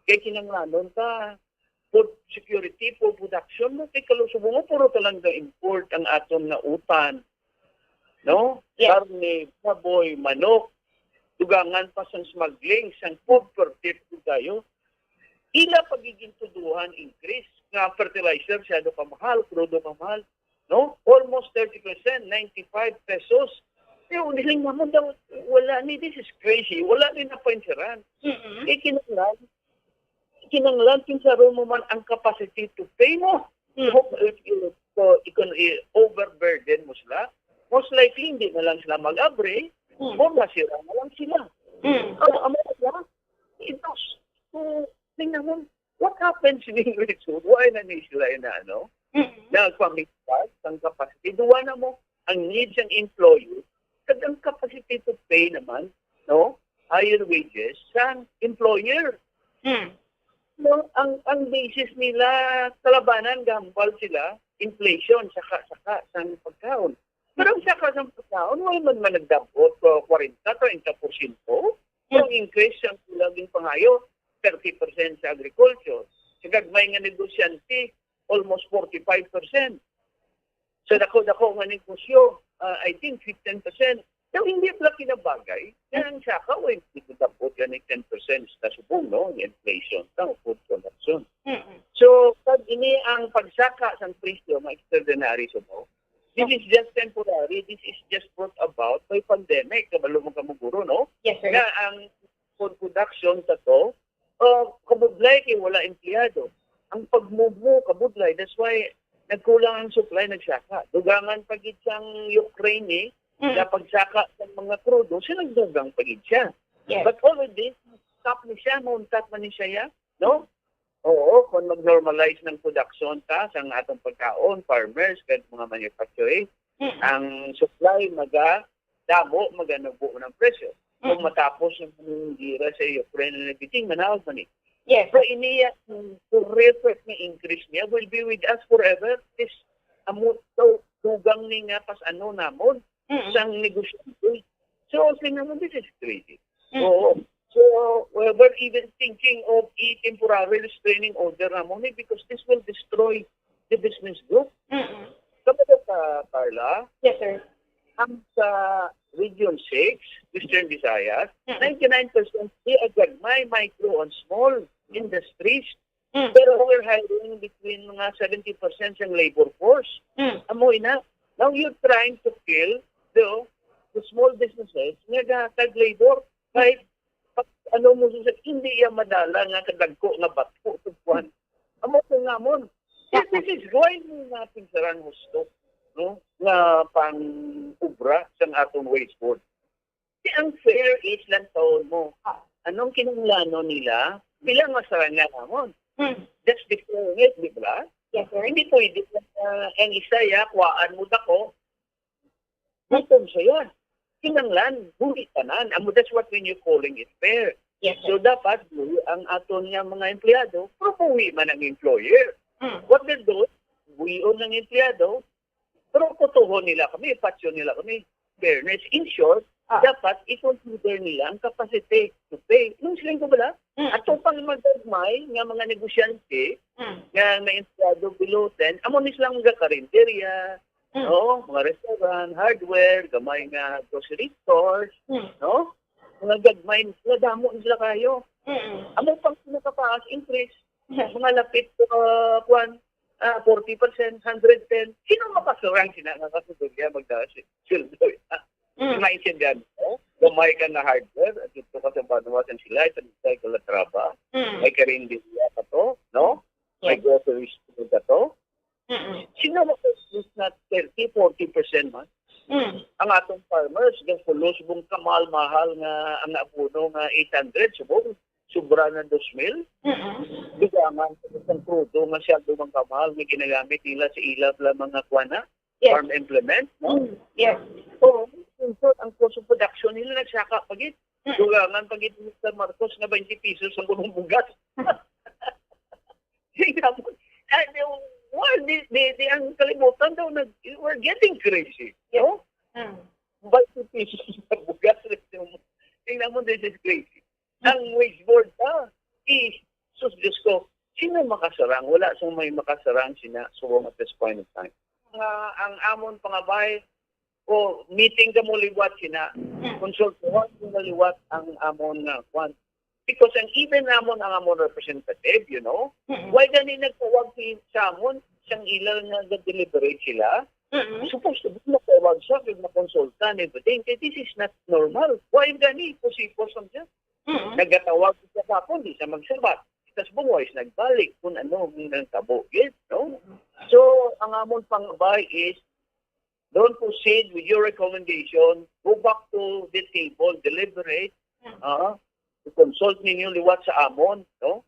kay kinahanglanon ta food security, food production, no? Kay kalusubong mo, puro talaga import ang aton nga utan. No? Yes. Karne, baboy, manok, dugangan pa sang smuggling, sang food per trip tayo. Ila pagigintuduhan increase nga fertilizer, siyado ka mahal, krudo ka mahal, no? Almost thirty percent, ninety-five pesos. Pero niling naman daw, wala ni, this is crazy. Wala ni napansiran. Mm-mm. Eh, kinahanglan, kinahanglan, pinsaron mo man ang capacity to pay mo. Mm. So, if, if, so, ikon, i-, overburden mo sila, most likely, hindi na lang sila mag-abri, Mm. o masira na lang sila. Mm. Ang, ang mga sila, ito. So, tingnan mo, what happens in English? Why na ni sila na, ano? Mm. Nagpamigpas ang capacity. Duwa na mo, ang needs ang employer, kag ang capacity to pay naman, no? Higher wages sang employer. Mm. No, ang, ang basis nila, kalabanan, gahambal sila, inflation, saka, saka, sang pagkaon. Pero ang saka sang pagkaon, wala man, man nagdabot, uh, kwarenta, treinta porsyento. Pero ang increase sang ilang ginpangayo, thirty percent sa agriculture. Sa gagmay nga negosyante, almost forty-five percent. Sa dako-dako nga negosyo, uh, I think fifteen percent. Pero hindi pala kinabagay. Kaya ang saka, well, hindi ko dapat yan yung ten percent sa subong, no? Yung inflation, no? Food production. Mm-mm. So, pag ini ang pagsaka sang presyo, mga extraordinary, so, no? This is just temporary. This is just brought about by pandemic. Kabalo mo ka mo, guro, no? Yes, sir. Nga ang food production sa to, uh, kabudlay kay wala empleyado. Ang pagmubo, kabudlay. That's why nagkulang ang supply, nagsaka. Dugangan pa gid sang Ukraine, eh. Mm. Sa pagsaka sa mga krudo, siya nagdugang pa gid siya. Yes. But all of this, stop ni siya, mauntat man ni siya, ya, no? Oo, kung mag-normalize ng production ta sa atong pagkaon, farmers, kag mga manufacturing, Mm. ang supply maga damo, maga nabuo ng presyo. Kung Mm. matapos yung gira sa Ukraine and everything, manaog man eh. Yes. So, iniya, mm, forever ni increase niya will be with us forever. This, amo, so, dugang ni nga pas ano namon, Mm. sang negosyante. So, sino mo, this is crazy. Mm. Oo. So, uh, we're even thinking of a temporary restraining order namon eh, because this will destroy the business group. Mm-mm. Sabi ko sa Carla, Yes, sir. ang sa Region six, Western Visayas, Mm-mm. ninety-nine percent di agad may micro and small industries. Mm. Pero we're hiring between mga seventy percent sa labor force. Mm. Amo ina. Now you're trying to kill the, the small businesses nga gahatag labor. Kahit pag ano mo sa hindi iya madala nga kadagko nga bato ug kwan. Amo ko nga mo. This is why mo nga pinsaran husto, no? Nga pang-ubra sang aton wage board. Si ang fair is lang taon mo. Ah, anong kinahanglanon nila? Bilang masaranga namon. Hmm. Just before it, di ba? Yes, sir. Hindi pwede na, uh, ang isa, ya, kuwaan mo dako, gutom siya. Kinanglan, buhi tanan. Amo, that's what when you calling it fair. Yes, sir. So, dapat buhi ang aton nga mga empleyado, pero buhi man ang employer. Hmm. What they're doing, buhion ang empleyado, pero kutuhon nila kami, patyon nila kami. Fairness, in short, Ah. dapat i-consider nila ang capacity to pay. Nung siling ko bala, Hmm. ato pang magagmay nga mga negosyante, Hmm. nga may empleyado below ten, amo ni silang mga karinderya, Mm. Oo, mga restaurant, hardware, gamay nga grocery stores, Mm. no? Mga gagmay, nga damo sila kayo. Mm. Amo pang pinakataas increase, Mm. mga lapit, uh, kwan, ah, forty percent, hundred ten. Sino makasurang sina nga kategorya magda-, sweldo? Mm. Maintindihan mo? Gamay ka nga hardware, at dito ka sa banwa sang sila, sa Calatrava, Mm. may karinderya ka to, no? May Yes. grocery store ka to. Mm-mm. Sino mo is not thirty, forty percent man? Mm. Ang atong farmers, gastulos mong kamal-mahal nga ang abono nga eight hundred, subong, sobra na dos mil. Mm-mm. Dugangan sa isang krudo nga siya dumang kamal nga ginagamit nila sa ila bala mga kuana, Yes. farm implement, no? Mm. Yes. So, in short, ang cost of production nila nagsaka pa gid. Mm. Dugangan pa gid ni Mister Marcos nga twenty pesos ang punong bugas. Tingnan mo. Ah, di, well, di, di, di ang kalibutan daw, nag, we're getting crazy, Yes. no? Mm. Twenty pesos sa bugas. Tingnan mo, this is crazy. Ang wage board pa, eh, sus, Diyos ko, sino makasarang? Wala sang may makasarang sina subong at this point of time. Nga ang amon pangabay, o meeting kamo liwat sina, Mm. konsultuhan mo na liwat ang amon nga kwan. Because ang even amon ang amon representative, you know, Mm-mm. why gani nagtawag si sa amon sang ila nga ga-deliberate sila? Mm-mm. Supposed to be nagtawag siya kag makonsulta and everything. Kay this is not normal. Why gani? Pusipos lang siya. Mm-mm. Nagatawag siya sa akon, di siya magsabat. Tapos bungway siya nagbalik kung ano ang nagtabo, yes, no? Mm-mm. So, ang amon pangabay is, don't proceed with your recommendation. Go back to the table, deliberate. Mm. Ah, i-consult ninyo liwat sa amon, no?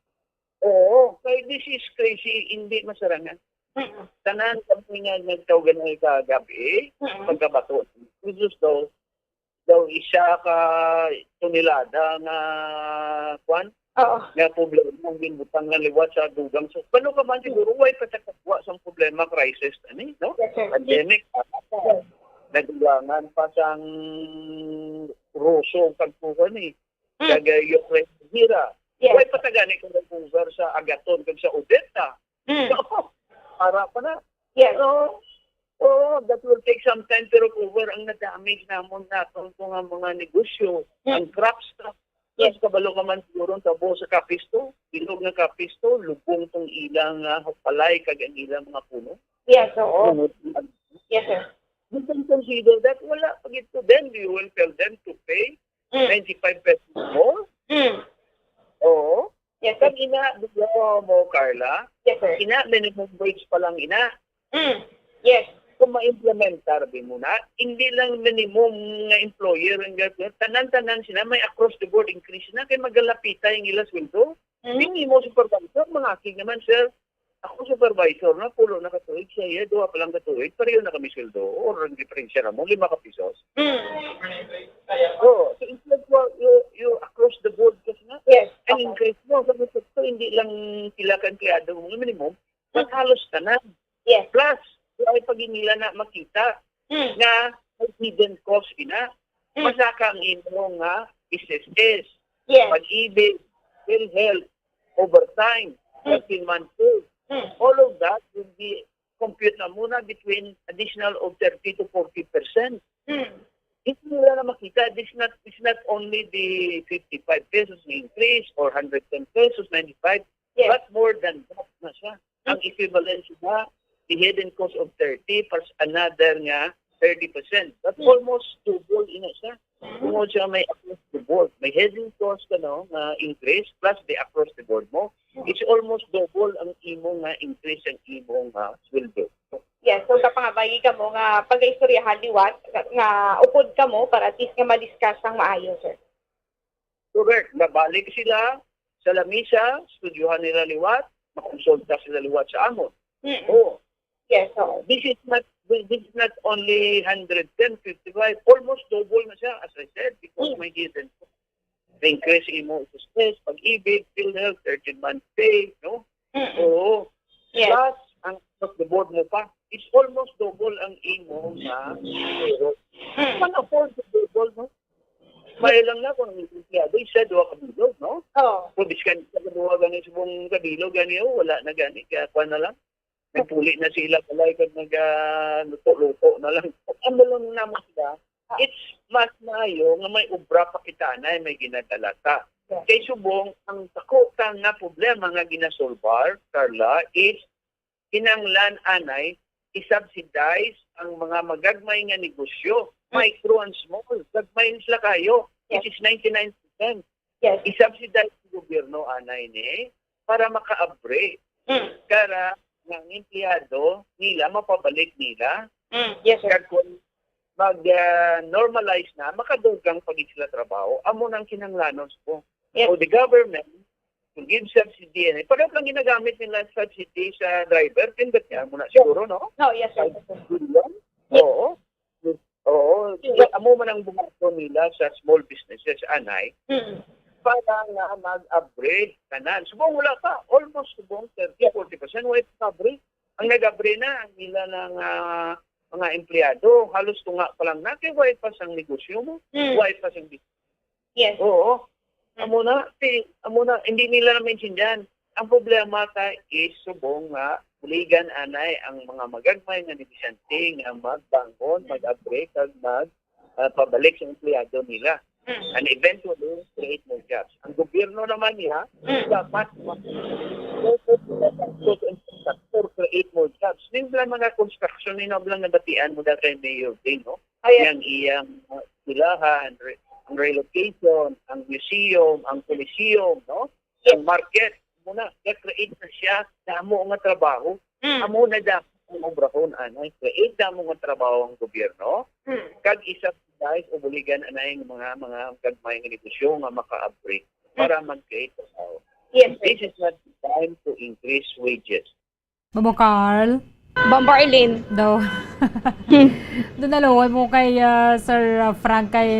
Oo, kay this is crazy, hindi masarangan. Mm-mm. Tanan kami nga nagtawgan ng kagabi, Mm-mm. pagkabato. Jesus daw, daw isa ka tonelada nga, kwan, Oo. nga problema ang ginbutang nga liwat sa dugang. So, paano ka man siguro, why pa sa kagwa sang problema, crisis, ani, no? Yes, sir. Pandemic, Yes. nagdugangan pa sang Ruso, kag kuha ni, Mm. kag, uh, Ukraine, hira. Yes. Why pa ta gani ka nag-over sa Agaton kag sa Odessa? Mm. Para pa na. Yes. So, oh, that will take some time to recover ang na-damage namon naton ko nga mga negosyo, Mm. ang crops na. Yes. Mas kabalo ka man siguro ang tabo sa kapisto, bilog nga kapisto, lubong tong ilang, ah, palay kag ang ilang mga puno. Yes, oo. Puno. Yes, sir. You can consider that wala pa gid to. Then you will tell them to pay Mm. ninety-five pesos more? Mm. Oo. Yes, sir. Kag ina, bigyan mo, Carla, Yes, sir. ina, minimum wage pa lang ina. Mm. Yes. Kung ma-implementar din mo na, hindi lang minimum nga employer ang gagawin. Tanan-tanan sila, may across the board increase na, kay magalapita yung ila sweldo. Mm. Yung imo supervisor, mga akig naman, sir. Ako supervisor na, pulo na katuig, siya, iya, duha pa lang katuig, pareho na kami sweldo, or ang diferensya na mo, lima ka pisos. Mm. Oo. So, it's like you, you, you across the board kasi nga, Yes. ang Okay. increase mo, sa gusto, hindi lang sila ka empleyado mo, minimum, but Mm. halos tanan. Yes. Plus, wala pa gid nila na makita Mm. nga may hidden cost ina. Mm. Masaka ang imo nga S S S, Yes. Pag-ibig, PhilHealth, overtime, Mm. thirteen month pay. Mm. All of that will be compute na muna between additional of thirty to forty percent. Mm. Hindi nila na makita, this not, it's not only the fifty-five pesos na increase or hundred ten pesos, ninety-five, Yes. but more than that na siya. Ang Mm. equivalent siya, the hidden cost of thirty plus another nga thirty percent. That's Mm. almost double ina siya. Mm. Tungod siya may across the board. May hidden cost ka, no, nga increase plus the across the board mo. Mm. It's almost double ang imo nga increase ang imo nga sweldo. Yes, so sa pangabayi ka mo nga pagaistoryahan liwat nga, nga upod ka mo para at least nga ma-discuss ang maayo, sir. Correct. Mabalik sila sa lamisa, studyohan nila liwat, makonsulta sila liwat sa amon. Mm-mm. Oo. Yes, oo. This is not, this is not only hundred ten, fifty-five, almost double na siya, as I said, because Mm. may hidden. Increase imo S S S, Pag-ibig, PhilHealth, thirteen month pay, no? Mm-mm. Oo. Yes. Plus, ang across the board mo pa, it's almost double ang imo na pero Mm. man afford to double, no? May lang na kung ang empleyado, isa, duha ka bilog, no? Oo. Kung biskan sa duha gani, subong ka bilog gani, oh, wala na gani, kaya kuha na lang. Nagpuli na sila balay kag nag, ah, luto-luto na lang. Ang balon namo sila, Ah. it's mas maayo nga may obra pa kita na may ginadala ta. Yes. Kay subong, ang dako ta nga problema nga ginasolbar, Carla, is kinahanglan anay i-subsidize ang mga magagmay nga negosyo, Mm. micro and small, gagmay sila kayo, Yes. which is ninety-nine percent. Yes. I-subsidize ng gobyerno, anay ni, para makaabre. Mm. Kara nga ang empleyado nila, mapabalik nila. Mm. Yes, sir. Kag kung mag, ah, normalize na, makadugang pa gid sila trabaho. Amo nang kinahanglanon ko. Yes. So, the government to give subsidy. Ano, pareho lang ginagamit nila subsidy sa driver, tindot niya mo na siguro, no? No, yes, sir. Five billion? Yes. Oo. Oo. Yes. Amo man ang buhaton nila sa small businesses, anay. Mm. Para nga mag-upgrade tanan. Subong wala pa. Almost subong thirty, forty percent wala pa upgrade. Ang nag-upgrade na, ang ila ng, ah, mga empleyado. Halos tunga pa lang na, kay wala pa sang negosyo mo. Mm. Wala pa sang business. Yes. Oo. Mm. Amo na, si, amo na, hindi nila na maintindihan. Ang problema ta is subong nga buligan anay ang mga magagmay nga negosyante nga magbangon, Mm. mag-upgrade, kag mag, ah, pabalik sa empleyado nila. Mm. And eventually, create more jobs. Ang gobyerno naman niya, Mm. dapat ma-, infrastructure, create more jobs. Yung lang mga construction, yung lang nabatian mo dati kay Mayor Ding, no? Oh, yes. Yang iyang, uh, eskwelahan, re-, ang relocation, ang museum, ang coliseum, no? Yes. Ang market, muna, nag-create na siya, damo nga trabaho. Mm. Amo na damo ang obrahon, anay. Create damo nga trabaho ang gobyerno. Mm. Kag isa, guys, ubuligan anay ang mga, mga gagmay nga negosyo nga makaabri para Mm. mag-create trabaho. Yes, sir. This is not the time to increase wages. Bobo Carl? Bombo Arlene. Daw. Hmm. Doon naluoy mo kay, ah, Sir, ah, Frank, kay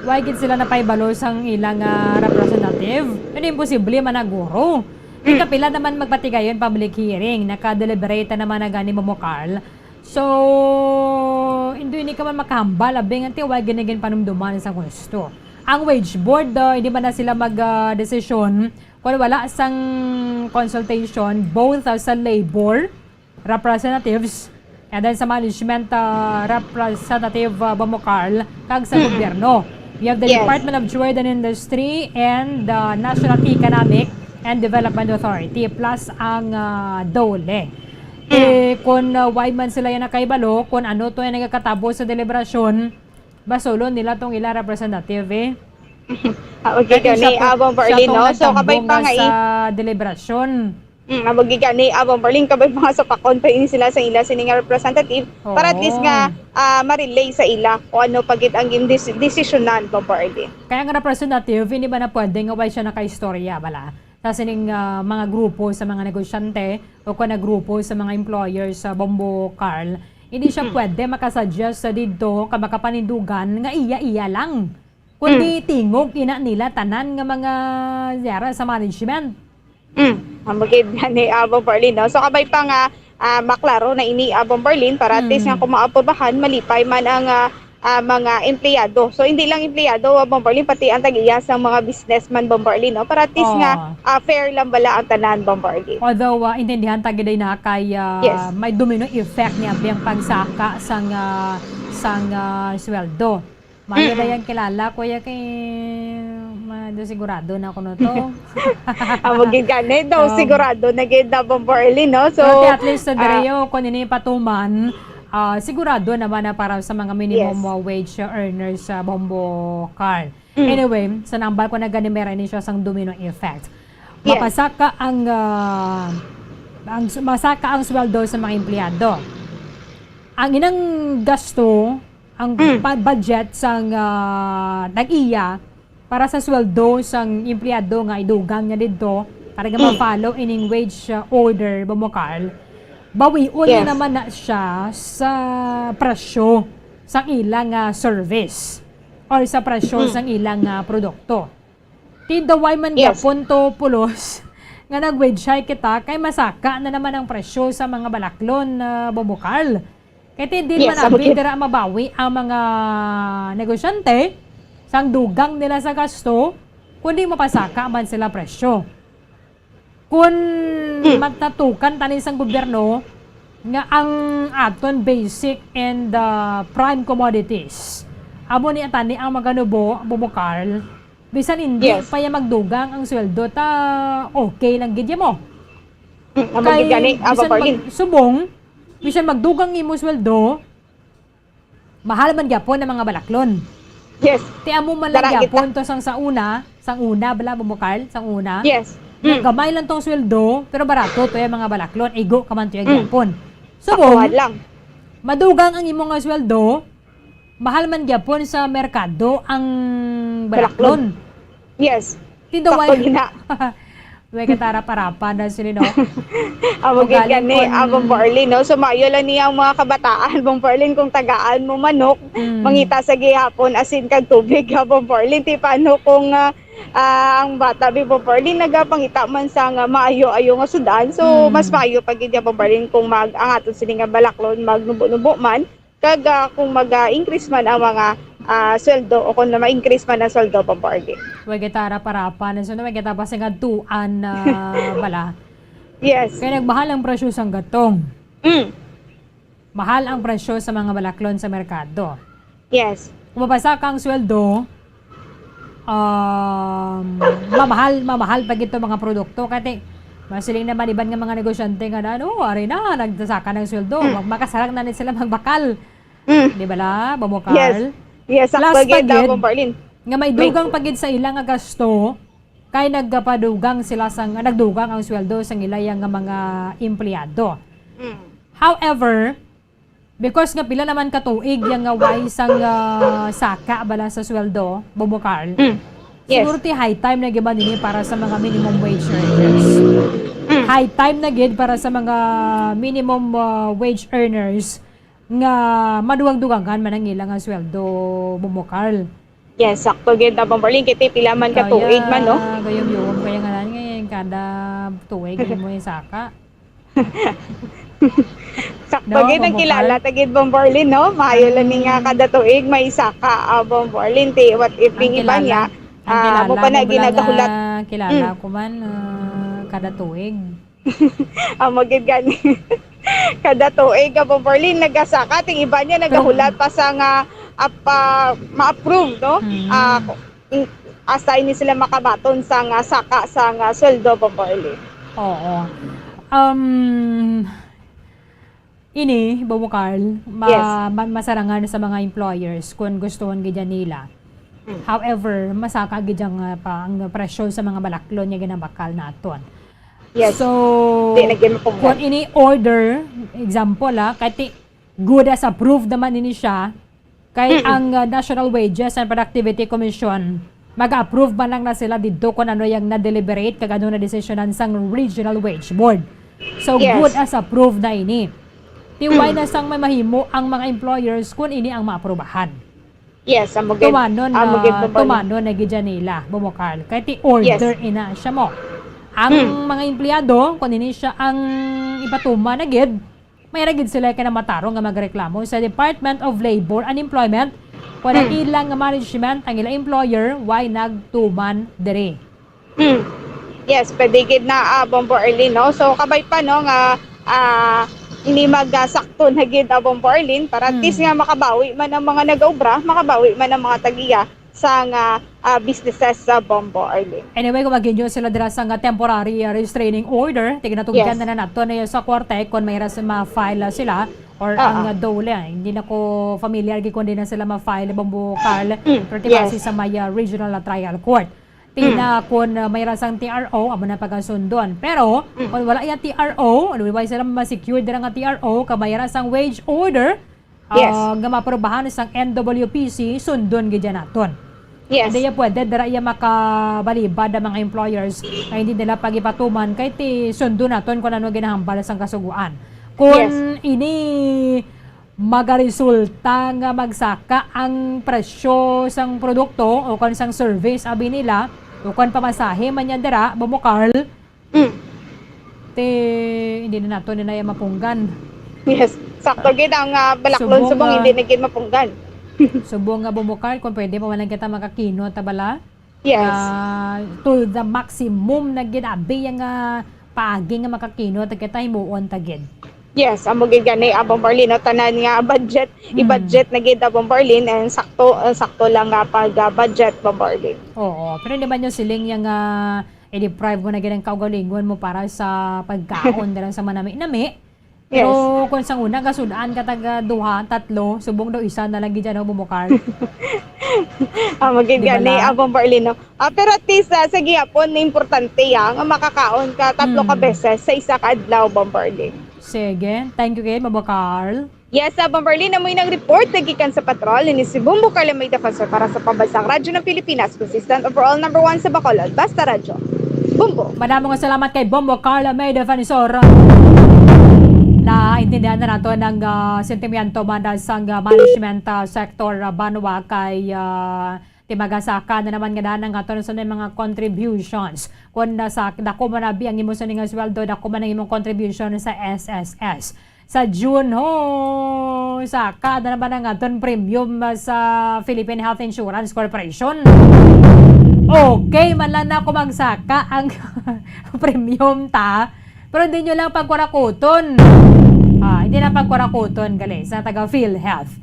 why gid sila napahibalo sang ilang, ah, representative? Ano, imposible man na, guro. Di Hmm. kapila naman magpatigayon public hearing, naka-deliberate na naman na gani, Bobo Carl. So, hindi, hindi ka man makahambal, abi, nga ti, why gid na gid panumduman sa gusto. Ang wage board, ah, hindi man na sila mag, ah, desisyon kung wala sang consultation, both, ah, sa labor representatives and then sa management, ah, representative, ah, Bobo Carl, kag sa Mm-mm. gobyerno. We have the Yes. Department of Trade and Industry and, ah, National Economic and Development Authority, plus ang, ah, DOLE. Mm. Eh, kung, ah, why man sila yan nakahibalo, kung ano to yung nagkakatabo sa deliberasyon, basulon nila tong ila representative, eh. Ah, okay, Kaya kung gani, siya to, ah, Bombo siya Arlene, tong no? So, kabay nagtambong pa nga nga sa i- deliberasyon. Mm, ah, okay, gani, ah, Bombo Arlene, kabay pa nga sa pakon pa ini sila sa ila sini nga representative para at least Oo. nga, ah, ma-relay sa ila kung ano pa gid ang indis-, desisyonan, Bombo Arlene. Kaya nga representative, hindi ba na pwede nga why siya nakaistorya, bala? Sa sining, ah, mga grupo sa mga negosyante o kung na grupo sa mga employers sa Bombo Carl, hindi siya Mm. pwede makasuggest sa didto ka makapanindugan nga iya-iya lang. Kundi Mm. tingog ina nila tanan nga mga yara sa management. Mm. Ang bagay na ni, ah, Bombo Arlene, no? So, kabay pa nga, ah, maklaro na ini, ah, Bombo Arlene, para at least Mm. nga kung maaprubahan, malipay man ang, ah, ah, mga empleyado. So, hindi lang empleyado, ah, Bombo Arlene, pati ang tag-iya sang mga businessman, Bombo Arlene, no? Para at least nga, Oh. ah, fair lang bala ang tanan, Bombo Arlene. Although, ah, intindihan ta gid na kay, ah, Yes. may domino effect niya biyang pagsaka sang, ah, sang, ah, sweldo. Maayo Mm-mm. na yang kilala, kuya, kay ma-, do sigurado na kuno to. Amo gid gani daw, Um, sigurado na gid na, Bombo Arlene, no? So, Pero at least sa ah, diri, oh, kung ini patuman, ah, sigurado naman na para sa mga minimum Yes. wage earners sa Bombo Carl. Mm. Anyway, sa nambal ko na gani, meron ni siya sang domino effect. Yes. Mapasaka ang, ah, ang s-, masaka ang sweldo sa mga empleyado. Ang inang gasto, ang Mm. pa-, budget sang, ah, tag-iya para sa sweldo sang empleyado nga idugang niya didto, para nga Mm. ma-follow ining wage, ah, order, Bombo Carl, bawion niya Yes. naman na siya sa presyo sang ilang, ah, service or sa presyo Mm. sang ilang, ah, produkto. Ti daw why man Yes. gyapon to pulos nga nag-wage hike kita, kay masaka na naman ang presyo sa mga balaklon, ah, Bombo Carl. Kay ti di Yes, man abi okay. dira mabawi ang mga negosyante sang dugang nila sa gasto, kundi mapasaka man sila presyo. Kun Hmm. matatukan tani sang gobyerno nga ang aton basic and, ah, prime commodities, amo ni tani ang maganubo, Bombo Carl, bisan hindi Yes. pa ya magdugang ang sweldo ta, okay lang gid ya mo. Hmm, amo Kay gid gani, ah, bisan Bombo Arlene. Mag-, subong, Bisan magdugang imo sweldo, mahal man gyapon ang mga balaklon. Yes. Ti amo man lang Dara kita. gyapon to sang sa una, sang una bala, Bombocharl, sang una. Yes. Nga Mm. gamay lang tong sweldo, pero barato to yung mga balaklon, igo ka man to yung Mm. gyapon. Makuha Subong, lang. madugang ang imo nga sweldo, mahal man gyapon sa merkado ang balaklon. Yes. Tindo Sakto why? gina. May katarap-arapan na sila, no? Amo gid Ugaling gani, kun- ah, Bombo Arlene, no? So, maayo lang niya ang mga kabataan, Bombo Arlene, kung tagaan mo manok, Mm. mangita sa gihapon, asin kag tubig, ha, Bombo Arlene. Ti paano kung, ah, ah, ang bata, bi, Bombo Arlene, nagapangita man sa nga maayo-ayo nga sudan. So, Mm. mas maayo pa gid niya, Bombo Arlene, kung mag, ang aton sini nga balaklon, magnubo-nubo man, kag, ah, kung mag, ah, increase man ang mga, ah, sweldo o kung na ma-increase man ang sweldo, Bombo Arlene. Way kita arap-arapan. So, na way kita pa sing adtuan na bala. Yes. Kaya nagmahal ang presyo sang gatong. Mm. Mahal ang presyo sa mga balaklon sa merkado. Yes. Kung mabasa ka ang sweldo, um, mamahal, mamahal pa gito mga produkto. Kaya masiling naman iban nga mga negosyante nga na, ano, ari na, nagsasaka ng sweldo. Mm. Mag-, makasarang na ni sila magbakal. Mm. Di ba la, Bomo Yes. Carl? Yes, sakto Plus pa gid, ah, gid, Bombo Arlene. nga may dugang pa gid sa ila nga gasto, kay nagpadugang sila sa, nga nagdugang ang sweldo sang ila yang nga mga empleyado. Mm. However, because nga pila naman ka tuig yang nga way sang, ah, saka bala sa sweldo, Bobo Carl, Mm. Yes. siguro ti high time na gid ba nini para sa mga minimum wage earners. Mm. High time na gid para sa mga minimum, ah, wage earners nga madugang-dugangan man ang ila nga sweldo, Bobo Carl. Yes, sakto gid na, Bombo Arlene. Kay ti pila man ka tuig man, no? Gayom-yom kaya nga lang, eh, kada tuig mo yung saka. Sakto No, gid ang Bombo kilala, Carl? Ta gid, Bombo Arlene, no? Maayo lang ni nga Mm. kada tuig may saka, ah, Bombo Arlene. Ti, what if Ang yung iba kilala niya, mo, ang ah, kilala mo pa na mo lang ginagahulat. Nga kilala Mm. ko man, ah, kada tuig. Amo gid gani. Kada tuig ka, Bombo Arlene, nagasaka, ting iba niya nagahulat pa sa nga, ah, pa, ma-approve, no? Mm. Ah, in-, assign ni sila makabaton sa nga saka sa nga sweldo, Bombo Arlene. Oo. Um, ini, Bobo Carl, ma-, Yes. ma-, masarangan sa mga employers kung gustuhon gid yan nila. Mm. However, masaka gid ang, ah, pa, ang presyo sa mga balaklon nga ginabakal naton. Yes. So, Di na gid mapunggan. Kung ini order, example, ah, kay ti-, good as approved naman ini siya, kay Mm-mm. ang, ah, National Wages and Productivity Commission, mag-approve man lang na sila didto kung ano yung na-deliberate kag ano na desisyonan sang Regional Wage Board. So, Yes. Good as approved na ini. Ti why Mm. na sang may mahimo ang mga employers kung ini ang maaprubahan. Yes, amo gid. Tumanon Amo na, gid, Bombo Arlene. Tumanon na gid yan nila, Bobo Carl. Kay ti order Yes. ina siya mo. Ang Hmm. mga empleyado, kung ini siya ang ipatuman na gid, may ra gid sila ka na matarong nga magreklamo sa Department of Labor and Employment kung ang Hmm. ilang nga management, ang ilang employer, why nagtuman diri. Mm. Yes, pwede gid na, ah, Bombo Arlene, no? So, kabay pa, no, nga, ah, hindi magasakto na gid, ah, Bombo Arlene, para at Mm. least nga makabawi man ang mga nag-obra, makabawi man ang mga tagiya sa nga, ah, businesses sa Bombo Arlene. Anyway, kung mag-renew sila dira sa nga temporary, ah, restraining order, tiginatugyan Yes. na na nato na sa korte kung may ras ma-file na sila or Ah, ang ah. ah, dole. Hindi na ko familiar gi kung di na sila ma-file, Bombo Carl, Mm, pero yes. base sa may ah, regional na trial court. Mm. Tina kun ah, may rasang T R O, amo na pagasundon. Pero, Mm. kung wala yung T R O, ano ba sila ma-secure dira nga T R O, kag may rasang wage order, ah, Yes. nga maprobahan sang N W P C, sundon gid yan naton. Yes. Hindi ya pwede, dira iya makabalibad ang mga employers nga hindi nila pagipatuman kay ti sundon naton kung ano ginahambal sang kasuguan. Kung Yes. ini magaresulta nga magsaka ang presyo sang produkto o kon sang service abi nila o kon pamasahe man yan dira, Bobo Carl, Mm. ti hindi na nato na iya mapunggan. Yes. Sakto gid ang, ah, balaklon Subong, subong ah, hindi na gid mapunggan. Subong nga, Bobo Carl, kung pwede pa man lang kita makakinot, ta bala? Yes. Ah, to the maximum na gid abi yang, ah, paagi nga makakinot, ta kita himuon ta gid. Yes, amo gid gani, ah, Bombo Arlene, no? Tanan nga budget, Hmm. i-budget na gid, ah, Bombo Arlene, and sakto, ah, sakto lang nga pag, ah, budget, Bombo Arlene. Oo, pero di ba nyo siling yang, ah, i-deprive mo na gid ang kaugalingon mo para sa pagkaon dala sa manami-nami? Pero Yes. kung sang una, gasud-an ka taga duha, tatlo, subong daw isa na lang gid dyan, no, Bombo Carl. Ah, magid Di ba gani, lang? ah, Bombo Arlino. Ah, pero at least, ah, sa gihapon, importante ya, nga makakaon ka tatlo ka Hmm. beses sa isa ka adlaw, Bombo Arlino. Sige. Thank you, kay Bombo Carl. Yes, ah, Bombo Arlino, amo nang report na gikan sa patrol ni si Bombo Carl May Defensor para sa Pambansang Radyo ng Pilipinas, consistent overall number one sa Bacolod. Basta Radyo. Bombo. Madamo nga salamat kay Bombo Carl May Defensor. Naintindihan na nato ang, ah, sentimiento man sang, ah, management, ah, sector, ah, banwa kay, ah, ti magasaka na naman nga daan ang aton sa mga contributions. Kung nasa, dako man abi ang imo sa nga sweldo, dako man ang imong contribution sa S S S. Sa June, ho, saka na naman ang aton premium, ah, sa Philippine Health Insurance Corporation. Okay man lang na kung magsaka ang premium ta, pero hindi nyo lang pagkurakuton. Ah, hindi na pagkurakuton, gali, sa taga PhilHealth.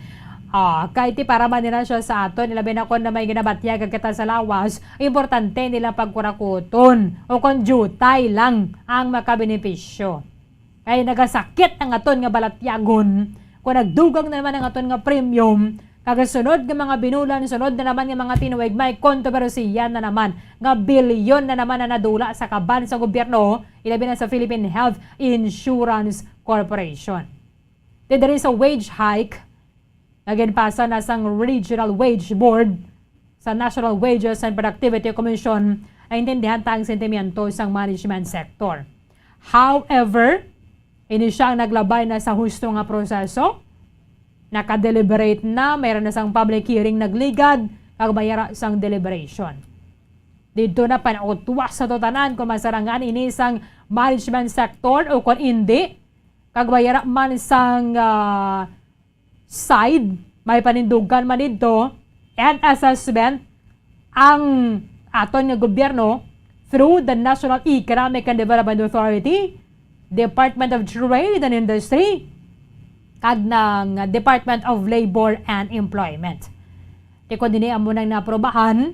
Ah, kay ti para man nila siya sa aton, ilabi na kung na may ginabatyag kita sa lawas, importante nila pagkurakuton o kung jutay lang ang makabenepisyo. Kay nagasakit ang aton nga balatyagon kung nagdugang na naman ang aton nga premium, kag sunod nga mga binulan, sunod na naman nga mga tinuig, may kontrobersiya na naman nga bilyon na naman na nadula sa kaban sa gobyerno, ilabi na sa Philippine Health Insurance Corporation. Ti diri sa wage hike nga ginpasa na sang Regional Wage Board sa National Wages and Productivity Commission, naintindihan ta ang sentimiento sang management sector. However, ini siya ang naglabay na sa husto nga proseso. Naka-deliberate na, mayroon na sang public hearing nagligad, kag mayara sang deliberation. Didto na panautwas sa tanan kung masarangan ini sang management sector o kung indi, kag mayara man sang, ah, side, may panindugan man didto, and assessment ang aton nga gobyerno through the National Economic and Development Authority, Department of Trade and Industry, kag ng Department of Labor and Employment. Ti kon dini amo nang naaprobahan,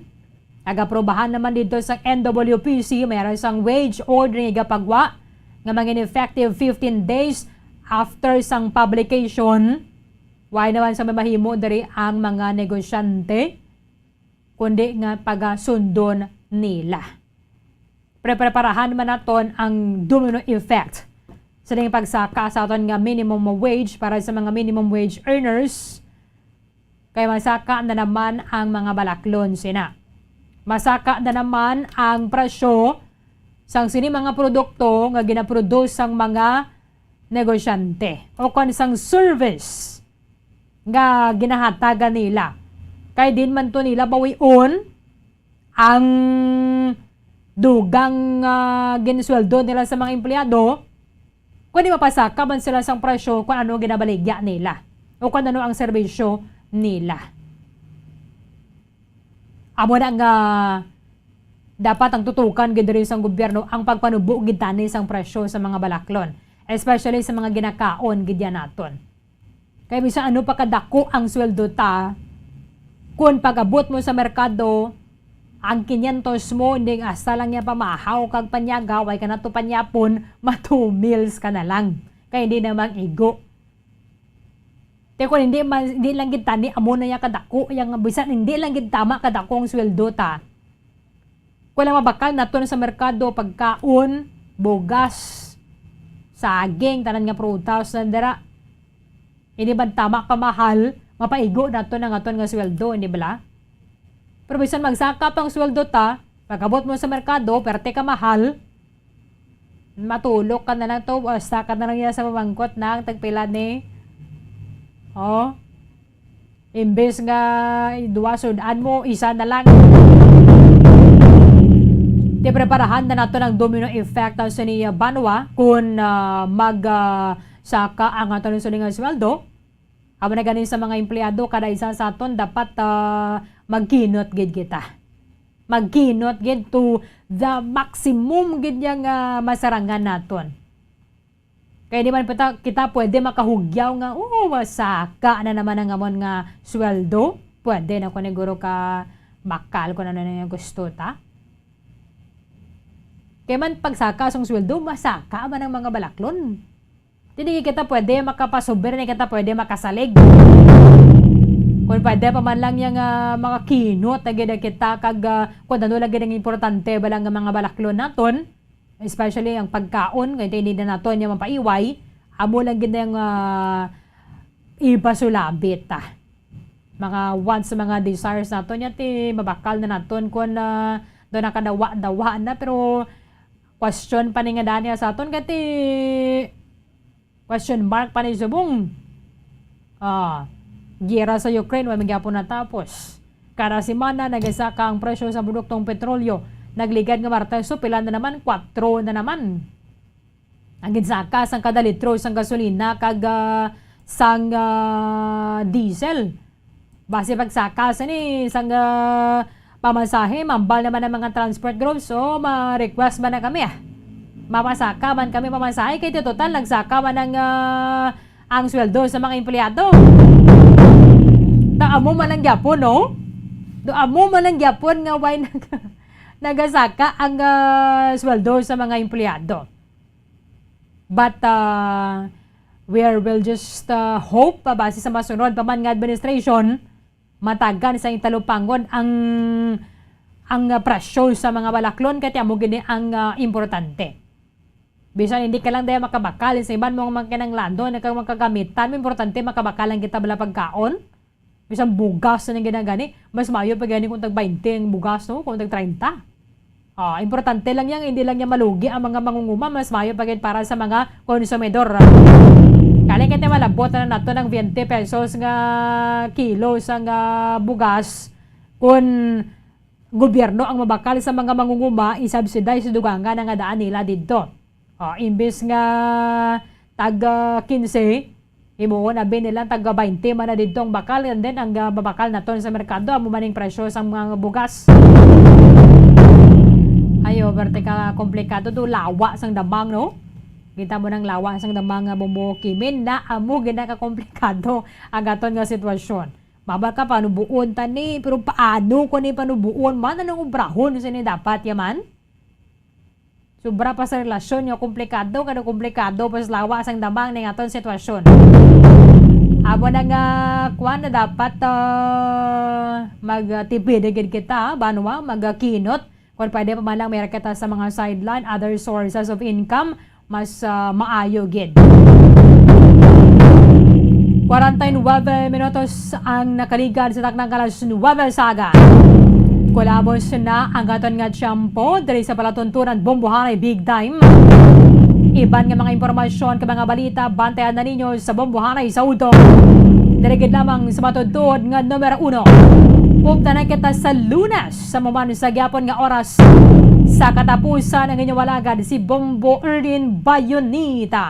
nagaprobahan naman didto sa N W P C, mayroon sang wage order nga igapagwa nga mangin effective fifteen days after sang publication. Wala naman sa may mahimo diri ang mga negosyante, kundi nga pagasundon nila. Prepreparahan man naton ang domino effect sa ning pagsaka sa aton nga minimum wage para sa mga minimum wage earners, kay masaka na naman ang mga balaklon sina. Masaka na naman ang presyo sang sini mga produkto nga ginaproduce sang mga negosyante o kon sang service nga ginahatagan nila. Kay din man to nila bawion ang dugang, ah, ginsweldo nila sa mga empleyado, kundi mapasaka man sila sang presyo kung ano ginabaligya nila o kung ano ang serbisyo nila. Amo na nga dapat ang tutukan gid diri sang gobyerno ang pagpanubo gid tani sang presyo sa mga balaklon, especially sa mga ginakaon gid yan naton. Kay bisan ano pa kadako ang sweldo ta, kun pag-abot mo sa merkado, ang kinyentos mo, hindi, hasta lang niya pamahaw kag panyaga, way ka na to panyapon, ma two meals ka na lang. Kay hindi na mang igo. Te, kung hindi man, hindi lang gid tani, amo na ya kadako, yang bisan hindi lang gid tama kadako ang sweldo ta. Kung lang mabakal naton sa merkado, pagkaon, bugas, saging, tanan nga prutas na dira. Hindi man tama kamahal, mapaigo naton ang aton nga sweldo, hindi bala? Pero bisan magsaka pang sweldo ta, pag-abot mo sa merkado, perte ka mahal, matulok ka na lang to, basta ka na lang yan sa pamangkot na ang tagpila ni. Oh. Imbes nga duwa sud-an mo, isa na lang. Ti preparahan na nato ng domino effect ang sini banwa kung, ah, mag, ah, saka ang aton sini nga sweldo. Amo na ganin sa mga empleyado, kada isa sa aton dapat, ah, magkinot gid kita. Magkinot gid to the maximum gid niya nga masarangan naton. Kaya di man pa ta-, kita pwede makahugyaw nga, "Oo, masaka na naman ang amon nga sweldo." Pwede na ko niguro ka bakal kung ano na yung gusto ta. Kaya man pagsaka sang sweldo, masaka man ang mga balaklon. Dili kita pwede makapasubir, ni kita pwede makasalig. Kung pwede pa man lang yang, ah, makakinot na gid kita kag, ah, kung ano lang gid ang importante ba lang nga mga balaklon naton, especially ang pagkaon, kay hindi na naton niya mapaiway, amo lang gid ang, ah, ipasulabit, ah. Mga wants, mga desires naton niya, ti mabakal na naton kung, ah, doon nakadawa-dawa na, pero question pa ni nga daan niya sa aton, kay ti question mark pa ni subong. Ah, giyera sa Ukraine, wa man gyapon natapos. Kada semana, nagasaka ang presyo sa produktong petrolyo. Nagligad nga Martes, so pila na naman? Kwatro na naman. Ang ginsaka sang kada litro sang gasolina kag, ah, sang, ah, diesel. Base pagsaka sini sang, ah, pamasahe, mambal naman ang mga transport groups. So, ma-request man na kami, ah. Mapasaka man kami pamasahe, kay total nagsaka man ang, ah, ang sweldo sa mga empleyado. Ta amo man ang gyapon, no? Do amo man ang gyapon nga why nag-, nagasaka ang, ah, sweldo sa mga empleyado. But, ah, we are, will just, ah, hope, ah, base sa masunod pa man nga administration, matagan sa italupangon ang, ang, ah, presyo sa mga balaklon, kay amo gini ang, ah, importante. Bisan hindi ka lang daya makabakal sa iban mo mga kinahanglanon, nga mga kagamitan, importante makabakal lang kita bala pagkaon. Bisan bugas na nang ginagani, mas maayo pa gani kung tag baynte ang bugas, no? Kung tag treinta. Ah, importante lang yan, hindi lang yan malugi ang mga mangunguma, mas maayo pa gid para sa mga konsumidor. Kali kay malabot na nato ng twenty pesos nga kilo sa nga bugas, kung gobyerno ang mabakal sa mga mangunguma, i-subsidize dugangan ang daan nila didto. Ah, imbis nga tag, ah, quince, himuon abi nila tag baynte man na didto ang bakal, and then ang, ah, babakal naton sa merkado, amo man ang presyo sa mga bugas. Ayo, berte ka komplikado do lawa sang damang, no? Kita mo nang lawa sang damang nga bumukimin na amo gina ka komplikado ang aton nga sitwasyon. Mabal ka panubuon tani, pero paano ko ni panubuon man? Anong obrahon sini dapat yaman? Sobra pa sa relasyon nga komplikado, kada komplikado pa sa lawa sang damang ning aton sitwasyon. Amo na nga, kwan na dapat, ah, magtipid gid kita, banwa, magkinot. Kung pwede pa man lang, may kita sa mga sideline, other sources of income, mas, ah, maayo gid. Kwarenta y nuebe minutos ang nakaligad sa taknang alas nuebe sa aga. Kulabos na ang aton nga tiyempo diri sa palatuntunan Bombohanay Big Time. Iban nga mga impormasyon kag mga balita, bantayan na ninyo sa Bombohanay sa udto. Diri gid lamang sa matuod-tuod nga numero uno. Uptanan kita sa Lunes sa maman sa gyapon nga oras sa katapusan ang inyong alagad si Bombo Erlin Bayonita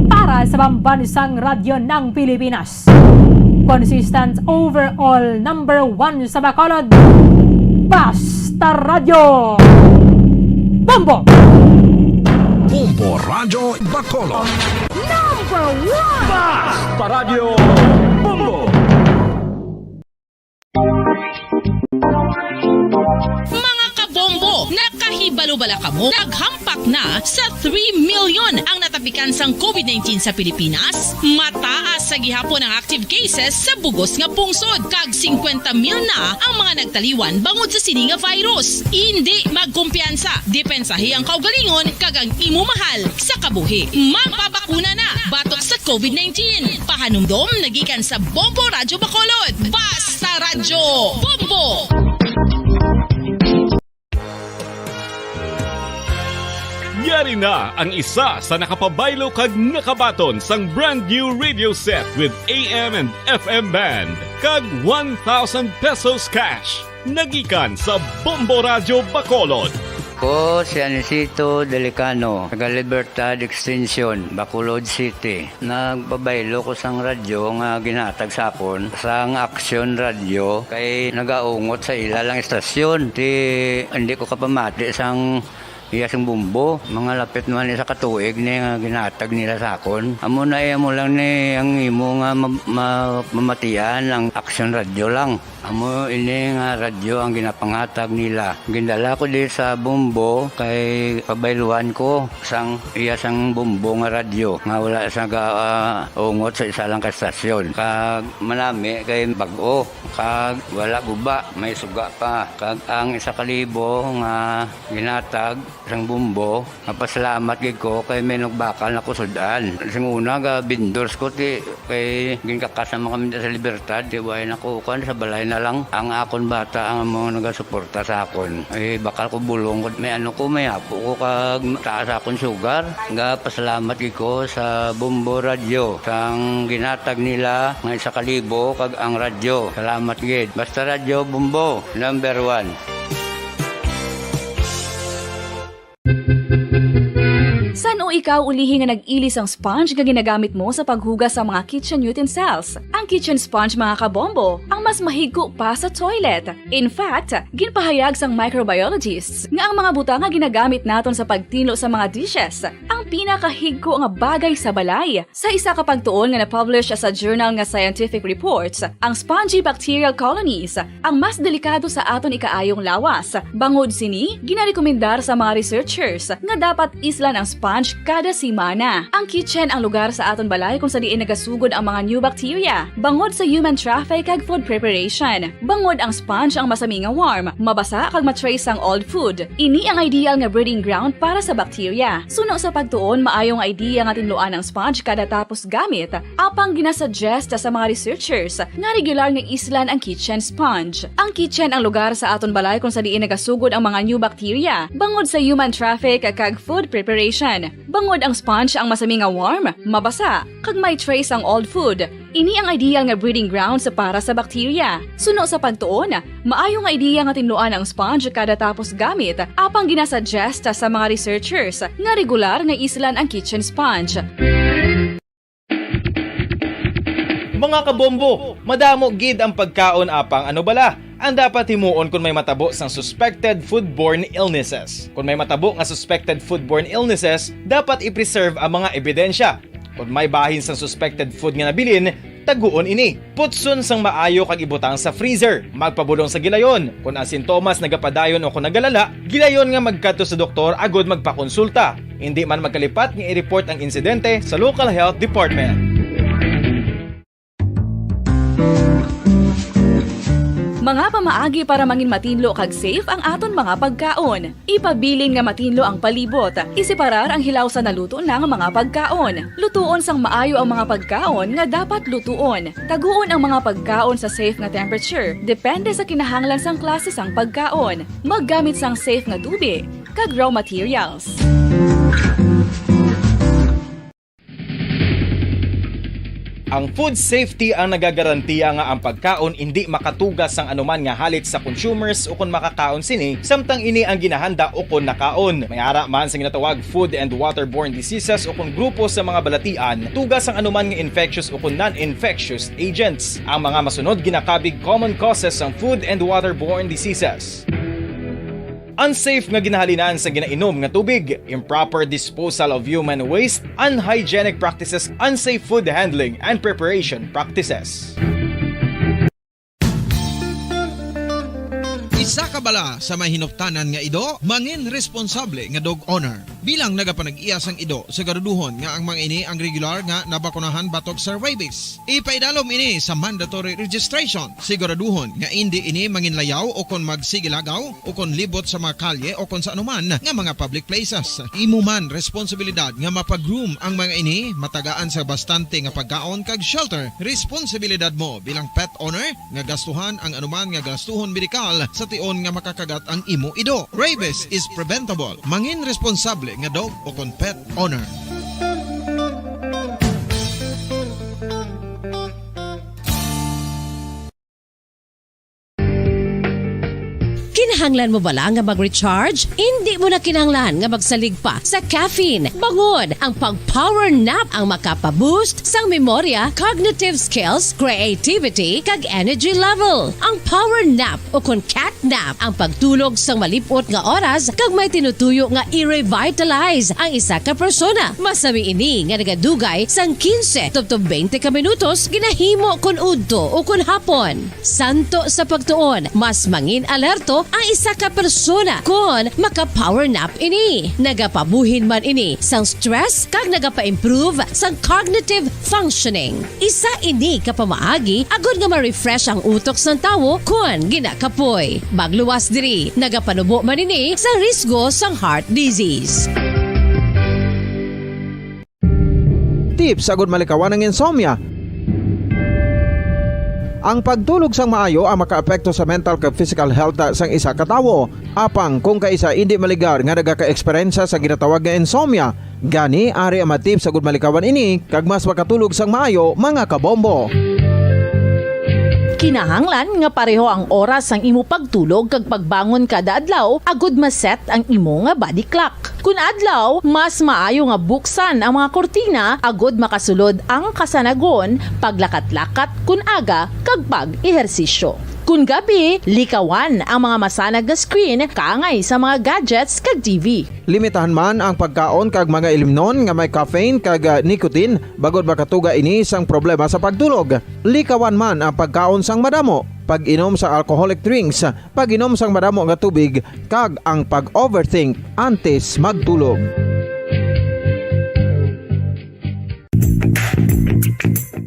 para sa Pambansang Radyo ng Pilipinas. Consistent overall number one sa Bacolod, Basta Radyo Bombo! Bombo Radyo Bacolod. Number one! Basta Radyo Bombo! Mga kabombo, nakahibalo bala kamo? Naghampak na sa three million ang natapikan sang covid nineteen sa Pilipinas. Mataas sa gihapon ang active cases sa bugos nga pungsod, kag singkwenta mil na ang mga nagtaliwan bangod sa sini nga virus. Indi magkumpiyansa, depensahi ang kaugalingon kag ang imo mahal sa kabuhi. Magpabakuna na batok sa covid nineteen. Pahanumdom nagikan sa Bombo Radyo Bacolod. Basta Radyo Bombo! Yari na ang isa sa nakapabaylo kag nakabaton sang brand new radio set with A M and F M band kag one thousand pesos cash. Nagikan sa Bombo Radyo Bacolod. Ko si Anisito Delicano, taga Libertad Extension, Bacolod City. Nagpabaylo ko sang radyo nga ginhatag sa akon sang Aksyon Radyo, kay nagaungot sa ila lang istasyon. Ti, hindi ko kapamati sang Iya sang Bombo, mga lapit naman isa ka tuig ni nga ginatag nila sa akon. Amo na, iya mo lang ni ang imo nga ma-, ma-, mamatian ang Aksyon Radyo lang. Amo ini nga radyo ang ginapangatag nila. Gindala ko di sa Bombo kay pabayluan ko sang iya sang Bombo nga radyo nga wala sa ga-, ah, ungot sa isa lang ka estasyon. Kag manami kay bag-o, kag wala guba, may suga pa. Kag ang isa ka libo nga ginatag sang Bombo, mapasalamat gid ko kay may nagbakal na ko sud-an. Sing una, ga vendors ko, ti, kay ginkakas naman kami sa Libertad, ti, way na ko, kuwan, sa balay na lang. Ang akon bata ang mga nagasuporta sa akon. Eh, bakal ko bulong ko, may ano ko, may apo ko, kag taas akon sugar. Ga pasalamat gid ko sa Bombo Radyo, sang ginatag nila nga isa ka libo, kag ang radyo. Salamat gid. Basta Radyo Bombo, number one. San-o ikaw ulihi nga nag-ili sang sponge nga ginagamit mo sa paghugas sa mga kitchen utensils? Ang kitchen sponge, mga kabombo, ang mas mahigko pa sa toilet. In fact, ginpahayag sang microbiologists nga ang mga butang nga ginagamit naton sa pagtinlo sa mga dishes ang pinakahigko nga bagay sa balay. Sa isa ka pagtuon nga na-publish sa journal nga Scientific Reports, ang spongy bacterial colonies ang mas delikado sa aton ikaayong lawas. Bangod sini, ginarekomendar sa mga researchers nga dapat islan ang sponge kada semana. Ang kitchen ang lugar sa aton balay kung sa diin nagasugod ang mga new bacteria, bangod sa human traffic kag food preparation. Bangod ang sponge ang masami nga warm, mabasa kag ma-trace ang old food. Ini ang ideal nga breeding ground para sa bacteria. Suno sa pagtuon, maayo nga idea nga tinluan ang sponge kada tapos gamit, apang ginasuggest sa mga researchers nga regular nga islan ang kitchen sponge. Ang kitchen ang lugar sa aton balay kung sa diin nagasugod ang mga new bacteria, bangod sa human traffic kag food preparation. Bangod ang sponge ang masami nga warm, mabasa, kag may trace ang old food. Ini ang ideal nga breeding grounds para sa bacteria. Suno sa pagtuon, maayo nga idea nga tinluan ang sponge kada tapos gamit, apang ginasuggest sa mga researchers nga regular nga islan ang kitchen sponge. Mga kabombo, madamo gid ang pagkaon, apang ano bala ang dapat himuon kon may matabo sang suspected foodborne illnesses? Kon may matabo nga suspected foodborne illnesses, dapat i-preserve ang mga ebidensya. Kon may bahin sang suspected food nga nabilin, taguon ini. Putson sang maayo kag ibutang sa freezer. Magpabulong sa gilayon. Kon ang sintomas nagapadayon o kon nagalala, gilayon nga magkadto sa doktor agud magpakonsulta. Indi man magkalipat nga i-report ang insidente sa local health department. Mga pamaagi para mangin matinlo kag safe ang aton mga pagkaon. Ipabilin nga matinlo ang palibot. Iseparar ang hilaw sa naluto na nga mga pagkaon. Lutuon sang maayo ang mga pagkaon nga dapat lutuon. Taguon ang mga pagkaon sa safe nga temperature, depende sa kinahanglan sang klase sang pagkaon. Maggamit sang safe nga tubi kag raw materials. Ang food safety ang nagagarantiya nga ang pagkaon indi makatuga sang anuman nga halit sa consumers ukon makakaon sini, samtang ini ang ginahanda ukon nakaon. May ara man sa ginatawag food and waterborne diseases ukon grupo sa mga balatian, tuga sang anuman nga infectious ukon non-infectious agents. Ang mga masunod ginakabig common causes sang food and waterborne diseases. Unsafe nga ginahalinan sa ginainom nga tubig, improper disposal of human waste, unhygienic practices, unsafe food handling and preparation practices. Isa ka bala sa may hinuptanan nga ido, mangin responsable nga dog owner. Bilang nagapanag-iya sang ido, siguraduhon nga ang mga ini ang regular nga nabakunahan batok sa rabies. Ipaidalom ini sa mandatory registration. Siguraduhon nga indi ini manginlayaw o kon magsigilagaw o kon libot sa mga kalye o kon sa anuman nga mga public places. Imo man responsibilidad nga mapag-groom ang mga ini, matagaan sa bastante nga pagkaon kag shelter. Responsibilidad mo bilang pet owner nga gastuhan ang anuman nga gastuhon medikal sa tion nga makakagat ang imo ido. Rabies is preventable. Mangin responsable nga dog o kon pet owner. Kinahanglan mo bala nga mag-recharge? Indi mo na kinahanglan nga magsalig pa sa caffeine. Bangod ang pag-power nap ang makapa-boost sang memorya, cognitive skills, creativity, kag energy level. Ang power nap o kon cat nap ang pagtulog sang malip-ot nga oras kag may tinutuyo nga i-revitalize ang isa ka persona. Masami ini nga nagadugay sang quince tubtob twenty ka minutos ginahimo kon udto o kon hapon. Santo sa pagtuon, mas mangin alerto ang isa ka persona kon maka-power nap ini. Nagapabuhin man ini sang stress kag nagapa-improve sang cognitive functioning. Isa ini ka pamaagi agod nga ma-refresh ang utok sang tawo kon ginakapoy. Magluwas diri, nagapanubo man ini sa risgo sang heart disease. Tips agud malikawan ang insomnia. Ang pagtulog sang maayo ang makaapekto sa mental kag physical health sang isa ka tawo. Apang kung kaisa indi maligar nga nagaka-eksperyensya sa ginatawag nga insomnia, gani ari ang mga tips agud malikawan ini kag mas makatulog sang maayo, mga kabombo. Kinahanglan nga pareho ang oras sang imo pagtulog kag pagbangon kada adlaw agud ma-set ang imo nga body clock. Kun adlaw, mas maayo nga buksan ang mga kurtina agud makasulod ang kasanagon, paglakat-lakat kun aga, kag pag-ehersisyo. Kun gabi, likawan ang mga masanag nga screen kaangay sa mga gadgets kag T V. Limitahan man ang pagkaon kag mga ilimnon nga may caffeine kag, ah, nicotine, bangod makatuga ini sang problema sa pagtulog. Likawan man ang pagkaon sang madamo, pag-inom sa alcoholic drinks, pag-inom sang madamo nga tubig, kag ang pag-overthink antes magtulog.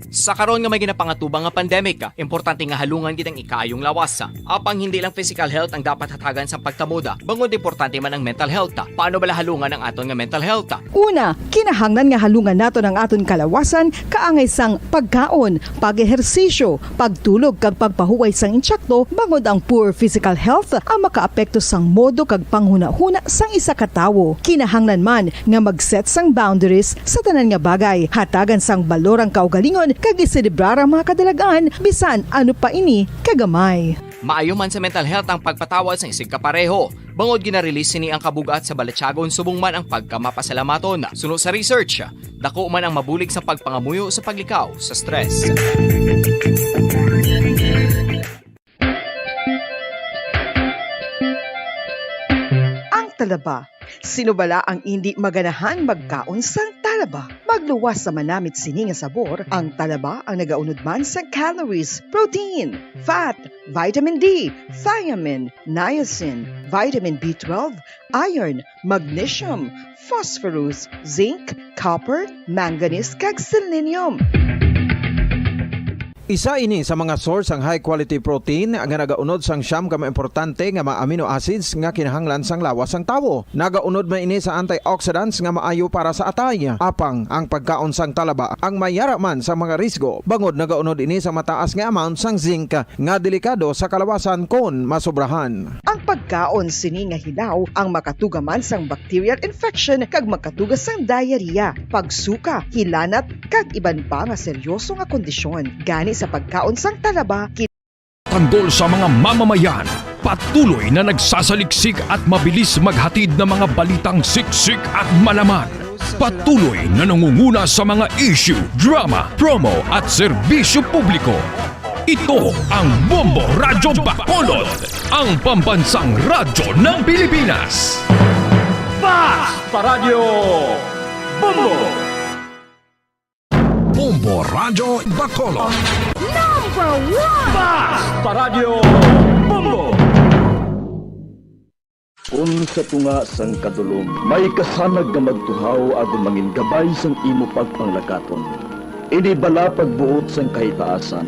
Sa karon nga may ginapangatubang nga pandemic, importante nga halungan gid ang ikaayong lawas. Apang hindi lang physical health ang dapat hatagan sang pagtamod, bangod importante man ang mental health. Paano bala halungan ang aton nga mental health? Una, kinahanglan nga halungan naton ang aton kalawasan kaangay sang pagkaon, pag-ehersisyo, pagtulog kag pagpahuway sang insakto, bangod ang poor physical health ang makaapekto sang modo kag panghunahuna sang isa ka tawo. Kinahanglan man nga mag-set sang boundaries sa tanan nga bagay, hatagan sang balor ang kaugalingon kag iselebrar ang mga kadalag-an bisan ano pa ini kagamay. Maayo man sa mental health ang pagpatawad sang isigkapareho. Bangod gina-release sini ang kabug-at sa balatyagon subong man ang pagkamapasalamaton. Suno sa research, dako man ang mabulig sa pagpangamuyo sa paglikaw sa stress. Ang talaba. Sino bala ang indi maganahan magkaon sang talaba? Magluwas sa manamit sini nga sabor, ang talaba ang nagaunod man sang calories, protein, fat, vitamin D, thiamine, niacin, vitamin B twelve, iron, magnesium, phosphorus, zinc, copper, manganese, kag selenium. Isa ini sa mga source sang high quality protein nga nagaunod sang siyam ka mga importante nga mga amino acids nga kinahanglan sang lawas sang tawo. Nagaunod man ini sa antioxidants nga maayo para sa atay. Apang ang pagkaon sang talaba ang may yara man sa mga risgo, bangod nagaunod ini sa mataas nga amount sang zinc nga delikado sa kalawasan kon masobrahan. Ang pagkaon sini nga hilaw ang makatuga man sang bacterial infection kag makatuga sang diarrhea, pagsuka, hilanat, kag iban pa nga seryoso nga kondisyon. Gani sa pagkaon sang talaba, Tanggol sa mga mamamayan, patuloy na nagsasaliksik at mabilis maghatid ng mga balitang siksik at malaman. Patuloy na nangunguna sa mga issue, drama, promo at serbisyo publiko. Ito ang Bombo Radyo Bacolod, ang pambansang radyo ng Pilipinas. Basta Radyo Bombo! Bombo Radyo Bacolod. Number one! Basta Radyo Bombo! Kun sa tunga sang kadulom may kasanag nga magtuhaw agud mangin gabay sang imo pagpanglakaton, ini bala pagbuot sang kahitaasan,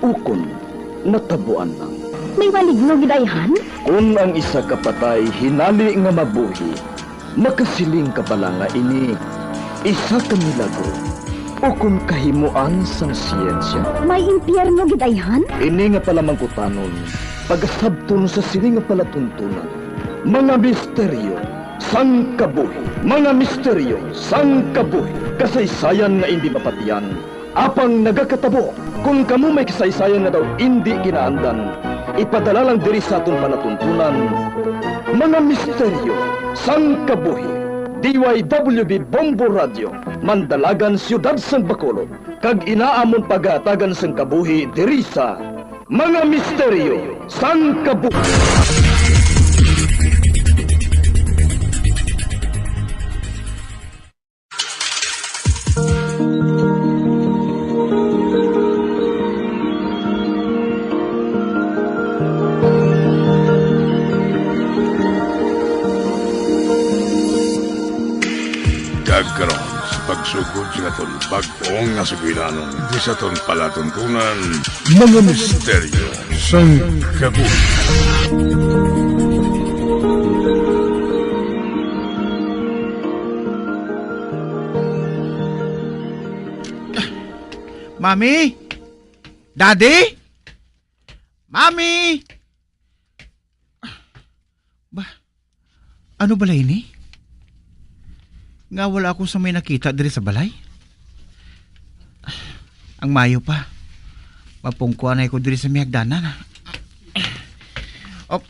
ukon natabuan lang? May maligno gid ayhan? Kun ang isa ka patay hinali nga mabuhi, makasiling ka bala nga ini isa ka milagro ukon kahimoan sang siyensya? May impyerno gid ayhan? Ini nga palamangkutanon pagasabton sa sini nga palatuntunan, mga misteryo sang kabuhi. Mga misteryo sang kabuhi, kasaysayan nga indi mapatian, apang nagakatabo. Kon kamo may kasaysayan nga daw indi ginaandan, Ipadala lang diri sa aton palatuntunan, Mga Misteryo sang Kabuhi. D Y W B Bombo Radio, Mandalagan, Siyudad sang Bacolod, kag ina amon pagahatagan sang kabuhi diri sa Mga Misteryo sang Kabuhi. Kag karon, sa pagsugod sa aton bag-ong nga sugilanon, di sa aton palatuntunan, Mga Misteryo sang Kabuhi. Mami? Daddy? Mami? Ba, ano bala ini? Nga wala ako sa may nakita diri sa balay? Ang mayo pa, mapungkuan na ko diri sa may hagdanan. Op.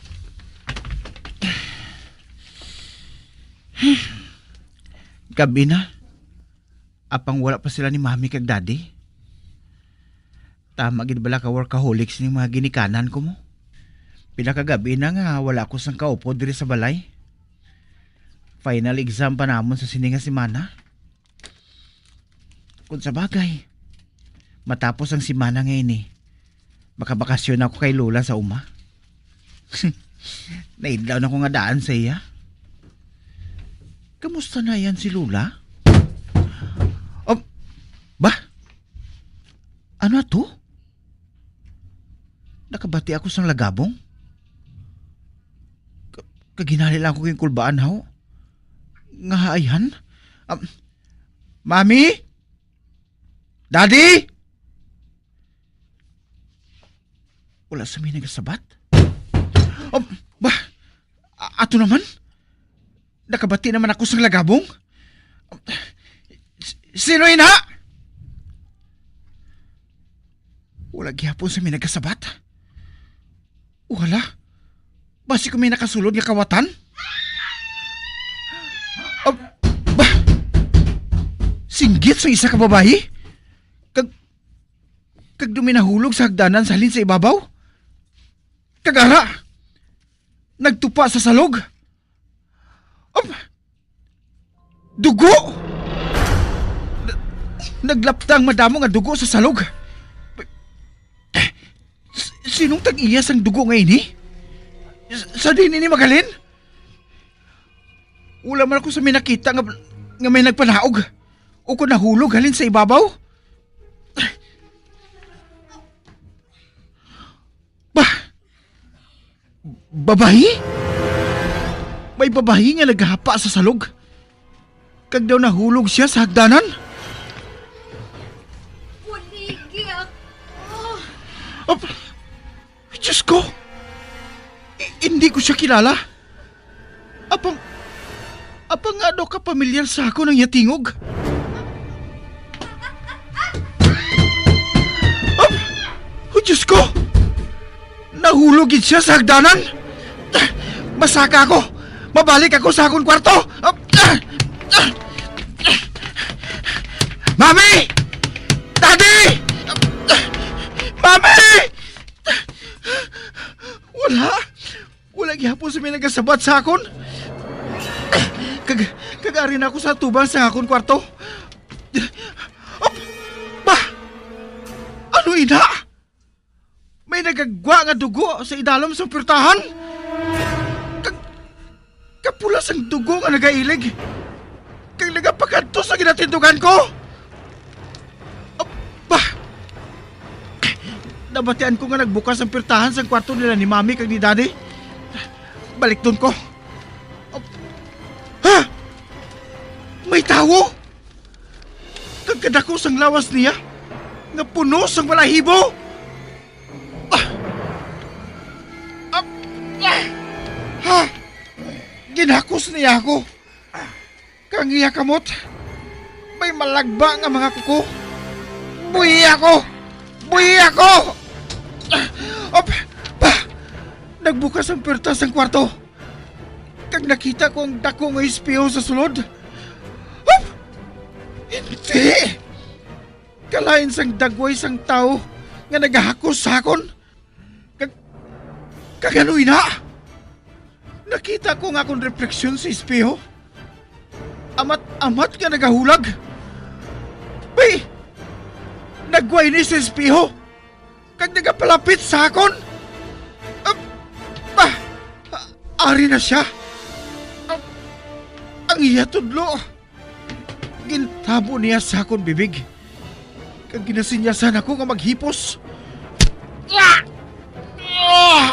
Gabi na. Apang wala pa sila ni Mami kag Daddy. Tama gid bala ka workaholic sining mga ginikanan ko mo. Pila ka gabi na nga wala ako sang kaupod diri sa balay. Final exam pa namon sa sini nga semana. Kung sa bagay, matapos ang semana nga ini, makabakasyon ako kay Lola sa uma. Naidlaw na ko nga daan sa iya. Kamusta na yan si Lola? Oh, ba? Ano to? Nakabati ako sang lagabong? Ka-, kaginali lang ako yung kulbaan, haw? Nga haayhan? Um, Mami? Daddy? Wala sa may nagasabat? Oh, ba? A-, ato naman? Nakabati naman ako sang lagabong. S-, sino ina? Wala gihapon sa may nagasabat. Wala. Basi ko may nakasulod nga kawatan? Ah, ba? Singgit sang isa ka babayi? Kag, kag duminahulog sa hagdanan sa halin sa ibabaw? Kag ara, nagtupa sa salog? Op! Dugo! Na-, naglapta ang madamo nga dugo sa salog. S-, sinong tag-iya sang dugo nga ini? S-, sa diin ini magalin? Wala man ako sa may nakita nga, nga may nagpanaog o kon nahulog halin sa ibabaw. Ba? Babayi? May babayi nga naghapa sa salog. Kag daw nahulog siya sa hagdanan. Buligi ako. Ap-, Diyos ko! I-, hindi ko siya kilala. Apang, apang nga daw ka pamilyar sa akon ang iya tingog. Ap-, oh, Diyos ko! Nahulog gid siya sa hagdanan. Masaka ako. Mabalik ako sa akon kwarto. Mami! Daddy! Mami! Wala. Wala gihapon sa may nagasabat sa akon. Kag, kag ari na ako sa atubang sa akon kwarto. Op! Ba? Ano ina? May nagagwa nga dugo sa idalom sa purtahan. Kag, kapula sang dugo nga nagailig. Kag nagapakadto sa ginatindugan ko. Aba! Nabatian ko nga nagbukas ang pirtahan sang kwarto nila ni Mami kag ni Daddy. Balikton ko. Ha? May tawo? Kag kadako sang lawas niya nga puno sang balahibo. Ah! Ah! Ah! Ha? Ginhakos niya ako. Kang iya kamot, may malagba nga mga kuko. Buhi ako! Buhi ako! Op! Ba! Nagbukas ang puwerta sang kwarto, kag nakita ko ang daku nga espeho sa sulod. Hup! Hindi! Kalain sang dagway sang tawo nga nagahakos sa akon. Kag, kag ano ina? Nakita ko nga akon refleksyon sa espeho. Amat-amat nga nagahulag. Bay! Nagway ni sa espeho. Kag nagapalapit sa akon. Ah, ah, ari na siya. Ah, ang iya tudlo. Gintabo niya sa akon bibig, kag ginasinyasan ako nga maghipos. Ah! Ah!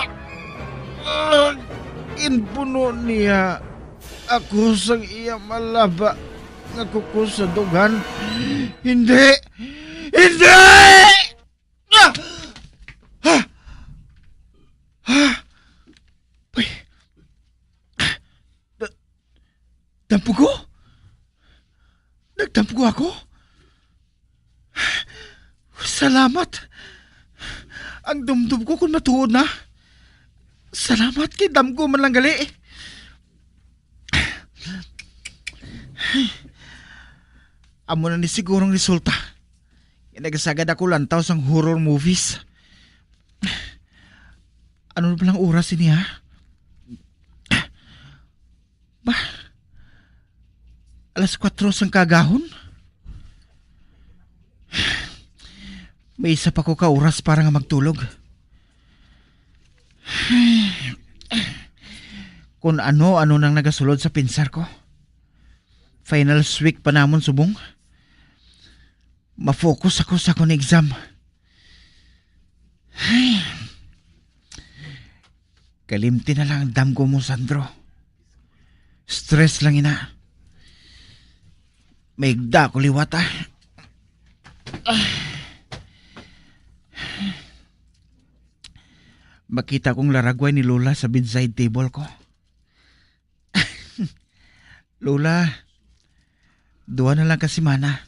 Ah! Ginbuno niya ako sang iya malaba nga kuko sa dughan. Hindi! Hindi! Ah! Ah! Ah! Uy. Da-, dampugo? Nagdampugo ako? Salamat. Ang dumdum ko kung matuod na. Salamat kay damgo man lang gali. Amo na ni siguro ang resulta. Nagasagad ako lantaw sang horror movies. Ano na palang oras ini, ha? Ba? Alas kuwatro sang kaagahon? May isa pa ko ka oras para nga magtulog. Kung ano-ano nang nagasulod sa pinsar ko. Finals week pa namon subong. Ma-focus ako sa akong exam. Kalimti na lang ang damgo mo, Sandro. Stress lang ina. Maigda ko liwat, ah. Ah. Makita kong laragway ni Lola sa bedside table ko. Lola, duha na lang ka semana.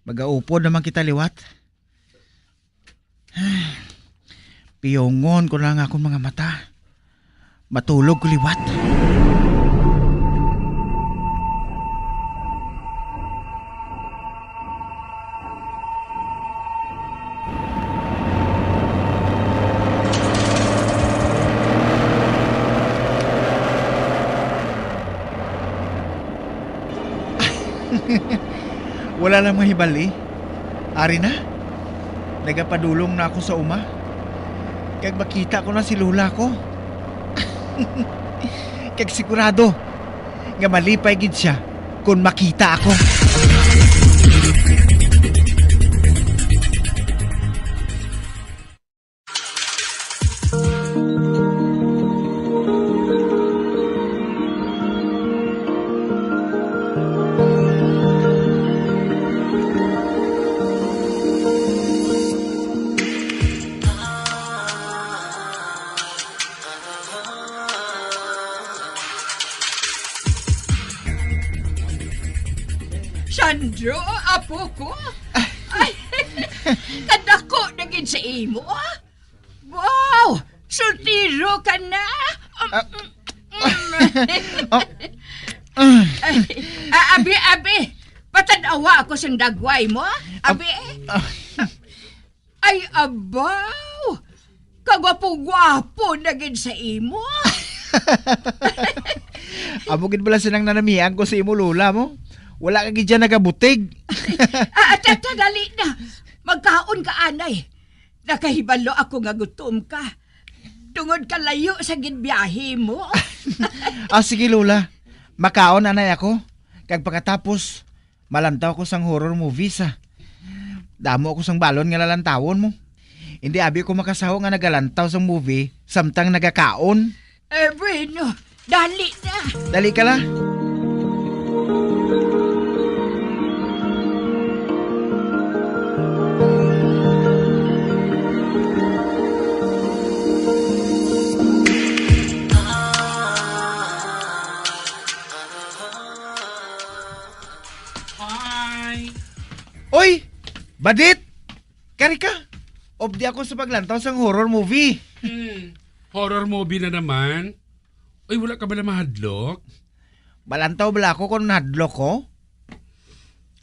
Magaupod naman kita liwat. Piyongon ko lang akong mga mata. Matulog ko liwat. Wala lang mahibali. Ari na. Nagapadulong na ako sa uma. Kag makita ko na si Lola ko. Kag sigurado nga malipay gid siya kon makita ako. Sandro, apo ko. Ay, kadako na gid sa imo, ah. Wow! Soltero ka na? Um, Ah. mm, mm. Oh. Ah. Ay, ah, abi, abi. Patanawa ako sang dagway mo, abi. Ah. Ay, abaw! Kagwapo-gwapo na gid sa imo. Amo gid bala sinang nanamian ko sa imo, Lola mo. Wala ka gid dyan nagabutig. Ah, tata, dali na. Magkaon ka, anay. Nakahibalo ako nga gutom ka. Tungod kalayo sa ginbiyahe mo. Ah, sige, Lola. Makaon, anay, ako. Kag pagkatapos, malantaw ko sang horror movies, ah. Damo ako sang balon nga lalantawon mo. Hindi abi ko makasaho nga nagalantaw sang movie samtang nagakaon. Eh, bueno. Dali na. Dali ka la. Hi. Oy! Badit! Kari ka! Updi ako sa paglantaw sang horror movie. Hmm. Horror movie na naman? Uy, wala ka bala mahadlok? Malantaw bala ako kung nahadlok ko?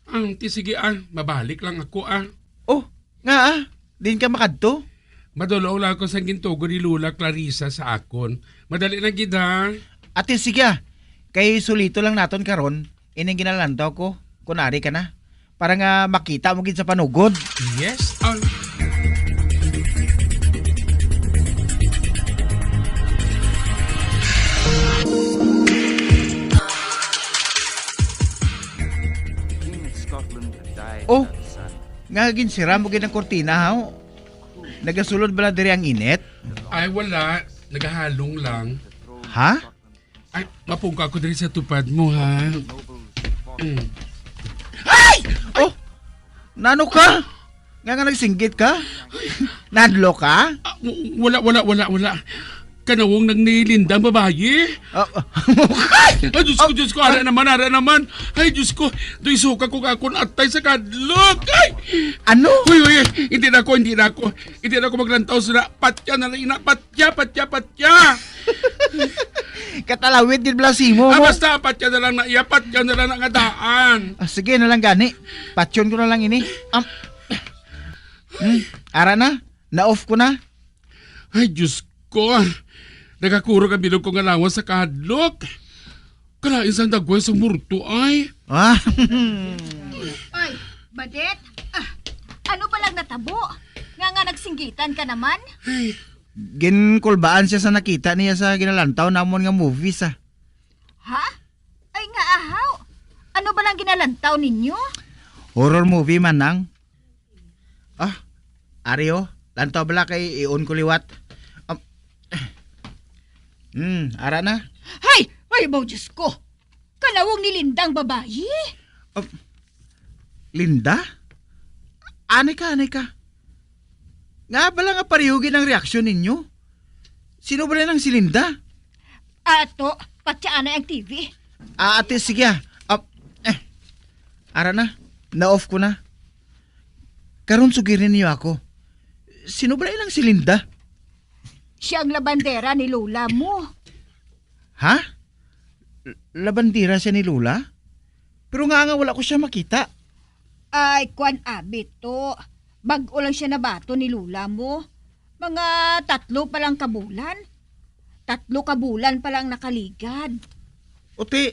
Ah, ti sige ah, mabalik lang ako ah. Oh, nga ah, din ka makadto? Madulong lang ako sa gintugo ni Lola Clarissa sa akon. Madali lang gid ha. Ate, sige ah, kay sulito lang naton karon, ining ginalantaw ko, kung ari ka na. Para nga makita mo gid sa panugod. Yes, ah. Oh, nga ginsira mo gid ang kurtina, ha? Nagasulod bala diri ang init? Ay, wala. Nagahalong lang. Ha? Ay, mapungka ako diri sa tupad mo, ha? Mm. Ay! Oh! Nano ka? Nga nga nagsinggit ka? Nadlo ka? Ah, w-, wala, wala, wala, wala. Kanawong nang ni Linda ang babayi. Ah, ah. Ay, Diyos ko, Diyos ko, ara naman, ara naman. Ay, Diyos ko, doy suka ko akon atay sa kadlok. Ay! Ano? Uy, uy, hindi na ako, hindi na ako. Hindi na ako maglantaw sa patya na lang ina, patya, patya, patya. Katalawit gid bala simo, Ah, mo. Basta, patya na lang na iya, patya na lang na nga daan. Ah, sige na lang gani. Patyon ko na lang ini. Am, hmm, ara na. Na-off ko na. Ay, Diyos ko. Nagakurog ang bilog ko nga lawas sa kahadlok. Kalain sang dagway sa murto, ay. Ah. Ay, Badet, ah, ano ba lang natabo? Nga nga nagsinggitan ka naman? Ay. Ginkulbaan siya sa nakita niya sa ginalantaw namon nga movies, ah. Ha? Ay nga ahaw. Ano ba lang ginalantaw ninyo? Horror movie, manang. Ah, ari, oh. Lantaw bala kay i-on ko liwat. Um, hmm, ara na. Hay! Ay, baw, Diyos ko! Kanawong ni Linda ang babayi? Um, Linda? Anay ka, anay ka. Nga bala nga pareho gid ang reaksyon ninyo? Sino bala nang si Linda? Ato, patyaanay ang T V. Ah, ate, sige, ah. Ah, eh. Ara na, na-off ko na. Karon sugirin niyo ako. Sino bala ilang si Linda? Siya ang labandera ni Lola mo. Ha? L-, labandera siya ni Lola? Pero nga nga wala ko siya makita. Ay, kwan abi to. Bag-o lang siya nabaton ni Lola mo. Mga tatlo pa lang ka bulan. Tatlo ka bulan pa lang nakaligad. Uti,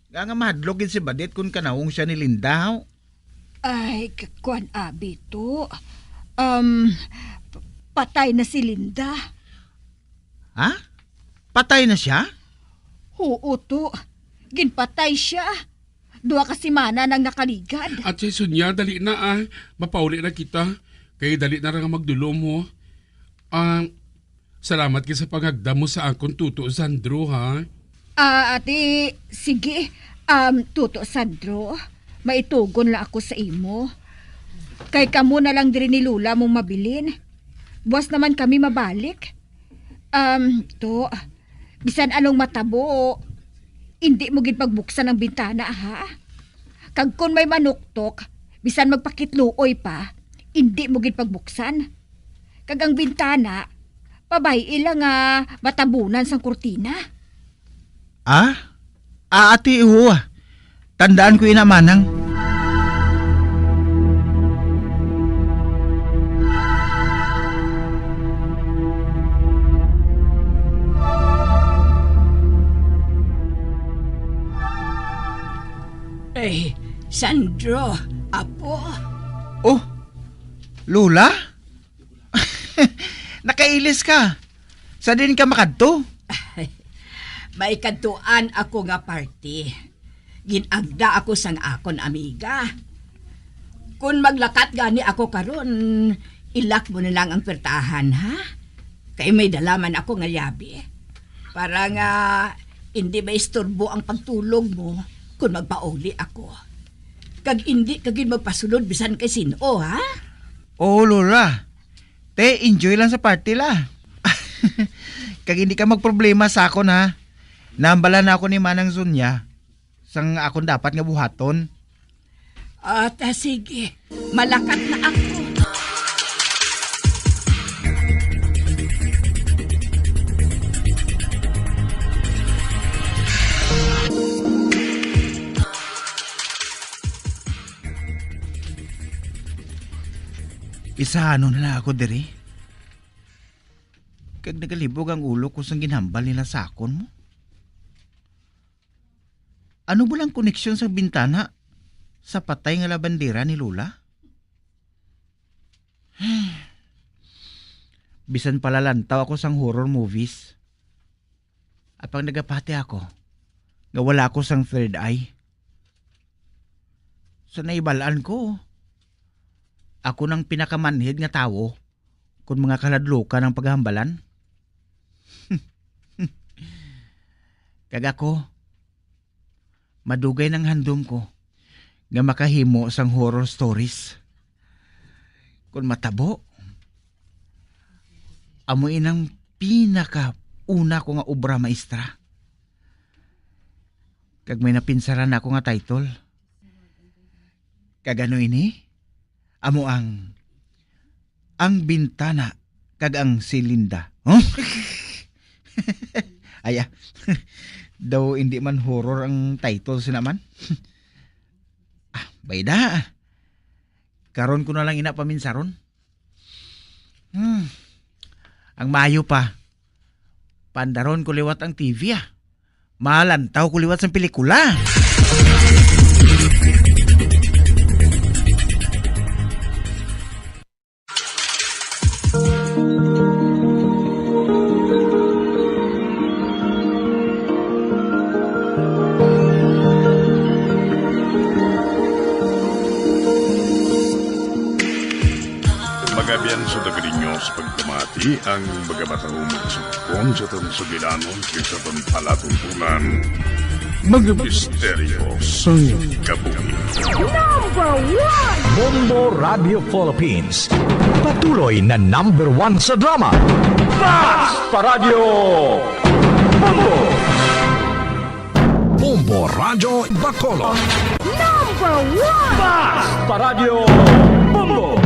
nga nga mahadlok gid si Badet kun kanawong siya ni Linda, haw? Ay, k-, kwan abi to. Um, p-, patay na si Linda. Ha? Patay na siya? Oo, to. Ginpatay siya. Duha ka semana nang nakaligad. At si Sonia, dali na, ah. Mapauli na kita. Kay dali na ra nga magdulom, ho. Ah, salamat kay sa panghagda mo sa akon, Toto Sandro, ha? Ah, ate, sige. Um, Toto Sandro, maitugon lang ako sa imo. Kay kamo na lang diri ni Lola mong mabilin. Buwas naman kami mabalik. Um, to, bisan anong matabo, indi mo gid pagbuksan ang bintana, ha? Kag kon may manuktok, bisan magpakitluoy pa, indi mo gid pagbuksan. Kag ang bintana, pabay-i lang nga matabunan sang kurtina. Ah? Ah, ate, oo, ah. Tandaan ko ina, manang. Eh, Sandro, apo. Oh, Lola? Nakailis ka. Sa din ka makadto? May kadtuan ako nga party. Gin-agda ako sang akon amiga. Kon maglakat gani ako karon, ilak mo na lang ang pertahan, ha? Kay may dala man ako nga yabi. Para nga indi maisturbo ang pagtulog mo kon magpauli ako. Kag indi ka gid magpasulod bisan kay sin-o, ha? Oo, Lola. Te, enjoy lang sa party la. Kag hindi ka magproblema sa akon, ha? Nahambal na ako ni Manang Sonia sang akon dapat nga buhaton. Ah, ta, sige. Malakat na ako. Pisahanon na ako diri. Kag nagalibog ang ulo ko sang ginhambal nila sa akon mo. Ano ba lang koneksyon sa bintana sa patay nga labandera ni Lola? Bisan palalantaw ako sang horror movies, apang nagapati ako nga wala ako sang third eye. Sa naibalaan ko, ako nang pinakamanhid nga tawo kon mga kaladlokan ang paghambalan. Kag ako, madugay nang handom ko nga makahimo sang horror stories. Kon matabo, amo inang pinaka una ko nga obra maestra. Kag may napinsaran ako nga title. Kag ano ini? Amo ang Ang Bintana kag ang Silinda. Huh? Ay, ah. Daw hindi man horror ang title sina man. Ah, bayda. Karon ko na lang ina paminsaron. Hmm. Ang maayo pa, pandaron ko liwat ang T V, ah. Malantaw ko liwat sang pelikula. Mga abyan, sa daga ninyo sa pagpamati ang mga matahong magsugpon sa aton sugilanon kag sa aton palatuntunan, mga misteryo sang kabuhi. Number one! Bombo Radio Philippines, patuloy na number one sa drama. Basta Radyo Bombo! Bombo Radyo Bacolod. Number one! Basta Radyo Bombo!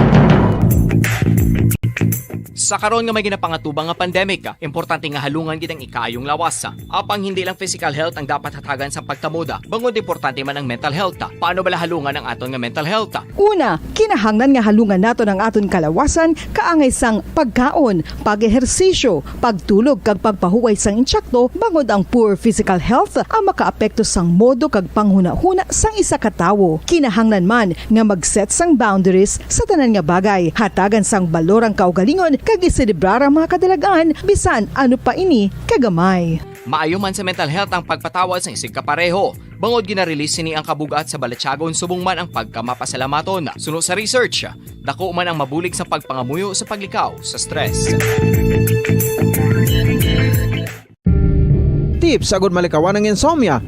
Sa karon nga may ginapangatubang nga pandemic, importante nga halungan gid ang ikaayong lawas. Apang hindi lang physical health ang dapat hatagan sa pagkamoda, bangod importante man ang mental health. Paano bala halungan ang aton nga mental health? Una, kinahanglan nga halungan naton ang aton kalawasan kaangay sang pagkaon, pag-ehersisyo, pagtulog kag pagpahuway sang insakto, bangod ang poor physical health ang makaapekto sang modo kag panghunahuna sang isa ka tawo. Kinahanglan man nga mag-set sang boundaries sa tanan nga bagay, hatagan sang balor ang kaugalingon kag iselebrar ang mga kadalag-an bisan ano pa ini kagamay. Maayo man sa mental health ang pagpatawad sang isigkapareho, bangod gina-release sini ang kabug-at sa balatyagon subong man ang pagkamapasalamaton. Suno sa research, dako man ang mabulig sa pagpangamuyo sa paglikaw sa stress. Tips agud malikawan ang insomnia.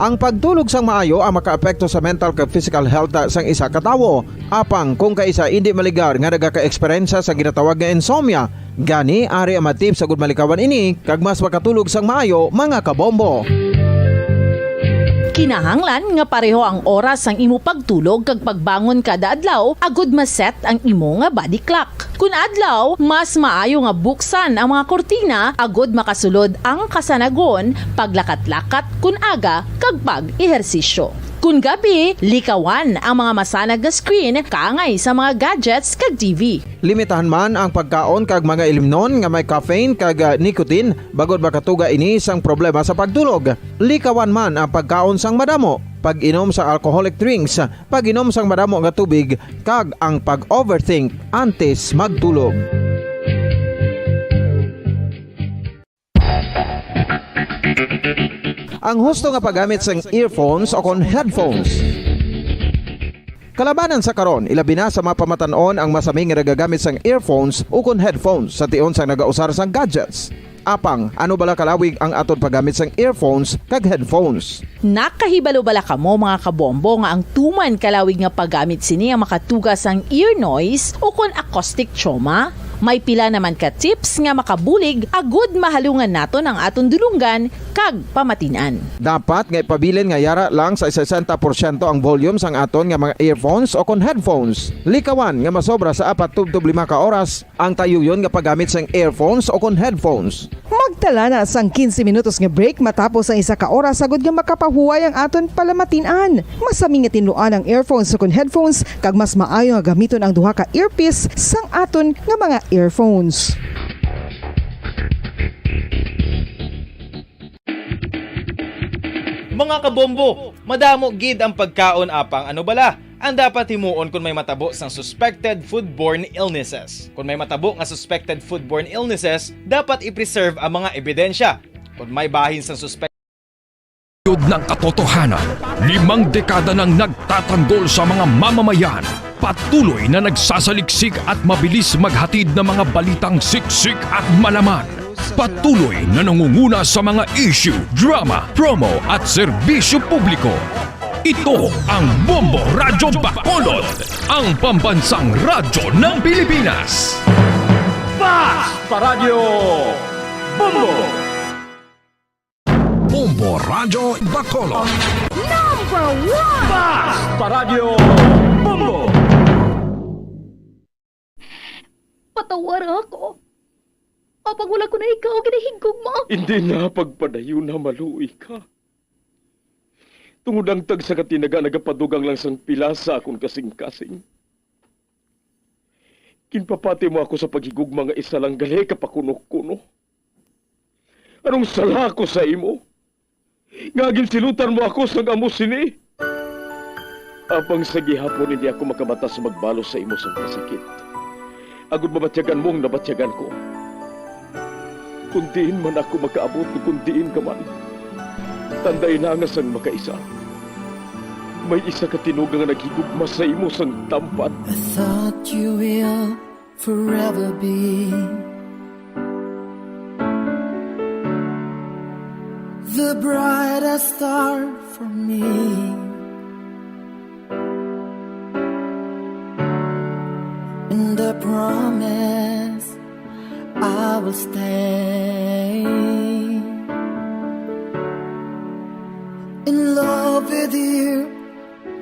Ang pagtulog sang maayo ang makaapekto sa mental kag physical health sang isa ka tawo. Apang kung kaisa indi maligar nga nagaka-eksperyensya sa ginatawag nga insomnia, gani ari ang mga tips agud malikawan ini kag mas makatulog sang maayo, mga kabombo. Kinahanglan nga pareho ang oras sang imo pagtulog kag pagbangon kada adlaw agud ma-set ang imo nga body clock. Kun adlaw, mas maayo nga buksan ang mga kurtina agud makasulod ang kasanagon, paglakat-lakat kun aga, kag pag-ehersisyo. Kun gabi, likawan ang mga masanag nga screen kaangay sa mga gadgets kag T V. Limitahan man ang pagkaon kag mga ilimnon nga may caffeine kag, ah, nicotine, bangod makatuga ini sang problema sa pagtulog. Likawan man ang pagkaon sang madamo, pag-inom sang alcoholic drinks, pag-inom sang madamo nga tubig, kag ang pag-overthink antes magtulog. Ang husto nga paggamit sang earphones o kon headphones. Kalabanan sa karon, ilabi na sa mga pamatan-on ang masami nga nagagamit sang earphones o kon headphones sa tion sang nagausar sang gadgets. Apang, ano bala kalawig ang aton paggamit sang earphones kag headphones? Nakahibalo bala kamo, mga kabombo, nga ang tuman kalawig nga paggamit sini ang makatuga sang ear noise o kon acoustic trauma? May pila naman ka tips nga makabulig agud mahalungan naton ang aton dulonggan kag pamatin-an. Dapat nga ipabilin nga yara lang sa sesenta porsyento ang volume sang aton nga mga earphones o kon headphones. Likawan nga masobra sa apat tubtob lima ka oras ang tayuyon nga paggamit sang earphones o kon headphones. Mag Dala na sang quince minutos nga break matapos ang isa ka oras, agud nga makapahuway ang aton palamatin-an. Mas sami nga tinluan ang earphones ukon headphones, kag mas maayo nga gamiton ang duha ka earpiece sang aton nga mga earphones. Mga kabombo, madamo gid ang pagkaon, apang ano bala ang dapat himuon kon may matabo sang suspected foodborne illnesses? Kon may matabo nga suspected foodborne illnesses, dapat i-preserve ang mga ebidensya. Kon may bahin sang suspected Yod ng katotohanan, limang dekada nang nagtatanggol sa mga mamamayan. Patuloy na nagsasaliksik at mabilis maghatid ng mga balitang siksik at malaman. Patuloy na nangunguna sa mga issue, drama, promo at serbisyo publiko. Ito ang Bombo Radyo Bacolod, ang pambansang radyo ng Pilipinas. Fast Paradyo Bombo! Bombo Radyo Bacolod. Number one! Fast Paradyo Bombo! Patawara ako. Apang wala ko na ikaw ginahigugma. Hindi na pagpadayon na maluoy ka. Tungod ang tagsa ka tinaga nagapadugang lang sang pila sa akon kasing-kasing. Ginpapati mo ako sa paghigugma nga isa lang gali ka pakuno-kuno. Anong sala ko sa imo? Nga ginsilutan mo ako sang amo sini? Apang sa gihapon hindi ako makabata sa magbalos sa imo sang pasakit. Agud mabatyagan mo ang nabatyagan ko. Kung diin man ako makaabot o kung diin ka man, tanday na nga sang makaisa, may isa ka tinuga nga naghigugma sa imo sang tampad. I thought you will forever be the brightest star for me. And I promise I will stay in love with you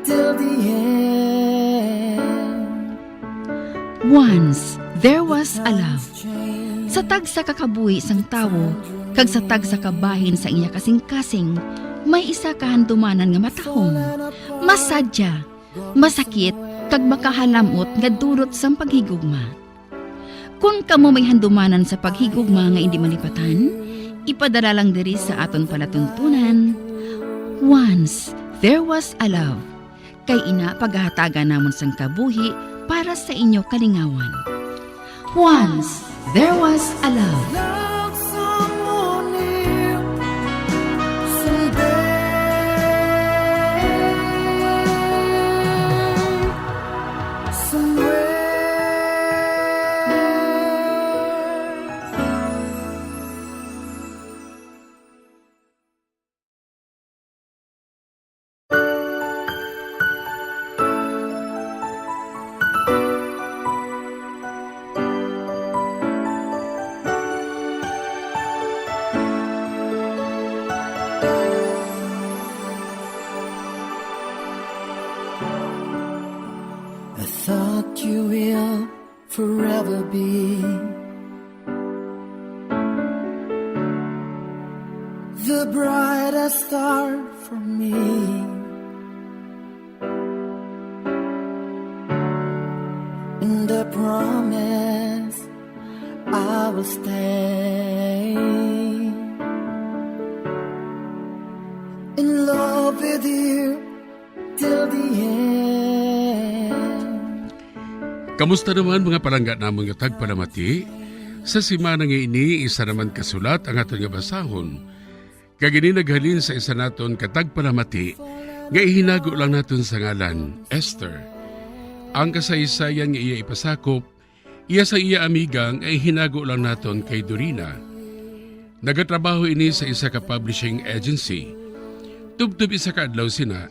till the end. Once, there was a love. Sa tagsa ka kabuhi sang tawo, kag sa tagsa ka bahin sa iya kasing-kasing, may isa ka handumanan nga matahom, masadya, masakit, kag makahalam-ot nga dulot sang paghigugma. Kon kamo may handumanan sa paghigugma nga indi malipatan, ipadala lang diri sa aton palatuntunan. Once, there was a love. Kay ina, pagahatagan namon sang kabuhi para sa inyo kalingawan. Once, there was a love. I thought you will forever be the brightest star for me. And I promise I will stay in love with you till the end. Kamusta naman, mga palangga namon nga tagpalamati? Sa semana nga ini, isa naman ka sulat ang aton nga basahon. Kag ini naghalin sa isa naton ka tagpalamati nga ihinago lang naton sa ngalan, Esther. Ang kasaysayan nga iya ipasakop, iya sa iya amiga nga ihinago lang naton kay Dorina. Nagatrabaho ini sa isa ka publishing agency. Tubtob isa ka adlaw sina,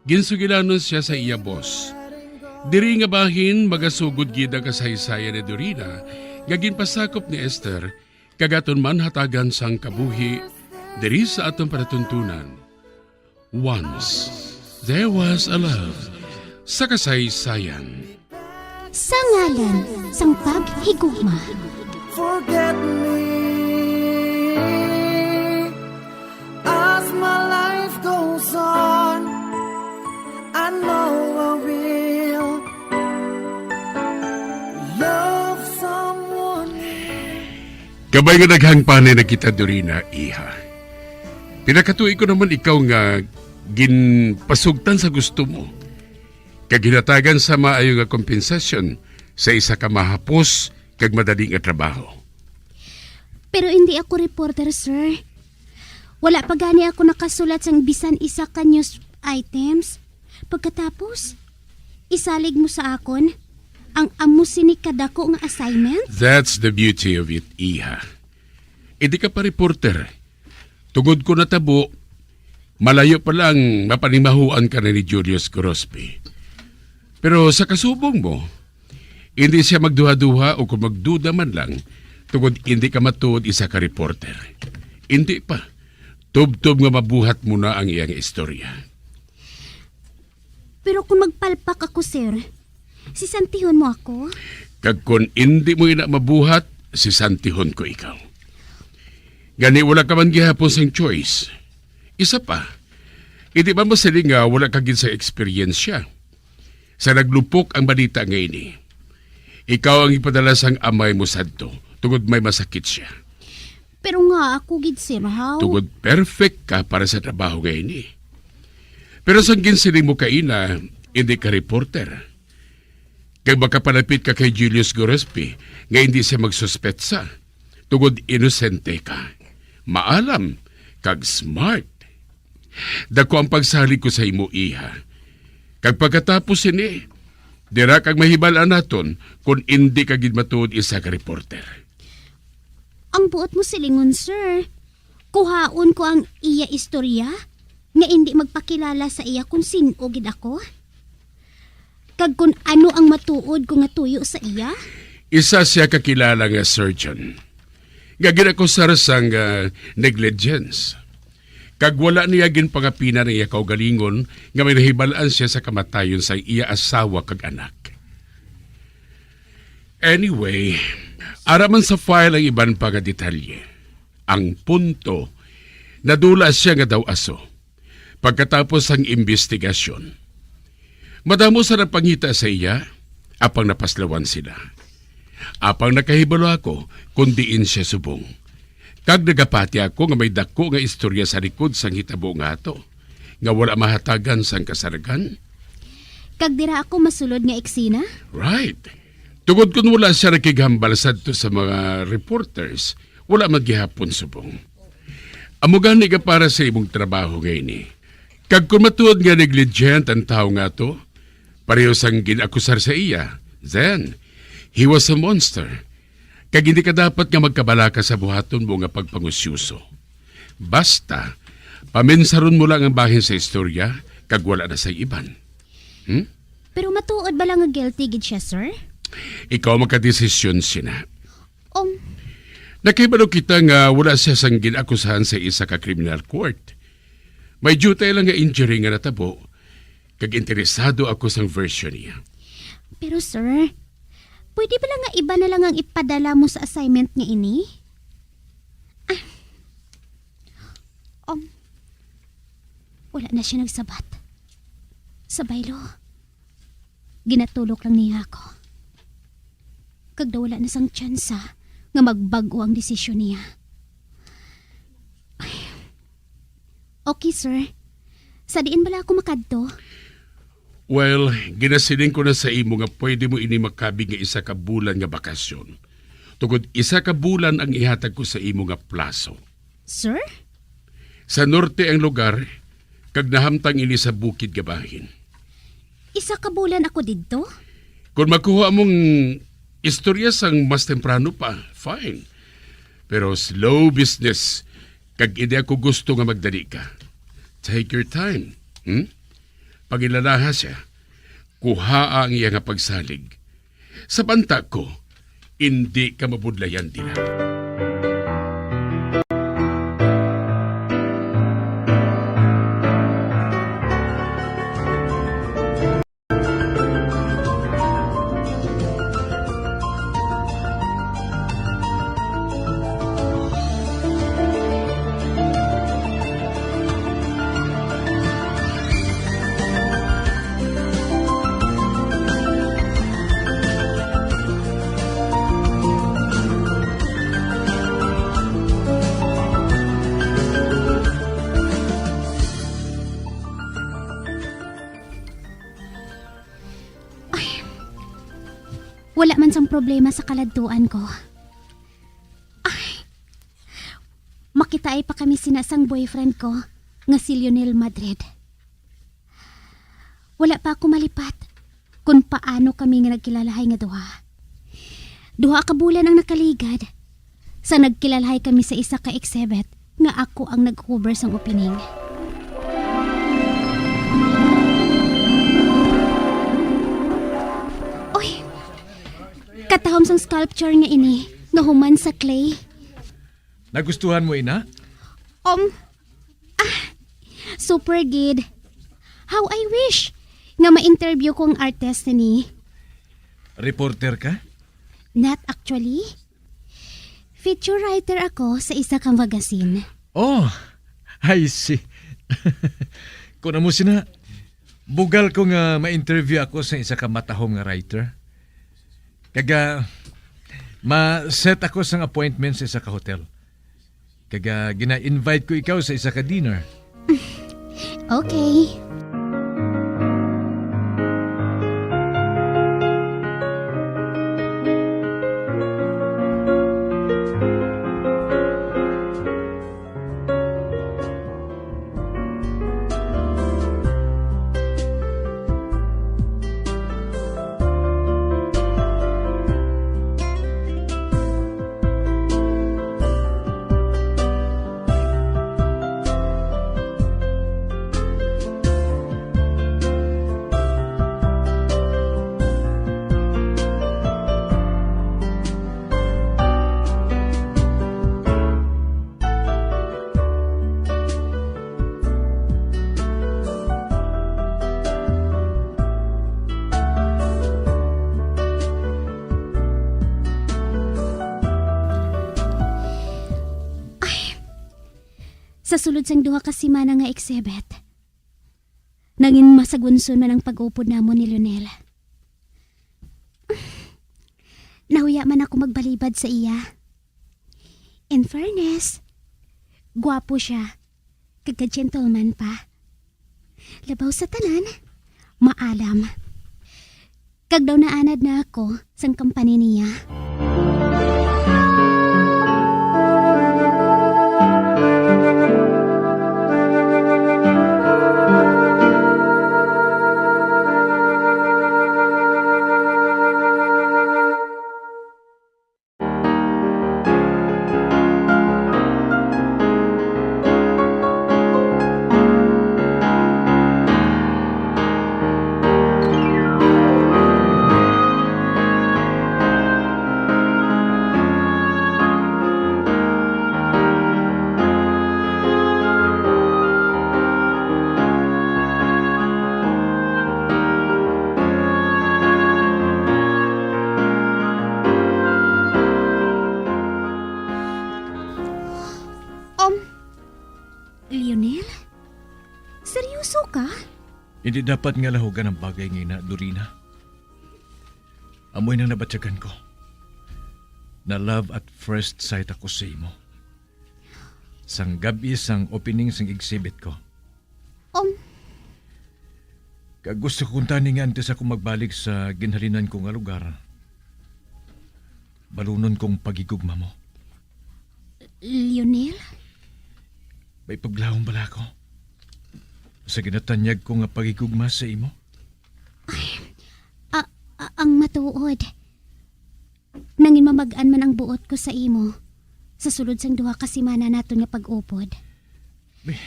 ginsugilanon sia sa iya boss. Diri nga bahin, magasugod gid ang kasaysayan ni Dorina nga ginpasakop ni Esther, kag aton man hatagan sang kabuhi diri sa aton palatuntunan. Once, there was a love sa kasaysayan. Sa ngalan sang paghigugma. Forget me. Kabay nga daghang panay na kita, Dorina, iha. Pila ka tuig ko naman ikaw nga ginpasugtan sa gusto mo, kag ginhatagan sa maayo nga kompensasyon sa isa ka mahapos kag madali nga trabaho. Pero hindi ako reporter, sir. Wala pa gani ako nakasulat sang bisan isa ka news items. Pagkatapos, isalig mo sa akon ang amo sini kadako nga assignment? That's the beauty of it, iha. Hindi ka pa reporter. Tungod ko natabo, malayo pa lang mapanimahuan ka na ni Julius Crosby. Pero sa kasubong mo, hindi siya magduha-duha o kung magduda man lang tungod hindi ka matuod isa ka reporter. Hindi pa. Tubtob nga mabuhat mo na ang iyang istorya. Pero kung magpalpak ako, sir, sisantihon mo ako? Kag kon indi mo ina mabuhat, sisantihon ko ikaw. Gani, wala ka man gihapon sang choice. Isa pa, hindi ba masiling nga wala ka gid sa eksperyensya? Sa naglupok ang balita nga ini, ikaw ang ipadala sang amay mo sadto, tungod may masakit siya. Pero nga ako gid, sir, haw? Tungod perfect ka para sa trabaho nga ini. Pero sang ginsiling mo kaina, hindi ka reporter. Kag makapalapit ka kay Julius Gillespie nga hindi siya magsuspetsa, tungod inosente ka, maalam, kag smart. Dako ang pagsalig ko sa imo, iha. Kag pagkatapos sini, dira kag mahibal-an naton kon indi ka gid matuod isa ka reporter. Ang buot mo silingon, sir, kuhaon ko ang iya istorya nga indi magpakilala sa iya kon sin-o gid ako? Kag kon ano ang matuod ko nga tuyo sa iya? Isa siya ka kilala nga surgeon nga ginakusar sang, ah, negligence. Kag wala niya ginpangapinan ang iya kaugalingon nga may nahibal-an siya sa kamatayon sa iya asawa kag anak. Anyway, ara man sa file ang iban pa nga detalye. Ang punto, nadula siya nga daw aso pagkatapos sang imbestigasyon. Madamo sa nagpangita sa iya, apang napaslawan sila. Apang nakahibalo ako kon diin siya subong. Kag nagapati ako nga may dako nga istorya sa likod sang hitabo nga ato, nga wala mahatagan sang kasargan. Kag dira ako masulod nga eksena? Right. Tungod kon wala siya nakighambal sadto sa mga reporters, wala man gihapon subong. Amo gani nga para sa imong trabaho nga ini. Kag kon matuod nga negligent ang tawo nga ato, pareho sang gin-akusar sa iya, then, he was a monster. Kag hindi ka dapat nga magkabalaka sa buhaton mo nga pagpangusyoso. Basta, paminsaron mo lang ang bahin sa istorya, kag wala na sa iban. Hmm? Pero matuod bala nga guilty gid siya, sir? Ikaw makadesisyon, Sina. Um. Nakahibalo kita nga wala siya sang gin-akusahan sa isa ka criminal court. May diutay lang nga injury nga natabo, kag interesado ako sang version niya. Pero, sir, pwede bala nga iba na lang ang ipadala mo sa assignment nga ini? Ah. Um, wala na siya nagsabat. Sa baylo, ginatulok lang niya ako. Kag daw wala na sang tsansa nga magbag-o ang desisyon niya. Ay. Okay, sir. Sa diin bala ako makadto? Well, ginasiling ko na sa imo nga pwede mo ini makabig nga isa ka bulan nga bakasyon. Tungod isa ka bulan ang ihatag ko sa imo nga plaso. Sir? Sa norte ang lugar, kag nahamtang ini sa bukid nga bahin. Isa ka bulan ako didto? Kung makuha mong istorya sang mas temprano pa, fine. Pero slow business, kag hindi ako gusto nga magdali ka. Take your time, hmm? Pangilalaha siya. Kuhaa ang iya nga pagsalig. Sa banta ko, indi ka mabudlayan dira. Wala man sang problema sa kaladtuan ko. Ay, makitaay pa kami sina sang boyfriend ko nga si Lionel Madrid. Wala pa ako malipat kon paano kami nga nagkilalahay nga duha. Duha ka bulan ang nakaligad sa nagkilalahay kami sa isa ka exhibit nga ako ang nag-cover sang opening. Oy, katahom sang sculpture nga ini nga human sa clay. Nagustuhan mo ina? Um, ah, super gid. How I wish nga ma-interview ko ang artist ni. Reporter ka? Not actually. Feature writer ako sa isa ka magazine. Oh, I see. Kung amo sina, bugal ko nga ma-interview ako sa isa ka matahom nga writer. Kaga, ma-set ako sang appointment sa isa ka hotel. Kaga, gina-invite ko ikaw sa isa ka dinner. Okay. Ay, sa sulod sang duha ka semana nga exhibit, nangin masagunson man ang pag-upod namon ni Lionel. Nahuya man ako magbalibad sa iya. In fairness, gwapo siya, kag ka-gentleman pa. Labaw sa tanan, maalam. Kag daw naanad na ako sang company niya. Um, Lionel? Seryoso ka? Hindi dapat nga lahugan ang bagay nga ina, Dorina. Amoy nang nabatyagan ko. Na love at first sight ako sa imo. Sang gab-i sang opening sang exhibit ko. Um. Kag gusto ko kuntani nga antes ako magbalik sa ginhalinan ko nga lugar, balunon kong paghigugma mo. Lionel? May paglawom bala ako sa ginatanyag ko nga paghigugma sa imo? Ay, a-, a-, ang matuod. Nangin mamag-an man ang buot ko sa imo sa sulod sang duha ka semana naton nga pag-upod. Be-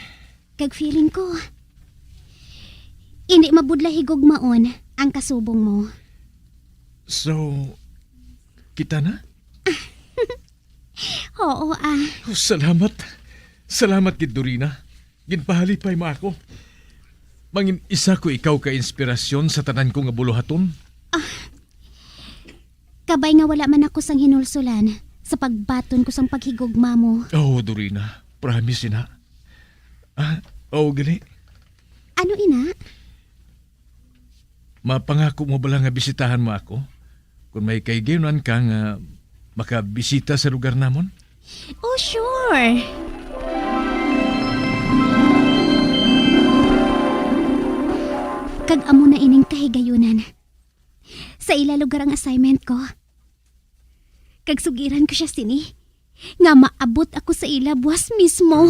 Kag feeling ko, indi mabudlay higugmaon ang kasubong mo. So, kita na? Oo, ah. Oh, salamat. Salamat gid, Dorina. Ginpahalipay mo ako. Mangin isa ko ikaw ka inspirasyon sa tanan ko nga buluhaton. Ah, kabay nga wala man ako sang hinulsulan sa pagbaton ko sang paghigugma mo. Oh, Dorina, promise ina. Ah, oh, gali. Ano ina? Mapangako mo bala nga bisitahan mo ako? Kung may kahigayonan ka nga makabisita sa lugar namon? Oh, sure. Kag amo na ining kahigayunan. Sa ila lugar ang assignment ko. Kag sugiran ko sia sini, nga maabot ako sa ila buwas mismo.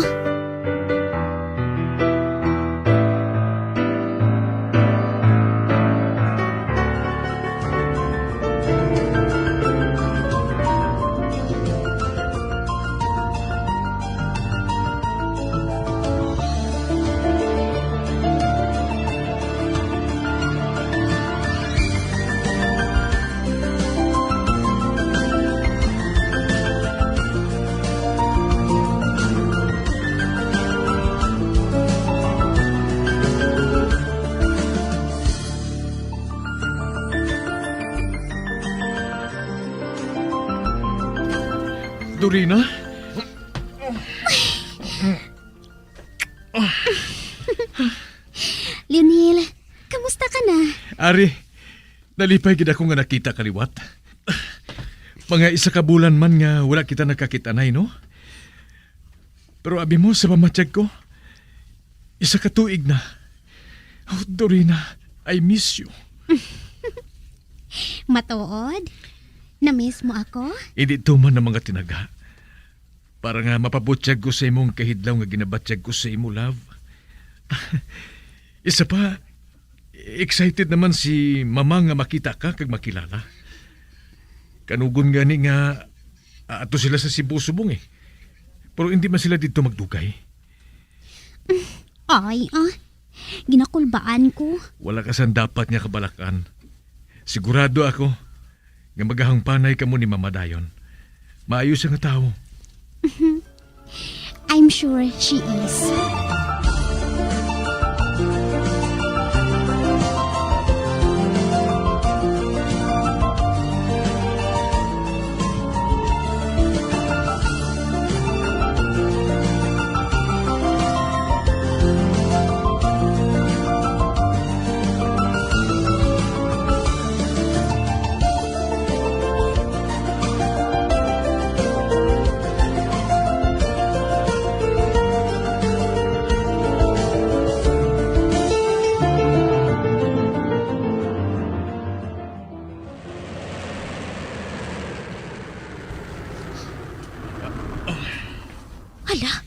Dorina? Leonel, kamusta ka na? Ari, nalipay gid ako nga nakita ka liwat. Mga isa ka bulan man nga wala kita nakakit-anay, no? Pero abi mo sa pamatyag ko, isa ka tuig na. Oh, Dorina, I miss you. Matuod? Na-miss mo ako? Hindi tuman ang mga tinaga. Para nga mapabutyag ko sa imong kahidlaw nga ginabatyag ko sa imo, love. Isa pa, excited naman si Mama nga makita ka kag makilala. Kanugon gani nga ato sila sa Cebu subong eh. Pero hindi man sila didto magdugay. Ay, ah. Ginakulbaan ko. Wala ka sang dapat nga kabalak-an. Sigurado ako nga magahangpanay kamo ni Mama dayon. Maayo siya nga tawo. I'm sure she is. Hala,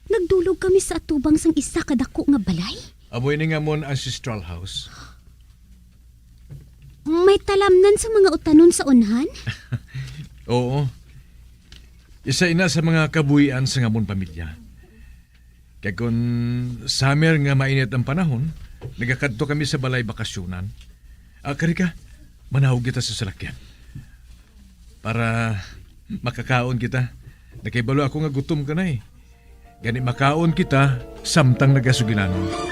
nagdulog kami sa atubang sang isa ka dako nga balay. Amo ini nga amon ancestral house. May talamnan sa mga utanon sa unhan? Oo. Isa ina sa mga kabuhian sa amon pamilya. Kag kon summer nga mainit ang panahon, nagakadto kami sa balay bakasyonan. Ah, kari ka, manawag kita sa salakyan. Para makakaon kita. Nakahibalo ako nga gutom ka na eh. Gani makaon kita samtang nagasugilanon.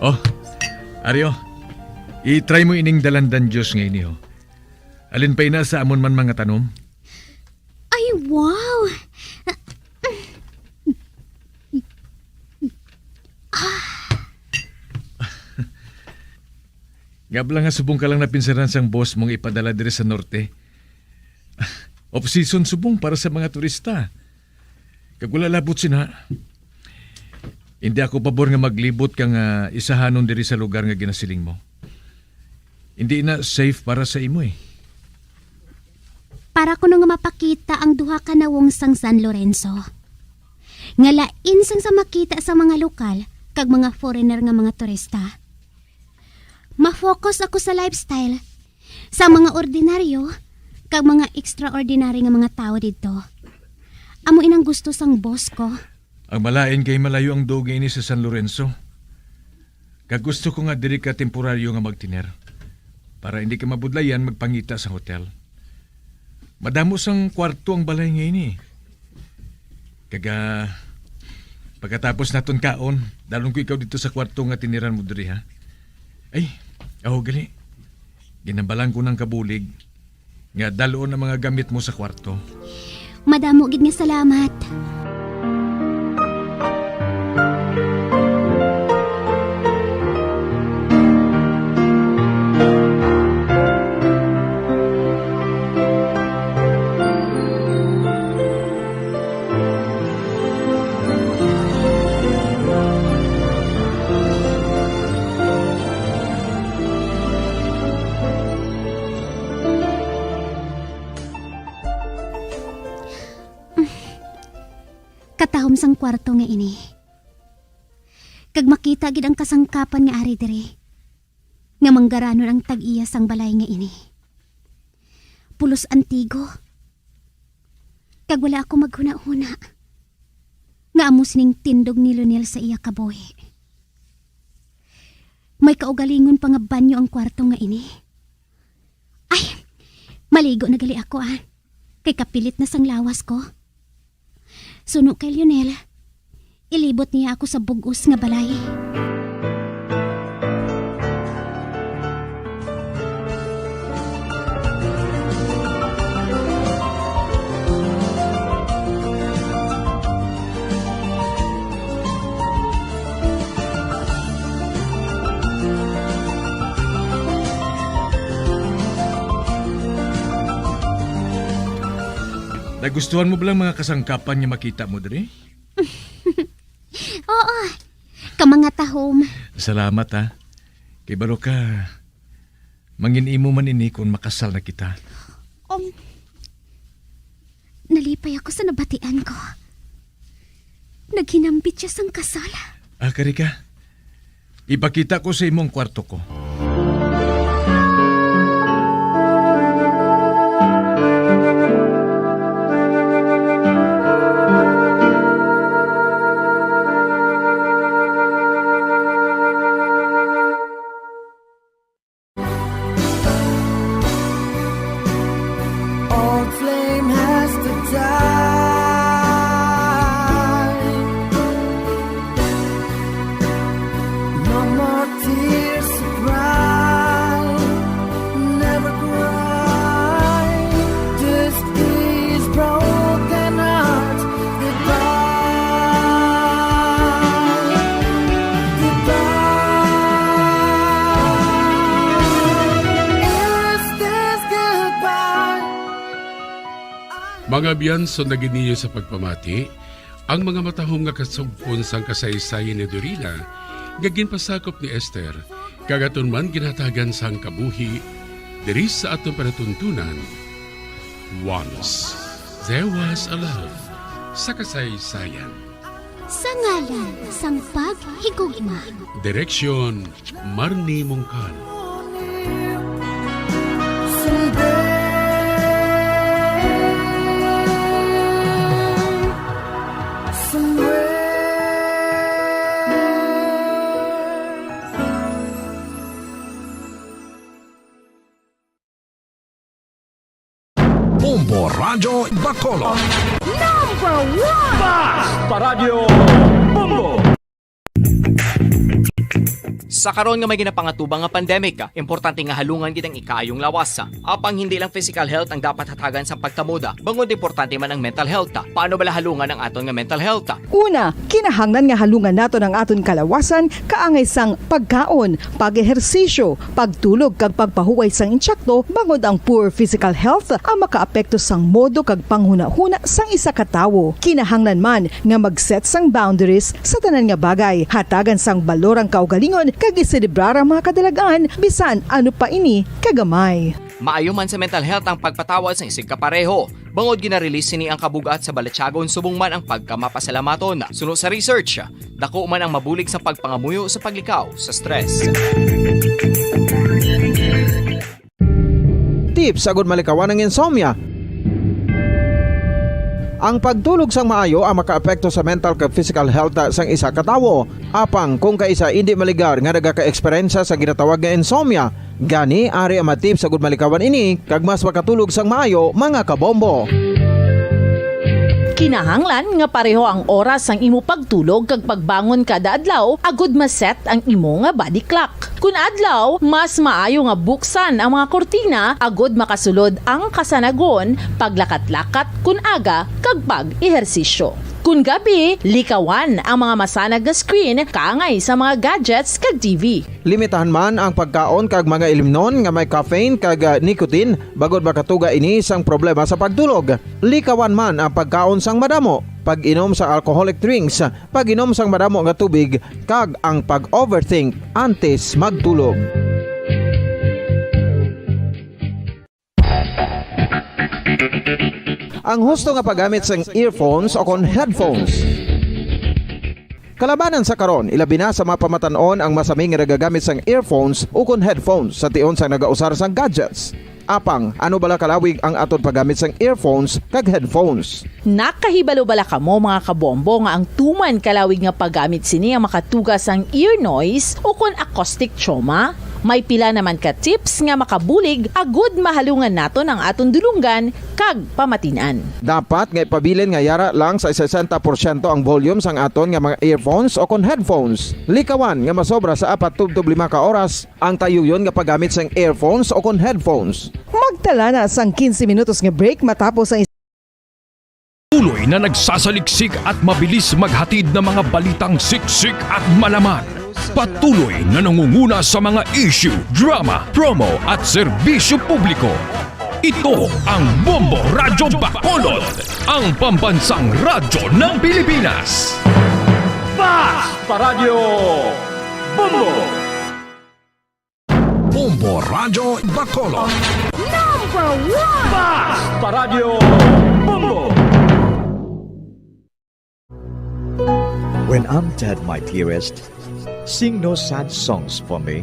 Oh, Ario, i-try mo ining dalandan juice nga ini, oh. Alin pa ina sa amon man mga tanom? Ay, wow! Ngabla nga subong ka lang napinsaran sang boss mo nga ipadala diri sa norte. Off-season subong para sa mga turista. Kag wala labot sina. Hindi ako pabor nga maglibot ka nga isahanon diri sa lugar nga ginasiling mo. Hindi na safe para sa imo eh. Para kuno nga mapakita ang duha ka nawong sang San Lorenzo. Nga lain sang sa makita sa mga lokal kag mga foreigner nga mga turista. Ma-focus ako sa lifestyle sa mga ordinaryo kag mga extraordinary nga mga tawo didto. Amo inang gusto sang boss ko. Ang malain kay malayo ang duog ini sa San Lorenzo. Kag gusto ko nga diri ka temporaryo nga magtener, para hindi ka mabudlayan magpangita sa hotel. Madamo sang kwarto ang balay nga ini. Kag, ah, pagkatapos naton kaon, dalon ko ikaw dito sa kwarto nga tiniran mo diri, ha? Ay, aho gali. Ginambalan ko ng kabulig. nga dal-on ang mga gamit mo sa kwarto. Madamo gid nga salamat. Katahom sang kwarto nga ini, kag makita gid ang kasangkapan nga ari diri, nga manggaranon ang tag-iya sang balay nga ini. Pulos antigo, kag wala ako maghunahuna nga amo sining tindog ni Lionel sa iya kabuhi. May kaugalingon pa nga banyo ang kwarto nga ini. Ay, maligo na gali ako, ah. Kay kapilit na sang lawas ko. Suno kay Lionel, ilibot niya ako sa bug-os nga balay. Nagustuhan mo ba lang mga kasangkapan nga makita mo diri? Oo, ka mga tahom. Salamat, ha. Kay baro ka, mangin-imo man ini kon makasal na kita. Um, nalipay ako sa nabatian ko. Naghinambit siya sang kasal. Ah, kari ka. Ipakita ko sa imong kwarto ko. Old flame has to die. No more tears to cry. Never cry. This is broken heart. Goodbye. Goodbye. Is this goodbye? Mga biyanso, naginiyo sa pagpamati, ang mga matahom nga kasugpon sang kasaysayan ni Dorina nga ginpasakop ni Esther, kag aton man ginhatagan sang kabuhi diri sa aton palatuntunan. Once there was a love sa kasaysayan. Sa ngalan sang paghigugma. Direksyon, Marnie Mongkan. Bombo Radyo Bacolod. Number one! Bas! Paradyo Bombo! Sa karon nga may ginapangatubang nga pandemic, importante nga halungan gid ang ikaayong lawas. Apang hindi lang physical health ang dapat hatagan sa pagtamod, bangod importante man ang mental health. Paano bala halungan ang aton nga mental health? Una, kinahanglan nga halungan naton ang aton kalawasan kaangay sang pagkaon, pag-ehersisyo, pagtulog kag pagpahuway sang insakto, bangod ang poor physical health ang makaapekto sang modo kag panghunahuna sang isa ka tawo. Kinahanglan man nga mag-set sang boundaries sa tanan nga bagay, hatagan sang balor ang kaugalingon kag iselebrar ang mga kadalagan, bisan ano pa ini kagamay. Maayo man sa mental health ang pagpatawad sang isigkapareho. Bangod gina-release sini ang kabug-at sa balatyagon subong man ang pagkamapasalamaton. Suno sa research, dako man ang mabulig sa pagpangamuyo sa paglikaw sa stress. Tips agud malikawan ang insomnia. Ang pagtulog sang maayo ang makaapekto sa mental kag physical health sang isa ka tawo. Apang kung kaisa indi maligar nga nagaka-eksperyensya sa ginatawag nga insomnia, gani ari ang mga tips agud malikawan ini kag mas makatulog sang maayo, mga kabombo. Kinahanglan nga pareho ang oras sang imo pagtulog kag pagbangon kada adlaw agud ma-set ang imo nga body clock. Kun adlaw, mas maayo nga buksan ang mga kurtina agud makasulod ang kasanagon, paglakat-lakat kun aga, kag pag-ehersisyo. Kun gabi, likawan ang mga masanag nga screen kaangay sa mga gadgets kag T V. Limitahan man ang pagkaon kag mga ilimnon nga may caffeine kag, ah, nicotine, bangod makatuga ini sang problema sa pagtulog. Likawan man ang pagkaon sang madamo, pag-inom sang alcoholic drinks, pag-inom sang madamo nga tubig, kag ang pag-overthink antes magtulog. Ang husto nga paggamit sang earphones o kon headphones. Kalabanan sa karon, ilabi na sa mga pamatan-on ang masami nga nagagamit sang earphones o kon headphones sa tion sang nagausar sang gadgets. Apang, ano bala kalawig ang aton paggamit sang earphones kag headphones? Nakahibalo bala kamo, mga kabombo, nga ang tuman kalawig nga paggamit sini ang makatuga sang ear noise o kon acoustic trauma? May pila naman ka tips nga makabulig agud mahalungan naton ang aton dulonggan kag pamatin-an. Dapat nga ipabilin nga yara lang sa sesenta porsyento ang volume sang aton nga mga earphones o kon headphones. Likawan nga masobra sa apat tubtob lima ka oras ang tayuyon nga paggamit sang earphones o kon headphones. Magtala na sang quince minutos nga break matapos ang is- Tuloy na nagsasaliksik at mabilis maghatid ng mga balitang siksik at malaman. Patuloy na nangunguna sa mga issue, drama, promo at serbisyo publiko. Ito ang Bombo Radyo Bacolod, ang pambansang radyo ng Pilipinas. Basta Radyo Bombo! Bombo Radyo Bacolod. Number one! Basta Radyo Bombo! When I'm dead, my dearest, sing no sad songs for me.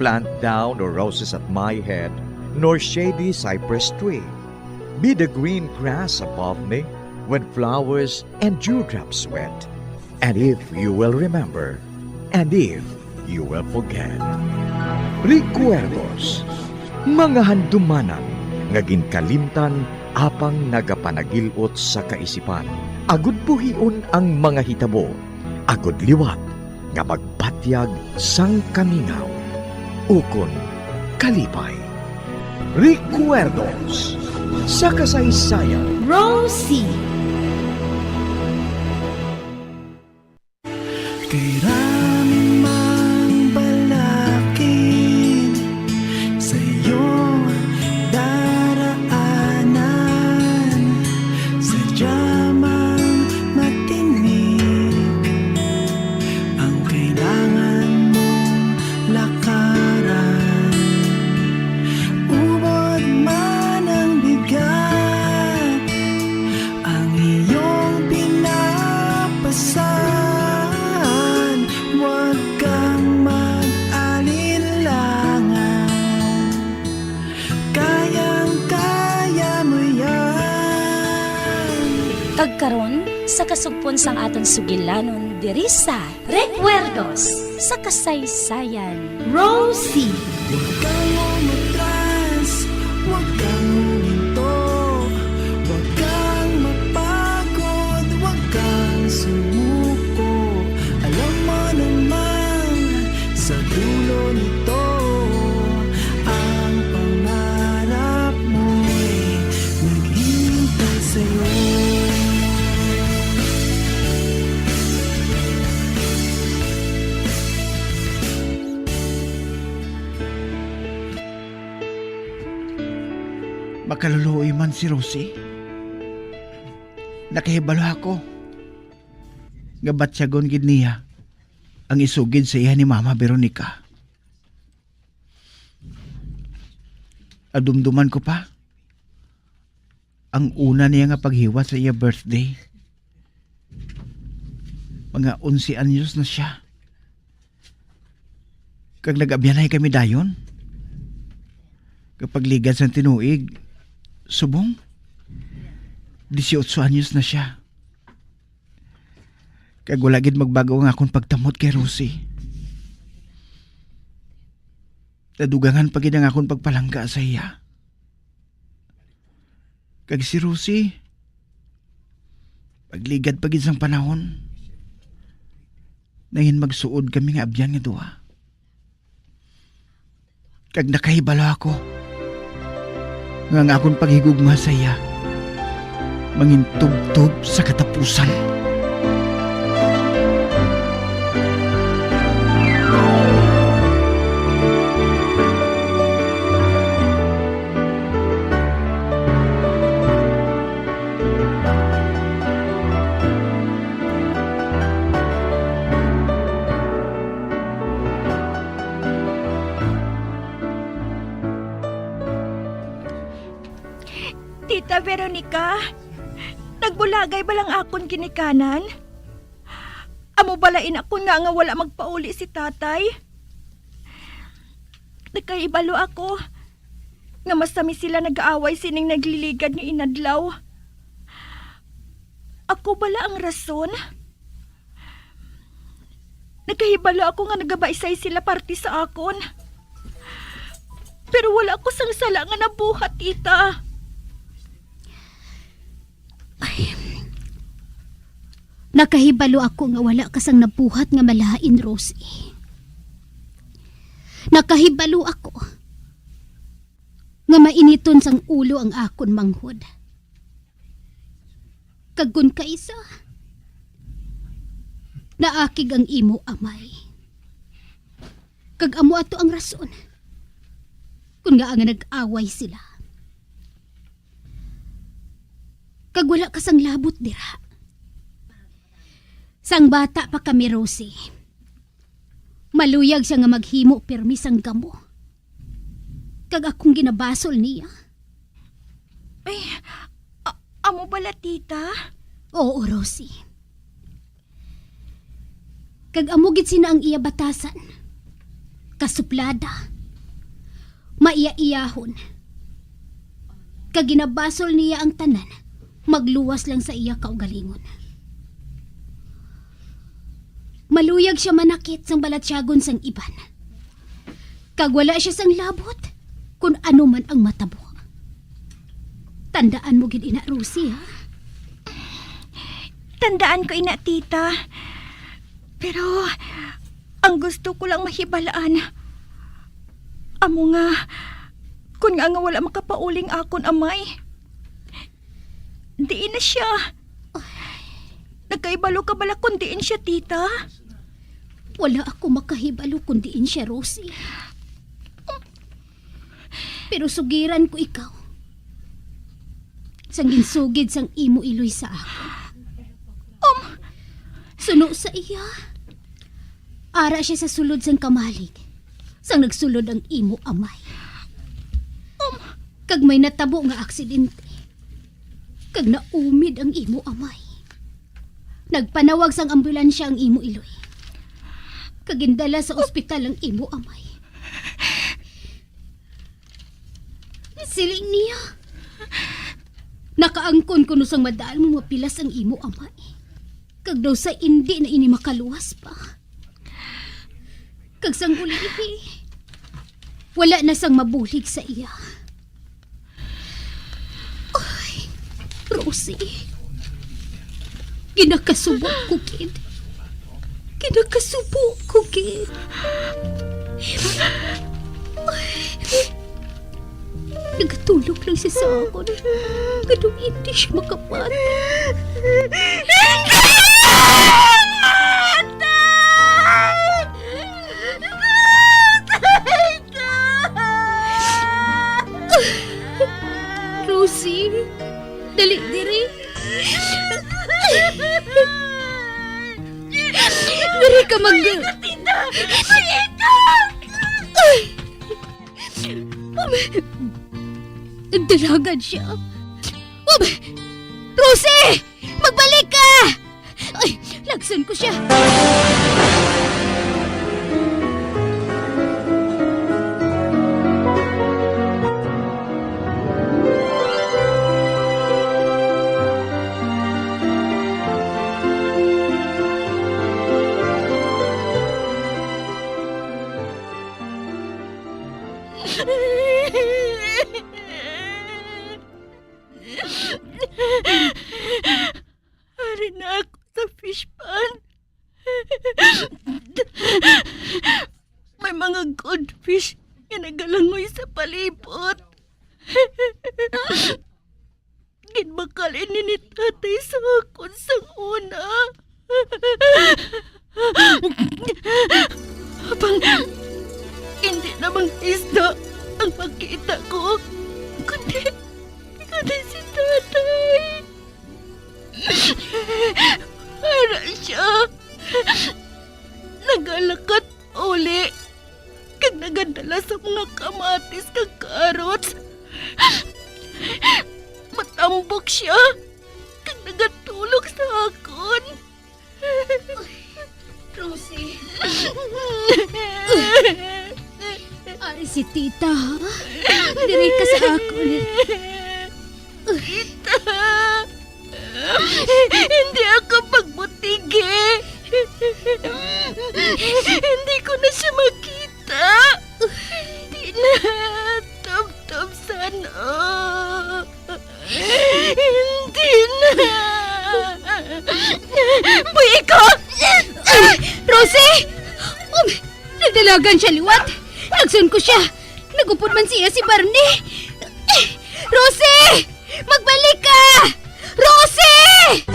Plant thou no roses at my head, nor shady cypress tree. Be the green grass above me when flowers and dewdrops wet. And if you will remember, and if you will forget. Recuerdos, mga handumanan nga ginkalimtan apang nagapanagil-ot sa kaisipan. Agud buhion ang mga hitabo, agud liwat nga magbatyag sang kamingaw ukon kalipay. Recuerdos sa kasaysayan. Rosie. Kay rami mang balakid sa iyong daraanan, sadya mang matinik ang kailangan mong lakaran. Ubod man ang bigat, ang iyong pinapasan, huwag kang mag-alinlangan. Kayang-kaya mo yan. Kag karon, sa kasugpon sang aton sugilanon diri sa Recuerdos sa kasaysayan. Rosie. Huwag kang umatras, huwag kang huminto, huwag kang mapagod, huwag kang sumuko. Alam mo naman, sa dulo nito, ang pangarap mo'y naghihintay sa'yo. Makaluluoy man si Rosie. Nakahibalo ako nga batyagon gid niya ang isugid sa iya ni Mama Veronica. Nadumduman ko pa ang una niya nga paghiwat sa iya birthday. Mga onse anyos na sia. Kag nag-abyanay kami dayon. Kapagligad sang tinuig, subong, dieciocho anyos na sia. Kag wala gid magbago ang akon pagtamod kay Rosie. Nadugangan pa gid ang akon pagpalangga sa iya. Kag si Rosie, Pagligad pa gid sang panahon, nangin magsuod kami nga abyan nga duha. Kag nakahibalo ako nga ang akon paghigugma sa iya mangintubtob sa katapusan. Tita Veronica, nagbulagay bala ang akon ginikanan? Amo bala ina kon ngaa nga wala magpauli si tatay? Nakahibalo ako nga masami sila nag-aaway sining nagliligad nga inadlaw. Ako bala ang rason? Nakahibalo ako nga nagabaysay sila parte sa akon. Pero wala ko sang sala nga nabuhat, tita. Ay, nakahibalo ako nga wala ka sang nabuhat nga malain, Rosie. Nakahibalo ako nga mainiton sang ulo ang akon manghod. Kag kon kaisa, naakig ang imo amay. Kag amo ato ang rason kon ngaa nga nag-away sila. Kag wala ka sang labot dira. Sang bata pa kami, Rosie, maluyag sia nga maghimo pirmi sang gamo. Kag akong ginabasol niya. Ay, a-, amo bala, tita? Oo, Rosie. Kag amo gid sina ang iya batasan. Kasuplada. Maiya-iyahon. Kag ginabasol niya ang tanan, magluwas lang sa iya kaugalingon. Maluyag sia manakit sang balatyagon sang iban. Kag wala sia sang labot kon ano man ang matabo. Tandaan mo gid ina, Rosie, ha? Tandaan ko ina, tita. Pero ang gusto ko lang mahibalaan, amo nga, kon nga nga wala makapauling akon amay, diin na sia? Nakahibalo ka bala kon diin sia, tita? Wala ako makahibalo kon diin sia, Rosie. Pero sugiran ko ikaw sang ginsugid sang imo iloy sa akon. Um, suno sa iya, ara sia sa sulod sang kamalig, sang nagsulod ang imo amay. Um, kag may natabo nga aksidente, kag naumid ang imo amay. Nagpanawag sang ambulansya ang imo iloy, kag gindala sa ospital ang imo amay. Siling niya, nakaangkon kuno sang madal mo mapilas ang imo amay, kag daw sa indi na ini makaluwas pa. Kag sang ulihi, wala na sang mabulig sa iya. Ay, Rosie, ginakasubo ko gid. Ginakasubo ko gid. Ay, nagatulog lang siya sa akon. Nganong hindi siya makapati? Hindi! Patay! Patay ka! Rosie, dali diri. Diri ka mag- Tita! Tita! Nagdalagan siya. Rosie! Magbalik ka! Ay, lagson ko siya. Ginbakal ini ni tatay sa akon sang una. Apang hindi na mga isda ang makita ko, kundi, kundi si tatay. Ara siya, nagalakat uli kag nagadala sa mga kamatis kag carrots. Matambok siya kag nagatulog sa akon. Rosie. Ari si tita, ha? Diri ka sa akon. Tita, hindi ako pagbutigi. Hindi ko na siya makita. Hindi na. Tubtob sana. Hindi na. Buhi ko! Rosie! Um, nagdalagan siya liwat. Nagsun ko siya. Nagupod man siya si Barney. Rosie! Magbalik ka! Rosie!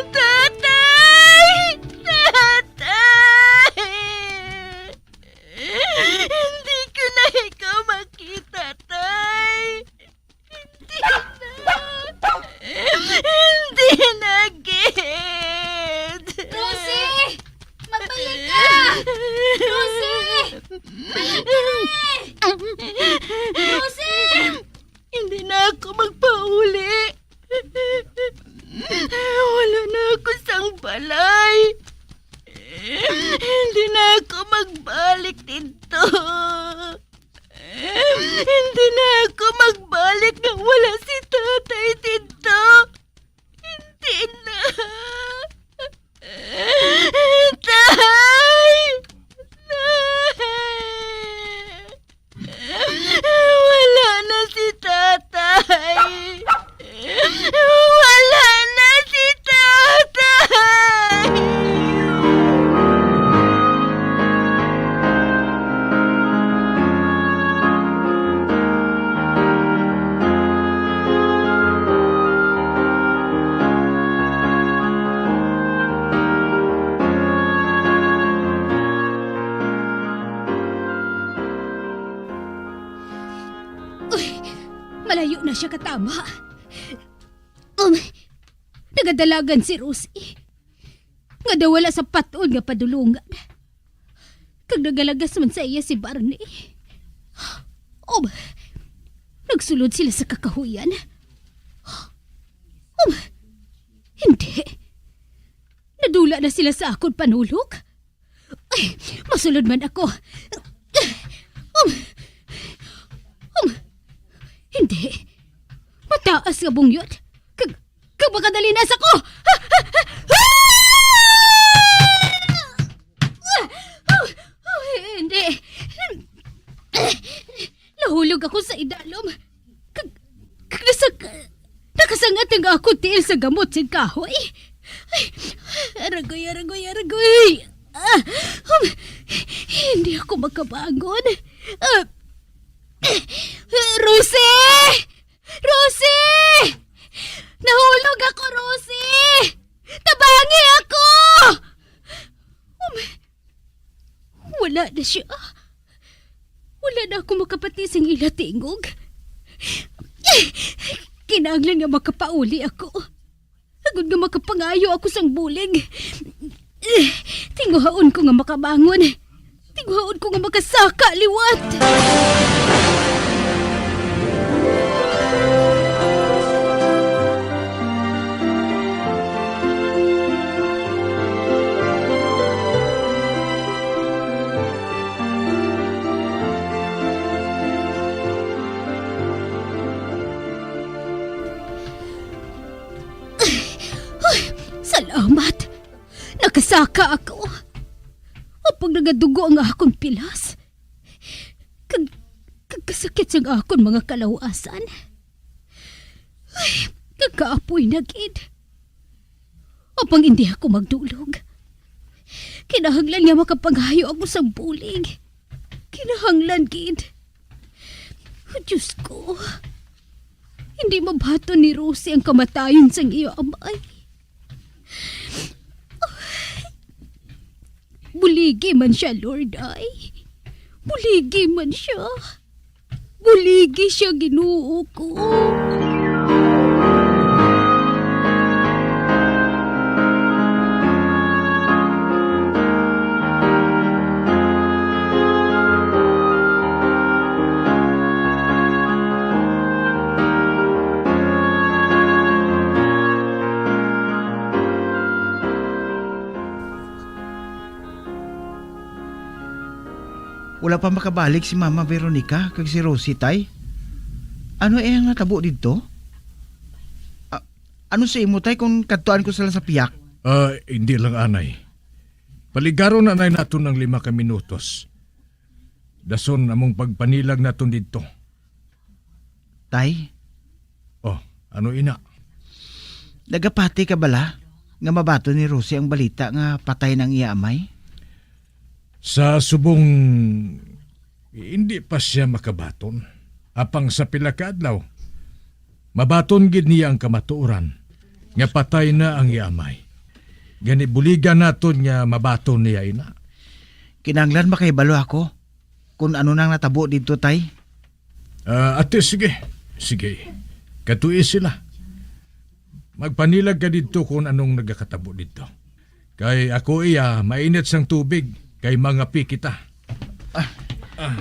Tatay! Tatay! Hindi ko na ikaw makita, Tay. Hindi na. Hindi na gid. Rosie! Magbalik ka! Rosie! Magbalik ka! Rosie! Hindi na ako magpauli. Wala na ako sang balay. Hindi na ako magbalik didto. Hindi na ako magbalik nga wala si tatay didto. Hindi na. Tay! Tay! Wala na si tatay! Wala na si tatay! Uy, malayo na siya katama. Um, nagadalagan si Rosie nga daw wala sa pat-on nga padulungan. Kag nagalagas man sa iya si Barney. Um, nagsulod sila sa kakahuyan. Um, hindi. Nadula na sila sa akon panulog. Ay, masulod man ako. Um, um, hindi. Mataas nga bungyod. Kag, kag makadali na sa ko. Hindi. Nahulog ako sa idalom. Kag, kag nasag-, nakasangat ang akon tiil sa gamot sing kahoy. Ay, aragoy, aragoy, aragoy. Ah, um, hindi ako makabangon. Ah, Rosie! Rosie! Nahulog ako, Rosie! Tabangi ako! Um, Wala na siya. Wala na ako makapati sing ila tingog. Kinahanglan nga makapauli ako, agod nga makapangayo ako sang bulig. Tinguhaon ko nga makabangon. Tinguhaon ko nga makasaka liwat. Salamat. Nakasaka ako. Apang nagadugo ang akon pilas. Kag, kag kasakit sang akon mga kalawasan. Ay, kag kaapoy na gid. Apang indi ako magdulog. Kinahanglan nga makapangayo ako sang bulig. Kinahanglan gid. Diyos ko, hindi mabaton ni Rosie ang kamatayon sang iya amay. Buligi man siya, Lord, ay. Buligi man siya. Buligi siya, Ginoo ko. Wala pa makabalik si Mama Veronica kag si Rosie, Tay. Ano eh ang natabo didto? A-, ano sa imo, Tay, kung kadtuan ko sila sa piyak? Ah, hindi lang, anay. Paligaron na, anay, naton ang lima ka minutos. Dason among pagpanilag naton didto. Tay? Oh, ano ina? Nagapati ka bala nga mabaton ni Rosie ang balita nga patay na ang iya amay? Sa subong, hindi pa siya makabaton. Apang sa pila ka adlaw, mabaton gid niya ang kamatuoran nga patay na ang iya amay. Gani, buligan naton nga mabaton niya ina. Kinahanglan makahibalo ako kon ano nang natabo didto, Tay. Ah, ate, sige. Sige. Katui sila. Magpanilag ka didto kung anong nagakatabo didto. Kay ako iya, mainit sang tubig, kay mangapi kita. Ah. Ah.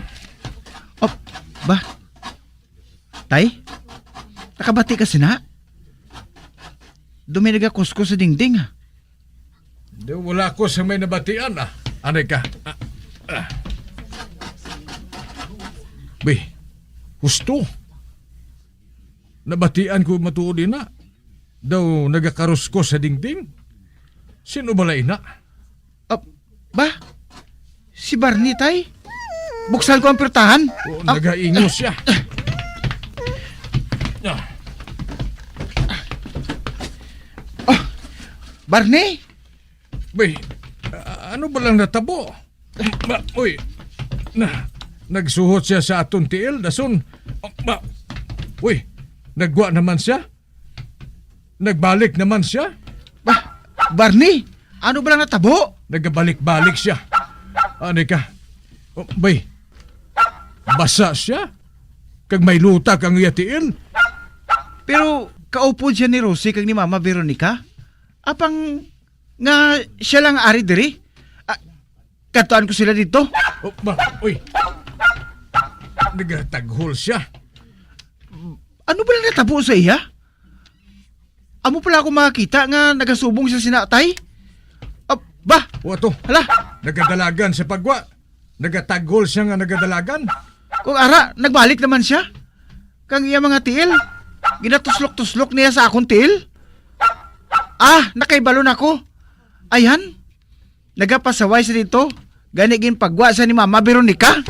Oh, ba? Tay? Nakabati ka sina? Dumi nagakuskos sa dingding, ah. Di, wala ko sa may nabatian, ah. Anay ka. Ah, ah. Bi, husto. Nabatian ko matuod ina. Daw nagakaruskos sa dingding. Sino bala ina? Ah, ba? Si Barney, tay? Buksan ko ang pirtahan. Oh, ah, nagaingos siya. Ah. Ah, Barney? Bay, ah, ano ba lang natabo? Ba, uy, na, nagsuhot siya sa aton tiil, dason. Ba, uy, nagwa naman siya? Nagbalik naman siya? Ba, Barney, ano ba lang natabo? Nagabalik-balik siya. Ani ka? Oh, bay, basa siya? Kag may lutak ang iya tiil? Pero kaupod siya ni Rosie kag ni Mama Veronica. Apang nga siya lang ari diri? Ah, katuan ko sila dito. Oh, ba, uy. Nagataghol siya. Ano ba lang natabo sa iya? Amo pala ako makakita nga nagasubong siya sina, tay. Ah, ba? O, ato. Hala. Nagadalagan sa pagwa. Nagataghol siya nga nagadalagan. Kung ara, nagbalik naman siya. Kang iya mga tiil, ginatuslok-tuslok niya sa akon tiil. Ah, nakaibalon ako. Ayan. Nagapasaway sa dito, gani ginpagwa sa ni Mama Veronica.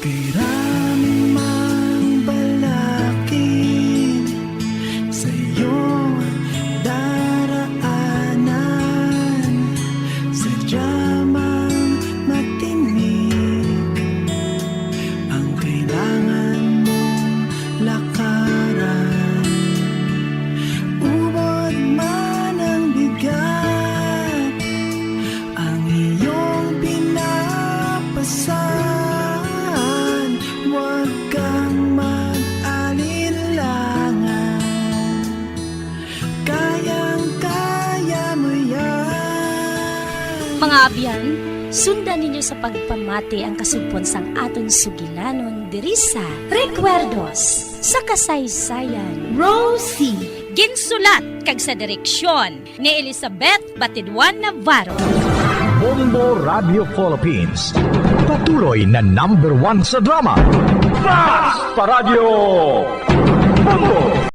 Kay rami mang balakid sa iyong daraanan, sadya mang matinik ang kailangan mong lakaran. Ubod man ang bigat, ang iyong pinapasan, huwag kang mag-alinlangan. Kayang-kaya mo yan. Mga abyan, sundan ninyo sa pagpamati ang kasugpon sang aton sugilanon diri sa Recuerdos sa Kasaysayan. Rosie. Ginsulat kag sa direksyon ni Elizabeth Batidwan Navarro. Bombo Radio Philippines, patuloy na number one sa drama. Fast Paradyo! Bombo!